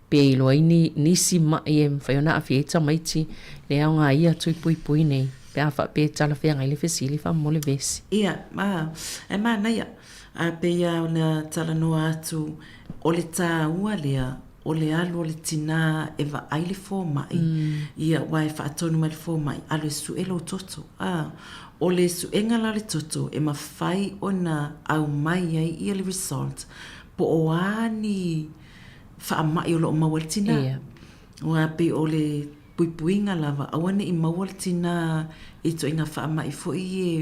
S7: pe iloa ai ni, nisi ma'i e mafai ona aafia ai tamaiti le aoga ia tui puipui nei pe a faapea e talafeagai le fesili faamolemole vesi.
S13: Ia, ma, e manaia. A pei lava ona talanoa atu O le tāua lea, o le alu o le tinā e vaai le fomai, ia, aua e faatonu mai le fomai, alu e sue lou toto. A, o le suega la o le toto e mafai ona aumai ai ia le result po o a ni faamai o lo o maua ai le tinā. Aua pei o le puipuiga lava, aua ne i maua le tinā i ituaiga faamai foi ie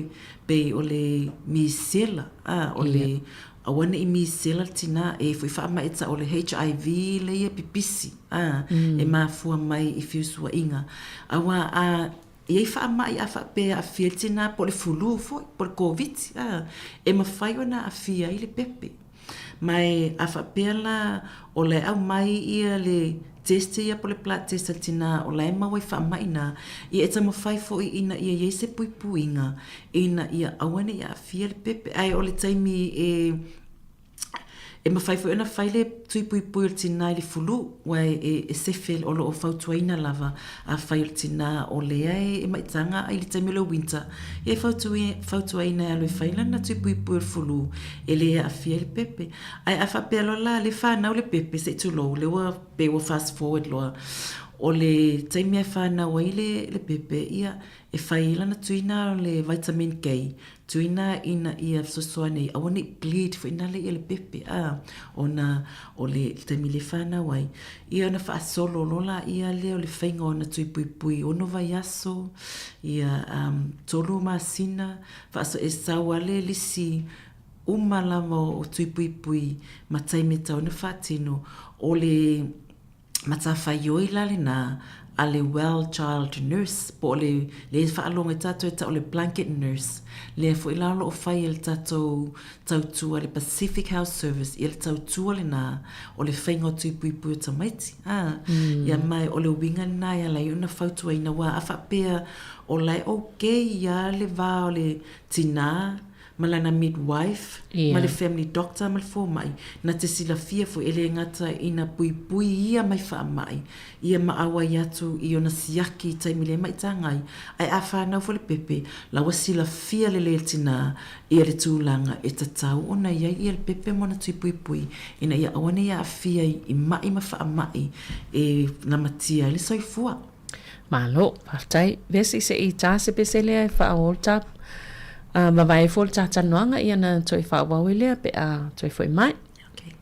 S13: pei o le misela, a, o le aua ne i misela le tinā, e i ai foi faamai e tau o le HIV lea e pipisi, a, e mafua mai i feusuaiga. Aua a i ai faamai a faapea e aafia ai le tinā po o le fulu foi, po o le Koviti, a, e mafai ona aafia ai le pepe. Ma e a faapea la o la e aumai ia le test ia po o le blood test a le tinā o la e maua i faamai na, ia e taumafai foi ina ia i ai se puipuiga ina ia aua ne i aafia le pepe. Ae o le taimi e e mafai foi ona fai le tui puipui o le tinā i le fulu, aua e e sefe o lo o fautuaina lava afai o le tinā o lea e maitaga i le taimi o le winter, ia e fautuaina e alu e fai lana tui puipui o le fulu e le aafia ai le pepe. Ae a faapea loa la le fanau le pepe se i tulou, lea ua pei ua fast forward loa, o le taimi e fanau ai le, le pepe, ia, e fai ai lana tuina o le vitamin K, tuina ina ia fesoasoani ai, aua ne i bleed foi nale ia le pepe, a, ona o le taimi le fanau ai, ia ona faasolo loa laia lea o le faiga o ana tui puipui ono vaiaso, ia, um, tolu masina, faaso, e sau lava le lisi uma lava o tui puipui ma taimi e tatau ona faatino, o le matafaioi la lena a le well child nurse po o le lea e faalogo ai tatou e tau o le blanket nurse, lea foi la o lo o fai e le tatou tautua le Pacific Health Service, ia le tautua lena o le faiga o tui puipui o tamaiti, a. Ia ma o le uiga lena e ala ai ona fautuaina aua a faapea o la e okay lava le va o le tinā ma lana midwife, ma le family doctor ma le fomai, na te silafia foi e le gata ina puipui ia mai faamai, ia ma auai atu i ona siaki i taimi le maitaga ai, ae a fanau foi le pepe, la ua silafia lelei e le tinā ia le tulaga e tatau ona i ai ia le pepe ma ona tui puipui ina ia aua ne i aafia i ma'i ma faamai e lamatia ai le soifua.
S7: Malo, faafetai. Vesi se i tā se pese lea e whaolta. Vavae ifo le talatalanoaga ia ona toe faaauau ai lea pe a toe foi mai.
S13: Okay.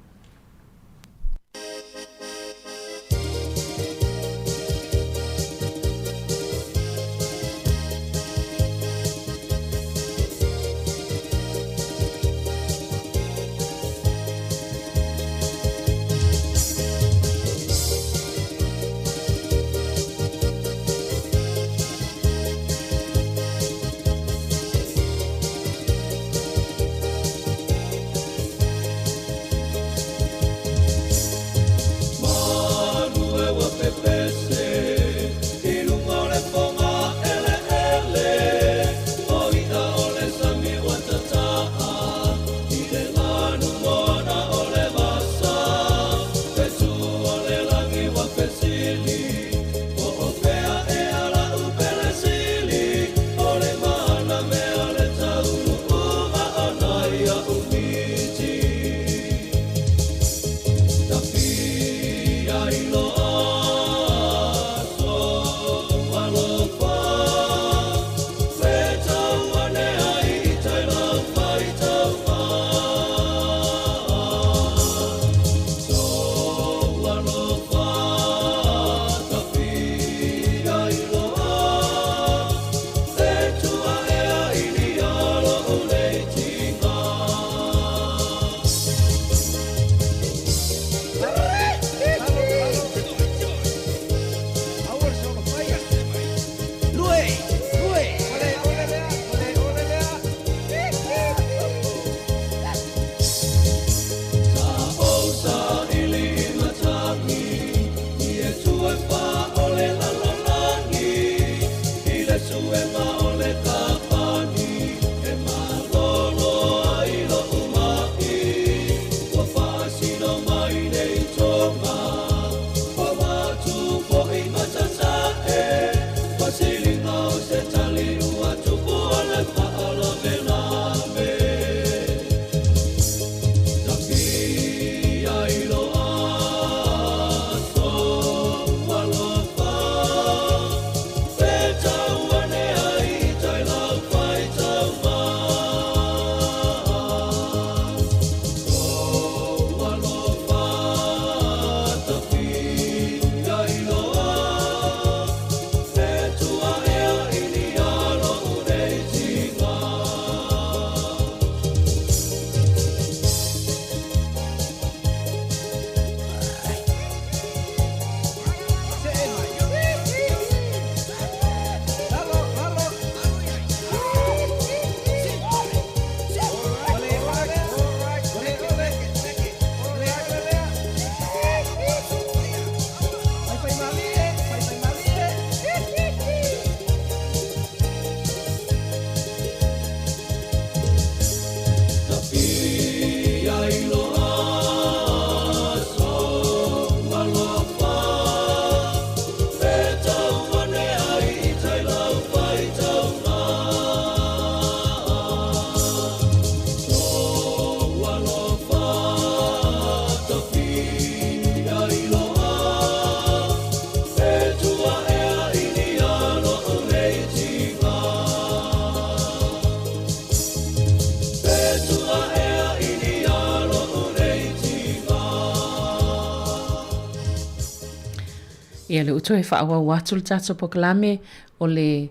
S7: Ia lea ua toe faaauau atu le tatou polokalame o le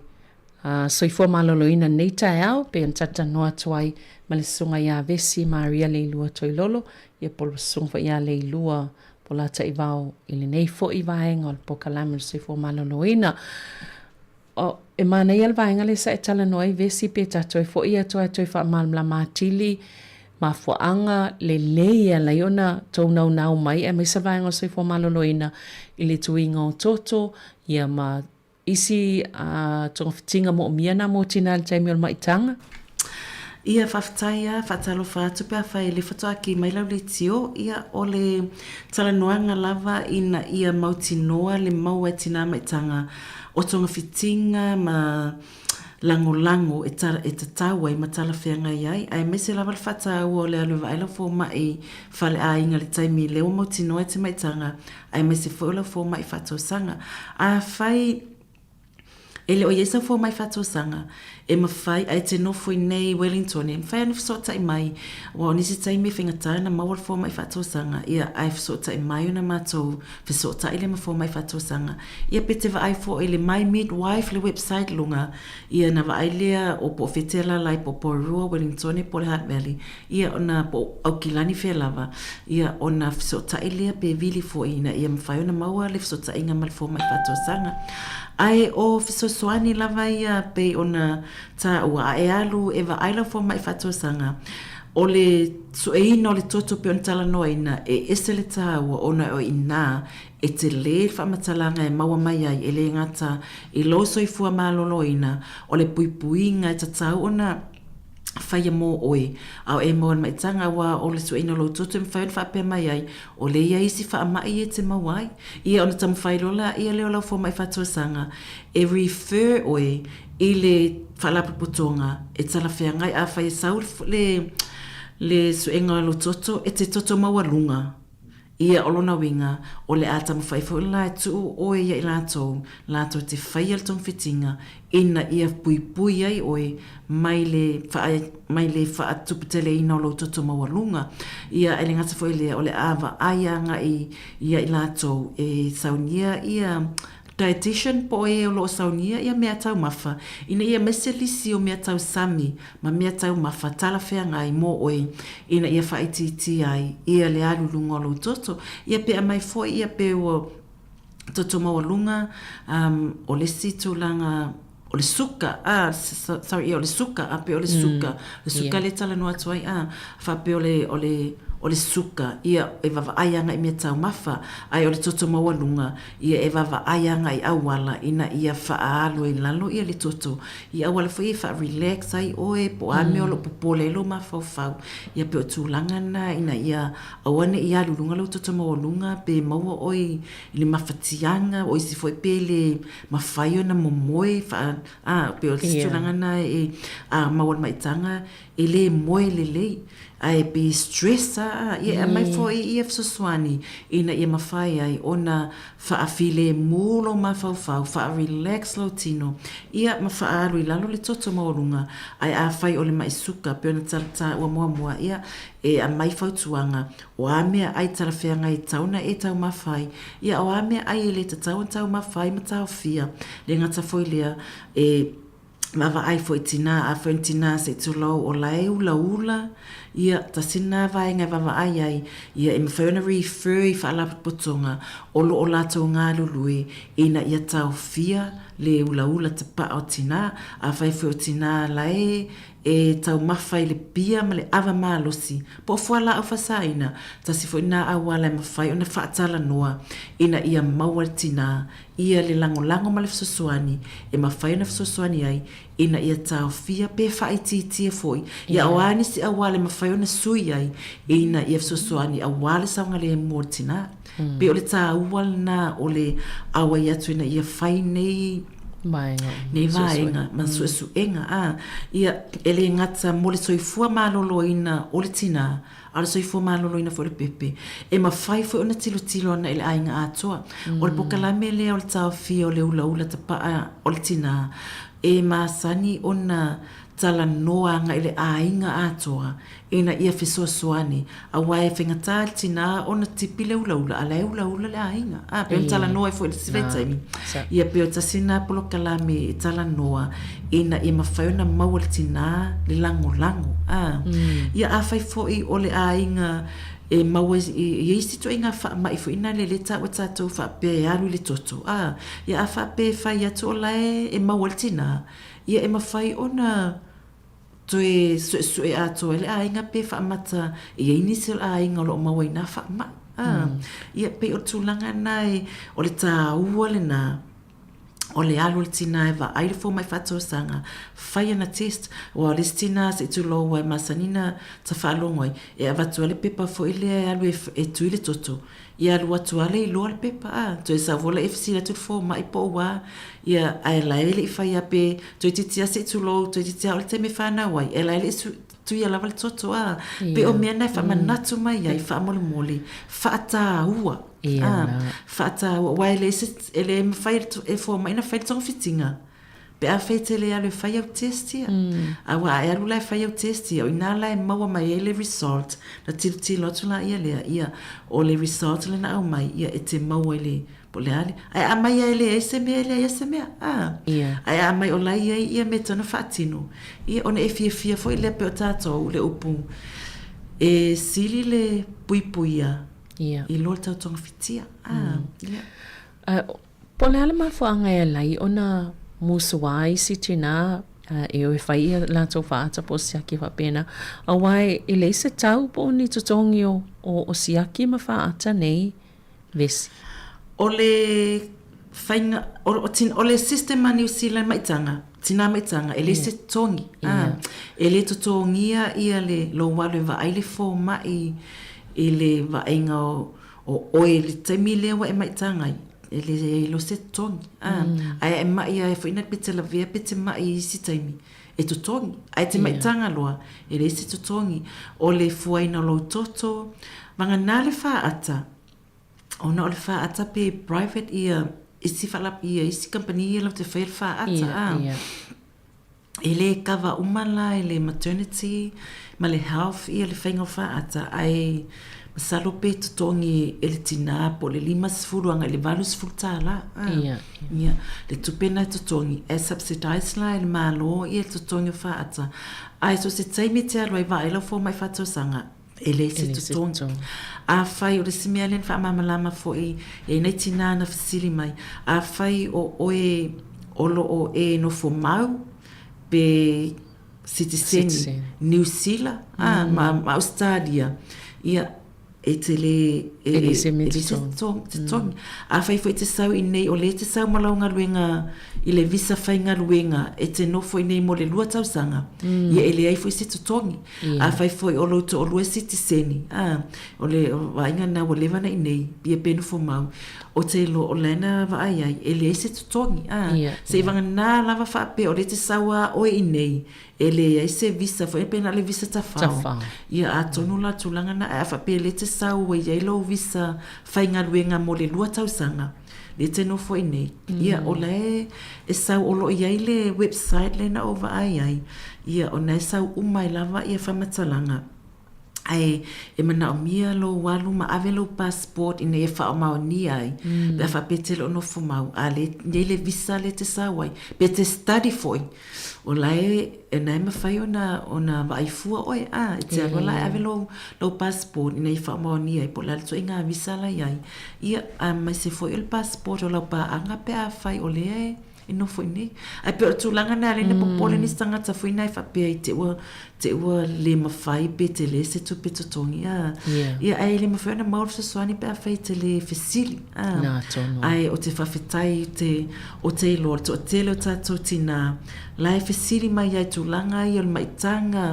S7: soifua maloloina nei taeao pei ona talatalanoa atu ai ma le susuga ia Vesi Maria Leilua Toilolo ia po o le susuga foi ia Leilua Polataivao i lenei foi vaega o le polokalame o le soifua maloloina. O, e manaia le vaega lea sa e talanoa ai Vesi pe ta toe foi atu lava e toe faamalamalama atili mafuaaga lelei e ala ai ona tou naunau mai aemaise vaega o le soifua maloloina i le tuiga o toto ia ma isi togafitiga moomia na mo tina i le taimi o le maitaga.
S13: Ia, faafetai a, faatalofa atu pe afai e le faatoa ki mai lau leitio, ia o le talanoaga lava ina ia mautinoa le maua e tina maitaga o togafitiga ma lagolago e e tatau ai ma talafeagai ai, aemaise lava le faataua o le alu e vaai lau fomai faleaiga i le taimi lea ua mautinoa e te maitaga, aemaise foi o lau fomai faatausaga. Afai. E le o i ai sau fomai faatosaga e mafai ae te nofo i nei i Wellington e mafai ona fesootai mai aua o nisi taimi e faigata ona maua le fomai faatosaga ia ae fesootai mai ona matou fesootai lea ma fomai faatosaga ia pe te vaai foi i le My Midwife le website luga ia na vaai lea o po o fea te alaala ai po o Porirua, Wellingtone po o le Hutt Valley ia ona po o Aukilani fea lava, ia ona fesootai lea pe vili foi ina ia mafai ona maua le fesootaiga ma le fomai faatosaga. Ae o fesoasoani lava ia pei ona taua, a e alu e vaai lau fomai faatosaga, o le sueina o le toto pei ona talanoaina, e ese le taua ona o i ina e tele le faamatalaga e maua mai ai e le gata i lou soifua maloloina, o le puipuiga e tatau ona faia mō oe, a o e maua le maitaga, aua o le sueina o lou toto e mafai ona faapea mai ai, o lea i ai isi faamai e te maua ai. Ia ona taumafai loa laia lea o lau fomai faatuasaga e refer oe i le faalapotopotoga e talafeagai. Afai e sau le le suega o lou toto, e te toto maualuga. Ia, o lona uiga, o le a taumafai foi la e tuu oe ia i latou, latou te faia le togafitiga, ina ia puipui ai oe mai le faa, mai le faatuputeleina o lou toto maualuga. Ia, e le gata foi i lea, o le a vaai agai ia i latou e saunia ia dietitian po o e o lo o saunia ia mea taumafa, ina ia aumai se lisi o mea tausami ma mea taumafa talafeagai mō oe ina ia faaitiitia ai ia le alu i luga o lou toto. Ia pe aumai foi ia pe ua toto maualuga, um, o le isi tulaga o le suka, ah, sorry, ia o le suka, a pe o le suka, le suka lea e talanoa atu ai, ah, faapea o le, o le, o le suka, ia e vaavaai agai i mea taumafa, ae o le toto maualuga, ia e vaavaai agai i auala ina ia faaalu ai i lalo ia le toto, i auala foi e faa-relax ai oe, po o a mea o lo o popole ai lou mafaufau, ia pei o tulaga na ina ia aua ne i alu i luga lou toto maualuga pe maua oe i le mafatiaga, o isi foi pe le mafai ona momoe faa, a, pei o se tulaga na e, a maua le maitaga e le moe lelei, ae pei e stress a, ia e aumai foi ia fesoasoani ina ia mafai ai ona faafilemu lou mafaufau, faa-relax lou tino, ia ma faaalu i lalo le toto maualuga, ae afai o le mai suka pei ona taua muamua, ia e aumai fautuaga, o a meaai talafeagai e tatau ona e taumafa ai, ia o a meaai e le tatau ona taumafa ai ma taofia, le gata foi lea, e vaavaai foi i tinā, afai o ni tinā se i tulou o la e ulaula, ia, tasi lena vaega e vaavaai ai, ia e mafai ona refer i faalapotopotoga o lo o latou galulue ina ia taofia le ulaula tapaa o tinā. Afai foi o tinā la e e taumafa i le pia ma le ava malosi, po o fualaau fasaina, tasi foi lena auala e mafai ona faatalanoa ina ia maua le tinā ia le lagolago ma le fesoasoani e mafai ona fesoasoani ai ina ia taofia pe faaitiitia foi ia o a nisi auala e mafai ona sui ai ina ia fesoasoani aua le saogalemu o le tinā. Pei o le taua lena o le auai atu ina ia fai nei
S7: vaega
S13: nei vaega ma suesuega a ia e le gata mo le soifua maloloina o le tinā a o le soifua maloloina foi o le pepe, e mafai foi ona tilotilo ana i le aiga atoa. O le pokalame lea o le taofia o le ulaula tapaa o le tinā, e masani ona talanoa agai i le aiga atoa ina ia fesoasoani, aua e faigata i le tinā ona tipi le ulaula, a o la e ulaula le aiga. A, pei ona talanoa ai foi i le isi vaitaimi, ia pei o tasi lena polokalame e talanoa ina ia mafai ona maua e le tinā le lagolago. A, ia afai foi o le aiga e maua i i isi ituaiga faamai foi na lea e taua e tatou faapea e alu i le toto, a, ia a faapea e fai atu o la e maua e le tinā, ia e mafai ona toe suesue atoa ai le aiga pe faamata e i ai nisi o le aiga o lo o maua i nā faamai. A, ia pei o le tulaga lena e, o le tāua lena o le alu o le tinā e vaai le fomai faatausaga, fai ana test, aua o le isi tinā se i tulou ua e masani ona ta faalogo ai, e avatu ai le pepa foi lea e alu e tui le toto, Ia alu atu lava le iloa le pepa a, toe sau foi lea fesili atu le fomai po o ua, ia ae la e le i fai a pe toeitiiti lava se i tulou, toeitiiti lava o le taimi e fanau ai, ae la e le i tuia lava le toto a. Pei o mea na e faamanatu mai ai faamolemole, faataua, a, faataua, aua e le mafai e le fomai ona fai le togafitiga. Pe afai e te le alu e fai au test ia. Aua a e alu la e fai au test ia, o ina la e maua mai ai le result, na tilotilo atu laia lea, ia, o le result lea na aumai, ia, e te maua i le, po o le a le, ae a aumai lava e leai se mea, e leai lava se mea, a. Ae a aumai o la e i ai ia mea e tatau ona faatino, ia, ona e fiafia foi lea pei o tatou, le upu, e sili le puipuia i lo le tau togafitia, a. Ia.
S7: Po o le a le mafuaaga e ala ai ona musuā isi tinā e o e fai ia latou faata po o siaki faapena, aua e leai se tau po o ni totogi o siaki ma faata nei vesi.
S13: O le faiga, o le system a Niu Sila i maitaga, tinā maitaga, e leai se totogi, e le totogia ia le lou alu e vaai le fomai i le vaaiga o oe i le taimi lea ua e maitaga ai, e leai loa se totogi. Ae a e mai lava foi pe te lavea pe te mai i isi taimi, e totogi. Ae te maitaga loa, e leai se totogi. O le fuaina o lou toto, vagana le faata, ona o le faata pe private ia isi faala, ia isi kamupani ia latou te faia le faata. E le kava uma la i le maternity ma le health ia le faiga o faata ae masalo pe totogi e le tina po o le 50 agai i le 80 tala ia le tupe lena e totogi ae subsidise la e le Malo ia le totogi o faata ae so o se taimi e te alu ai vaai lau fomai faatausaga e leai se totogi. Afai o le isi mea lea na faamalamalama foi e i ai nai tina na fesili mai, afai o oe o lo o e nofo mau pe sitiseni Niu Sila ma Ausetalia, ia e te le, e leai se totogi. Afai foi e te sau i nei, o lea e te sau ma lau galuega i le visa faigaluega e te nofo i nei mo le 2 tausaga, ia e leai foi se totogi. Afai foi o lou toalua sitiseni, a, o le vaaiga lena ua leva ona i inei, ia pe nofo mau, ou te iloa o la e na vaai ai, e leai se totogi, a. Seivagana lava faapea o lea e te sau lava oe i inei, e leai se visa foi pe na o le visa tafao. Ia atonu la tulaga lena, ae a faapea o lea e te sau ua i ai lou visa faigaluega mo le 2 tausaga, lea e te nofo i inei, ia o la e e sau o lo o i ai le website lea na ou vaai ai, ia o na e sau uma ai lava ia faamatalaga. Ae e manaomia lou alu ma ave lou passport ina ia faamaonia ai, pe a faapea e te le o nofo mau, a lea e i ai le visa lea e te sau ai, pe te study foi, O la e, e na e mawhai ona, ona vaai fua oe, a, e te alu la e ave lou, lou passport ina ia faamaonia ai po o le a le ituaiga visa la i ai. Ia, aemaise foi o le passport o lau paaga pe afai o lea e, e nofo i inei. Ae pei o le tulaga lena lea na popole nisi tagata foi na e faapea i te i ua, te i ua le mafai pe tele se tupe totogi, a. Ia, ae le mafai ona maua le fesoasoani pe afai e te le fesili, a.
S7: Nā tonu.
S13: Ae o te faafetai i te, o te iloa, le toatele o tātou tinā, la e fesili mai ai tulaga ia o le maitaga,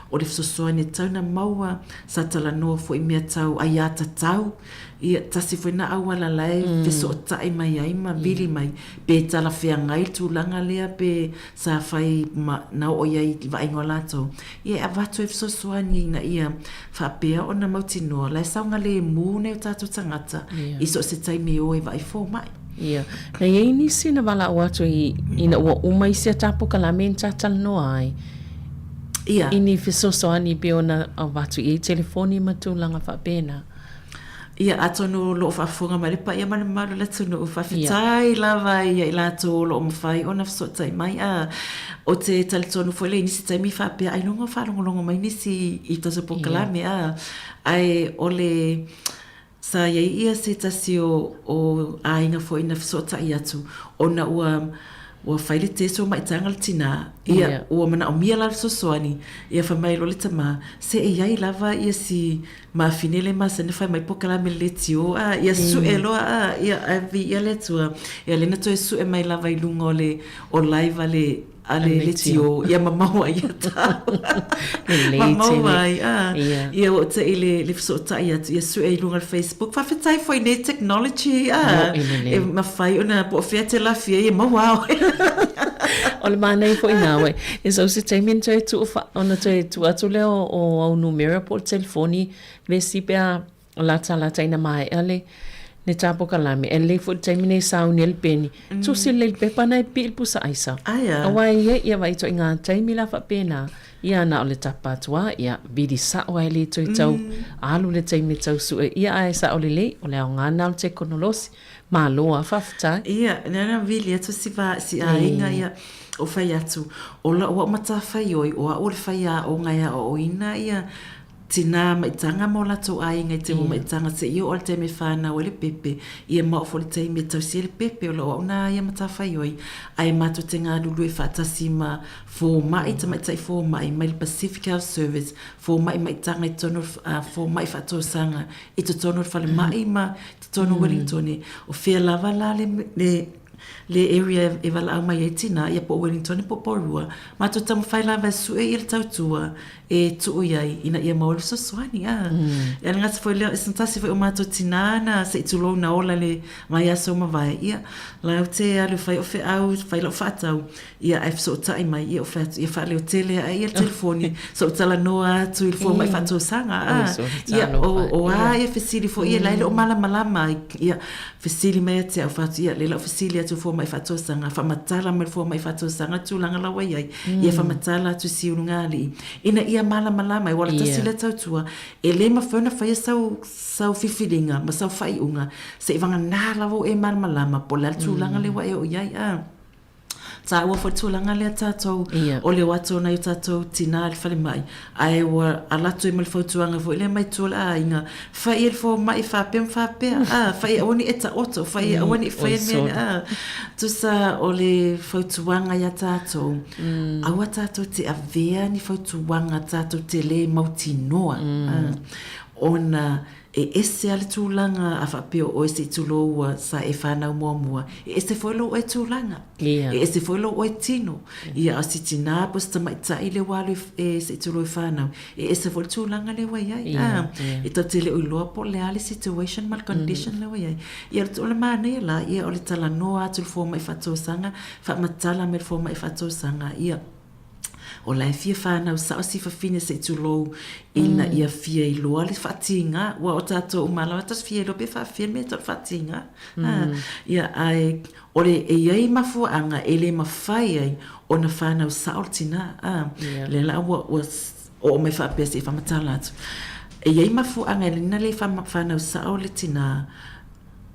S13: o le fesoasoani e tau na maua, sa talanoa foi i mea tau aiatatau, ia, tasi foi na auala la e fesootai mai ai ma vili mai, pe talafeagai le tulaga lea pe sa fai ma na oo i ai i le vaaiga o latou, ia e avatu ai fesoasoani ina ia faapea ona mautinoa la e saogalemu nai o tatou tagata i so o se taimi e o ai vaai fomai.
S7: Ia. Na i ai nisi na valaau atu i, ina ua uma isi a tatou polokalame na talatalanoa ai.
S13: Ia.
S7: I ni fesoasoani pei ona avatu i ai telefoni ma tulaga faapena.
S13: Ia, atonu o lo o faafofoga mai le paia ma le mamalu o le atunuu, faafetai lava ia i latou o lo o mafai ona fesootai mai. A, ou te talitonu foi lea i nisi taimi faapea, ailoga o faalogologo mai nisi i tatou polokalame, a, ae o le, sa i ai ia se tasi o, o aiga foi na fesootai atu, ona ua, ua fai le test ua maitaga le tinā, ia, ua manaomia la le fesoasoani, ia fai mai loa le tamā, se e i ai lava ia si Mafine le masani fai mai polokalame le leitio a ia sue loa a ia ae viia le Atua ia lea na toe sue mai lava i luga o le o live a le a le leitio ia ma maua ai ia tāua
S7: Lelei
S13: ma
S7: tele.
S13: maua ai a
S7: Ia.
S13: ia ua ou te i le le fesootai atu ia sue i luga o le Facebook faafetai foi i nei technology a
S7: Moʻi lelei.
S13: e mafai ona po o fea e te lafi ai e maua a oe.
S7: O le manaia foi nā uē, e sau se taimi ona toe tuu wha, ona toe tuu atu lea o, o au numera po o le telefoni vesi pe a latalata ina maea le, Le tapokalame, e lelei foi le taimi nei e sauni ai le peni, tusi lelei le pepa na e pipii i le pusa aisa. Aua e i ai ia ituaiga taimi la faapena, ia na o le tapa atu lava, ia vili sao lava e le toe tau alu le taimi e tau sue ia ae sao lelei, o le aoga lena o le tekonolosi. Malo lava faafetai.
S13: Ia, lea na vili atu si va, si aiga ia, o fai atu, o lau au matafaioi, o au o le faiaoga e aoaoina ia Tinā maitaga ma o latou aiga i te ua maitaga seia oo i le taimi e whanau ai le pepe, ia ma oo foi le taimi e tausi ai le pepe o lau au nā ia matawhaioi, ae matou te galulue faatasi ma fōmaʻi, tamaitai fōmaʻi mai le Pacific Health Service, fōmaʻi maitaga i totonu o le, fōmaʻi faatausaga i totonu o le falemai ma totonu o Wellingtone. O fea lava la le, le, le area e valaau mai ai tinā, ia po o Wellingtone po o Porirua, matou taumafai lava e sue ia le tautua e tuu i ai ina ia maua le fesoasoani a. E le gata foi lea, se tasi foi o matou tinā na se i tulou na ola i le vaiaso ua mavae, ia, latou te alu e fai o feau, fai lau faatau, ia ae fesootai mai, ia ou fai atu, ia faaleo tele ae ia le telefoni, se i ou talanoa atu i le fomai faatausaga a. Ia, o a ia fesili foi ia la e le o malamalama ai, ia, fesili mai ia te au, fai atu, ia, lea la ou fesili atu i le fomai faatausaga, faamatala mai le fomai faatausaga le tulaga la ua i ai, Ia faamatala atu i Siunugalii, ina ia malamalama ai, aua o le tasi lea tautua, e le mafai ona faia sau, sau filifiliga ma sau faaiuga, seivaganā lava ua e malamalama po o le a le tulaga lea ua e oo i ai. A taua foi le tulaga lea tatou, o le o atu o nai o tatou tinā i le falemai, ae ua alu atu ai ma le fautuaga foi lea mai tua o le aiga, Fai i le fomai faapea ma faapea, a, fai e aua ne i e taoto, fai e aua ne i faia le mea lea, a. Tusa o le fautuaga ia tatou, aua tatou te avea ni fautuaga tatou te le mautinoa, a, ona e ese lava le tulaga a faapea o oe se i tulou ua sa e fanau muamua, e ese foi lou oe tulaga, e ese foi lou oe tino. Ia, a o si tinā po o si tamaitai lea ua alu e se i tulou e fanau, E ese foi le tulaga lea ua i ai. Yeah, yeah. E tatou te le o iloa po o le a le situation ma le condition lea ua i ai. Ia, o le manaia la, ia, o le talanoa atu i le fomai faatausaga, faamatala mai le fomai faatausaga, ia, o la e fia fanau sao si fafine se i tulou ina ia fia iloa le faatiga. Aua o tatou uma lava tatou te fia iloa pe faafefea le mea e tau o le faatiga. Ia, ae O le, e i ai mafuaaga e le mafai ai ona fanau sao le tinā, a, lea la ua, ua oo mai faapea se i faamatala atu. E i ai mafuaaga e na le fanau sao le tinā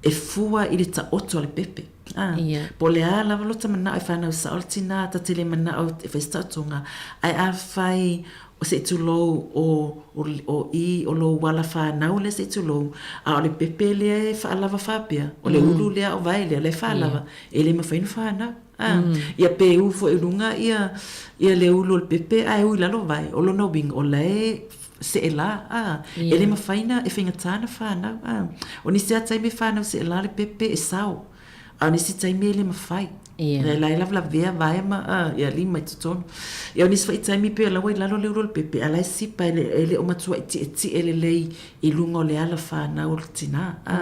S13: e fua i le taoto a le pepe, a. Po o le a lava lota manao e fanau sao le tinā, ta te le manao e fai se taotoga, ae afai O se i tulou, o, o, o i, o lou ala whanau lea se i tulou, a o le pepe lea e whaalava whapea, o le ulu lea o vae lea, lea e whaalava, e le mawhai na whanau. A, ia pe u foi i lunga ia, ia le ulu o le pepe, ae u i lalo vae, o lona uiga, o la e seelā, a, e le mawhai na, e faigata na whanau, a. O nisi lava taimi e whanau seelā le pepe e sao, A o nisi taimi e le mawhai. Yeah. La e lavelavea vae ma ia lima i totonu. Ia o nisi foi taimi pei o la ua i lalo le ulu o le pepe, a la e sipa e le, e le o matuai tietie lelei i luga o le ala whanau o le tinā. A.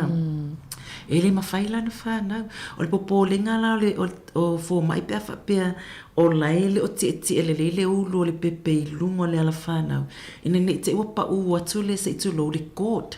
S13: E le mawhai la na whanau. O le popolega la o le, o, o fomai pe a faapea o la e le o tietie lelei le ulu o le pepe i luga o le ala whanau. Ina ne i te i ua paʻū atu le se i tulou le cord.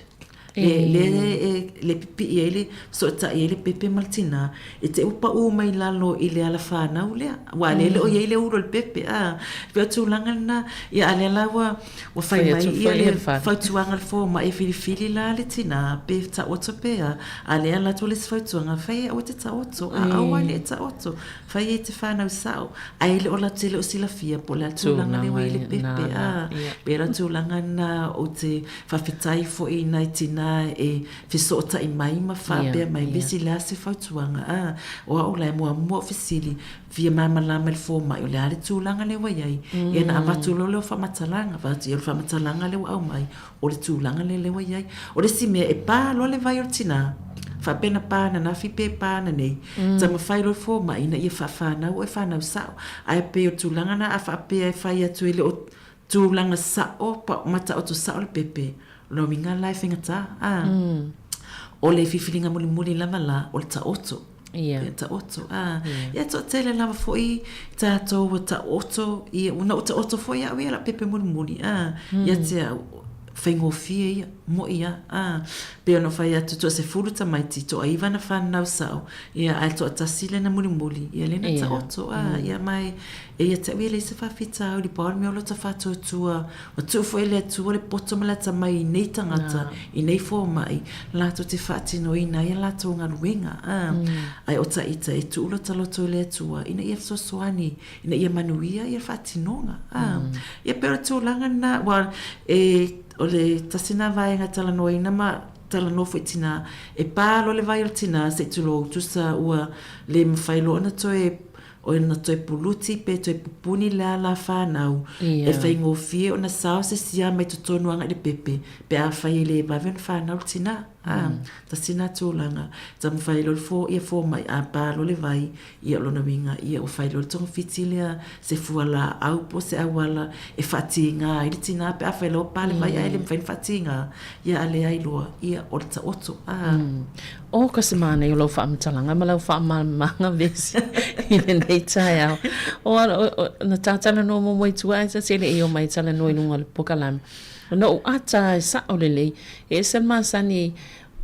S13: Le, le, e, le pipii ai le sootai ai le pepe ma le tinā, e te ua paʻū mai lalo i le ala whanau lea. Aua lea e le o i ai le ulu o le pepe, a. E pei o tulaga lena, ia a lea la ua, ua fai mai ia le fautuaga a le fomai e filifili la le tinā, pe taoto pe a, a lea la atu le isi fautuaga, fai e aua e te taoto, a aua le e taoto, fai e te whanau sao, ae le o latou te le o silafia po o le a le tulaga lea ua i ai le pepe, a. Pei o le tulaga lena ou te Faafetai foi i nai tinā e fesootai mai ma faapea mai, vesi le a se fautuaga, a, o au la e muamua o fesili, fia malamalama i le fomai, o le a le tulaga lea ua i ai? Ia ona avatu loa lea o faamatalaga, avatu ia o le faamatalaga lea ua aumai, o le tulaga lea lea ua i ai. O le isi mea, e pa loa le vai o le tinā, faapea na pa ananafi pe pa ananei, taumafai loa le fomai ina ia faafanau oe fanau sao. Ae pei o le tulaga lena a faapea e fai atu e le o Tulaga sao pa ma taoto sao le pepe, o lona uiga la e faigata, a. O le filifiliga mulimuli lava la, o le taoto. Ia. Le taoto, a. Ia toatele lava foi tatou ua taoto, ia, na ou taoto foi au ia lau pepe mulimuli, a. Ia te au, Faigofie ia, moʻi a, a, pei ona fai atu toasefulu tamaiti, toaiva na fanau sao, ia ae toatasi lea na mulimuli, ia lea na taoto, a, ia ma e, e ia te au ia leai se faafitauli, pau le mea o lota faatuatua, ua tuu foi e le Atua le poto ma le atamai i nei tagata, i nei fomai, latou te faatinoina ai a latou galuega, a, ae o ta ita e tuu lota loto i le Atua ina ia fesoasoani ina ia manuia ia faatinoga. A, ia pei o le tulaga lena, aua e, o le tasi lena vaega e talanoaina ma talanoa foi i tinā, e pā loa le vai o le tinā se i tulou, tusa ua le mafai loa ona toe ona toe puluti pe toe pupuni le ala whānau, e faigofie ona sao se sia mai totonu agai i le pepe, pe afai e le vave ona whānau le tinā. Ā, tasi lena tulaga, taumafai loa le fō, ia fō mai, a pā loa le vai, Ia, o lona uiga, ia ua fai loa le togafiti lea, se fualaau po o se auala e faatīgā ai le tinā pe afai lava ua pa le vai ae le mafai ona faatīgā, ia a leai loa, ia, o le taoto, a.
S7: Oh, ka se mānaia o lau faamatalaga ma lau faamalamalamaga Vesi i lenei taeao. O, o, na tā talanoa muamua i tua ae ta te leʻi o mai talanoa i luga o le pokalame. Ona ou ata e saʻo lelei, e ese le masani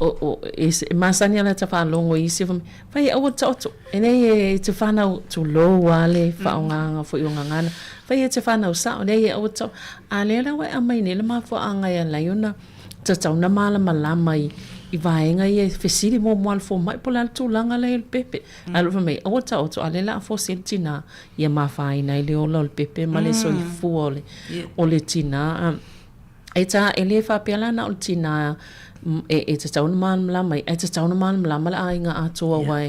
S7: o, o, e, e masani ala ta faalogo i isi fai aua taoto. E nei e te whanau tulou a le whaongaanga foi o ngangana. Fai e te whanau sao, nei e aua taoto. A lea la ua e aumai nei le mafuaaga e ala ai ona tatau na malamalama i, i vaega ia e fesili muamua le fomai po o le a le tulaga la i le pepe. Ae lou fai mai, aua taoto, a lea la a fosi ai le tinā, ia mafāina ai le ola o le pepe ma le soifua o le, o le tinā. E tā, e le faapea la na o le tinā e, e tatau ona malamalama ai, ae tatau ona malamalama le aiga atoa aua e,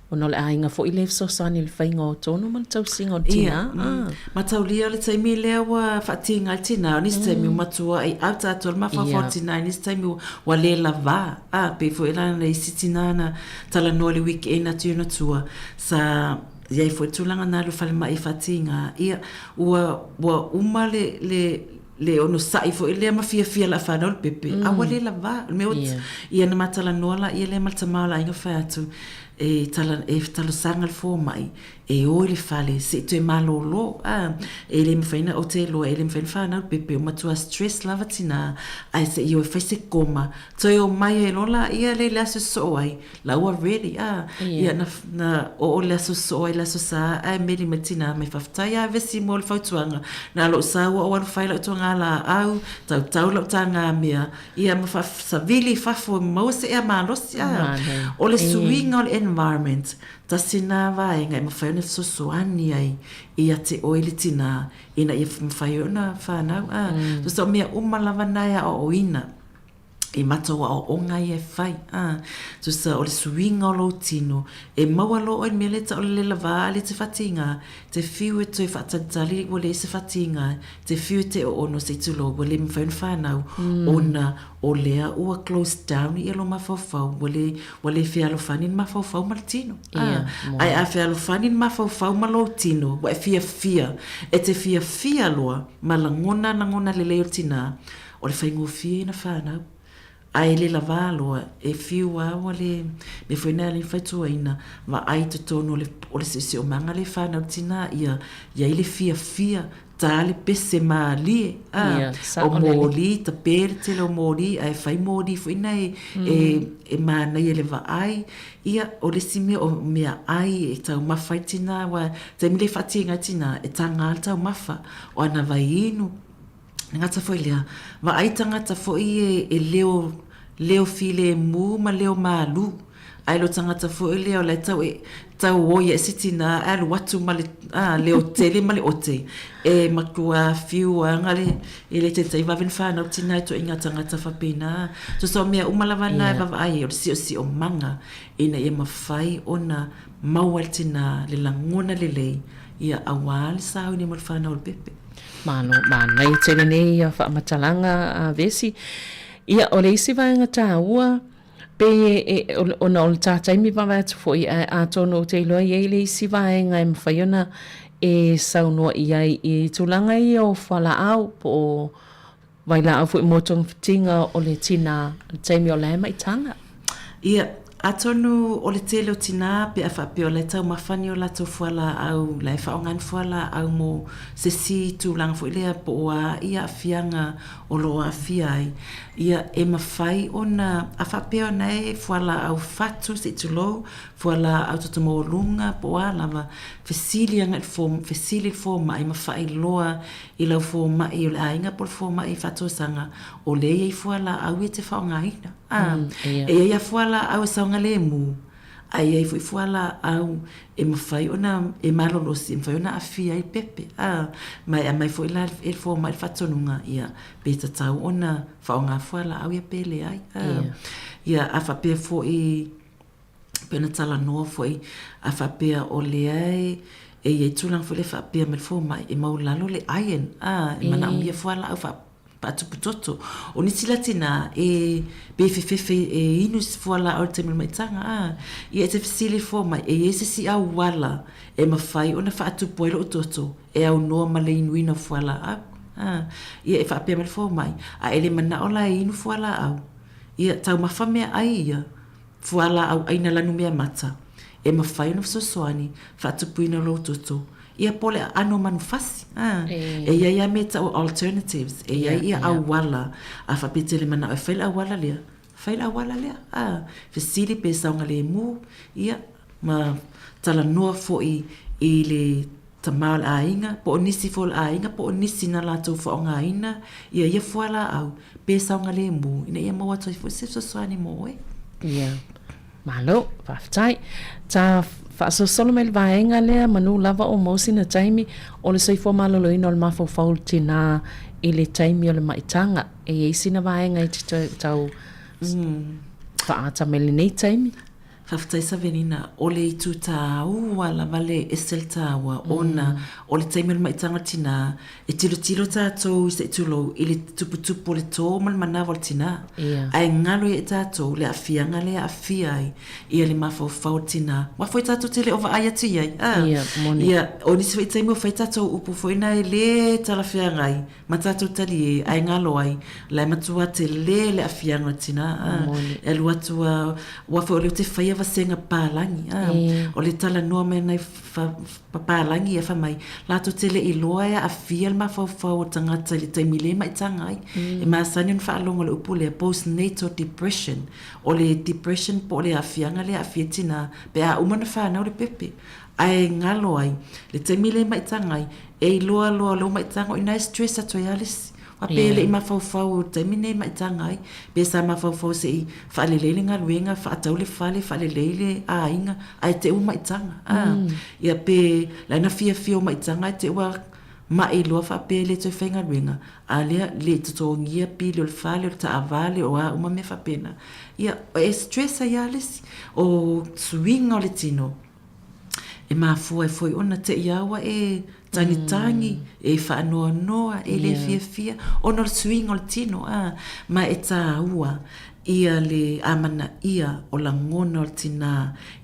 S7: ona o le aiga foi lea e fesoasoani i le faiga o tonu ma le tausiga o le tinā.
S13: Ia, mataulia le taimi lea ua faatīga ai le tinā, o nisi taimi ua matua ai au tātou le mafaufau o le tinā, i nisi taimi ua le lavā, ā, pei foi la na isi tinā na talanoa i le weekend atu i ona tua, sa i ai foi le tulaga na alu i le falemai e faatīga, ia, ua, ua uma le, le, le onosai foi lea ma fiafia la whanau le pepe, mm. a ua le lava, le mea yeah. ia na matalanoa la ia lea ma le tama o le aiga whai atu, e, tala, e talosaga le fomai, e o i le fale, se i toe malōlō, a, e le mawhai na o te loa, e le mawhai na whanau le pepe, o matua stress lava tinā, ae se i o e whai se koma, toe o mai e lola ia le le aso soo ai, la ua ready, a, ia na, na oo le aso soo ai le aso sa, ae meli mai tinā mai faafetai a Vesi mo le fautuaga, na lou sa ua ou alu fai lau tuaga laau, tautau lau taga mea, ia ma faasavili i fafo e maua se ea malosi, a, o le suiga o le environment, tasi na vaega e mafai ona fesoasoani ai ia te oe le tinā, ina ia mafai ai ona whanau, a, tusa o mea uma lava na e aoaoina. I matou aoaoga ia e fai, a, tusa o le suiga o lou tino, e maua loa oe i le mea lea e tau o le lela vā a le te whatīngā, te whiu e toe whaatalitali ua leai se whatīngā, te whiu e te oono se i tulou ua le mawhai ona whanau, ona o lea ua close down ia lo mafaufau, ua le, ua le fealofani le mafaufau ma le tino. A, ae a fealofani le mafaufau ma lou tino, ua e fiafia, e te fiafia loa ma lagona lagona lelei o le tinā, O le faigofie ina whanau, ae le lavā loa, e whiu a ua le mea foi nei a le whaituaina, vaai totonu o le, o le seoseomaga le whanau tinā ia, i ai le fiafia, tā le pese mālie, a,
S7: Ia,
S13: o
S7: saolele.
S13: mōlī, tapē le tele o mōlī, ae whai mōlī foi nei e, e mānaia le vaai, ia, o le isi mea, o mea ai e taumafa ai tinā, aua taimi le whaatinga ai tinā, e tangā le taumafa, o ana vai inu, E ngata foi lea, vaai tangata foi e, e leo, leo filemu ma leo malū. Ae lo tangata foi lea o la e tau e, tau oi e se tinā e alu atu ma le, a, leo tele ma le ote. E matua whiu anga le, e le taitai vave na whanau tinā e toʻiga tangata faapena. Tusa o mea uma lava na e vaavaai ai o le siosiomaga ina ia mafai ona maua e le tinā le lagona lelei ia auā le sauni mo le whanau o le pepe.
S7: Malo, manaia tele nei ia faamatalaga a Vesi. Ia, o le isi vaega tāua, pei e, e, ona o le tā taimi vaavaai atu foi, ae atonu ou te iloa i ai le isi vaega e mafai ona e saunoa i ai i tulaga ia o fualaau po o Vailaau foi mo togafitiga o le tinā, le taimi o la e maitaga.
S13: Ia, Atonu o le tele o tinā pe a faapea o la e taumafa ni o latou fualaau, la e faaaoga ni fualaau mo se isi tulaga foi lea po o a ia aafiaga o lo o aafia ai, ia e mafai ona, a faapea o na e fualaau fatu se i tulou, fualaau toto maualuga po o a lava, fesili agai i le fesili i le fomai ma faailoa i lau fomai o le aiga po o le fomai faatosaga o lea e i ai fualaau ia e te faaaogaina. A, e i ai lava fualaau e saogalemu, ae i ai foi fualaau e mafai ona, e malolosi, e mafai ona aafia ai pepe. A, ma e aumai foi la e le fomai le faatonuga, ia, pe tatau ona faaaoga fualaau ia pe leai. A, ia, a faapea foi, pei ona talanoa foi, a faapea o lea e e i ai tulaga foi lea faapea mai le fomai, e maualalo le iron, a, e manaomia fualaau faapea faatupu toto. O nisi la tinā, e pe fefefe e inu se fualaau i le taimi o le maitaga, a. Ia e te fesili fua mai, e i ai se isi auala e mafai ona faatupu ai lou toto e aunoa ma le inuina o fualaau, a. Ia e faapea mai le fomai, a e le manao la e inu fualaau, ia taumafa meaai ia, fualaau ʻaina lanumeamata, e mafai ona fesoasoani faatupuina lou toto, ia po o le aano o manufasi. A, e i ai lava mea e tau o alternatives, e i ai ia auala, a faapea e te le manao e fai le auala lea, fai le auala lea. A, fesili pe saogalemu, ia, ma talanoa foi i le tama o le aiga, po o nisi foi o le aiga, po o nisi na latou faaaogaina ia ia fualaau pe saogalemu ina ia maua atu ai foi se fesoasoani mo oe.
S7: Ia. Malo, faafetai. Ta faasolosolo mai le vaega lea manu lava o maua sina taimi o le soifua maloloina o le mafaufau o le tinā i le taimi o le maitaga. E i ai sina vaega e te tau faaata mai lenei taimi?
S13: Faafetai Savelina, o le itu tāua lava le ese le tāua ona o le taimi o le maitaga o le tinā, e tilotilo tātou i se i tulou i le tuputupu o le tō ma le manawa o le tinā. Ae galo ia i tātou le aafiaga lea e aafia ai ia le mafaufau o le tinā. Aua foi tātou te le o vaai atu i ai, ā? Ia, o nisi foi taimi ua fai tātou upu foi na e lē talafeagai Ma tatou talie, ae galo ai, la e matua tele le afiaga o le tina, a, e alu atu a, ua foi o lea ou te faia vasega papalagi, a, o le talanoa mai nai papalagi ia fai mai, latou te le iloa e aafia le mafaufau o le tagata i le taimi le maitaga ai. E masani ona faalogo i le upu lea, postnatal depression, o le depression po o le aafiaga lea e aafia ai tina pe a uma ona fanau le pepe. Ae galo ai, le taimi le maitaga ai, E iloa loa lou maitaga o ina e stress atu ai lava le isi. Aua pe le i mafaufau i le taimi lenei e maitaga ai, pe sa mafaufau se i faalelei le galuega, faatau le fale, faalelei le aiga, ae te i ua maitaga. A, ia pe la e na fiafia o maitaga ae te i ua mai loa faapea e le toe faigaluega, a lea, le i totogia pili o le fale, o le taavale, o a uma mea faapena. Ia, e stress ai lava le isi. O suiga o le tino, E mafua ai foi ona te i aua e tagitagi, e faanoanoa, e le fiafia, ona o le suiga o le tino, a, ma e tāua ia le amanaia o lagona o le tinā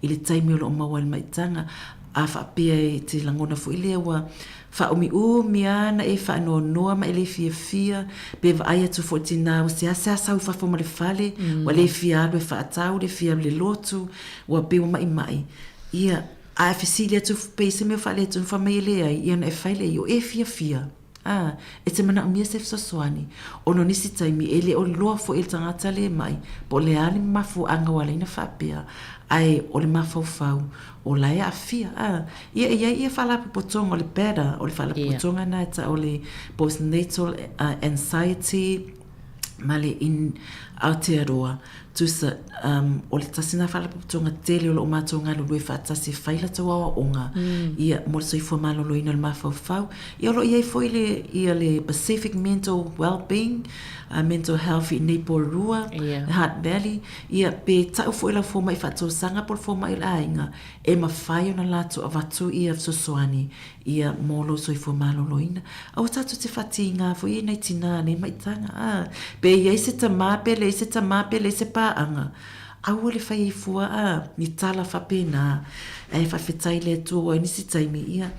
S13: i le taimi o lo o maua ai le maitaga, a faapea e te lagona foi lea ua faaumiumi lava ona e faanoanoa ma e le fiafia, pe vaai atu foi i le tinā ua seasea sau i fafo ma le fale, ua le fia alu e faatau, le fia alu i le lotu, Ua pei ua maʻimaʻi, ia, a e fesili atu pe i se mea o faaletonu, fai mai e leai, ia ona e fai lea ia, o e fiafia, a, e te manaomia se fesoasoani, ona o nisi taimi e le o iloa foi e le tagata le maʻi po o le a le mafuaaga ua ala ai ona faapea, ae o le mafaufau o la e aafia, a. Ia, e i ai ia faalapotopotoga o le BADA, o le faalapotopotoga lena e tau o le Postnatal Anxiety ma le in Aotearoa, tusa, um, o le tasi nā faalapotopotoga tele o lo o mātou galulue faatasi e fai latou aoaoga, ia, mo le soifua maloloina o le mafaufau. Ia, o lo o i ai foi le, ia le Pacific Mental Wellbeing, Mental Health i nei Porirua, le Hutt Valley, ia, pe tau foi lau fomai faatausaga po o le fomai o le aiga, e mafai ona latou avatu ia fesoasoani Ia, mō lou soifua maloloina. Aua tātou te whatīngā foi e nei tinā, nei maitaga, ā. Pe i ai se tamā, pe leai se tamā, pe leai se pāanga. Aua le fai ai fua a ni tala faapena, ae faafetai i le Atua aua i nisi taimi, ia,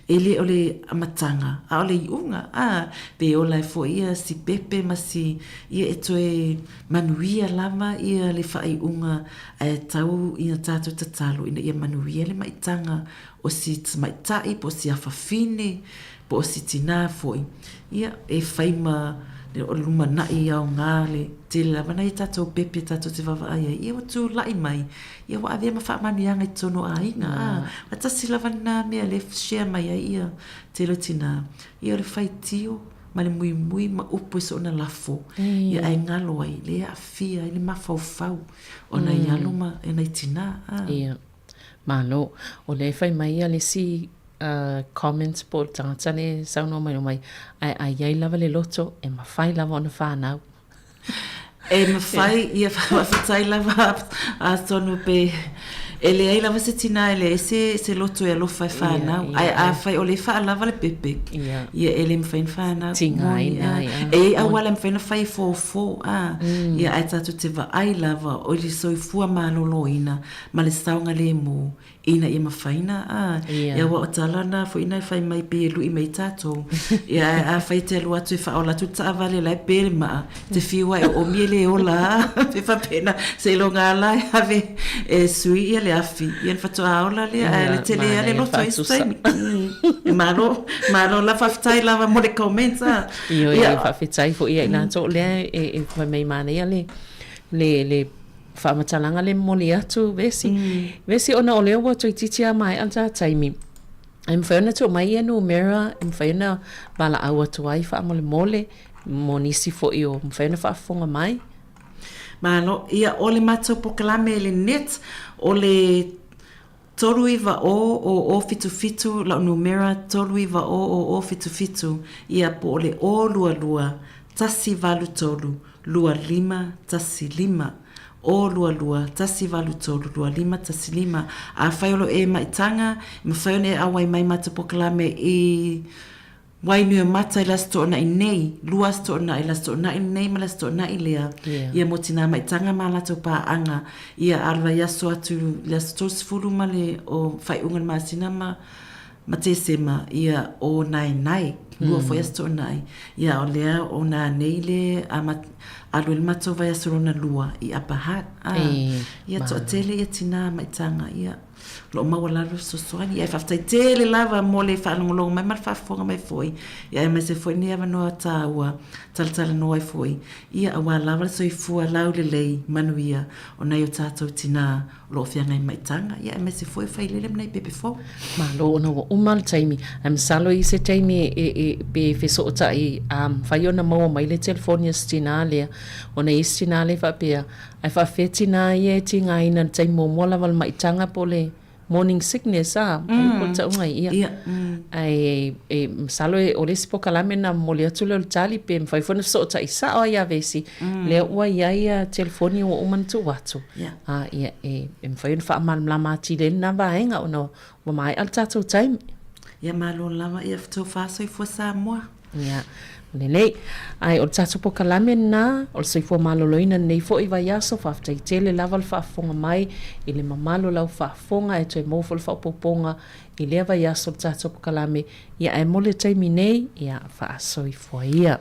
S13: e le o le amataga, a o le iuga, a, pe ola ai foi ia si pepe ma si, ia e toe manuia lava ia le faaiuga ae tau ina tatou tatalo ina ia manuia le maitaga o si tamaitai po o si afafine po o si tinā foi, ia, e fai ma o le lumanai aoga le tele lava nai a tatou pepe tatou te vaavaai ai, ia ua tulai mai, ia ua avea ma faamanuiaga i totonu o aiga. A, ae tasi lava lena mea lea e share mai ai ia tele o tinā, ia o le faitio ma le muimui ma upu e soona lafo, ia ae galo ai, lea e aafia ai le mafaufau o nai alo ma nai tinā. A.
S7: Ia. Malo. O lea e fai mai ia le isi comments po o le tagata lea e saunoa mai, mai, ae a i ai lava le loto, e mafai lava ona fanau.
S13: E mafai, ia faafetai lava atonu pe e leai lava se tinā e leai se, se loto e alofa e fanau. Ae afai o lea e faalava le pepe, ia e le mafai ona fanau.
S7: Tigaina ai.
S13: E i ai auala e mafai ona fai e fofo, a, ia ae tatou te vaai lava o le soifua maloloina ma le saogalemu ina ia mafai na a ia aua o tala na foi na e fai mai pei e lui mai tatou ia ae afai e te alu atu e faaola atu le taavale la e pe le maa te fiu ai o omi e le ola a pe faapena seiloga lava la e ave e sui ia le afi ia ona faatoa ola lea ae le tele lava le loto i isi taimi malo malo la faafetai lava mo le comment a
S7: Ioe faafetai foi ia i latou lea e fai mai manaia le le faamatalaga le momoli atu vesi. Vesi ona o lea ua toeitiiti lava maea le ta taimi, e mafai ona tuu mai ia numera e mafai ona valaau atu ai faamolemole mo nisi foi o mafai ona faafofoga mai.
S13: Malo, ia o le matou polokalame i le net, o le 390 0077 lau numera 390 0077, ia po o le 022 183 2515, 022 183 2515. Afai o lo o e maitaga, e mafai ona e auai mai matou polokalame i Wainuiomata i le Aso Toonai nei, lua Aso Toonai, le Aso Toonai lenei ma le Aso Toonai lea, ia mo Tinā Maitaga ma a latou paaga, ia a o le vaiaso atu i le aso 30 ma le o faaiuga o le masina ma ma Tesema, ia o Naenae, lua foi Aso Toonai, ia o lea o nanei le alu ai le matou vaiaso lona lua i Upper Hutt, a, ia toatele ia Tinā Maitaga, ia. O lo o maualalo le fesoasoani. Ae faafetai tele lava mo le faalogologo mai ma le faafofoga mai foi, ia aemaise foi lenei avanoa taua talatalanoa ai foi, ia aua lava le soifua laulelei manuia o nai o tatou tinā o lo o feagai ma maitaga, ia aemaise foi o failele ma nai pepe fou.
S7: Malo ona ua uma le taimi, ae masalo i se taimi e pe fesootai a mafai ona maua mai le telefoni a si tinā lea, ona i si tinā lea faapea, Ae faafefea tinā ia e tigaina i le taimi muamua lava o le maitaga po o le morning sickness a, ai po o le tauga ia. Ae e masalo o le isi polokalame na momoli atu lea o le tali pe mafai foi ona fesootai sao lava ia Vesi, lea ua i ai ia telefoni ua uma ona tuu atu, a ia e mafai ona faamalamalama atili ai lena vaega ona ua maea le tatou taimi.
S13: Ia malo lava ia tofa soifua Samoa.
S7: Ia, lelei. Ae o le tatou polokalame lena, o le soifua maloloina lenei foi vaiaso, faafetai tele lava le faafofoga mai i le mamalu o lau faafofoga, e toe maua foi le faaopoopoga i lea vaiaso o le tatou polokalame. Ia, ae mo le taimi nei, ia, faasoifua ia.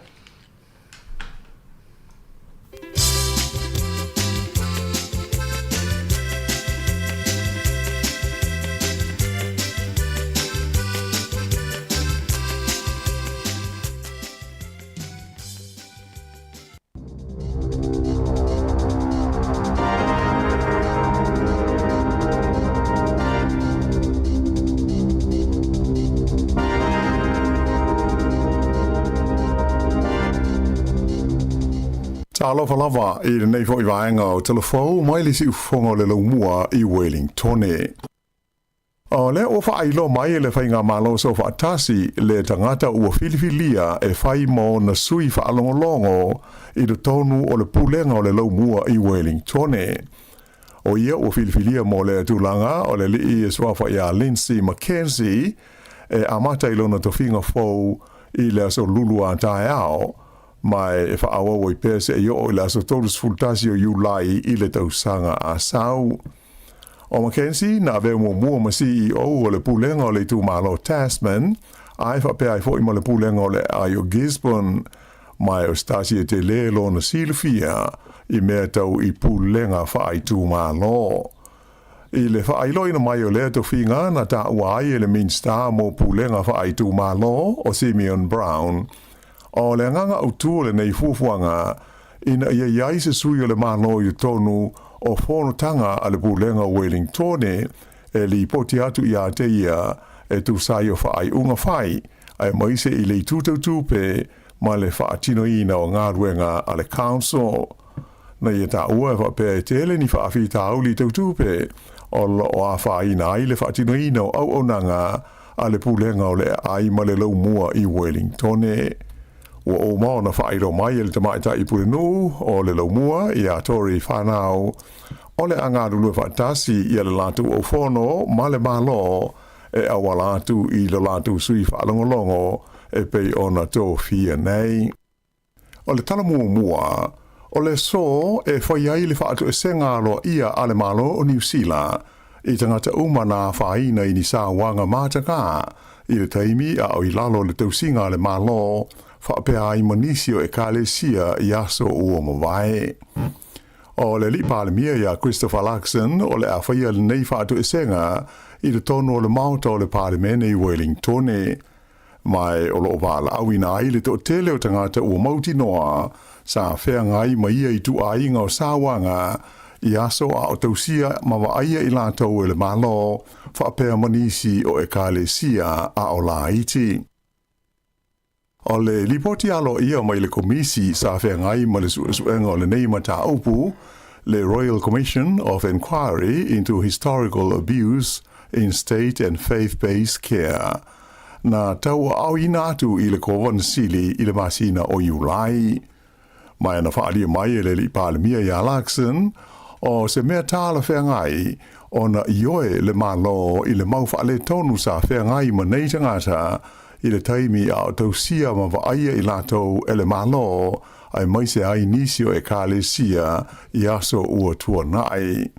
S9: Talofa lava i lenei foi vaega o Talafou mai le siufofoga o le Laumua i Wellingtone. O lea ua faailoa mai e le Faigamalo Soofaatasi le tagata ua filifilia e fai ma ona sui faalogologo i totonu o le Pulega o le Laumua i Wellingtone. O ia ua filifilia mo lea tulaga o le alii e suafa iā Lindsay McKenzie e amata i lona tofiga fou i le aso Lulu a taeao. Ma e faaauau ai pea seia oo i le aso 31 o Iulai i le tausaga a sau. O McKenzie na avea muamua ma CEO o le Pulega o le Itumalo o Tasman, ae faapea ai foi ma le Pulega o le Aai o Gisborne. Ma o se tasi e tele lona silafia i mea tau i pulega faaitumalo. I le faailoaina mai o lea tofiga na taua ai e le Minisita mo Pulega Faaitumalo o Simeon Brown, o le agaga autu o lenei fuafuaga ina ia i ai se sui o le Malo i totonu o fonotaga a le Pulega o Wellingtone e lipoti atu ia te ia e tusa ai o faaiuga fai aemaise i le itu tau tupe ma le faatinoina o galuega a le Council. Na ia taua e faapea e tele ni faafitauli tau tupe o lo o afaina ai le faatinoina o auaunaga a le Pulega o le Aai ma le Laumua i Wellingtone. Ua uma ona faailoa mai e le Tamaitai Pulenuu o le Laumua ia Tory Whanau o le a galulue faatasi ia le latou aufono ma le Malo e auala atu i lo latou sui faalogologo e pei ona tofia nei. O le tala muamua, o le aso e fai ai le faatoesega aloaia a le Malo o Niu Sila i tagata uma na afaina i ni sauaga matagā i le taimi a o i lalo o le tausiga a le Malo, faapea ai ma nisi o Ekalesia i aso ua mavae. O le Alii Palemia ia Christopher Luxon o le a faia lenei faatoesega i totonu o le Maota o le Palemene i Wellingtone. Ma o lo o valaauina ai le toatele o tagata ua mautinoa sa feagai ma ia ituaiga o sauaga i aso a o tausia ma vaaia i latou e le Malo faapea ma nisi o Ekalesia a o laiti. O le lipoti aloaia mai le Komisi sa feagai ma le suesuega o lenei mataupu, le Royal Commission of Inquiry into Historical Abuse in State and Faith-Based Care, na tauaaoina atu i le Kovana Sili i le masina o Iulai. Ma na faaalia mai e le Alii Palemia ia Luxon, o se mea talafeagai ona ioe le Malo i le mau faaletonu sa feagai ma nei tagata i le taimi a o tausia ma vaaia i latou e le Malo aemaise ai nisi o Ekalesia i aso ua tuanai.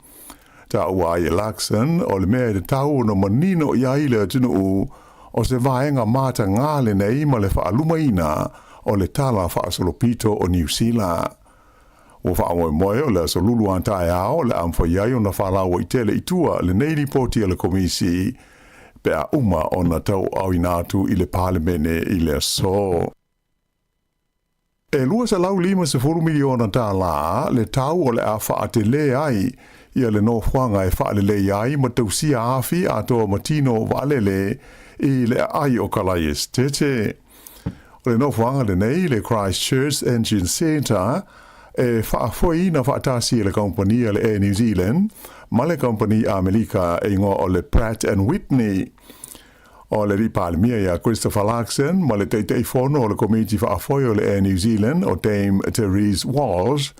S9: Taua ai e Luxon o le mea e tatau ona manino i ai le atunuu o se vaega matagā lenei ma le faalumaina o le Tala Faasolopito o Niu Sila. Ua faamoemoe o le aso Lulu a taeao o le a mafai ai ona faalauaitele i tua lenei lipoti a le Komisi pe a uma ona tauaaoina atu i le Palemene i le aso. E $250 miliona tālā le tau o le a faatelē ai ia le nofoaga e faalelei ai ma tausia afi atoa ma tino vaalele i le aai o Kalaesetete. O le nofoaga lenei, le Christchurch Engine Centre, e faafoeina faatasi e le kamupani a le Air New Zealand ma le kamupani Amelika e igoa o le Pratt and Whitney. O le Alii Palemia ia Christopher Luxon ma le Taitaifono o le Komiti Faafoe o le Air New Zealand o Dame Therese Walsh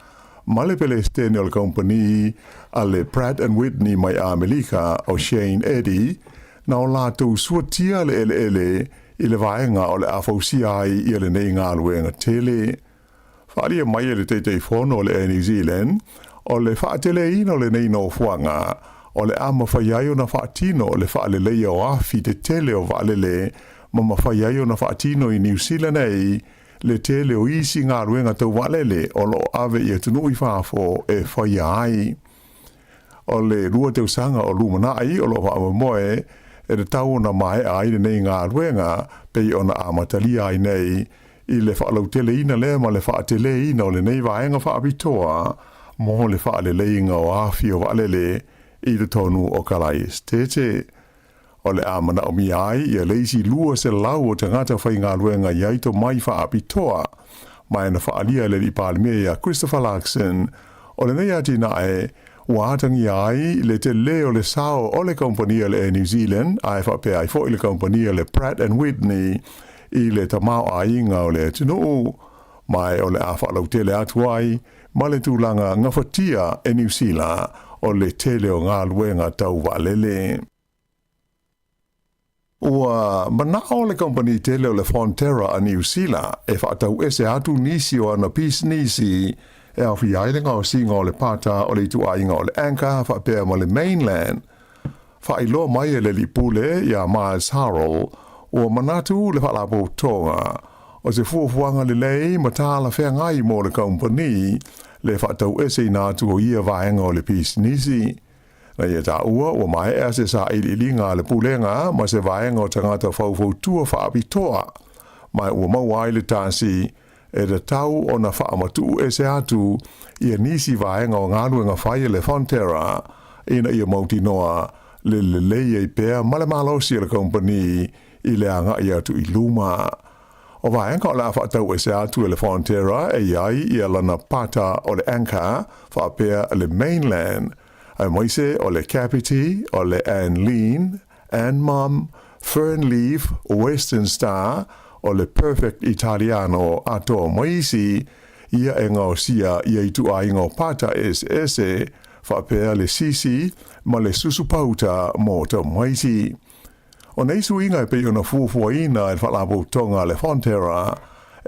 S9: ma le Pelesitene o le Kamupani a le Pratt and Whitney mai Amelika o Shane Eddy na o latou suatia le eleele i le vaega o le a fausia ai ia lenei galuega tele. Faaalia mai e le Taitaifono o le Air New Zealand, o le faateleina o lenei nofoaga, o le a mafai ai ona faatino le faaleleia o afi tetele o vaalele ma mafai ai ona faatino i Niu Sila nei le tele o isi galuega tau vaalele o lo o ave i atunuu i fafo e faia ai. O le 2 tausaga o lumanai o lo o faamoemoe e tatau ona maea ai lenei galuega pei ona amatalia ai nei i le faalauteleina lea ma le faateleina o lenei vaega faapitoa mo le faaleleiga o afi o vaalele i totonu o Kalaesetete. O le a manaomia ai ia le isi 200 o tagata faigaluega i ai tomai faapitoa. Ma e na faaalia e le Alii Palemia ia Christopher Luxon, o lenei atinae ua atagia ai le telē o le sao o le kamupani a le Air New Zealand ae faapea ai foi le kamupani a le Pratt and Whitney i le tamaoaiga o le atunuu, ma o le a faalautele atu ai ma le tulaga gafatia e Niu Sila o le tele o galuega tau vaalele. Ua manaʻo le kamupani tele o le Fonterra a Niu Sila e faatauese atu nisi o ana pisinisi e aofia ai le gaosiga o le pata o le ituaiga o le Anchor faapea ma le Mainland. Faailoa mai e le alii pule iā Miles Hurrell, ua manatu le Faalapotopotoga o se fuafuaga lelei ma talafeagai mo le kamupani le faataueseina atu o ia vaega o le pisinisi. Na ia taua ua maea se sailiiliga a le Pulega ma se vaega o tagata faufautua faapitoa, ma ua maua ai le tasi e tatau ona faamatuu ese atu ia nisi vaega o galuega fai a le Fonterra ina ia mautinoa le lelei ai pea ma le malosi o le kamupani i le agai atu i luma. O vaega o le a faatau ese atu e le Fonterra e i ai ia lana pata o le Anchor faapea le Mainland, aemaise o le Kapiti, o le Anlene, Anmum, Fernleaf, Western Star, o le Perfect Italiano atoa ma isi, ia e gaosia ia ituaiga o pata eseese faapea le sisi ma le susu pauta mo tamaiti. O nei suiga e pei ona fuafuaina e le Faalapotopotoga a le Fonterra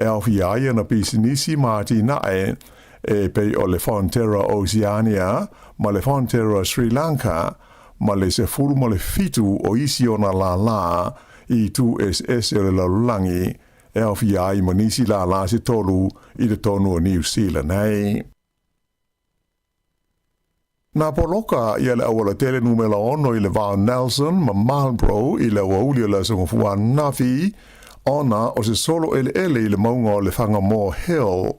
S9: e aofia ai ana pisinisi ma atinae e pei o le Fonterra Oceania ma le Fonterra Sri Lanka ma le 17 o isi ona lālā i itu eseese o le lalolagi e aofia ai ma nisi lālā se tolu i totonu o Niu Sila nei. Na poloka ia le aualatele numera 6 i le va o Nelson ma Marlborough i le aoauli o le Aso Gafua ananafi ona o se solo eleele i le mauga o le Whangamoa Hill.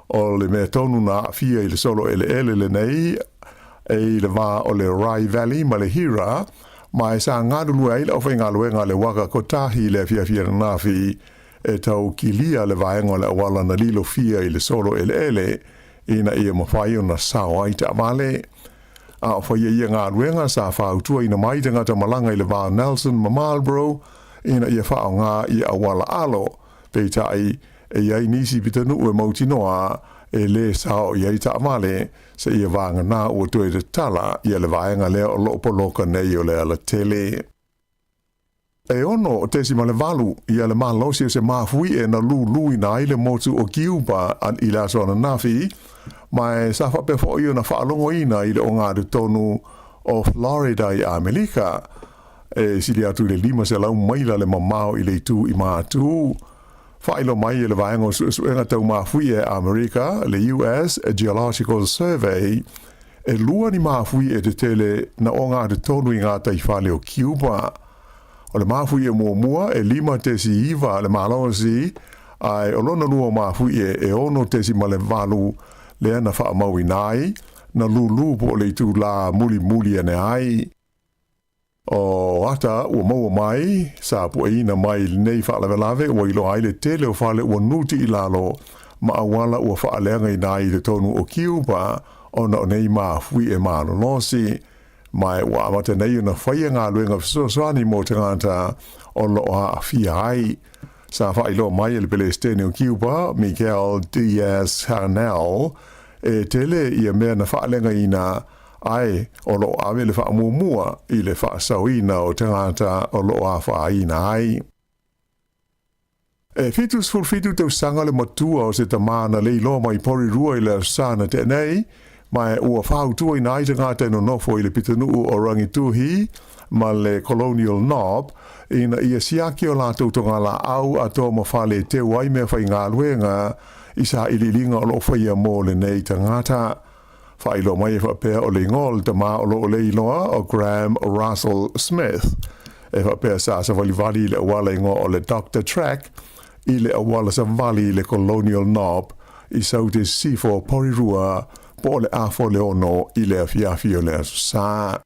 S9: O le mea tonu na aafia i le solo eleele lenei e i le va o le Rai Valley ma le Hira, ma e sa galulue ai le aufaigaluega a le Waka Kotahi i le afiafi ananafi e tau kilia le vaega o le auala na lilofia i le solo eleele ina ia mafai ona sao ai taavale. A o faia ia galuega sa fautuaina mai tagata malaga i le va o Nelson ma Marlborough ina ia faaaoga ia auala alo, peitai e i ai nisi pitanuu e mautinoa e lē sao i ai taavale seia vagana ua toe tatala ia le vaega lea o loo poloka nei o le alatele. E 6.8 ia le malosi o se mafuie na luluina ai le motu o Kiupa i le aso ananafi, ma e sa faapea foi ona faalogoina i le ogatotonu o Florida i Amerika. E sili atu i le 500 maila le mamao i le itu i Matu. Faailoa mai e le Vaega o Suesuega Tau Mafuie a Amerika, le US Geological Survey, e lua ni mafuie tetele na ogatotonu i ngā taifale o Cuba. O le mafuie muamua e 5.9 le malosi, ae o lona lua o mafuie e 6.8 lea na faamauina ai, na lūlū po o le itulā mulimuli ane ai. O ata ua maua mai, sa pueina mai i lenei faalavelave ua iloa ai le tele o fale ua nuti i lalo ma auala ua faaleagaina ai i totonu o Kiupa ona o nei mafuie malolosi. Ma ua amata nei ona faia galuega fesoasoani mo tagata o loo aafia ai. Sa faailoa mai e le Pelesitene o Kiupa, Miguel Diaz-Canel, e tele ia mea na faaleagaina Ae, o lo o ave le faamuamua i le faasaoina o tagata o lo o afaina ai. E 77 tausaga le matua o se tama na leiloa mai Porirua i le Aso Sa na tea nei, ma ua fautuaina ai tagata e nonofo i le pitonuu o Rangituhi ma le Colonial Knob ina ia siaki o latou togalaau atoa ma fale e teu ai mea faigaluega i sailiiliga o lo o faia mo lenei tagata. Faailoa mai e faapea o le igoa o le tama o lo o leiloa o Graham Russell Smith. E faapea sa savalivali i le auala igoa o le Doctor Track i le auala savali i le Colonial Knob i Saute Sisifo Porirua po o le afa o le ono i le afiafi o le Aso Sa.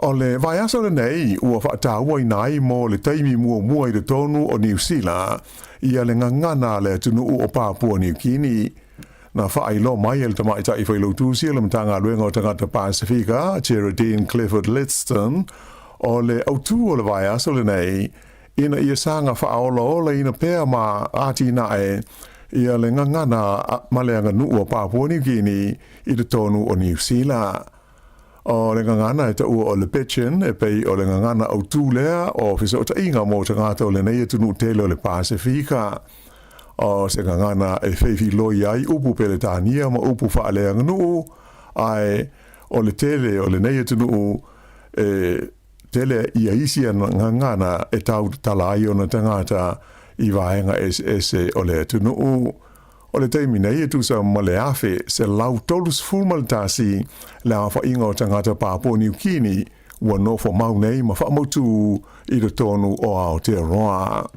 S9: O le vaiaso lenei ua faatauaina ai mo le taimi muamua i totonu o Niu Sila ia le gagana a le atunuu o Papua Niu Kini. Na faailoa mai e le tamaitai failautusi o le Matagaluega o Tagata Pasifika, Geraldine Clifford Litston, o le autū o le vaiaso lenei ina ia saga faaolaolaina pea ma atinae ia le gagana ma le aganuu o Papua Niu Kini i totonu o Niu Sila. O le gagana e taua o le Pidgin e pei o le gagana autū lea o fesootaiga mo tagata o lenei atunuu tele o le Pasefika. O se gagana e feifiloi ai upu Peretania ma upu faaleaganuu, ae o le tele o lenei atunuu e tele ia isi gagana e tautatala ai ona tagata i vaega eseese o le atunuu. O le taimi nei e tusa ma le 1131 le aofaiga o tagata Papua Niu Kini ua nofo mau nei ma faamautū i totonu o Aotearoa.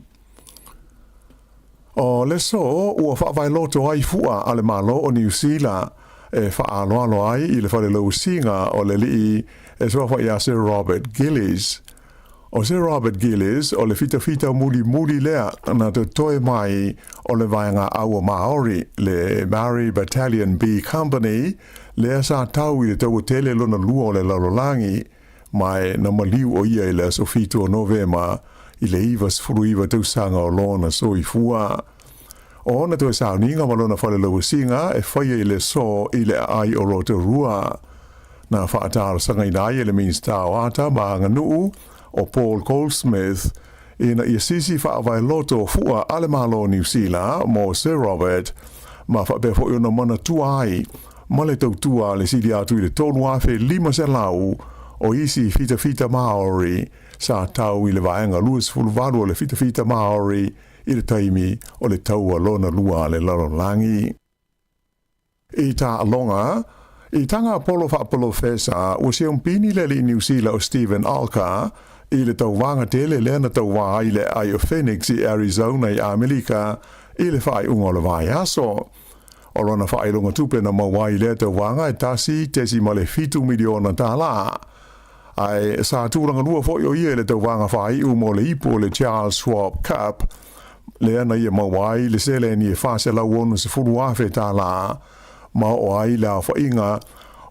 S9: O le aso ua faavaeloto ai fua a le Malo o Niu Sila e faaaloalo ai i le fale lausiga o le alii e suafa ia Sir Robert Gillies. O Sir Robert Gillies o le fitafita mulimuli lea na totoe mai o le vaega aua Maori, le Maori Battalion B Company, lea sa tau i le taua tele lona lua o le lalolagi, ma e na maliu o ia i le aso 7 o Novema i le 99 tausaga o lona soifua. O ona toe sauniga ma lona fale lauasiga e faia i le aso i le aai o Rotorua. Na faatalosagaina ai e le Minisita o Ata ma Aganuu o Paul Goldsmith ina ia sisi faavaeloto fua a le Malo o Niu Sila mo Sir Robert ma faapea foi ona manatua ai ma le tautua a le sili atu i le 3,500 o isi fitafita Māori sa tau i le vaega 28 o le fitafita Māori i le taimi o le taua lona lua a le lalolagi. I taaloga, i taga polo faapolofesa, ua siaupini le alii Niu Sila o Steven Alker i le tauvaga tele lea na tauva ai le aai o Phoenix i Arizona i Amerika i le faaiuga o le vaiaso. O lona faailoga tupe na maua ai i lea tauvaga e $1.7 miliona tālā. Ae sa tulaga lua foi o ia i le tauvaga faaiu mo le ipu o le Charles Schwab Cup, lea na ia maua ai le seleni e $460,000 tālā, ma oo ai le aofaiga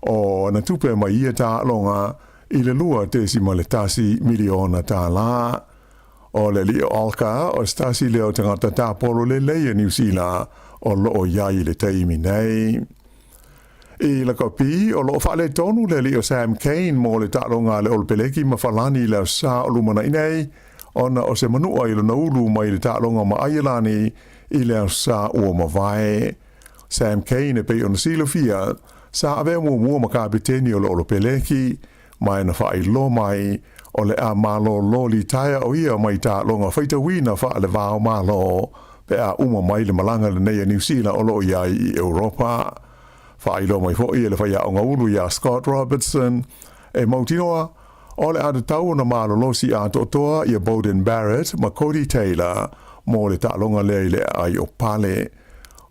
S9: o ana tupe mai ia taaloga i le $2.1 miliona tālā. O le alii o Alka, o se tasi lea o tagata tapolo lelei a Niu Sila o loo i ai i le taimi nei. I lakapi, o loo faaletonu le alii o Sam Cane mo le taaloga a le Olopeleki ma Falani i le aso Sa o lumanai nei, ona o se manua i lona ulu mai le taaloga ma Aielani i le aso Sa ua mavae. Sam Cane e pei ona silafia, sa avea muamua ma kapeteni o le Olopeleki, ma e na faailoa mai, o le a malōlō litaea o ia mai taaloga faitauina faale-va o Malo pe a uma mai le malaga lenei a Niu Sila o loo i ai i Europa. Faailoa mai foi e le faiaoga ulu iā Scott Robertson, e mautinoa, o le a tatau ona malolosi atoatoa ia Beauden Barrett ma Codie Taylor mo le taaloga lea i le aai o Pale.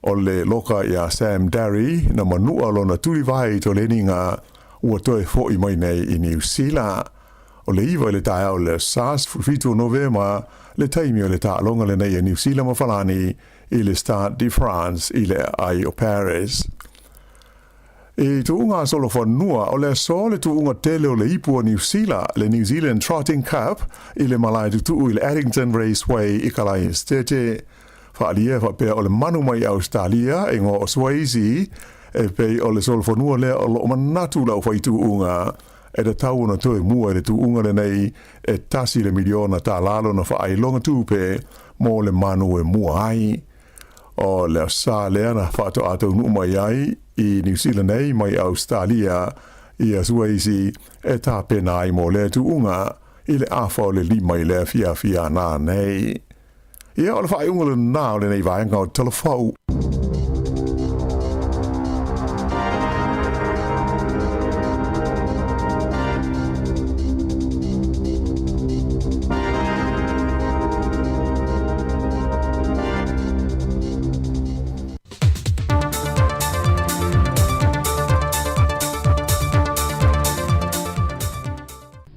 S9: O le loka iā Sam Darry na manua lona tulivae i Toleniga ua toe foʻi mai nei i Niu Sila. O le 9 i le taeao o le aso Sa 17 o Novema le taimi o le taaloga lenei a Niu Sila ma Falani i le Stade de France i le aai o Paris. I tuuga solofanua, o le aso le tuuga tele o le ipu o Niu Sila, le New Zealand Trotting Cup, i le malae tutuu i le Addington Raceway i Kalaesetete. Faaalia e faapea o le manu mai Ausetalia e igoa o Swayze, e pei o le solofanua lea o loo manatu le aufaituuga e tatau ona toe mua i le tuuga lenei e $1 le miliona lona faailoga tupe mo le manu e mua ai. O le aso Sa lea na faatoa taunuu mai ai i Niu Sila nei mai Ausetalia ia Swayze e tapena ai mo lea tuuga i le afa o le 5 i le afiafi ana nei. Ia, o le faaiuga lena o lenei vaega o Talafou.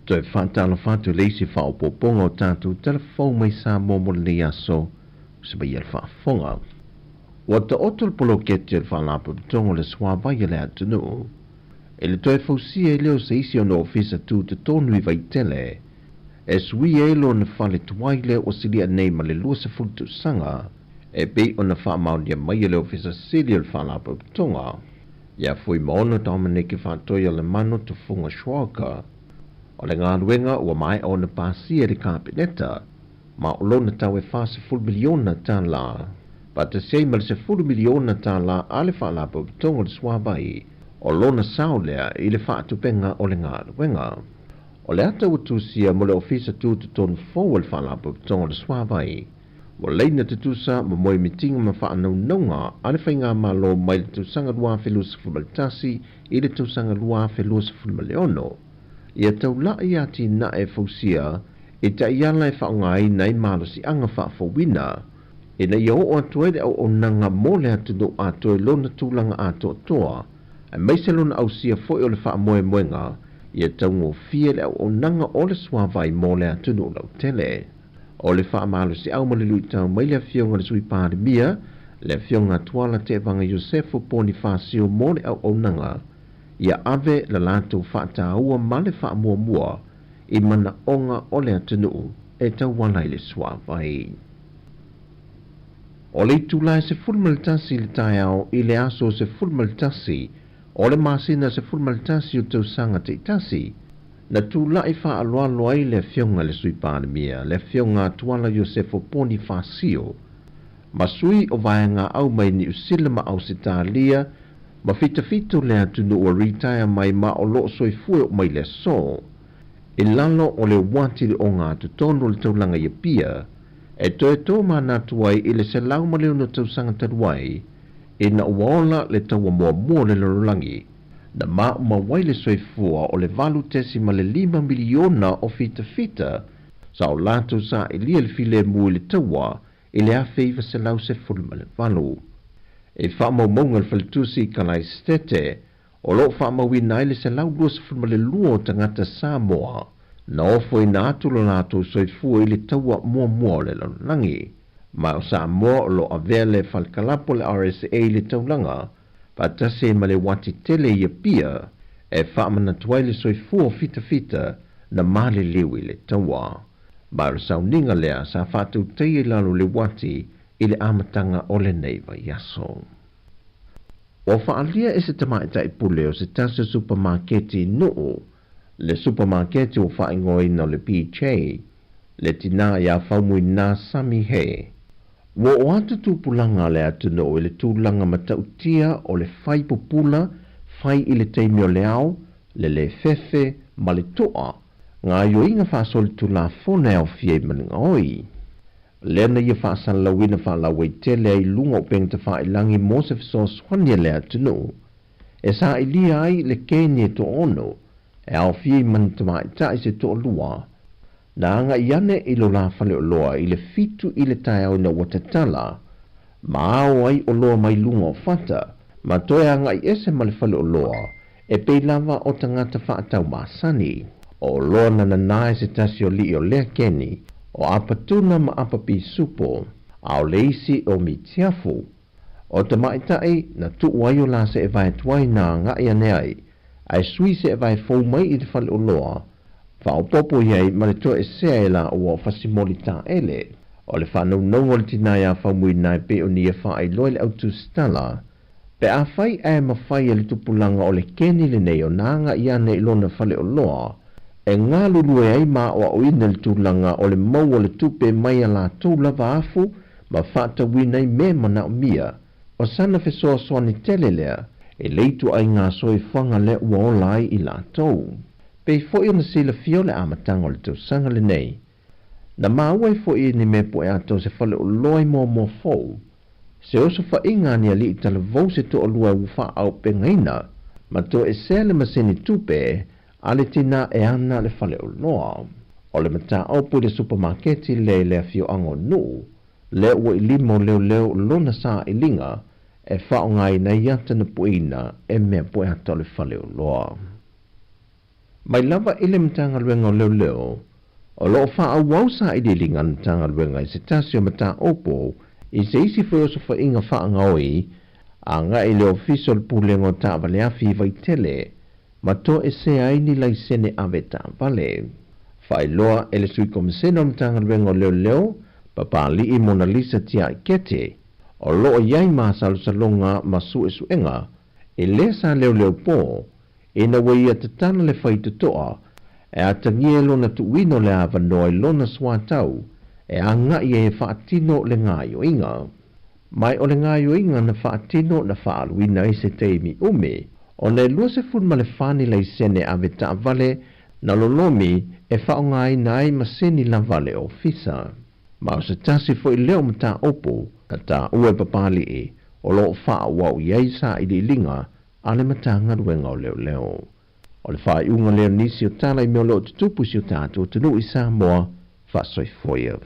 S8: Toe faatalofa atu i le isi faaopoopoga o tatou tala fou mai Samoa mo lenei aso, se maia le faafofoga. Ua taoto le poloketi o le Faalapotopotoga o le Suavai a le atunuu i le toe fausia ai lea o se isi ona ofisa tutotonu i Vaitele e suia ai lona fale tuai lea ua silia nei ma le 20 tausaga e pei ona faamaonia mai e le Ofisa Sili o le Faalapotopotoga. Ia Fuimaono Dominic Faatoialemano Tufuga Schwalger. O le galuega ua maea ona pasia e le Kapeneta ma o lona tau e $40 miliona tala, faatasi ai ma le $10 miliona tala a le Faalapotopotoga o le Suavai, o lona sao lea i le faatupega o le galuega. O le ata ua tusia mo le Ofisa Tutotonu fou o le Faalapotopotoga o le Suavai, ua laina tutusa ma moemitiga ma faanaunauga a le Faigamalo mai le tausaga 2021 i le tausaga 2026. Ia taula'i atinae fausia i taiala e faaaogaina ai malosiaga faafouina, ina ia oo atu ai le auaunaga mo le atunuu atoa i lona tulaga atoatoa, aemaise lona ausia foi o le faamoemoega ia taugofie le auaunaga o le suavai mo le atunuu lautele. O le faamalosiau ma le luitau mai le Afioga i le Sui Palemia, le Afioga Tuala Tevaga Iosefo Ponifasio mo le auaunaga, ia ave le latou faataua ma le faamuamua i manaoga o le atunuu e tauala i le suavai. O le itula e 11 i le taeao i le aso 11 o le masina 11 o tausaga taitasi, na tulai faaaloalo ai le Afioga i le Sui Palemia, le Afioga Tuala Iosefo Ponifasio, ma sui o vaega au mai Niu Sila ma Ausetalia ma fitafito le atunuu ua retire mai ma o lo o soifua e oo mai i le aso. I lalo o le uati i le ogatotonu o le taulaga i Apia, e toe tomanatu ai i le 106 tausaga talu ai, ina ua ola le taua muamua o le lalolagi, na maumau ai le soifua o le 8.5 miliona o fitafita sa o latou sailia le filemu i le taua i le 1918. I faamaumauga a le Faletusi i Kalaesetete, o lo o faamauina ai le 122 o tagata Samoa na ofoina atu lo latou soifua i le taua muamua o le lalolagi. Ma o Samoa o lo o avea le falekalapo le RSA i le taulaga, faatasi ai ma le uati tele i Apia e faamanatu ai le soifua o fitafita na maliliu i le taua. Ma o le sauniga lea sa faatautaia i lalo o le uati i le amataga o lenei vaiaso. Ua faaalia e se tamaitai pule o se tasi o supamaketi i Nuu, le supamaketi ua faaigoaina o le PJ, le tinā iā Faumuina Sammy He. Ua oo atu tupulaga a le atunuu i le tulaga matautia o le fai pupula, fai i le taimi o le ao, le lē fefe, ma le to'a, gaoioiga faasolitulafono e aofia i Manugaoi. Lea na ia faasalalauina faalauaitele ai i luga o upega tafailagi mo se fesoasoani a le atunuu e sailia ai le keni e toaono e aofia i manu tamaitai se toalua na agai ane i lo la faleoloa i le 7 i le taeao ina ua tatala ma ao ai oloa mai luga o fata ma toe agai ese ma le faleoloa e pei lava o tagata faatau masani. O oloa na nanā e se tasi o alii o lea keni, o Apatuna ma Apapisupo, a o le isi o Mitiafu. O tamaitai na tuu ai o la seevae tuai na agai ane ai, ae sui seevae fou mai i le faleoloa, faaopoopo i ai ma le toesea e laua o Fasimoli Taele. O le faanaunauga o le tinā iā Faumuina e pei ona ia faailoa i le autusitala, Pe afai ae mafai e le tupulaga o le keni lenei ona agai ane i lona faleoloa, e galulue ai ma aoaoina le tulaga o le mau o le tupe mai a latou lava afu ma faatauina ai mea manaomia, o sana fesoasoani tele lea e le ituaiga soifuaga lea ua ola ai i latou. Pei foi ona silafia o le amataga o le tausaga lenei, Na maua ai foi e ni mea poe atoa se faleoloa i Moamoa Fou, se osofaiga a ni alii talavou se toalua ua faaaupegaina ma toesea le masini tupe a le tina e ana le faleoloa. O le mataupu i le supamaketi lea i le afioaga o Nuu, lea ua i lima o leoleo lona sailiga e faaaogaina ai ata na pueina e mea poe ata o le faleoloa. Mai lava i le Matagaluega o Leoleo, o lo o faaauau sailiiliga a le Matagaluega i se tasi o mataupu i se isi foi osofaiga faagaoi agai i le Ofisa o le Pulega o Taavale Afi i Vaitele ma toesea ai ni laisene ave taavale. Faailoa e le Sui Komisena o le Matagaluega o Leoleo, Papali'i Monalisa Tiaikete, o lo o i ai masalosaloga ma suesuega. E lē sa leoleo po, ina ua ia tatala le faitotoa e atagia i lona tuuina o le avanoa i lona suatau e agaʻi ai e faatino le gaoioiga. Ma o le gaoioiga na faatino na faaaluina ai se taimi umi, ona e 24 ni laisene ave taavale na lolomi e faaaogaina ai maseni lava a le ofisa. Ma o se tasi foi lea o mataupu na taua e Papalii o lo o faaauau i ai sailiiliga a le Matagaluega o Leoleo. O le faaiuga lea o nisi o tala i mea o lo o tutupu i si o tatou atunuu i Samoa, faasoifua ia.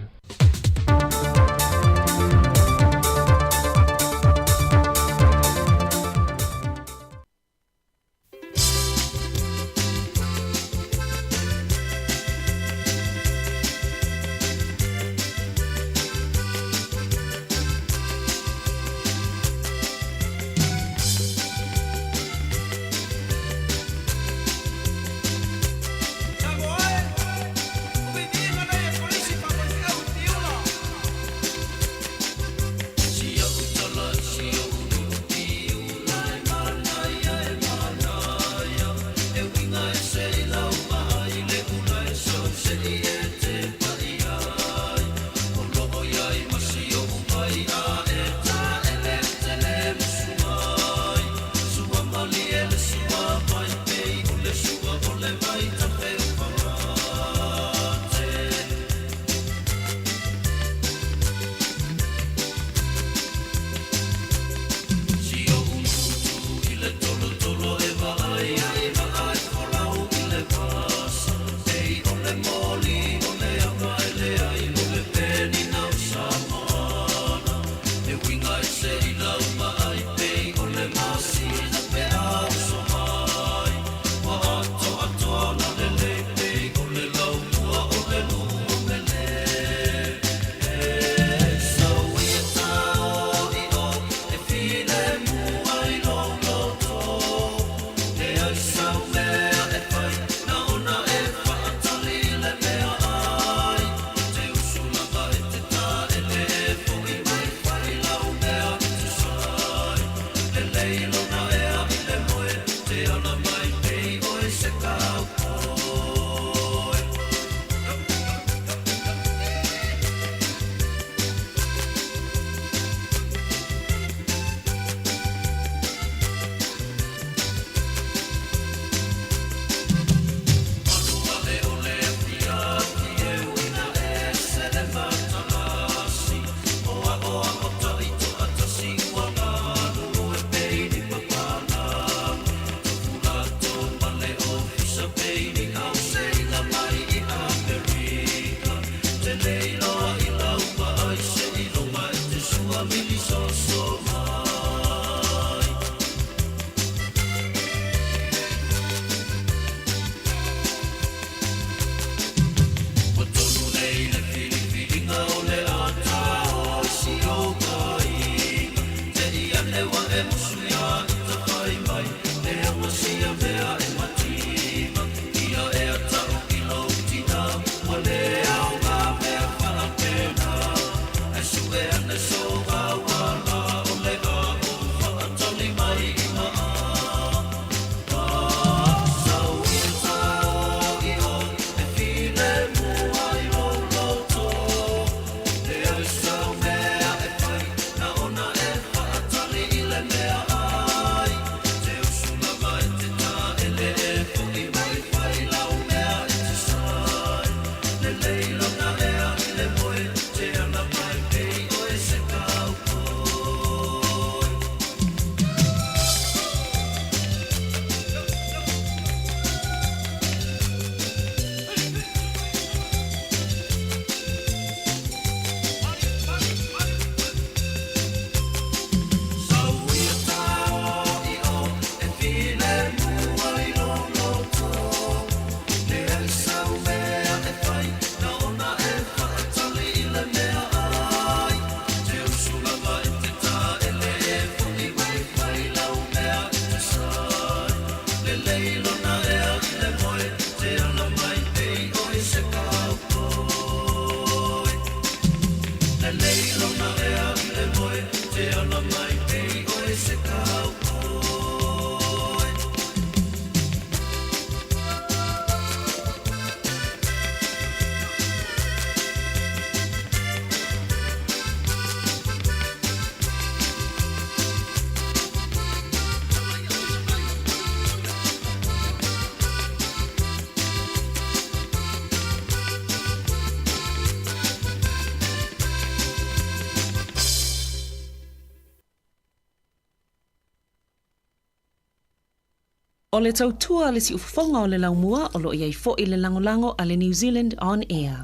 S7: O le tautua a le siufofoga o le laumua o lo o i ai foi le lagolago a le New Zealand On Air.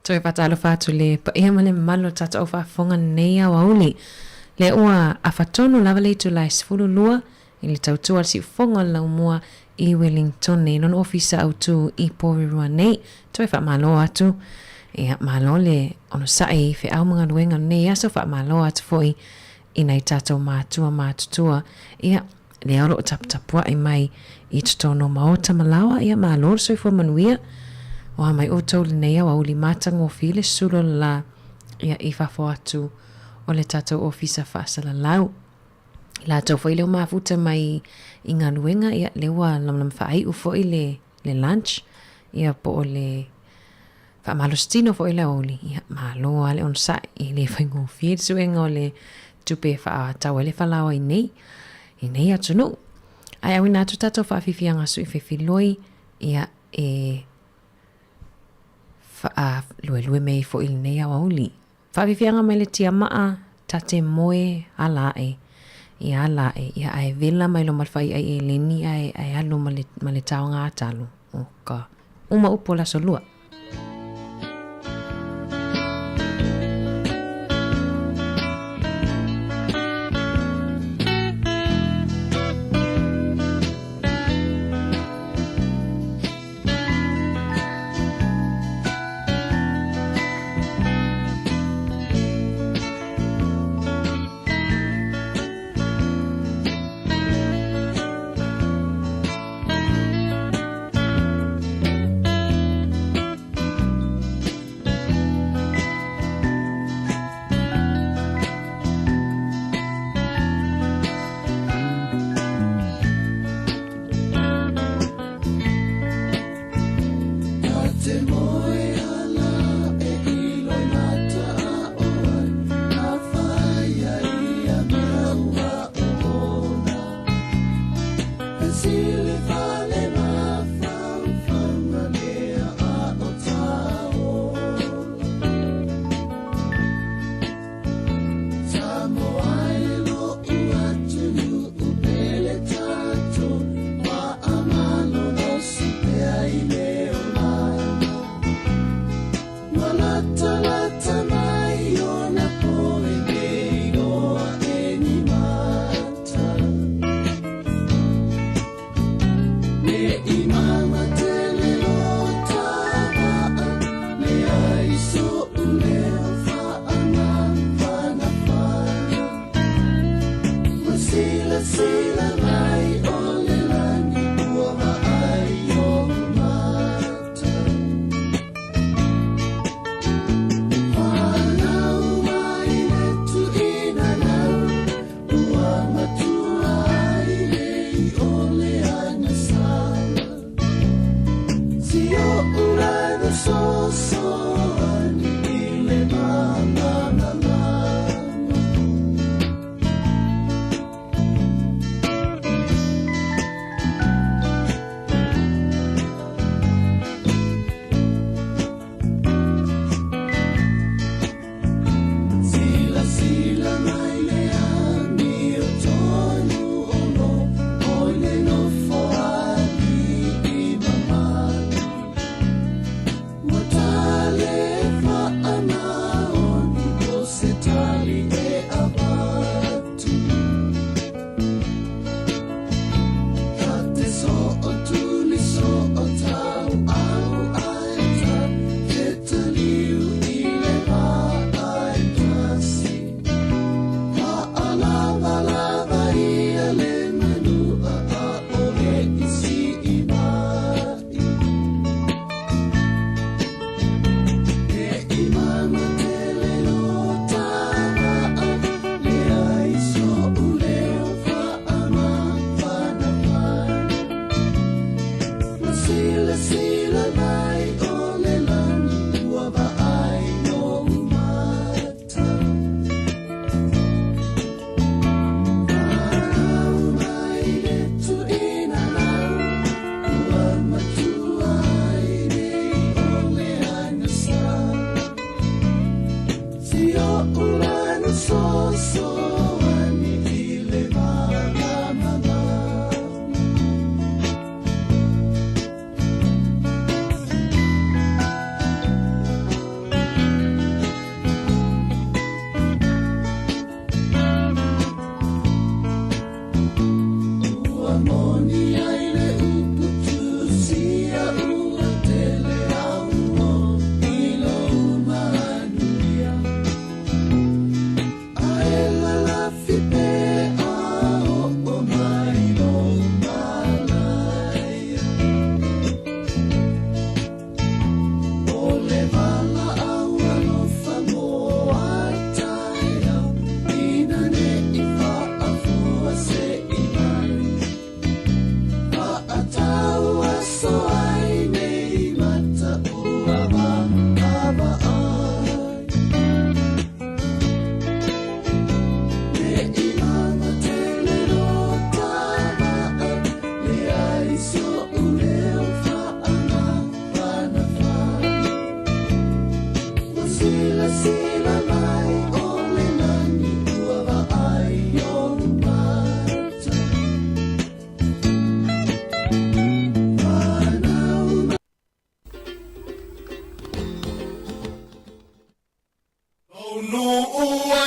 S7: Toe faatalofa atu le paia ma le mamalu o le tatou faafofoga lenei aoauli. Lea ua afa tonu lava le itula e 12 i le tautua a le siufofoga o le laumua i Wellingtone i lona ofisa autu i Porirua nei. Toe faamalo atu
S4: Ia, malo le onosai i feau ma galuega o lenei aso, faamalo atu foi i nai tatou matua matutua, ia, lea o lo o taputapuai mai i totonu o maota ma laoa, ia, malo le soifua manuia, o a mai outou lenei aoauli matagofie le susulu o le la, ia, i fafo atu o le tatou ofisa faasalalau. I latou foi lea ua mafuta mai i galuega, ia, lea ua lamalama faaiu foi le, le lunch, ia, po o le Faamalositino foi le aoauli, ia, malo lava le onosai, e le faigofie le suega o le tupe e faatatau ai le falaoa i nei, i nei atunuu. Ae auina atu tatou faafiafiaga sui fefiloi, ia, e faaluelue mea ai foi i lenei aoauli. Faafiafiaga mai le tiamaa, ta te moe, ala ae, ia ala ae, ia ae vela mai loa ma le faiai eleni ae, ae alu ma le, ma le taoga talo. O ka uma upu o le aso lua.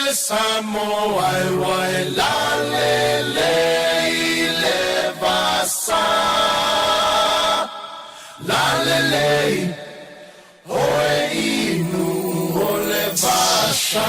S5: le Samoa e ua e lalelei i le vasa. Lalelei, oe inu o le vasa.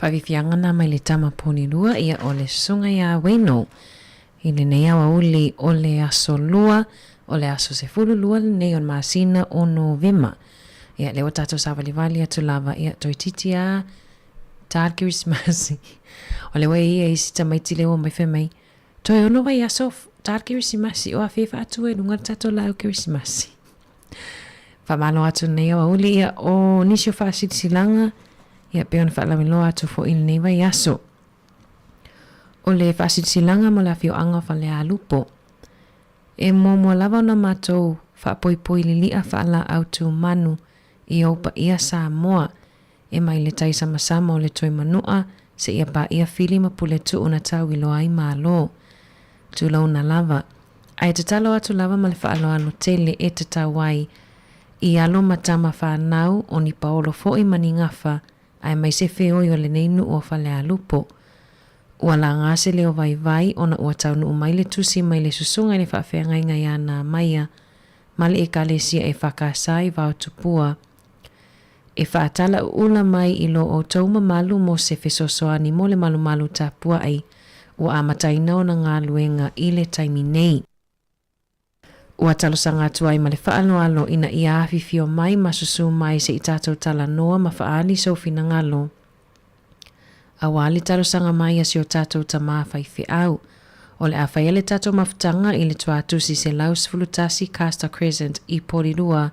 S4: Faafiafiaga na mai le tama ponilua ia o le susuga ia Weno i lenei aoauli o le aso lua o le aso 12 lenei o le masina o Novema. Ia lea ua tatou savalivali atu lava ia toeitiiti a ta le Kerisimasi. O lea ua i ai isi tamaiti lea ua omai fai mai. Toe ono vaiaso ta le Kerisimasi o afea e faatu ai i luga le tatou laau Kerisimasi. Faamalo atu lenei aoauli ia o nisi o faasilasilaga ia pei ona faalauiloa atu foi i lenei vaiaso. O le faasilasilaga mo le afioaga o Falealupo. E muamua lava ona matou faapoipoi lili'a faalaau tumanu i ou paia Samoa e mai le tai samasama o le toi manu'a seia paia fili ma puletu'u na tauiloa ai Malo. Tulouna lava. Ae tatalo atu lava ma le faaaloalo tele e tatau ai i alo ma tama fanau o ni paolo foi ma ni gafa aemaise feoi o lenei nuu o Falealupo. Ua laga se leo vaivai ona ua taunuu mai le tusi mai le susuga i le faafeagaiga ia Namaia ma le Ekalesia e whakasa i Vaotupua. E faatala uula mai i lo outou mamalu mo se fesoasoani mo le malumalu tapuai ua amataina ona galuega i le taimi nei. Ua talosaga atu ai ma le faaaloalo ina ia afifio mai ma susū mai se i tatou talanoa ma faaali sou finagalo. Aua le talosaga mai a si o tatou tamā faifeau. O le a faia le tatou mafutaga i le Tuatusi 111 Castor Crescent i Porirua,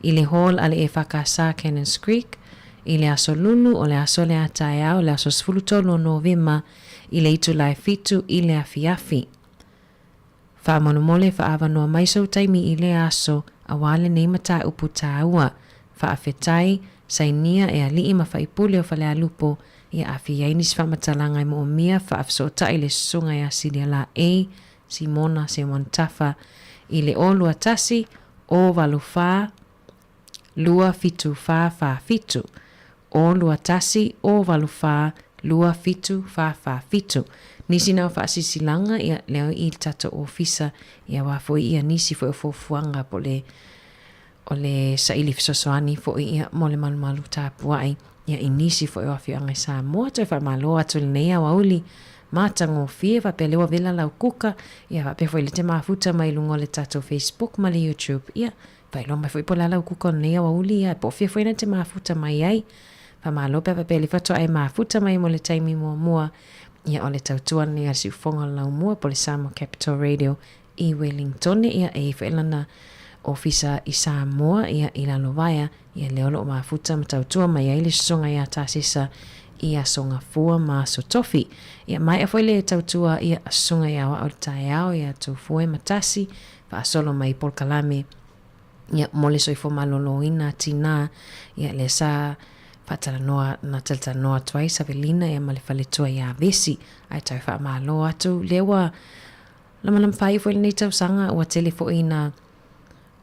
S4: i le Hall a le EFKS Cannons Creek, i le Aso Lulu o le aso lea taeao le aso 13 o Novema i le itula e 7 i le afiafi. Faamolemole faaavanoa mai sou taimi i lea aso aua lenei mataupu tāua. Faafetai, sainia e alii ma faipule o Falealupo ia aafia ai nisi faamatalaga e moomia faafesootai le susuga ia Silialā A. Simona Semon Tafa i le 0 21 0 84 2 7 4 4 7 0 21 0 84 2 7 4 4 7. Nisi na o faasilasilaga ia lea i le tatou ofisa ia aua foi ia nisi foi o fuafuaga po o le o le saili fesoasoani foi ia mo le malumalu tapuai ia i nisi foi o afioaga i Samoa. Toe faamalo atu i lenei aoauli matagofie faapea lea ua vela lau kuka ia faapea foi le te mafuta mai luga o le tatou Facebook ma le YouTube ia Faailoa mai foi po o le a lau kuka o lenei aoauli ia po o fia foi na te mafuta mai ai. Faamalo pe a faapea le faatoa e mafuta mai mo le taimi muamua ia o le tautua lenei a le siufofoga o le laumua po o le Samoa Capital Radio i Wellingtone ia e i ai foi lana ofisa i Samoa ia i Lalovaea ia lea o lo o mafuta ma tautua mai ai le sosoga ia Tasesa i Aso Gafua ma Aso Tofi. Ia maea foi le tautua ia sosoga ia Aoao i le taeao ia Tufue ma Tasi faasolo mai polokalame ia mo le soifua malōlōina a tinā ia lea sa faatalanoa na talatalanoa atu ai Savelina ia ma le faletua iā Vesi ae tau faamalo atu lea ua lamalama faaiu foi lenei tausaga ua tele foi ina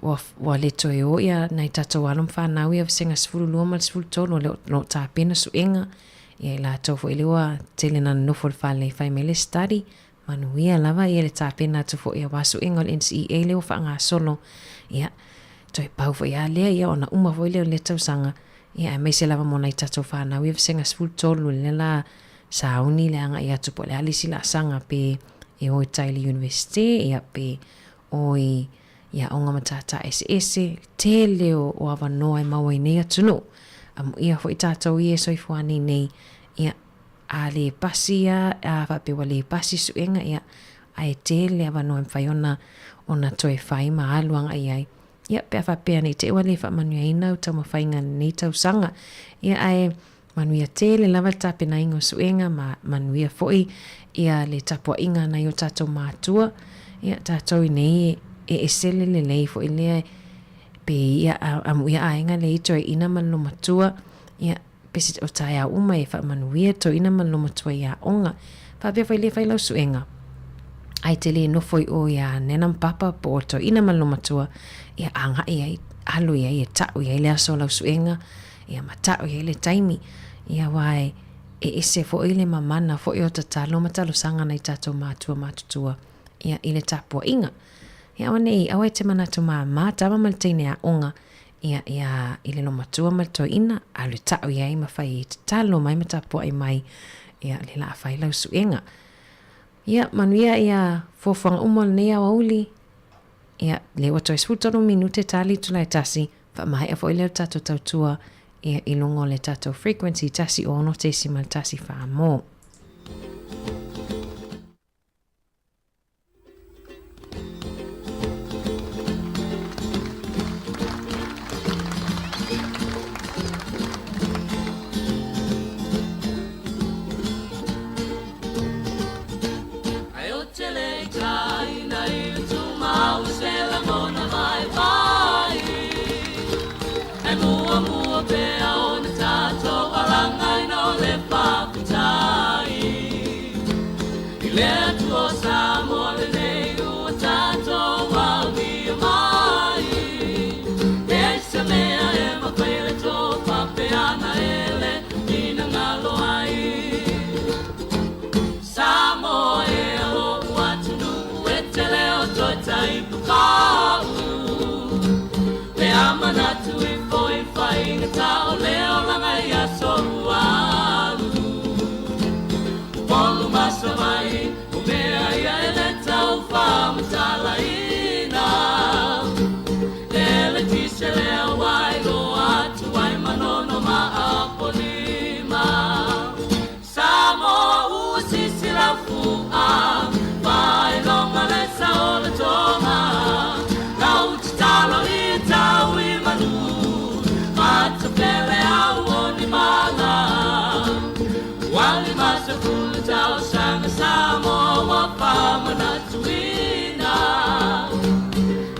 S4: ua, ua le toe o ia nai tatou alo ma fanau ia vasega 12 ma le 13 o lo o tapena suega ia i latou foi lea ua tele na nonofo i le fale e fai mai le study Manuia lava ia le tapena atu foi aua suega o le NCEA lea ua faagasolo. Ia, toe pau foi lava lea ia ona uma foi lea o lea tausaga. Ia, aemaise lava mo nai tatou fanau ia vasega 13 lea la sauni le agai atu po o le a le isi laasaga pe e o i tai i le Universite, ia pe o i i aoga matata eseese, le tele o, o avanoa e maua i nei atunuu. Amuia foi tatou ia e soifua nei nei, ia, A le pasi ia, a faapea ua le pasi suega, ia, ae tele avanoa e mafai ona, ona toe fai ma alu agai i ai. Ia, pe a faapea nei te i ua le faamanuiaina au taumafaiga i lenei tausaga. Ia, ae manuia tele lava le tapenaina o suega ma manuia foi ia le tapuaiga a nai o tatou matua. Ia, tatou i nei e ese le lelei foi lea pe ia amuia aiga le i toeaina ma le lomatua. Ia, Pe se o taeao uma e faamanuia toeaina ma le lomatua i aoga. Faapea foi le fai lau suega. Ai te le nofo i o iā Nana ma Papa po o toeaina ma le lomatua, ia agai ai, alu i ai e ta'u i ai le aso o lau suega, ia ma ta'u i ai le taimi. Ia aua e e ese foi le mamana foi o tatalo ma talosaga nai tatou matua matutua, ia i le tapuaiga. Ia aua nei, aua e te manatu māmā tama ma le teine aoga, Ia, ia, i le lomatua ma le toeaina, alu e ta'u i ai ma fai e tatalo mai ma tapua'i mai, ia, le la fai lau suega. Ia, manuia ia fuafuaga uma o lenei aoauli. Ia, lea ua toe 13 minute tali itula e tasi, faamaea foi lea o le tatou tautua, ia, i luga o le tatou frequency 106.1 mo.
S14: le Atua o Samoa lenei ua tatou aulia mai. Leai se mea e mafai e le tofa pe ana e le finagalo ai. Samoa e lo'u atunuu e te le o toe taipuka'u. Pe a manatu ifo i faigata o le olaga i aso ua alu. Upolu ma Savaii o mea ia e le tau faamatalaina. Le eletise lea ua iloa atu ai Manono ma Apolima. Samoa ua sisi lau fu'a, faailoga le sao o le toga. Lau tatalo ia tau i manu, matapele au o ni mala. Ua 50 tausaga Samoa ua faamanatuina.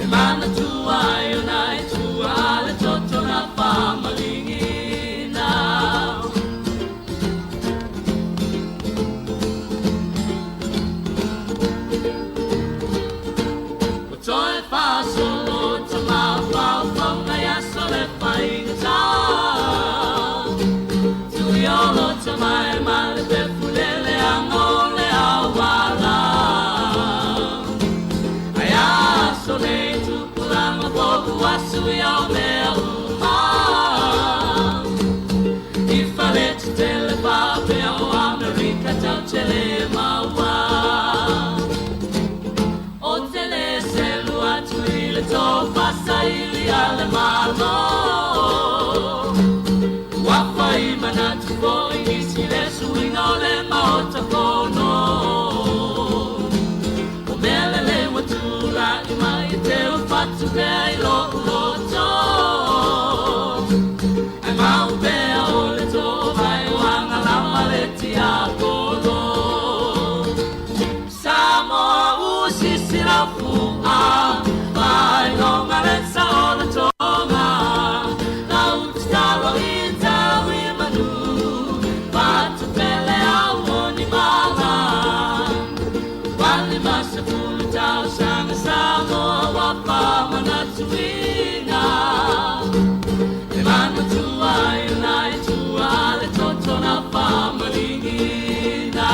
S14: E manatua ai ona e tua le toto na faamaligiina. Ua toe faasolo tamafaufauga i aso le faigata. Tuiolo tamae ma le pefulele anga o le auala. Ai aso nei tupulaga popu asu ia o mea uma. I fale tetele faapea o Amerika tau tele maua. O tele selu atu i le tofa saili a le Malo. Ua fai manatu foi nisi le suiga o le Maota Fono. O mea lelei ua tulai mai e te fatu pea i lo'u loto. Ae mau pea o le to'o mai o agalama le tiakono. Samoa ua sisi lau fu'a, faailoga le sao o le toga. Lau tatalo ia tau i manu, fatupele au o ni mala. Ua 50 tausaga Samoa ua faamanatuina. E manatua ai ona e tua le toto na faamaligiina.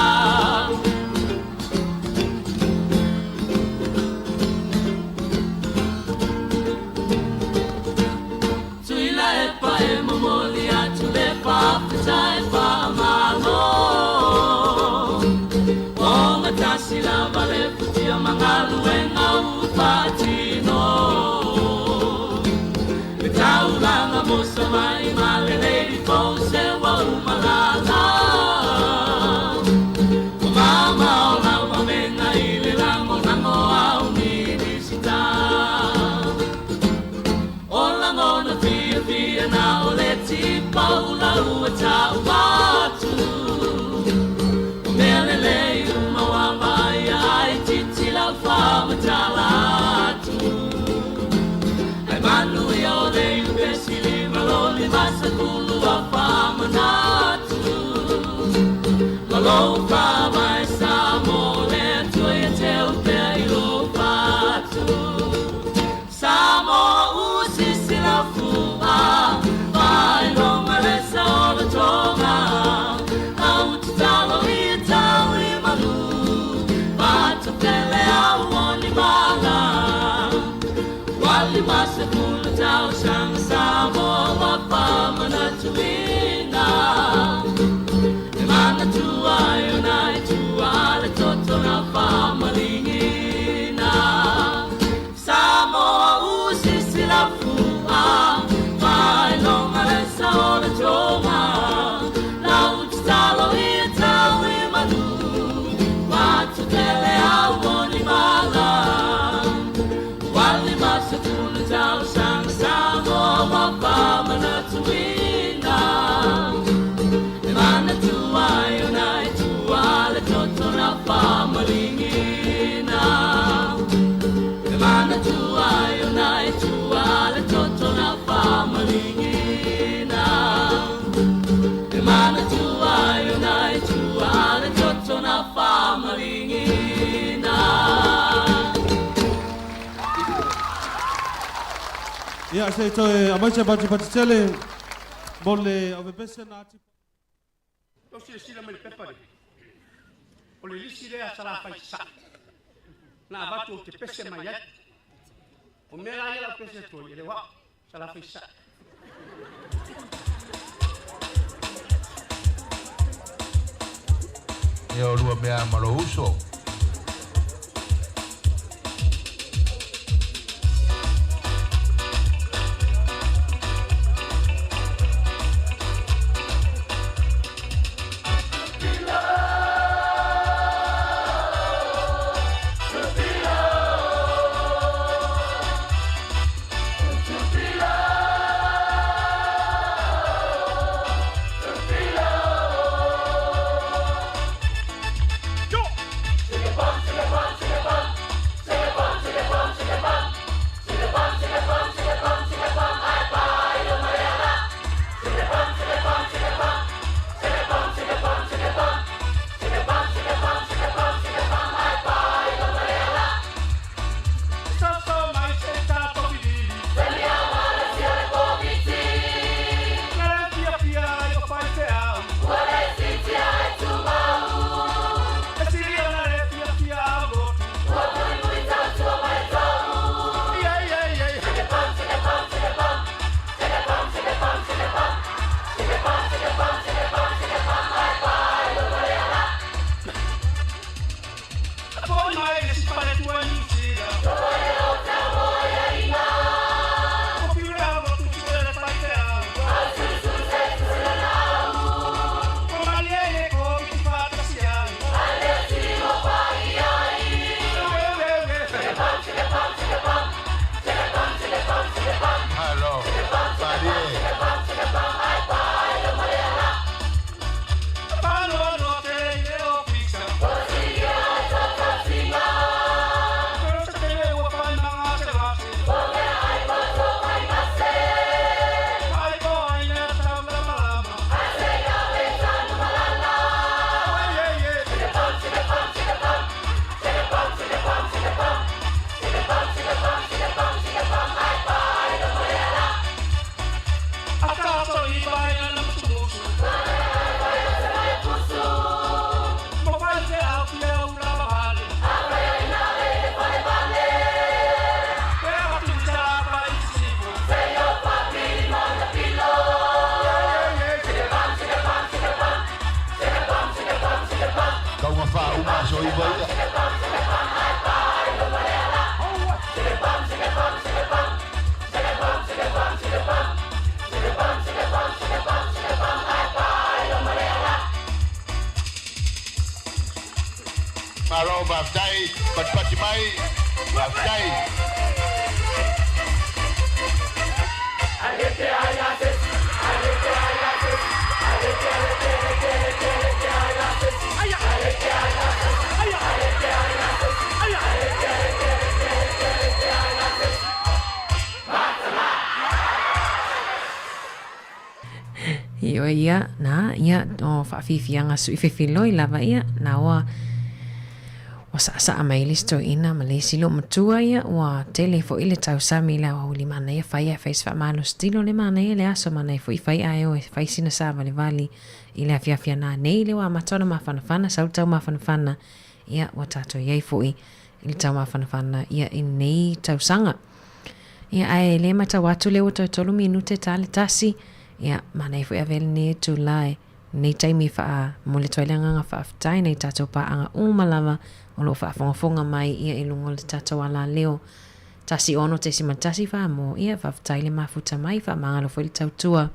S14: Tuilaepa e momoli atu le faafetai faamalo. O gatasi lava le futia ma galuega ua faatino. Le taulaga mo Savaii ma le Lady Fose ua uma lala. Ua mamao lau avega i le lagolago au Minisita. O lagona fiafia na o le tipaula ua ta'u atu. O mea lelei uma ua vaaia ai titi lau faamatala atu. Ae manuia o le iupesi 5 lo 50 ua faamanatu. Ma lou faavae Samoa le Atua ia teu pea i lou fatu. Samoa ua sisi lau fu'a, faailoga le sao o le toga. Lau tatalo ia tau i manu, fatupele au o ni mala. Ua 50 tausaga Samoa ua faamanatuina. E manatua ai ona e tua le toto na faamaligiina. Samoa ua sisi lau fu'a, faailoga le sao o le toga. Lau tatalo ia tau i manu, fatupele au o ni mala. Ua 50 tausaga Samoa ua faamanatuina. E manatua ai ona e tua le toto na faamaligiina. E manatua ai ona e tua le toto na faamaligiina. E manatua ai ona e tua le toto na faamaligiina.
S2: Ia, se i toe aumai se patipati tele mo le auvepese na ati.
S11: Tou silasila mai i le pepa lea, o le lisi lea a Salafai Sasae na avatu ou te pese mai ai. O mea la ia o le a ou pese atu ai, e le o au, Salafai Sasae.
S15: Ia olua mea ma lou uso. Malo faafetai, patipati mai, faafetai.
S4: Ioe ia, na, ia, o faafiafiaga sui fefiloi lava ia, na ua ua saasaa mai le isi toeaina ma le isi loomatua ia, ua tele foi le tausami i le aoauli manaia fai ae fai se faamalositino le manaia le aso manaia foi fai ae o e fai sina savalivali i le afiafi ana nei le ua amata ona mafanafana sau le taumafanafana ia ua tatou i ai foi i le taumafanafana ia i lenei tausaga. Ia ae le matau atu lea ua toe tolu minute ta le tasi, ia manaia foi ave lenei itula e lenei taimi e faamomoli atu ai le agaga faafetai nai tatou paaga uma lava o lo o faafogafoga mai ia i luga o le tatou alaleo 16.1 mo ia faafetai le mafuta mai faamagalo foi le tautua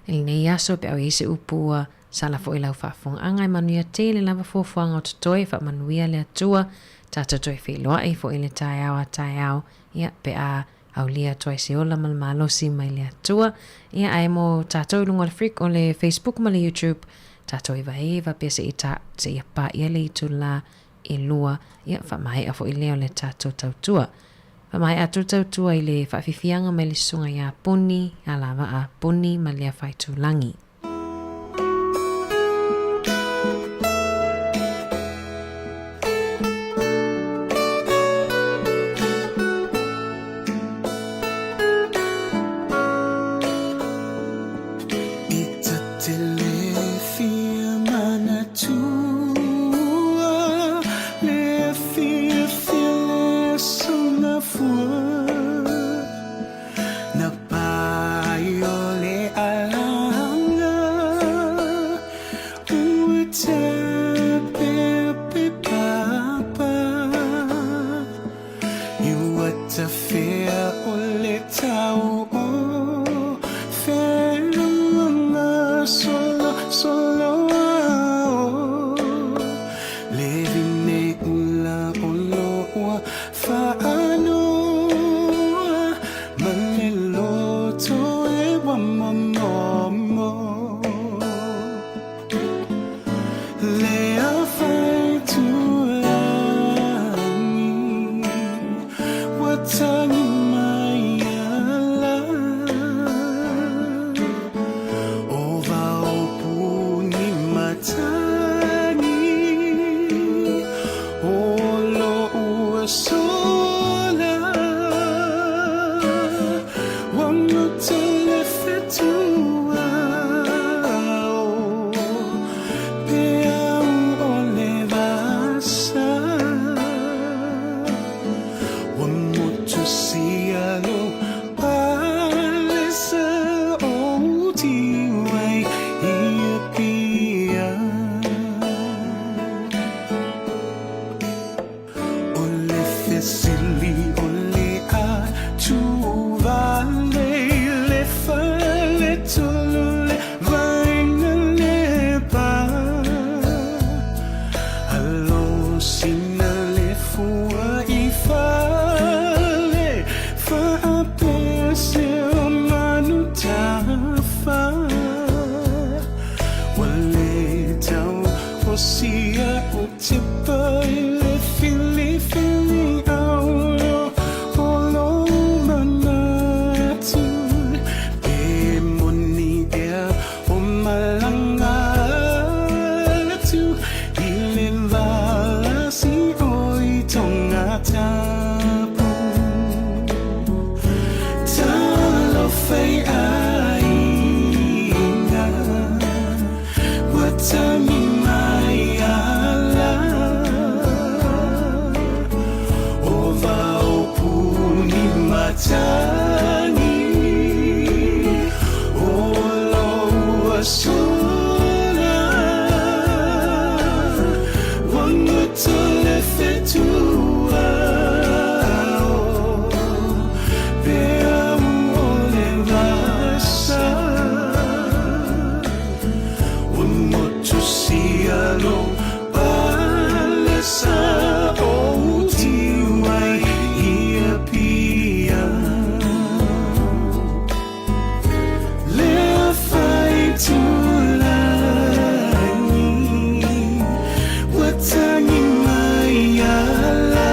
S4: I lenei aso, pe au i ai se upu ua sala foi lau faafofogaaga, e manuia tele lava fuafuaga o totoe, faamanuia le Atua, tatou toe feiloai foi i le taeao a taeao, ia, pe a aulia atu ai se ola ma le malosi mai le Atua. Ia, ae mo tatou i luga o le freak, o le Facebook ma le YouTube, tatou evaeva pea seia ta, seia paia le itula e lua, ia, faamaea foi lea o le tatou tautua. Faamaea atu le tautua i le faafiafiaga mai le Susuga ia Poni Alavaa Poni ma Leafaitulagi.
S16: Le vine ula o lo ua faanoa ma le loto e ua momomo. Le afai tulagi ua tagi mai ala. O vao puni matagi o lo ua sola. Ua guta le fetua o peau o le vasa. Ua motusia lo palesa o tiwai i Apia. O le fesili o le a tuvale le fale tolu le vaega le pa. Alo sina le fua i fale faapea se o manu tafa. Ua le tau o sia o tipa i le filifili au o lo manatu. Pe moni ea o malaga atu i le valasi o i Tongatapu. Talofa e aiga ua tagi mai ala. O vao puni matagi o lo ua sola. Ua guta le fetua o peau o le vasa. Ua motusia lo palesa o tiwai i Apia. Le afai tulagi ua tagi mai ala.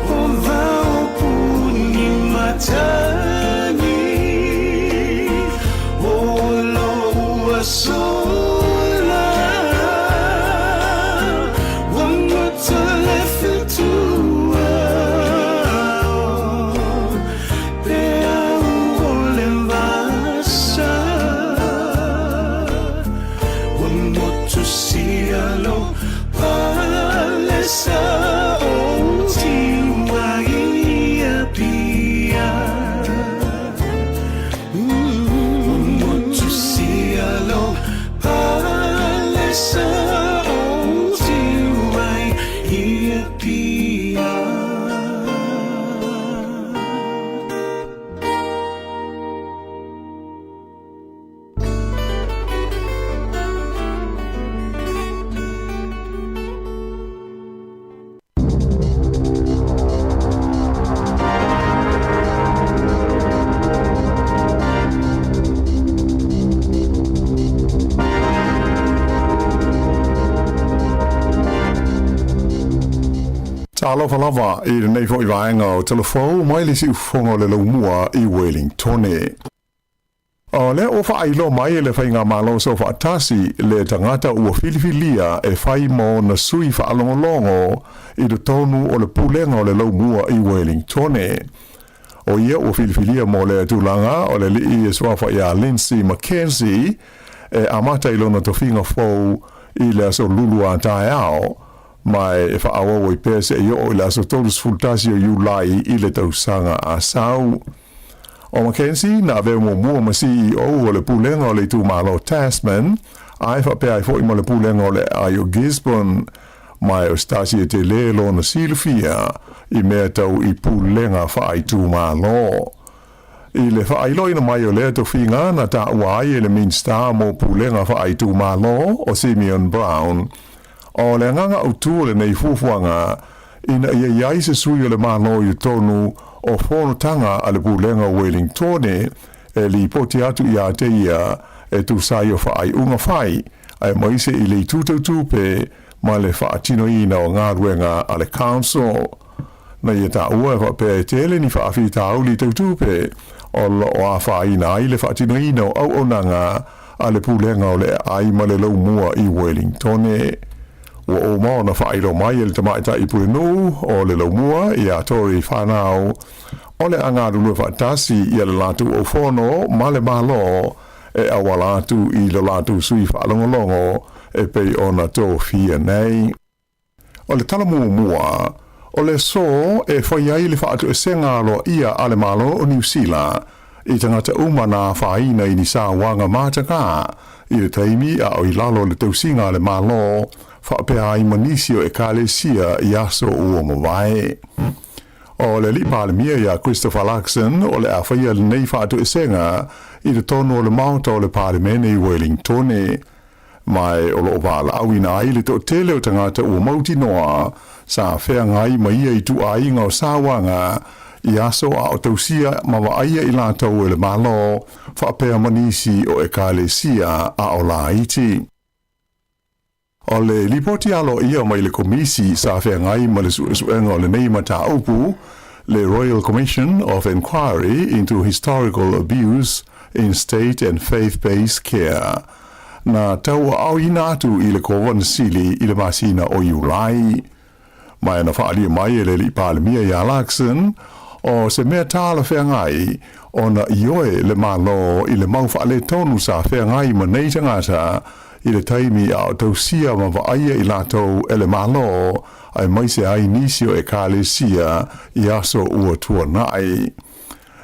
S16: O vao puni matagi o lo ua sola. Ua guta le fetua o peau o le vasa. Ua motusia lo palesa o tiwai i Apia. Ua motusia lo palesa o tiwai i Apia.
S9: Talofa lava i lenei foi vaega o Talafou mai le siufofoga o le Laumua i Wellingtone. O lea ua faailoa mai e le Faigamalo Soofaatasi le tagata ua filifilia e fai ma ona sui faalogologo i totonu o le Pulega o le Laumua i Wellingtone. O ia ua filifilia mo lea tulaga o le alii e suafa ia Lindsay McKenzie e amata i lona tofiga fou i le aso Lulu a taeao, ma e faaauau ai pea seia oo i le aso 31 o Iulai i le tausaga a sau. O McKenzie na avea muamua ma CEO o le Pulega o le Itumalo Tasman, ae faapea ai foi ma le Pulega o le Aai o Gisborne, ma e o se tasi e tele lona silafia i mea tau i pulega faaitumalo. I le faailoaina mai o lea tofiga na taua ai e le Minisita mo Pulega Faaitumalo o Simeon Brown, o le agaga autu o lenei fuafuaga ina ia i ai se sui o le Malo i totonu o fonotaga a le Pulega o Welingtone e lipoti atu ia te ia e tusa ai o faaiuga fai aemaise i le itu tau tupe ma le faatinoina o galuega a le Council. Na ia taua e faapea e tele ni faafitauli tau tupe o lo o afaina ai le faatinoina o auaunaga a le Pulega o le Aai ma le Laumua i Welingtone. Ua uma ona faailoa mai e le Tamaitai Pulenuu o le Laumua ia Tori Whanau o le a galulue faatasi ia le latou aufono ma le Malo e auala atu i lo latou sui faalogologo e pei ona tofia nei. O le tala muamua, o le aso e fai ai le faatoesega aloaia a le Malo o Niu Sila i tagata uma na afaina i ni sauaga matagā i le taimi a o i lalo o le tausiga a le Malo faapea ai ma nisi o Ekalesia i aso ua mavae. O le Alii Palemia ia Christopher Luxon o le a faia lenei faatoesega i totonu o le Maota o le Palemene i Welingtone. Ma o lo o valaauina ai le toatele o tagata ua mautinoa sa feagai ma ia ituaiga o sauaga i aso a o tausia ma vaaia i latou e le Malo faapea ma nisi o Ekalesia a o laiti. O le lipoti aloaia mai le Komisi sa feagai ma le suesuega o lenei mataupu, le Royal Commission of Inquiry into Historical Abuse in State and Faith-Based Care, na tauaaoina atu i le Kovana Sili i le masina o Iulai. Ma na faaalia mai e le Alii Palemia ia Luxon, o se mea talafeagai ona ioe le Malo i le mau faaletonu sa feagai ma nei tagata i le taimi a o tausia ma vaaia i latou e le Malo aemaise ai nisi o Ekalesia i aso ua tuanai.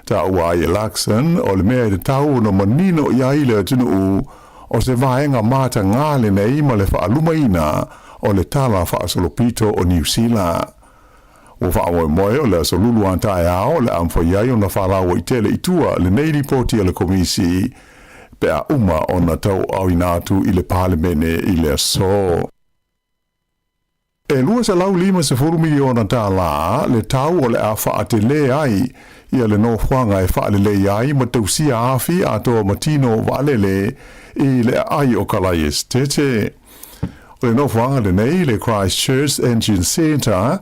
S9: Taua ai e Luxon o le mea e tatau ona manino i ai le atunuu o se vaega matagā lenei ma le faalumaina o le Tala Faasolopito o Niu Sila. Ua faamoemoe o le aso Lulu a taeao o le a mafai ai ona faalauaitele i tua lenei lipoti a le Komisi pe a uma ona tauaaoina atu i le Palemene i le aso. E $250 miliona tālā le tau o le a faatelē ai ia le nofoaga e faalelei ai ma tausia afi atoa ma tino vaalele i le aai o Kalaesetete. O le nofoaga lenei le Christchurch Engine Centre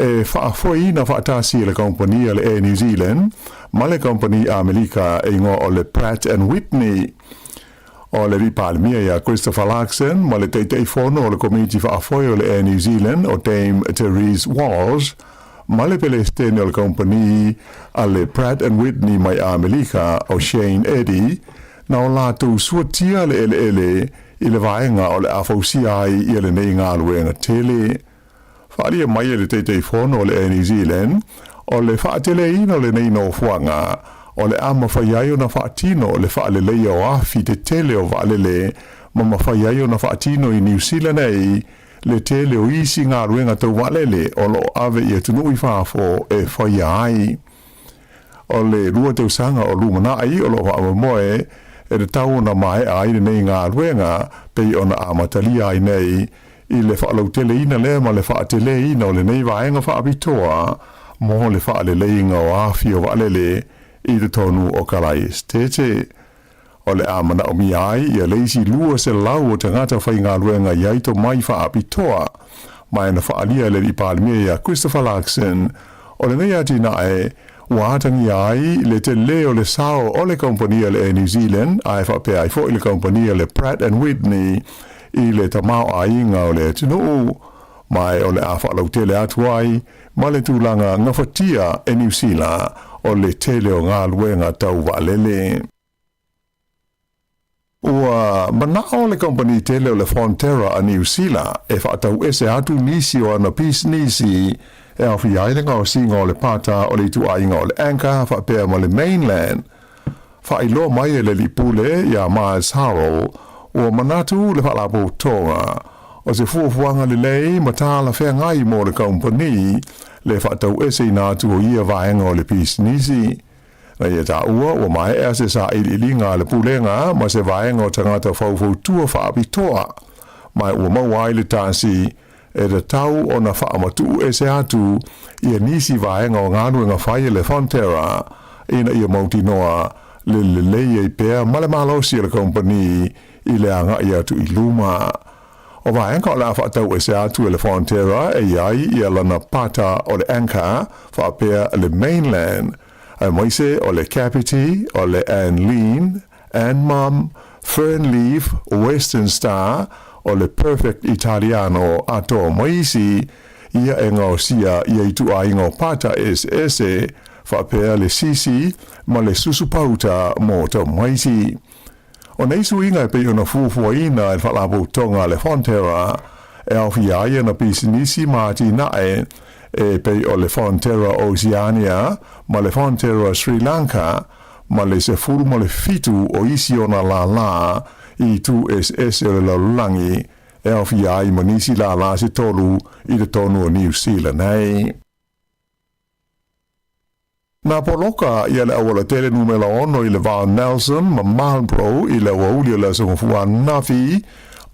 S9: e faafoeina faatasi e le kamupani a le Air New Zealand ma le kamupani Amelika e igoa o le Pratt and Whitney. O le Alii Palemia ia Christopher Luxon ma le Taitaifono o le Komiti Faafoe o le Air New Zealand o Dame Therese Walsh ma le Pelesitene o le Kamupani a le Pratt and Whitney mai Amelika o Shane Eddy na o latou suatia le eleele i le vaega o le a fausia ai ia lenei galuega tele. Faaalia mai e le Taitaifono o le Air New Zealand, o le faateleina o lenei nofoaga, o le a mafai ai ona faatino le faaleleia o afi tetele o vaalele ma mafai ai ona faatino i Niu Sila nei le tele o isi galuega tau vaalele o lo o ave i atunuu i fafo e faia ai. O le 2 tausaga o lumanai o lo o faamoemoe e tatau ona maea ai lenei galuega pei ona amatalia ai nei i le faalauteleina lea ma le faateleina o lenei vaega faapitoa mo le faaleleiga o afi o vaalele i totonu o Kalaesetete. O le a manaomia ai ia le isi 200 o tagata faigaluega i ai tomai faapitoa. Ma na faaalia e le Alii Palemia ia Christopher Luxon, o lenei atinae ua atagia ai le telē o le sao o le kamupani a le Air New Zealand ae faapea ai foi le kamupani a le Pratt and Whitney i le tamaoaiga o le atunuu, ma o le a faalautele atu ai ma le tulaga gafatia e Niu Sila o le tele o galuega tau vaalele. Ua manao le kamupani tele o le Fonterra a Niu Sila e faatauese atu nisi o ana pisinisi e aofia ai le gaosiga o le pata o le ituaiga o le Anchor faapea ma le Mainland. Faailoa mai e le Alii Pule ia Miles Hurrell, ua manatu le Faalapotopotoga o se fuafuaga lelei ma talafeagai mo le kamupani le faataueseina atu o ia vaega o le pisinisi. Na ia taua ua maea se sailiiliga a le Pulega ma se vaega o tagata faufautua faapitoa, ma ua maua ai le tasi e tatau ona faamatuu ese atu ia nisi vaega o galuega fai a le Fonterra ina ia mautinoa le lelei ai pea ma le malosi o le kamupani i le agai atu i luma. O vaega o le a faatau ese atu e le Fonterra e i ai ia lana pata o le Anchor faapea le Mainland, aemaise o le Kapiti, o le Anlene, Anmum, Fernleaf, Western Star, o le Perfect Italiano atoa ma isi, ia e gaosia ia ituaiga o pata eseese faapea le sisi ma le susu pauta mo tamaiti. O nei suiga e pei ona fuafuaina e le Faalapotopotoga a le Fonterra e aofia ai ana pisinisi ma atinae e pei o le Fonterra Oceania ma le Fonterra Sri Lanka ma le 17 o isi ona lālā i itu eseese o le lalolagi e aofia ai ma nisi lālā se tolu i totonu o Niu Sila nei. Na poloka ia le aualatele numera 6 i le va o Nelson ma Marlborough i le aoauli o le Aso Gafua ananafi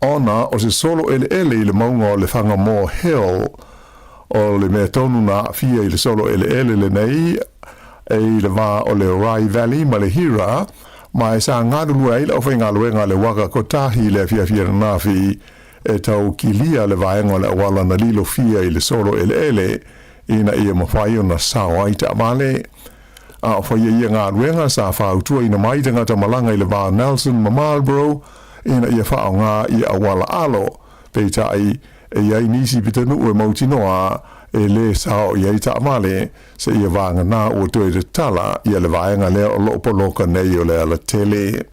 S9: ona o se solo eleele i le mauga o le Whangamoa Hill. O le mea tonu na aafia i le solo eleele lenei e i le va o le Rai Valley ma le Hira, ma e sa galulue ai le aufaigaluega a le Waka Kotahi i le afiafi ananafi e tau kilia le vaega o le auala na lilofia i le solo eleele ina ia mafai ona sao ai taavale. A o faia ia galuega sa fautuaina mai tagata malaga i le va Nelson ma Marlborough ina ia faaaoga ia auala alo, peitai e i ai nisi pitonuu e mautinoa e lē sao i ai taavale seia vagana ua toe tatala ia le vaega lea o loo poloka nei o le alatele.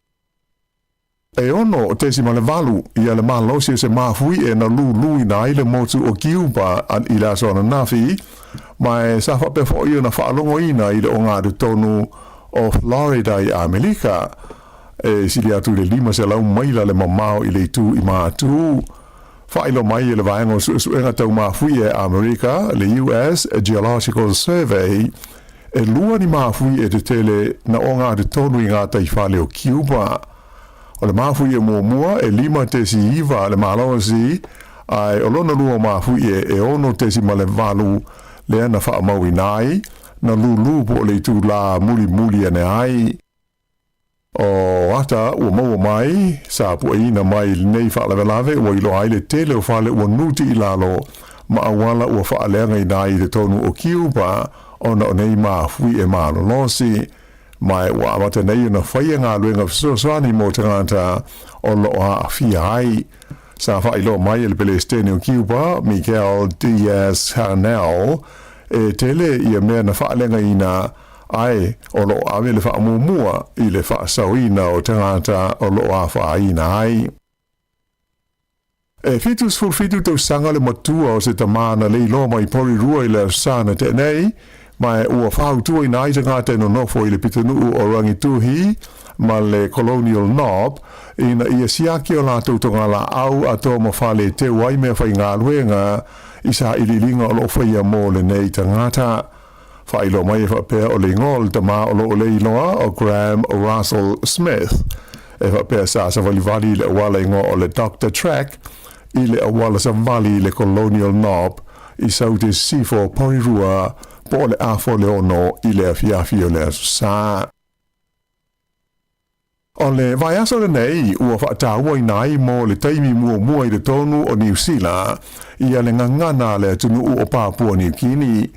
S9: E 6.8 ia le malosi o se mafuie na luluina ai le motu o Kiupa i le aso ananafi, ma e sa faapea foi ona faalogoina i le ogatotonu o Florida i Amerika, e sili atu i le 500 maila le mamao i le itu i Matu. Faailoa mai e le Vaega o Suesuega Tau Mafuie a Amerika, le US Geological Survey, e lua ni mafuie tetele na ogatotonu i gataifale o Cuba. O le mafuie muamua e 5.9 le malosi, ae o lona lua o mafuie e 6.8 lea na faamauina ai, na lulu po o le itulā mulimuli ane ai. O ata ua maua mai, sa pueina mai i lenei faalavelave ua iloa ai le tele o fale ua nuti i lalo ma auala ua faaleagaina ai i totonu o Kiupa ona o nei mafuie malolosi. Ma ua amata nei ona faia galuega fesoasoani mo tagata o loo aafia ai. Sa faailoa mai e le Pelesitene o Kiupa, Miguel Diaz-Canel, e tele ia mea na faaleagaina ae o lo o ave le faamuamua i le faasaoina o tagata o lo o afaina ai. E 77 tausaga le matua o se tamā na leiloa mai Porirua i le Aso Sa na tea nei, ma ua fautuaina ai tagata e nonofo i le pitonuu o Rangituhi ma le Colonial Knob ina ia siaki o latou togalaau atoa ma fale e teu ai mea faigaluega i sailiiliga o lo o faia mo lenei tagata. Faailoa mai e faapea o le igoa o le tamā o lo o leiloa o Graham Russell Smith. E faapea sa savalivali i le auala igoa o le Doctor Track i le auala savali i le Colonial Knob i Saute Sisifo Porirua po o le afa o le 6 i le afiafi o le Aso Sa. O le vaiaso lenei ua faatauaina ai mo le taimi muamua i totonu o Niu Sila ia le gagana a le atunuu o Papua Niu Kini.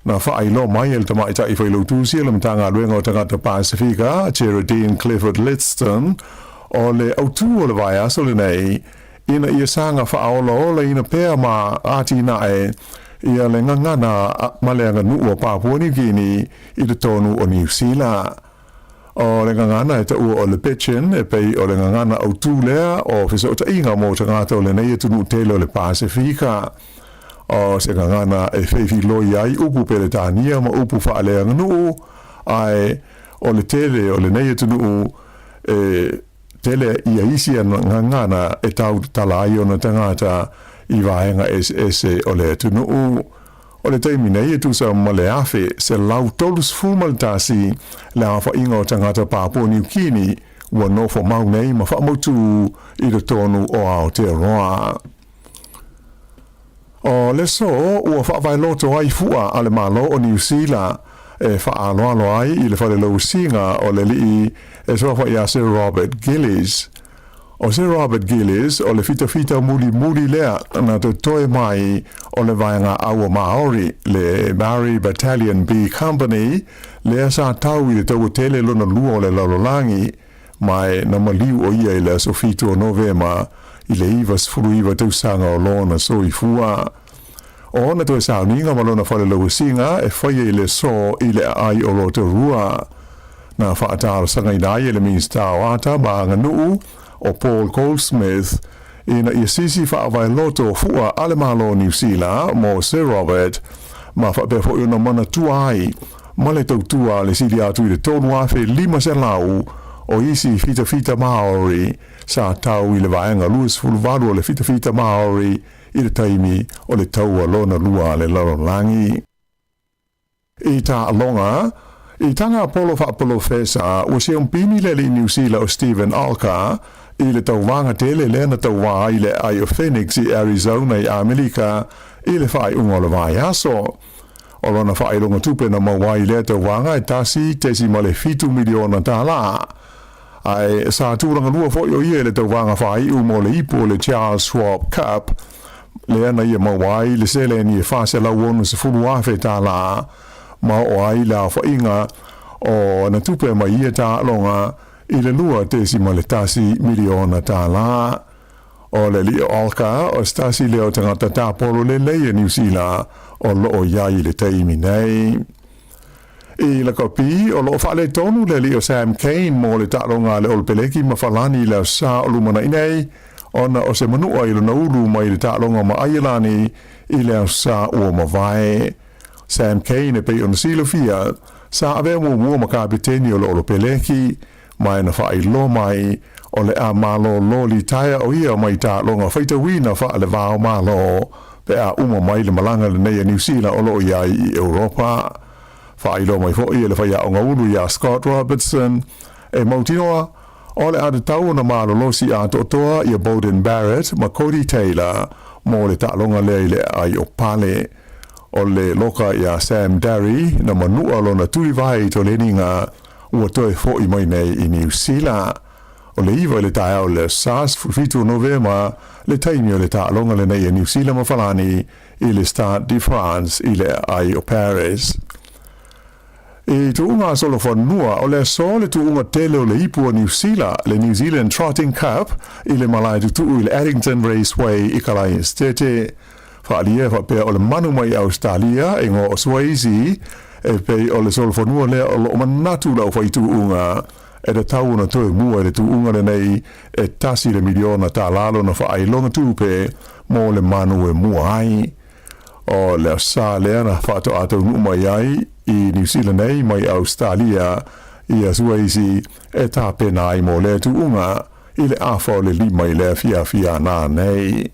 S9: Na faailoa mai e le tamaitai failautusi o le Matagaluega o Tagata Pasifika, Geraldine Clifford Liston, o le autū o le vaiaso lenei ina ia saga faaolaolaina pea ma atinae ia le gagana ma le aganuu o Papua Niu Kini i totonu o Niu Sila. O le gagana e taua o le Pidgin e pei o le gagana autū lea o fesootaiga mo tagata o lenei atunuu tele o le Pasefika. O se gagana e feifiloi ai upu Peretania ma upu faaleaganuu, ae o le tele o lenei atunuu e tele ia isi gagana e tau tatala ai ona tagata i vaega eseese o le atunuu. O le taimi nei e tusa ma le 1,131 le aofaiga o tagata Papua Niu Kini ua nofo mau nei ma faamautū i totonu o Aotearoa. O le aso ua faavaeloto ai fua a le Malo o Niu Sila e faaaloalo ai i le falelausiga o le alii e suafa ia Sir Robert Gillies. O Sir Robert Gillies o le fitafita mulimuli lea na totoe mai o le vaega aua Maori, le Maori Battalion B Company, lea sa tau i le taua tele lona lua o le lalolagi, ma e na maliu o ia i le aso 7 o Novema i le 99 tausaga o lona soifua. O ona toe sauniga ma lona falelauasiga e faia i le aso i le aai o Rotorua. Na faatalosagaina ai e le Minisita o Ata ma Aganuu o Paul Goldsmith ina ia sisi faavaeloto fua a le Malo o Niu Sila mo Sir Robert ma faapea foi ona manatua ai ma le tautua a le sili atu i le 3,500 o isi fitafita Māori sa tau i le vaega 28 o le fitafita Māori i le taimi o le Taua Lona Lua a le Lalolagi. I taaloga, i taga polo faapolofesa, ua siompini le alii Niu Sila o Steven Alker i le tauvaga tele lea na tauva ai le aai o Phoenix i Arizona i Amerika i le faaiuga o le vaiaso. O lona faailoga tupe na maua ai i lea tauvaga e $1.7 miliona tālā. Ae sa tulaga lua foi o ia i le tauvaga faaiu mo le ipu o le Charles Schwab Cup, lea na ia maua ai le seleni e $460,000 ma oo ai le aofaiga o ana tupe mai ia taaloga i le $2.1 miliona. O le alii o Alka, o se tasi lea o tagata tapolo lelei a Niu Sila o loo i ai i le taimi nei. I lakapi, o loo faaletonu le alii o Sam Cane mo le taaloga a le Olopeleki ma Falani i le Aso Sa o lumanai nei, ona o se manua i lona ulu mai le taaloga ma Aielani i le Aso Sa ua mavae. Sam Cane e pei ona silafia, sa avea muamua ma kapeteni o le Olopeleki, ma e na faailoa mai o le a malōlō litaea o ia mai taaloga faitauina faale-va o Malo pe a uma mai le malaga lenei a Niu Sila o loo i ai i Europa. Faailoa mai foi e le faiaoga ulu iā Scott Robertson e mautinoa o le a tatau ona malolosi atoatoa ia Beauden Barrett ma Codie Taylor mo le taaloga lea i le aai o Pale. O le loka iā Sam Darry na manua lona tulivae i Toleniga ua toe foʻi mai nei i Niu Sila. O le 9 i le taeao o le Aso Sa 17 o Novema le taimi o le taaloga lenei a Niu Sila ma Falani i le Stade de France i le aai o Paris. I tuuga a solofanua, o le aso le tuuga tele o le ipu a Niu Sila, le New Zealand Trotting Cup, i le malae tutuu i le Addington Raceway i Kalaesetete. Faaalia e faapea o le manu mai Ausetalia e igoa o Swayze, e pei o le solofanua lea o loo manatu le aufaituuga e tatau ona toe mua i le tuuga lenei e $1 miliona lona faailoga tupe mo le manu e mua ai. O le Aso Sa lea na faatoa taunuu mai ai i Niu Sila nei mai Ausetalia ia Swayze e tapena ai mo lea tuuga i le afa o le 5 i le afiafi a nanei.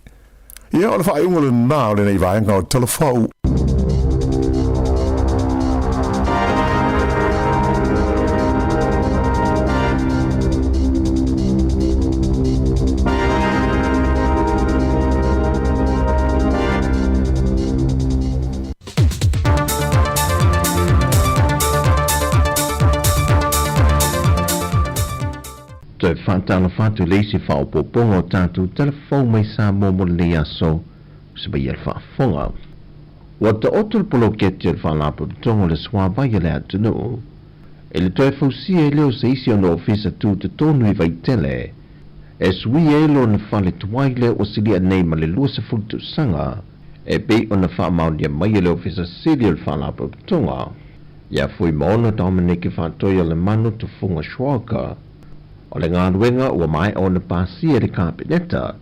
S9: Ia, o le faaiuga lena o lenei vaega o Talafou.
S8: Toe faatalofa atu i le isi faaopoopoga o tatou tala fou mai Samoa mo lenei aso, se maia le faafofoga. Ua taoto le poloketi o le Faalapotopotoga o le Suavai a le atunuu i le toe fausia ai lea o se isi ona ofisa tutotonu i Vaitele e suia ai lona fale tuai lea ua silia nei ma le 20 tausaga e pei ona faamaonia mai e le Ofisa Sili o le Faalapotopotoga ia Fuimaono Dominic Faatoiolemanu Tufuga Schwalger. O le galuega ua maea ona pasia e le Kapeneta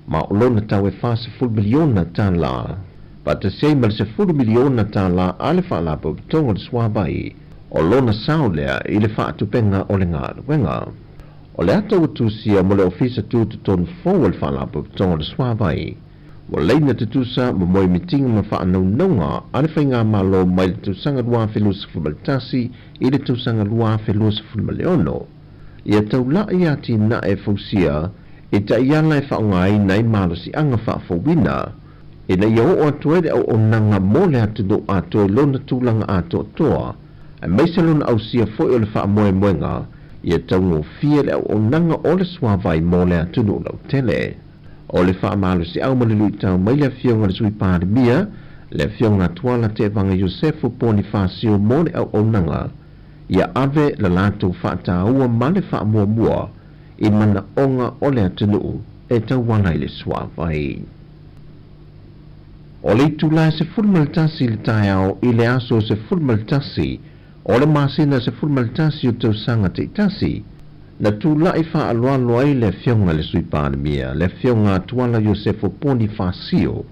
S8: ma o lona tau e $40 miliona faatasi ai ma le $10 miliona a le Faalapotopotoga o le Suavai. O lona sao lea i le faatupega o le galuega. O le ata ua tusia mo le Ofisa Tutotonu fou o le Faalapotopotoga o le Suavai. Ua laina tutusa ma moemitiga ma faanaunauga a le Faigamalo mai le tausaga 2021 i le tausaga 2026. Ia taula'i atinae fausia i taiala e faaaogaina ai malosiaga faafouina, ina ia oo atu ai le auaunaga mo le atunuu atoa i lona tulaga atoatoa, aemaise lona ausia foi o le faamoemoega ia taugofie le auaunaga o le suavai mo le atunuu lautele. O le faamalosiau ma le luitau mai le Afioga i le Sui Palemia, le Afioga Tuala Tevaga Iosefo Ponifasio mo le auaunaga, ia ave le latou faataua ma le faamuamua i manaoga o le atunuu e tauala i le suavai. O le itula e 11 i le taeao i le aso 11 o le masina 11 o tausaga taitasi, na tula'i faaaloalo ai le Afioga i le Sui Palemia, le Afioga Tuala Iosefo Ponifasio,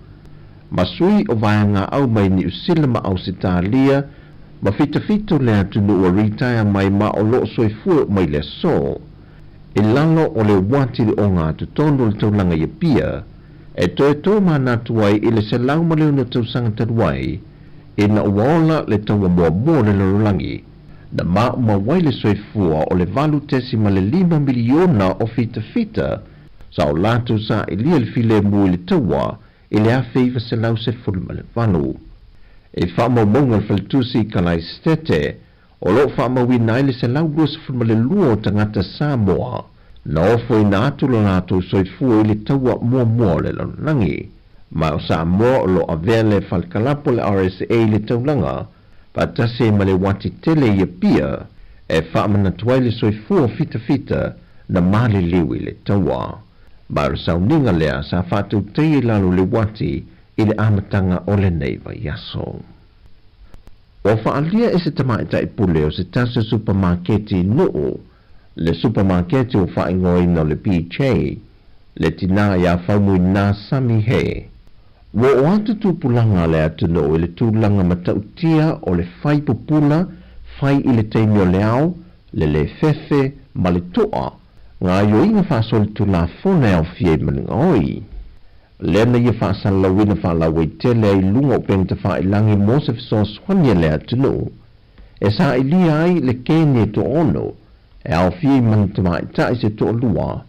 S8: ma sui o vaega au mai Niu Sila ma Ausetalia ma fitafita o le atunuu ua ritaea mai ma o lo o soifua oo mai le aso, i lalo o le uati le ogatotonu o le taulaga i Apia, e toe tomanatu ai i le 106 tausaga talu ai, ina ua ola le taua muamua o le lalolagi, na maumau ai le soifua o le 8.5 miliona o fitafita sa o latou sailia le filemu i le taua i le 1918. I faamaumauga a le Faletusi i Kalaesetete, o lo o faamauina ai le 122 o tagata Samoa na ofoina atu lo latou soifua i le taua muamua o le lalolagi. Ma o Samoa o lo o avea le falekalapo le RSA i le taulaga, faatasi ai ma le uati tele i Apia, e faamanatu ai le soifua fitafita na maliliu i le taua. Ma o le sauniga lea sa faatautaia i lalo o le uati i le amataga o lenei vaiaso. Ua faaalia e se tamaitai pule o se tasi o supamaketi i Nuu, le supamaketi ua faaigoaina o le PJ, le tinā iā Faumuina Sammy He. Ua oo atu tupulaga a le atunuu i le tulaga matautia o le fai pupula, fai i le taimi o le ao, le lē fefe, ma le to'a, gaoioiga faasolitulafono e aofia i Manugaoi. Lea na ia faasalalauina faalauaitele ai i luga o upega tafailagi mo se fesoasoani a le atunuu e sailia ai le keni e toaono e aofia i manu tamaitai se toalua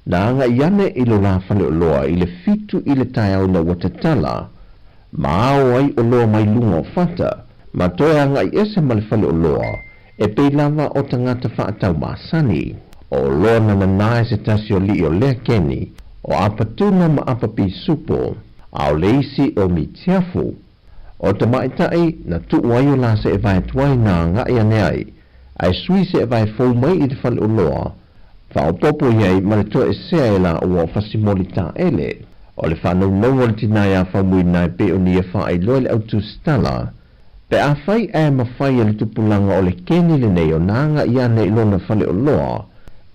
S8: na agai ane i lo la faleoloa i le fitu i le taeao ina ua tatala ma ao ai oloa mai luga o fata ma toe agai ese ma le faleoloa e pei lava o tagata faatau masani. O oloa na nanā e se tasi o liʻi o lea keni, o Apatuna ma Apapisupo, a o le isi o Mitiafu. O tamaitai na tuu ai o la seʻevae tuai na agaʻi ane ai, ae sui seʻevae fou mai i le faleoloa, faaopoopo i ai ma le toesea e laua o Fasimoli Taele. O le faanaunauga o le tinā iā Faumuina e pei o ni ia faailoa i le autusitala, Pe afai ae mafai e le tupulaga o le keni lenei ona agaʻi ane i lona faleoloa,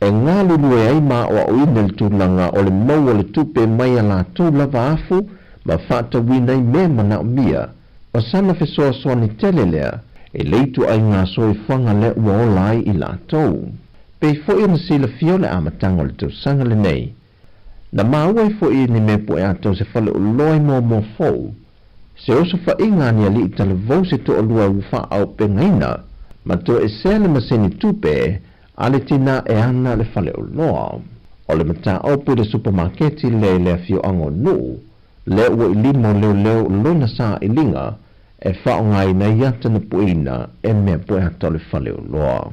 S8: e galulue ai ma aoaoina le tulaga o le maua o le tupe mai a latou lava afu ma faatauina ai mea manaomia, o sana fesoasoani tele lea e le ituaiga soifuaga lea ua ola ai i latou. Pei foi ona silafia o le amataga o le tausaga lenei, na maua ai foi ni mea poe atoa se faleoloa i Moamoa Fou, Se osofaiga a ni alii talavou se toalua ua faaaupegaina ma toesea le maseni tupe a le tinā e ana le faleoloa. O le mataupu i le supamaketi lea i le afioaga o Nuu, lea ua i lima o leoleo lona sailiga e faaaogaina ai ata na pueina e mea poeata o le faleoloa.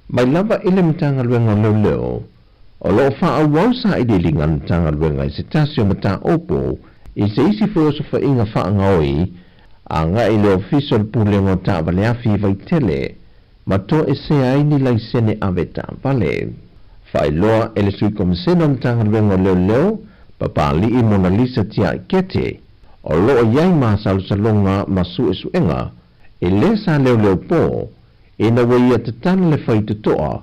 S8: Mai lava i le Matagaluega o Leoleo, o lo o faaauau sailiiliga a le Matagaluega i se tasi o mataupu i se isi foi osofaiga faagaoi agai i le Ofisa o le Pulega o Taavale Afi i Vaitele ma toesea ai ni laisene ave taavale. Faailoa e le Sui Komisena o le Matagaluega o Leoleo, Papali'i Monalisa Tiaikete, o lo o i ai masalosaloga ma suesuega e lē sa leoleo po Ina ua ia tatala le faitotoa,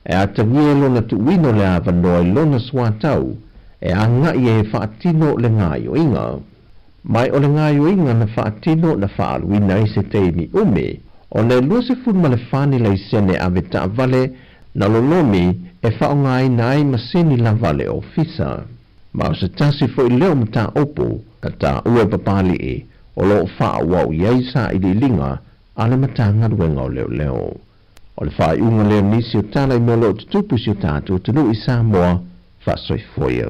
S8: e atagia e lona tuuina o le avanoa i lona suatau e agaʻi ai e faatino le gaoioiga. Mai o le gaoioiga na faatino na faaaluina ai se taimi umi, ona e 24 ni laisene ave taavale na lolomi e faaaogaina ai masini lava a le ofisa. Ma o se tasi foi lea o mataupu na taua e Papalii o lo o faaauau i ai sailiiliga a le Matagaluega o Leoleo. O le faaiuga lea o nisi o tala i mea o lo o tutupu i si o tatou atunuu i Samoa, faasoifua ia.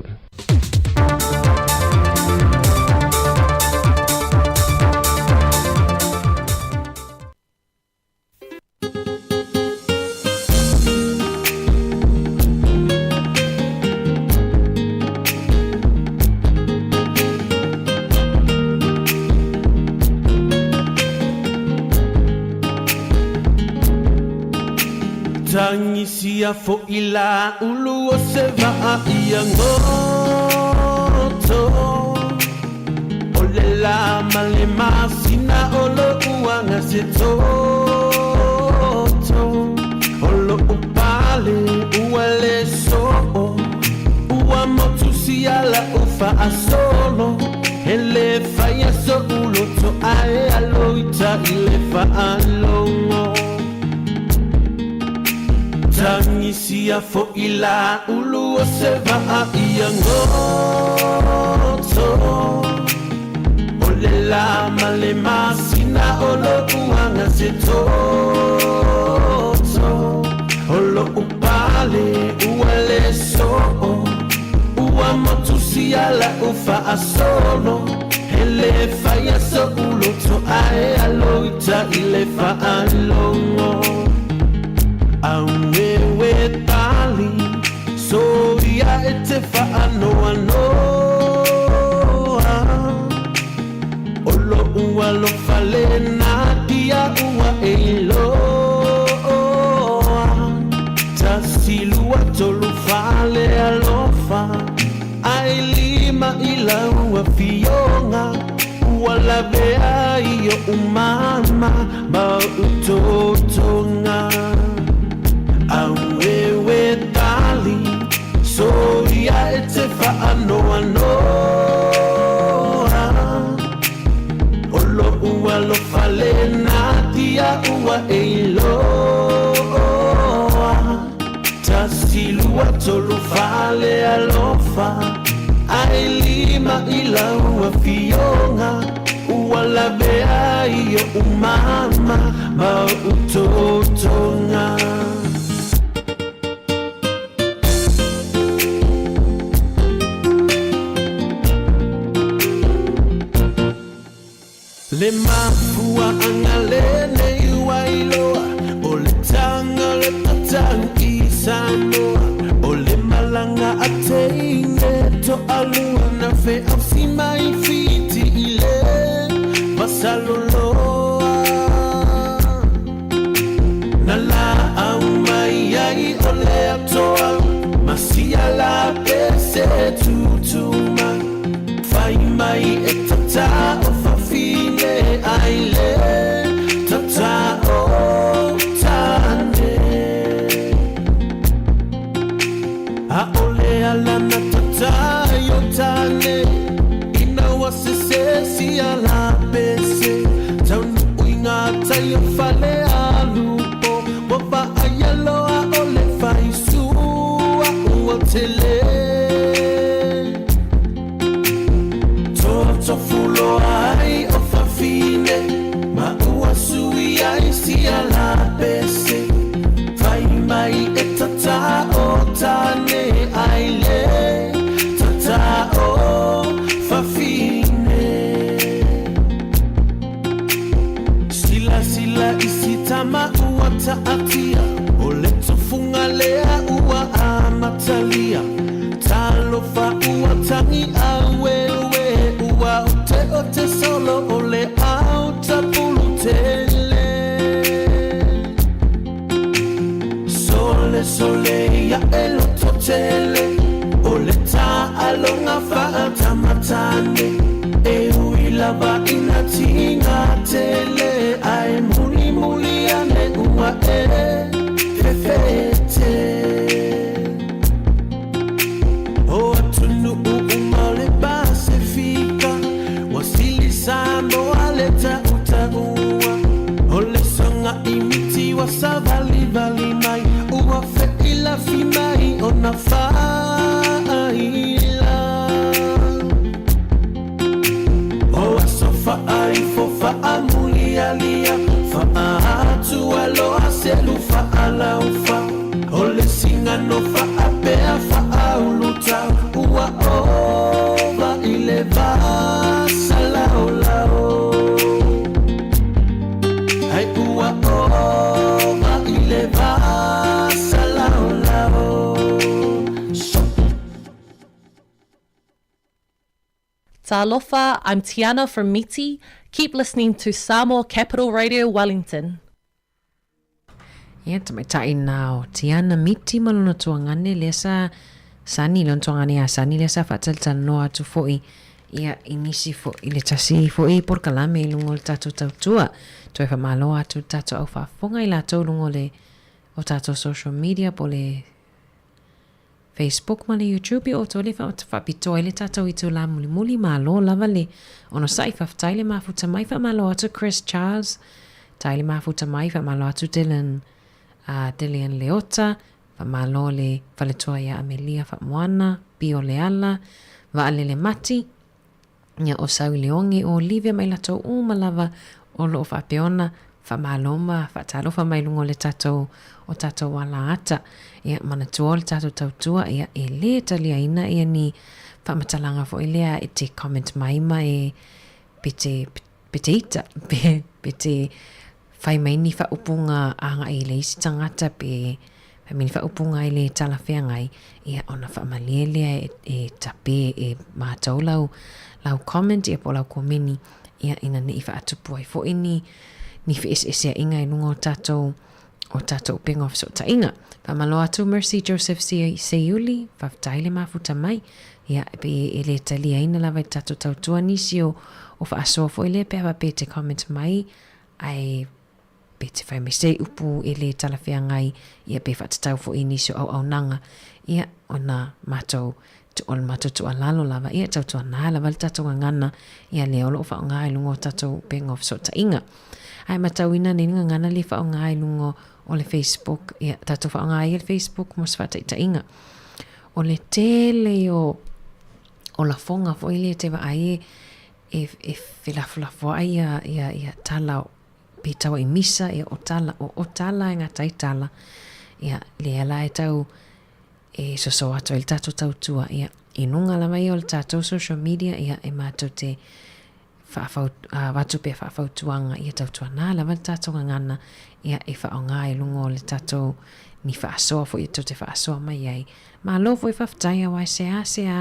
S16: Tagisia fo'i la ulu o se vaa ia goto O le la ma le masina o lo'u aga se toto O lo'u pale ua le soo Ua motu sia la'u fa'asolo E lē faia so'u loto ae alo ita i le fa'alogo Tagisia fo'i la ulu o se vaa ia goto O le la ma le masina o lo'u aga se toto O lo'u pale ua le soo Ua motu sia la'u fa'asolo E lē faia so'u loto ae alo ita i le fa'alogo Aueue tali soia e te fa'anoanoa O lo'u alofa lena dia ua e iloa Tasi lua tolu fale alofa Ae lima i lau afioga Ua lavea ai o'u mama ma o'u totoga Aueue tali soia e te fa'anoanoa O lo'u alofa lena dia ua e iloa Tasi lua tolu fale alofa Ae lima i lau afioga Ua lavea ai o'u mama ma o'u totoga Le mafua'aga lenei ua iloa O le taga o le tatau i Samoa O le malaga a teine to'alua Na feausi mai Fiti i le Vasaloloa Na laau mai ai o le atoa Ma sia la pese tutu mai Fai mai e tata o fafine ai le tata o tane A'ole ala na tata i o tane Ina ua sese sia la pese Taunu'u i ngā tai o Falealupo Ua vaaia loa o le faisua ua tele Totofuloa ai o fafine Ma ua sui ai sia la pese Fai mai e tata o tane ai le tata o fafine Silasila i si tama ua taatia O le tofuga lea ua amatalia Talofa ua tagi aueue Ua oteote solo o le ao tapulu tele Sole sole ia e loto tele O le taaloga faatamatane E ui lava ina tiga tele Ae mulimuli ane ua e fefete O atunuu uma o le Pasefika Ua sili Samoa le tautaua O le soga'i miti ua savalivali mai Ua fe'ilafi mai ona faaila. le va salaolao Hai ua ova i le va salaolao
S17: Talofa, I'm Tiana from Miti. Keep listening to Samoa Capital Radio Wellington.
S4: Ia, tamaitai na o Tiana Miti ma lona tuagane lea sa Sani, lona tuagane ia Sani lea sa faatalatalanoa atu foi ia i nisi foi i le tasi foi polokalame i luga o le tatou tautua. Toe faamalo atu i le tatou au faafofoga i latou i luga o le o tatou social media po o le Facebook ma le YouTube i outou le faapitoa ai le tatou itulā mulimuli malo lava le onosai faafetai le mafuta mai faamalo atu Chris Charles tai le mafuta mai faamalo atu Dylan uh, Dylan Leota faamalo le faletua ia Amelia Faamoana Pio Leala Vaalele Mati Ia, o Sau Leogi, o Olivia ma i latou uma lava o lo o faapea ona faamalo ma faatalofa mai luga o le tatou, o tatou alaata. Ia, manatua o le tatou tautua, ia, e lē taliaina ia ni faamatalaga foi lea e te comment mai ma e pe te, pe te ita, pe, pe te fai mai ni faaupuga agai i le isi tagata pe fai mai ni faaupuga e le talafeagai, ia ona faamalie lea e, e tape e matou lau, lau comment ia po o lau komeni, ia ina ne i faatupu ai foi ni, ni feeseeseaiga i luga o tatou o tatou upega o fesootaiga. Faamalo atu Mercy Joseph Seiuli, faafetai le mafuta mai. Ia, pe e le taliaina lava i le tatou tautua nisi o, o faasoa foi lea pe a faapea e te comment mai, ae pe te whai mai se upu e le talafeagai, ia pe whaatatau foi i nisi o auaunaga, ia ona matou o le matou tuualalo lava, ia tautuana lava le tatou gagana, ia lea o lo o faaaoga i luga o tatou upega o fesootaiga. Ae matauina nei le gagana lea e faaaoga i luga o le Facebook, ia tatou faaaoga ai le Facebook mo se faataitaiga. O le tele o o lafoga foi lea e te vaai e e, e felafolafoai ia, ia, ia tala pe tau i misa, ia o tala, o, o tala e gata ai tala. Ia, lea la e tau e soso atu ai le tatou tautua, ia, i luga lava ia o le tatou social media, ia, e matou te whaafau, avatu pea faafautuaga, ia tautuanā lava le tatou gagana, ia, e faaaoga i luga o le tatou ni faasoa foi e tou te faasoa mai ai. Malo foi faafetai aua e seasea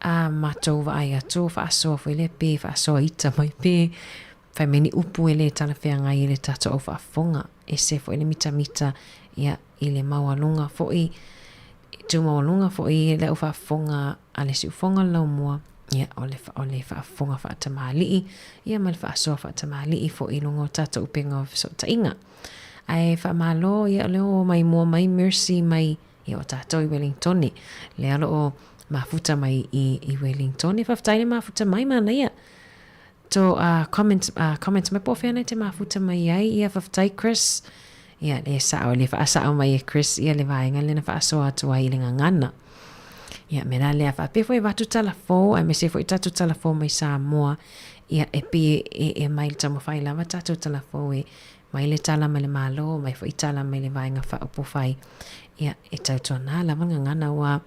S4: a matou vaai atu o faasoa foi lea pe faasoa ita mai pe fai mai ni upu e le talafeagai i le tatou au faafofoga. Ese foi le mitamita ia i le maualuga foi, tu maualuga foi le au faafofoga a le siufofoga o le laumua, ia o le, o le faafofoga faatamalii, ia ma le faasoa faatamalii foi i luga o tatou upega o fesootaiga. Ae faamalo ia o lea ua mai mua mai Mercy mai Ia o tatou i Wellingtone. Lea o lo o mafuta mai i, i Wellingtone. Faafetai le mafuta mai, manaia. To uh, comment, uh, comment mai po o fea nei te mafuta mai ai. Ia faafetai Chris. Ia le sao, le faasao mai e Chris ia le vaega lea na faasoa atu ai i le gagana. Ia me la lea faapea foi e avatu tala fou aemaise foi tatou tala fou mai Samoa. Ia e pei e, e mai le taumafai lava tatou tala fou e Mai le tala mai le Malo, mai foi tala mai le Vaega Faaupufai, ia, e tautuana lava le gagana ua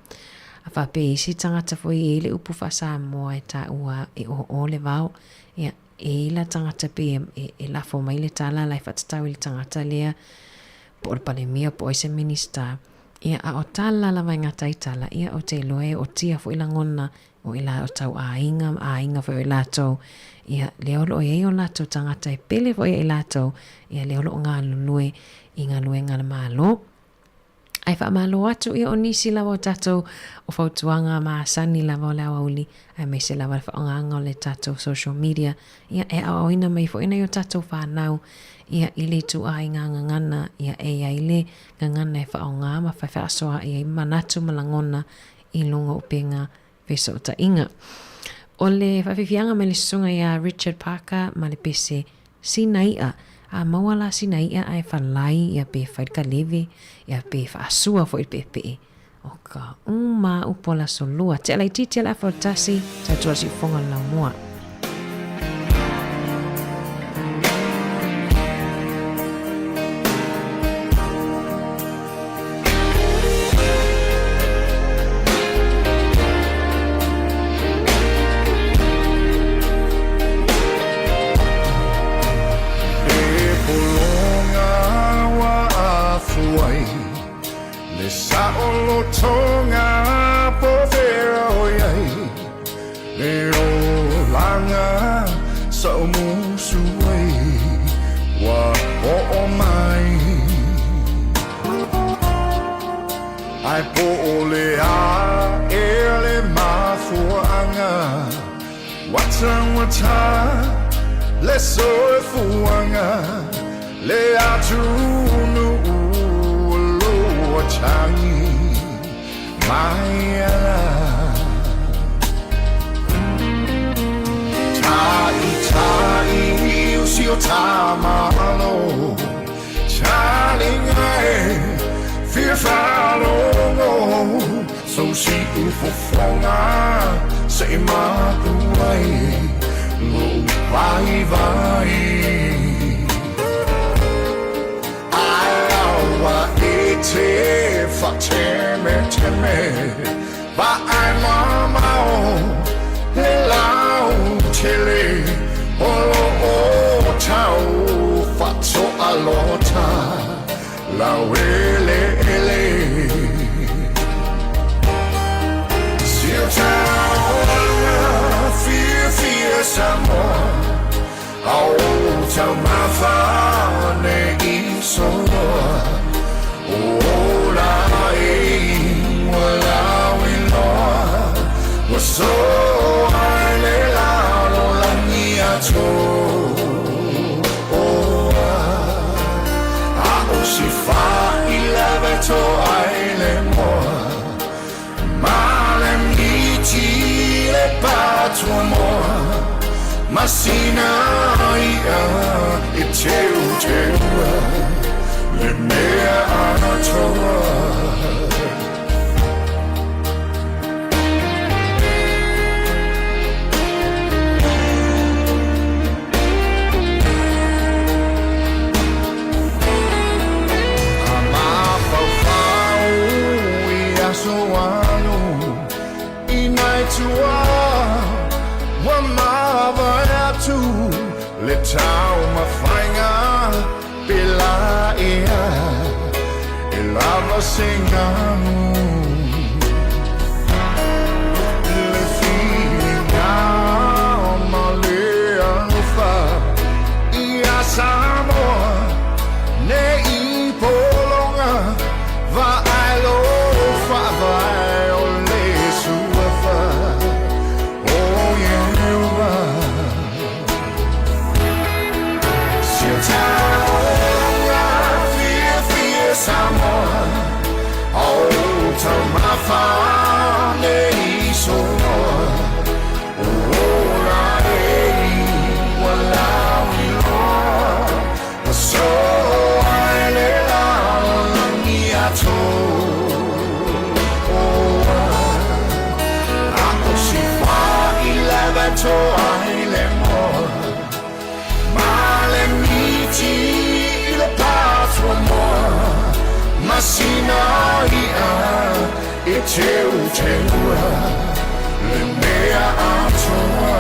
S4: a faapea isi tagata foi e i le upu faa-Samoa e taua e oo le vao, ia, e i la tagata pei e, e, e lafo mai le tala la e faatatau i le tagata lea, po o le Palemia po o ai se Minista, ia, a o tala lava e gata ai tala, ia, ou te iloa e ootia foi lagona o i la o tau aiga ma aiga foi o i latou, ia, lea o lo o i ai o latou tagata e pele foi ia i latou, ia, lea o lo o galulue i galuega a le Malo. Ae faamalo atu ia o nisi lava o tatou o fautuaga masani lava o le aoauli, aemaise lava le faaaogaga o le tatou social media, ia, e aoaoina mai foi nai o tatou fanau, ia, i le ituaiga gagana, ia, e i ai le gagana e faaaoga ma faasoaai ai manatu ma lagona i luga o upega fesootaiga. O le faafiafiaga mai le susuga ia Richard Parker ma le pese Sina i'a, a maua la sina i'a ae falai ia pe fai le kaleve ia pe faasua foi le peepee. O ka uma upu o le aso lua. Tea laitiiti a le afa o le tasi, tautua le siufofoga o le laumua.
S18: olaga sa o musu ai ua oo mai. Ae po o le a ea le mafuaaga ua taugata le soifuaga le atunuu o lo o tagi mai ala. Ta'ita'i o si o tamālo taliga e fia faalogo sou siufofoga se'i mapu ai lou vaivai. Ae aua e te faatemeteme vaai mamao le lautele o loo tau faatoalota laueleele. Si o taoga fiafia Samoa a o taumafa nei soloa o ola e ua lauiloa ua soa i le lalolagi atoa. A o si failave toai le moa ma le miti le patuamoa masina ia e teuteua le mea atoa. A mafaufau i aso alu i nai tua ua mavae atu le taumafaiga pe laea e lava se galu. Le filiga ma le alofa ia Samoa nei pologa vaai lo faavae o le suafa o Ieova. Si o taoga fiafia Samoa a o taumafa nei soloa o ola e ua lauiloa ua soa i le lalolagi atoa. A o si failave toai le moa ma le miti i le patuamoa masina ia e teuteua le mea atoa.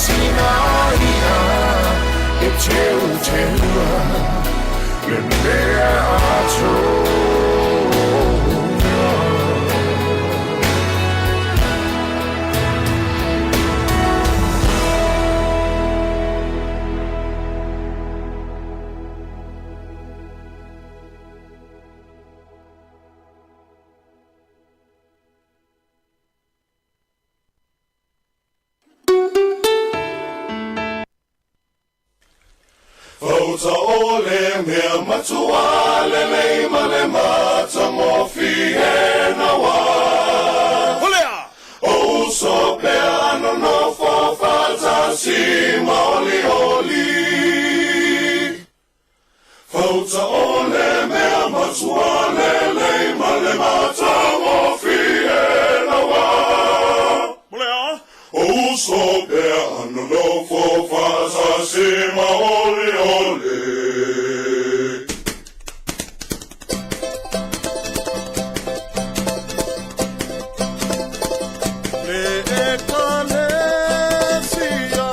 S18: sina ia e teuteua le mea atoa. Fauta o le mea matua lelei ma le matagofie naua. O uso pea nonofo faatasi ma olioli. Fauta o le mea matua lelei ma le matagofie naua. O uso pea nonofo faatasi ma olioli. Le ekalesia,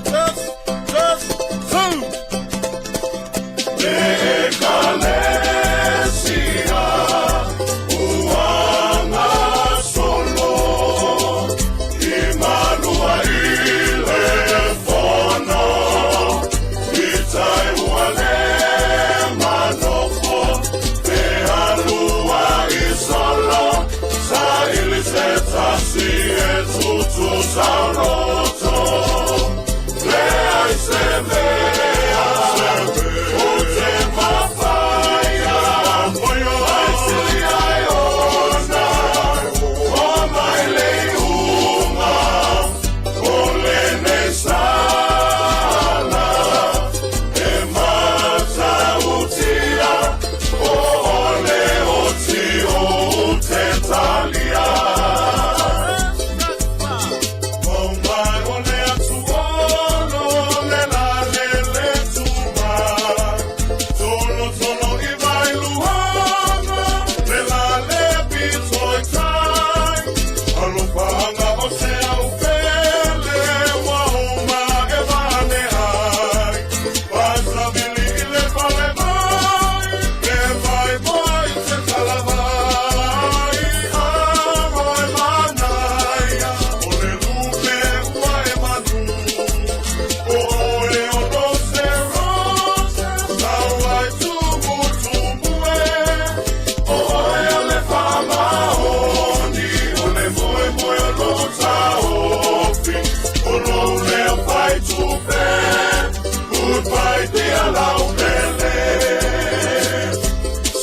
S18: tes, tes, su. Le ekalesia, ua gasolo, i malua i le fono, i tai ua le manofo, pe alua i solo, sa ili se tasi e tutu sauloto. Le ai se mea, o te mafaia, ai sili ai ona, o mai le unga, o le nei sala, e matautia, o ole o ti o te talia. Mai o le atuono, le la le le tuma. Tolo tolo i vai luanga, le la le pito i tai. Alofanga o se au pele, wa o ma e vane ai. Pasa vili i le pale mai, e vai moi te talavai. A moi manaia, o le lupe ua e manu. O ole o no se rose, sau ai tumu tumu e. O oe o le whamaoni, o le moe moe o lo taofi. O lo lea whai tupe, goodbye dear lau pele.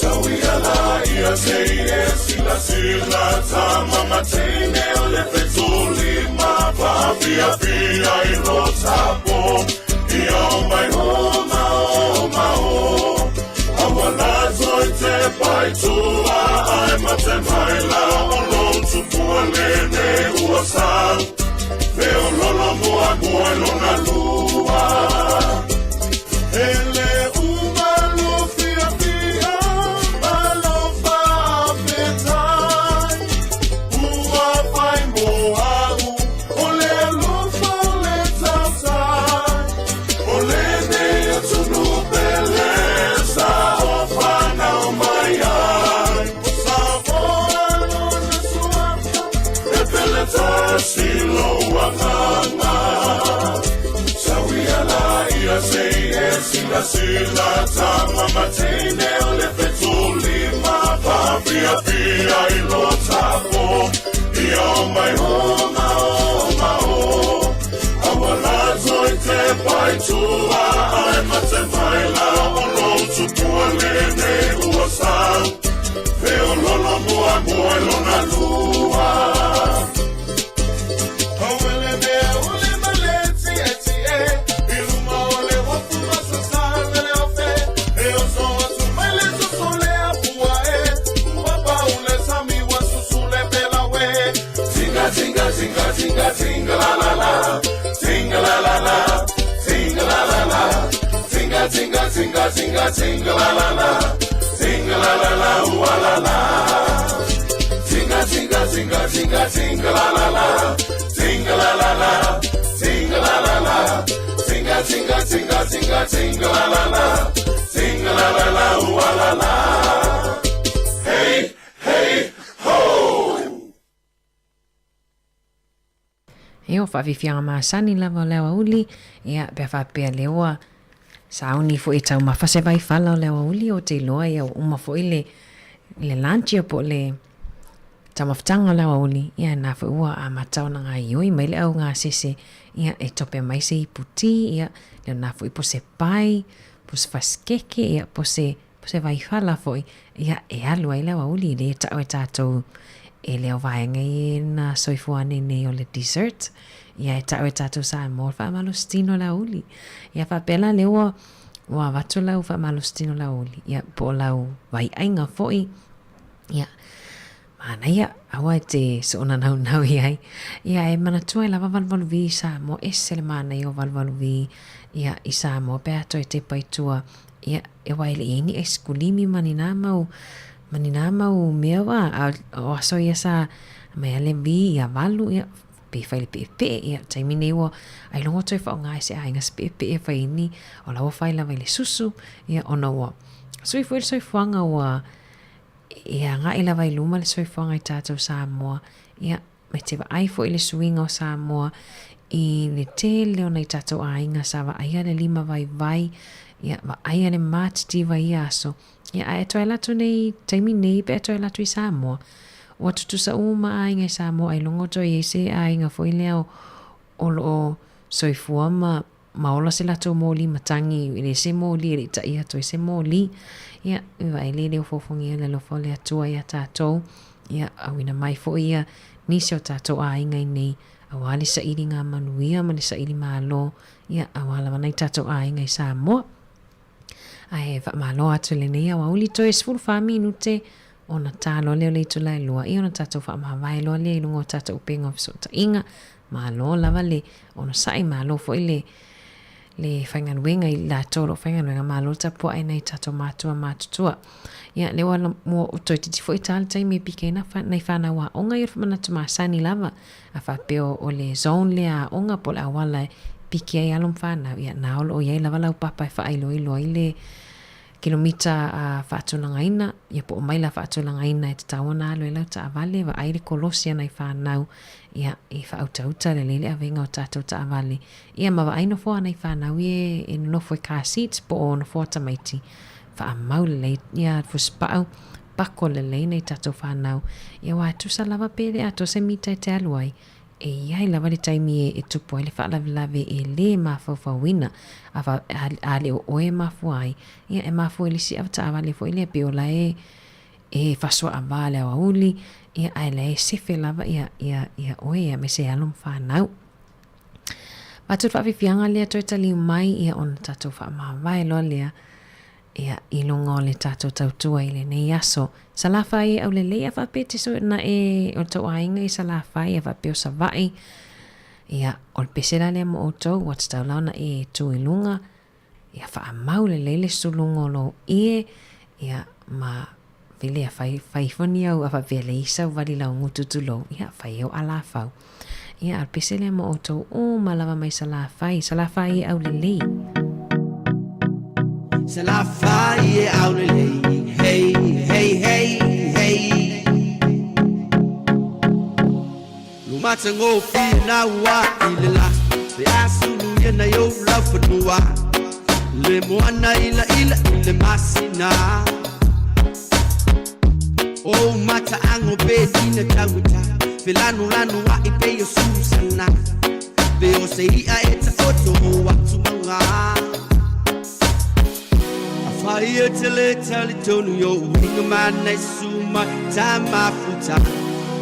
S18: Sauia la ia te e sila sila tama mateine o le fetuli ma pafia fia i lo tapo. Ia o mai o ma o ma o. Awa toi te pai tua ai ma te mai la o lo tupua lene ua sau. Leo lolo mua mua lona lua. Ele uma lo fia fia, malo fa fetai. Ua fai mo au, o le alofa o le tautai. O le nei atunu pele, sa o whanau mai ai. O sa moa lona suafa, e pele tasi lo uanganga. Sauia la ia se e sila sila tama mateine o le fetuli ma pafia fia i lo tapo. Ia o mai o ma o ma o. Awa la toi te pai tua ai ma te mai la o lo tupua lene ua sau. Leo lolo mua mua lona lua. Awele mea ule maleti eti e, iluma ole wafu masasana le ofe, e oso atu maile susule apua e, wapa ule sami wa susule pela we. Tinga tinga tinga tinga tinga la la la, tinga la la la, tinga la la la, tinga tinga tinga tinga tinga la la la, tinga la la la ua la la. Tinga tinga tinga tinga tinga la la la. Tinga la la la. Tinga la la la. Tinga tinga tinga tinga tinga la la la. Tinga la la la ua la la. Hey hey ho.
S4: Ia, o faafiafiaga masani lava o le aoauli, ia, pe a faapea lea ua sauni foi e taumafa se vaifala o le aoauli, ou te iloa ia ua uma foi le, le lunch ia po o le taumafataga o le aoauli, ia na foi ua amata ona gaoioi mai le augasese, ia e tope mai se ipu ti, ia lena foi po o se pai, po o se fasikeke, ia po o se po se vaifala foi, ia, e alu ai le aoauli, e le tau e tatou e le o vaega ia na soifua ane nei o le dessert, ia e tau e tatou Samoa le faamalositino o le aoauli. Ia faapea la lea ua, ua avatu lau faamalositino o le aoauli, ia po o lau vaiaiga foi, ia, manaia, aua e te soona naunau i ai. Ia e manatua ai lava valuvalu vi i Samoa, ese le manaia o valuvalu vi, ia, i Samoa pe a toe tepa i tua, ia, e aua e le i ai ni aisikulimi ma ni nā mau, ma ni nā mau mea wā, a o aso ia sa mai a le vi ia valu, ia, pe fai le peepee, ia, taimi nei ua ailoga toe faaaoga e se aiga se peepee e fai ai ni, o la ua fai lava i le susu, ia, ona ua sui foi le soifuaga ua e agai lava i luma le soifuaga i tatou Samoa, ia, me te vaai foi i le suiga o Samoa i le tele o nai tatou aiga sa vaaia le lima vaivai, ia, vaaia le matitiva i ia aso, ia, ae toe alu atu nei taimi nei pe a toe alu atu i Samoa, ua tutusa uma aiga i Samoa ailoga o toe i ai se aiga foi lea o, o lo o soifua ma ma ola se latou moli matagi e le se moli e le i taʻi atu ai se moli. Ia, e vaai le le ofoofogia le alofa o le Atua iā tatou, ia, auina mai foi ia nisi o tatou aiga i nei, auā le sailiga manuia ma le saili malo, ia, auā lava nai tatou aiga i Samoa. Ae faamalo atu i lenei aoauli toe 14 minute ona tā loa lea o le itula e lua, ia ona tatou faamavae loa lea i luga o tatou upega o fesootaiga. Malo lava le onosai, malo foi le le faigaluega i latou o lo o faigaluega, malo le tapuai nai tatou matua matutua. Ia, lea ua ua toeitiiti foi tā le taimi e piki ai nai nai whanau aoga ia o le whamanatu masani lava. A faapea o le zone lea aoga po o le auala e piki ai alo ma whanau, ia nā o lo o i ai lava lau papa e whaailoilo ai le kilomita a faatulagaina, ia po o maila faatulagaina e tatau ona alu ai lau taavale, vaai le kolosi a nai whanau, ia, i whaautauta lelei le avega o tatou taavale. Ia ma vaai nofoa a nai whanau ia e nonofo i car seats po o nofoa tamaiti. Whaamau lelei ia fusipau, pako lelei nai tatou whanau. Ia aua e tusa lava pe le atoa se mita e te alu ai, e i ai lava le taimi e tupu ai le faalavelave e lē mafaufauina, a fa, a, a le o oe e mafua ai, ia e mafua i le isi avataavale foi lea pei o la e, e fasoaavā le aoauli, ia ae la e sefe lava ia, ia, ia oe ia me se alo ma fanau. Avatu le faafiafiaga lea toe taliu mai ia ona tatou faamavae loa lea ia i luga o le tatou tautua i lenei aso. Salafai e aulelei a faapea te so na e o le tou aiga i Salafai a faapea o Savaii ia o le pese la lea mo outou ua tatau la ona e tu i luga ia faamau lelei le suluga o lou ie ia ma vili a fai fai ifo ni au a faapea leai sau vali laugutu tulou ia fai au alafau ia a o le pese lea mo outou uma lava mai Salafai. Salafai e aulelei.
S16: Salafai e aulelei, hey, hey, hey, hey. Lumatagofie na ua i le la Pe a sulu ia nai ou laufanua Le moana ilaila i le masina O mataago pe tina taugata Felanulanu a'i pei o Susana Pe o se i'a e taoto o atu maga Afai e te le talitonu i o'u uiga ma nai susu mai ta mafuta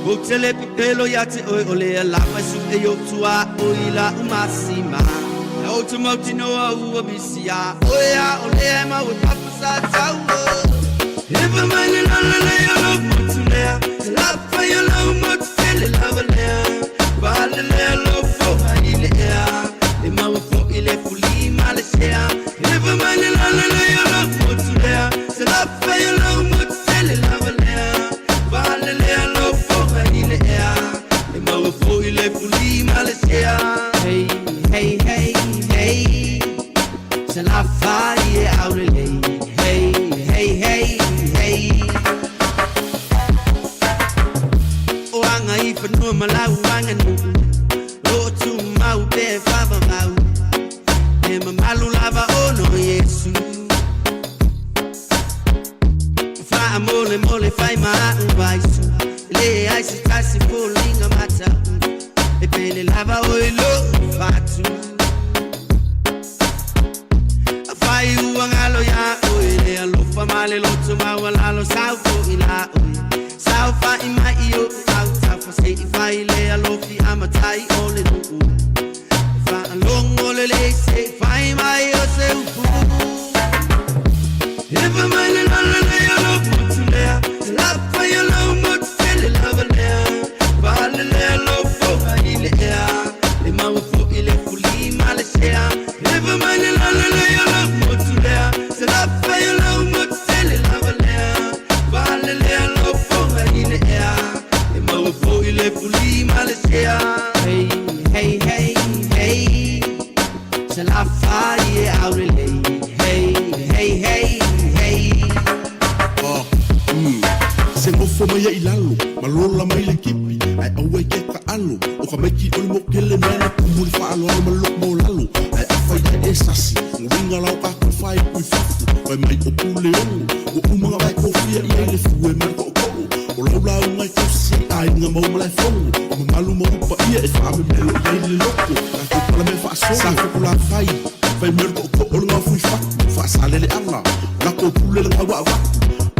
S16: Ou te le pepelo ia te oe o lea lava e su'e i ou tuaoi la'u masima Na ou te mautinoa ua misi a oe a o lea e mau e papa sa taua Ewa mai le lalelei o lou motu lea Te lafai o lou motu tele lava lea Pale lea lou fo'a i le ea E maua fo'i le fuli ma le sea Ewa mai le lalelei o lou motu lea Te lafai o lou motu tele lava lea Pale lea lou fo'a i le atu. Afai ua galo iā oe le alofa ma le loto maualalo sau foʻi la oe. Saofaʻi mai i oʻu autafa seʻi fai le alofi amatai o le nuu. Faalogo lelei seʻi fai mai o se upu. Efa mai le lalelei o lou motu lea. Se lafai o lou motu tele lava lea. Faalelea lou foga i le ea. Le maua foʻi le fuli ma le sea. Efa mai le lalelei o lou motu lea. Se lafai o lou motu tele lava lea. Faalelea lou foga i le ea. Le maua foʻi le fuli ma le sea. Hey, hey, hey, hey. Se lafai e aulelei. Hey, hey, hey, hey.
S19: Ah, mm. Se nofo mai ai i lalo, ma lola mai le kipi, ae aua i ke taʻalo, o ka maiki o le mokele mea na kumu i le faaaloalo ma le loko maualalo, ae afai ae e sasi, uiga la o tatou faaipu i fafo, fai mai o Puleono, ua uma ona vae kofia i ai le fue ma le toʻotoʻo, o lau lauga e tausi ai aiga ma ou malaefono, o mamalu ma ou paia e faamemelo i ai le loko, tatou pala mea faasolo, sa fokolafai, fai mai o le toʻotoʻo o le gaofui fatu, faasaleleaga, o latou pule le gau avatu,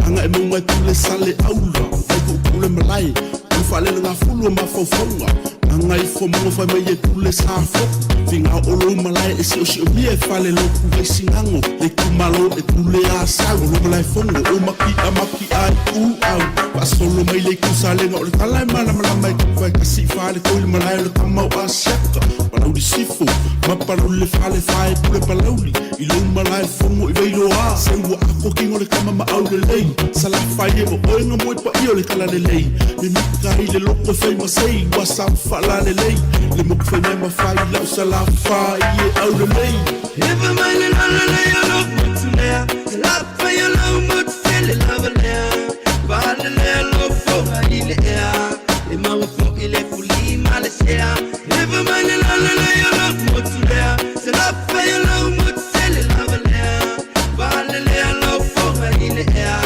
S19: aga e mauga e pule sale aula, fai kou pule malae, o le faalelegafulu o mafaufauga, aga ifo mauga fai mai e pule sa foku, figa o lou malae e siosiomia e fale lotu vaisigago, le itumalo e pule asau, o lou malaefono o maki'a maki'a ai ku au, faasolo mai le itu salega o le tala e malamalama e tufa e kasi i fale toi le malae o le tama o Asiata, Palauli Sifo ma Palauli le fale fae pule Palauli, i lou malaefono i Vailoa, se ua ako kino le tama ma aulelei, Salafai e o oe nga moe paia o le talalelei, mimita ai le loko e fai ma sei, ua sa faalalelei, le moku fai mai ma fai lau Salafai e aulelei.
S16: Efa mai le lalelei o lou motu lea. Se lafai o lou motu tele lava lea. Faalelea lou foga i le ea. E maua foʻi le fuli ma le sea. Efa mai le lalelei o lou motu lea. Se lafai o lou motu tele lava lea. Faalelea lou foga i le ea.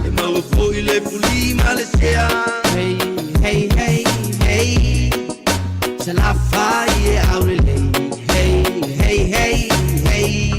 S16: E maua foʻi le fuli ma le sea. Hey, hey, hey, hey. Se lafai e aulelei. Hey, hey, hey, hey.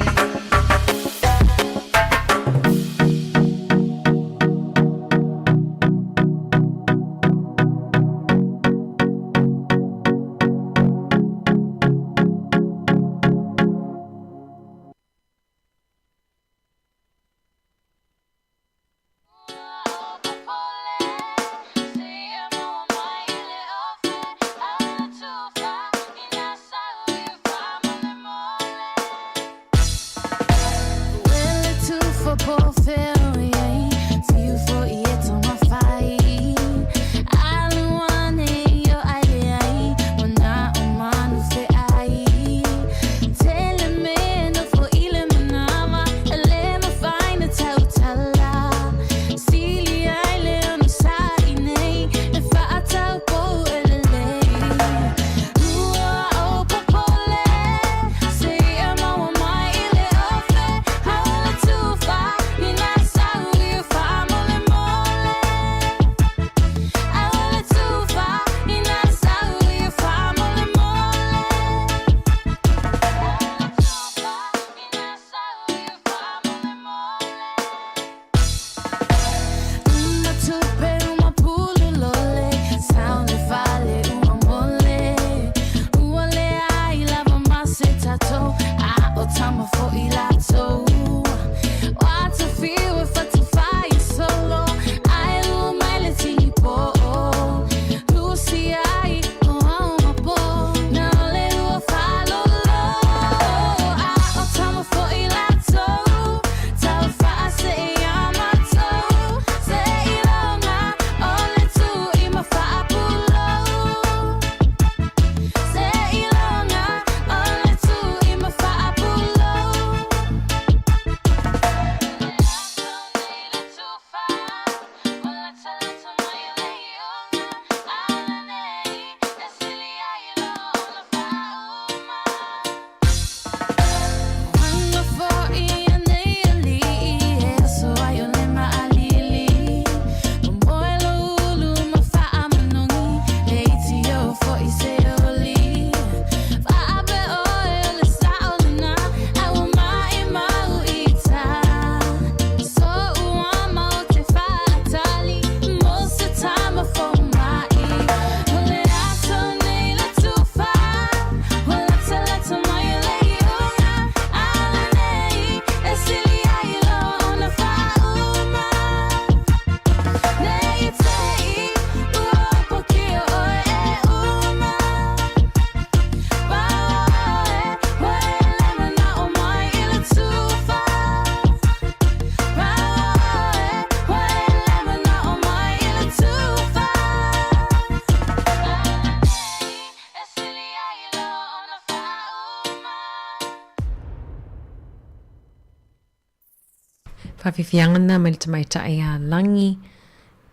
S4: Faafiafiaga lena mai le tamaitai ia Lagi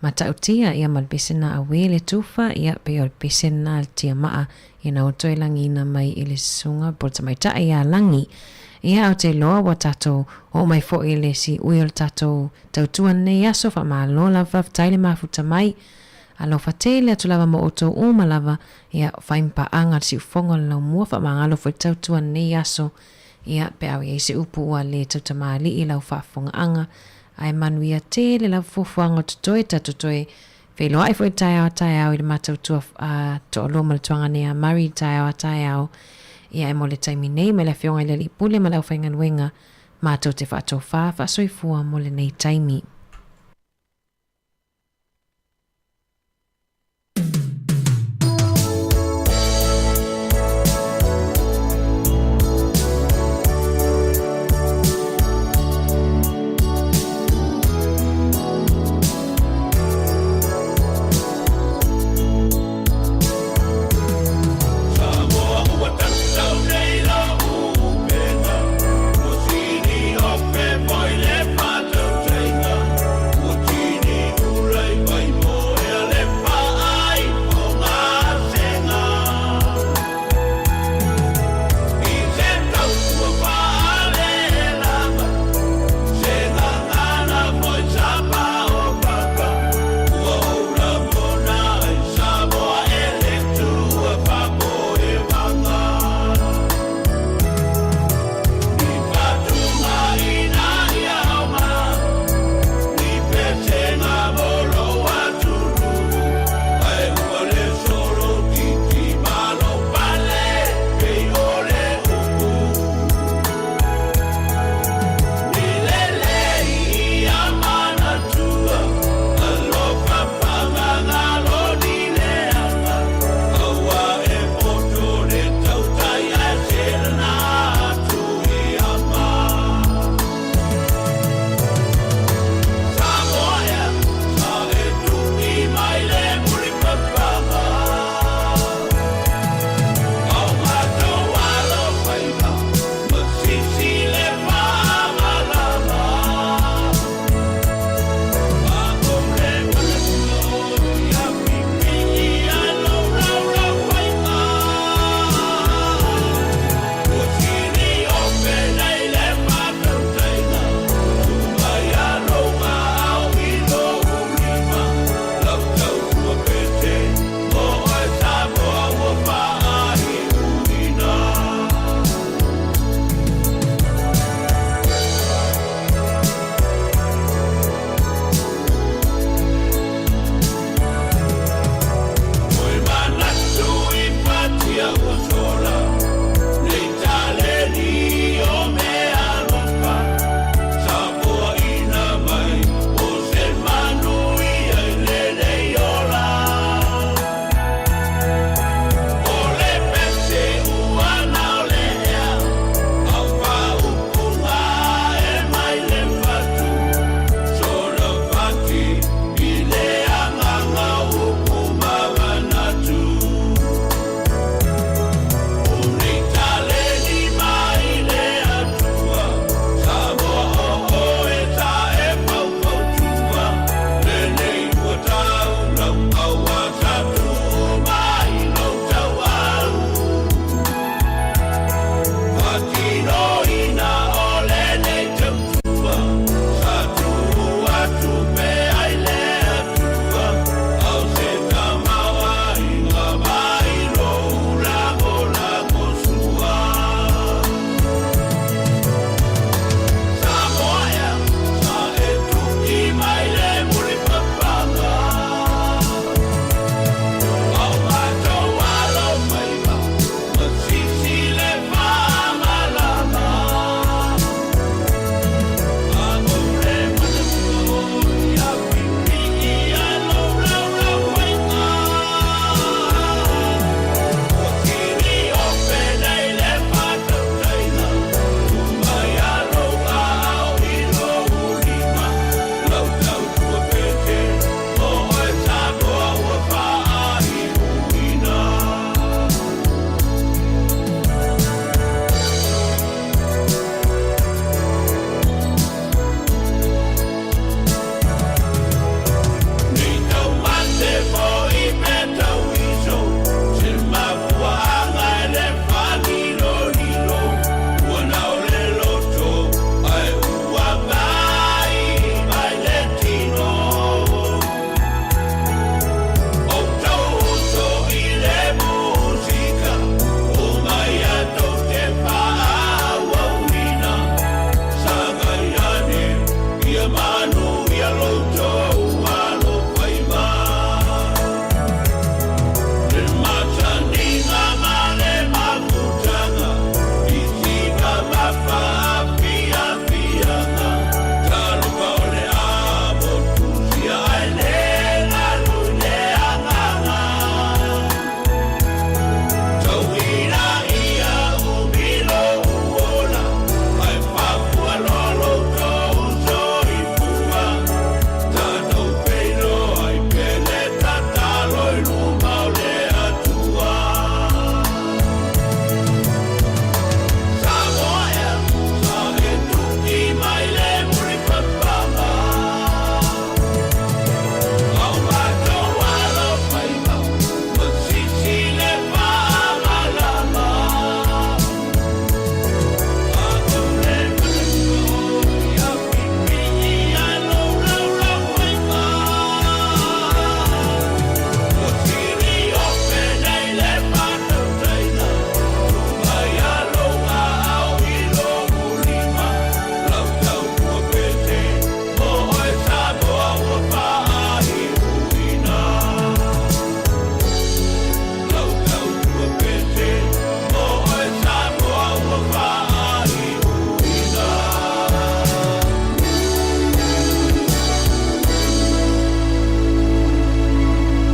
S4: Matautia ia ma le pese lena auē le tufa, ia pei o le pese lena a le tiamaa ina ua toe lagiina mai i le susuga po o le tamaitai ia Lagi. Ia ae ou te iloa ua tatou oo mai foi i le siui o le tatou tautua lenei aso, faamalo lava faafetai le mafuta mai. Alofa tele atu lava mo outou uma lava, ia fai ma paaga le siufofoga o le laumua, faamagalo foi le tautua lenei aso, ia pe a i ai se upu ua le tautamalii i lau faafofogaaga, ae manuia tele lava fuafuaga o totoe, tatou toe feiloai foi i le taeao a taeao i le matou tua toalua ma le tuagane ia Murray i le taeao a taeao, ia ae mo le taimi nei mai le Afioga i le Alii Pule ma le aufaigaluega, matou te faatofa faasoifua mo lenei taimi.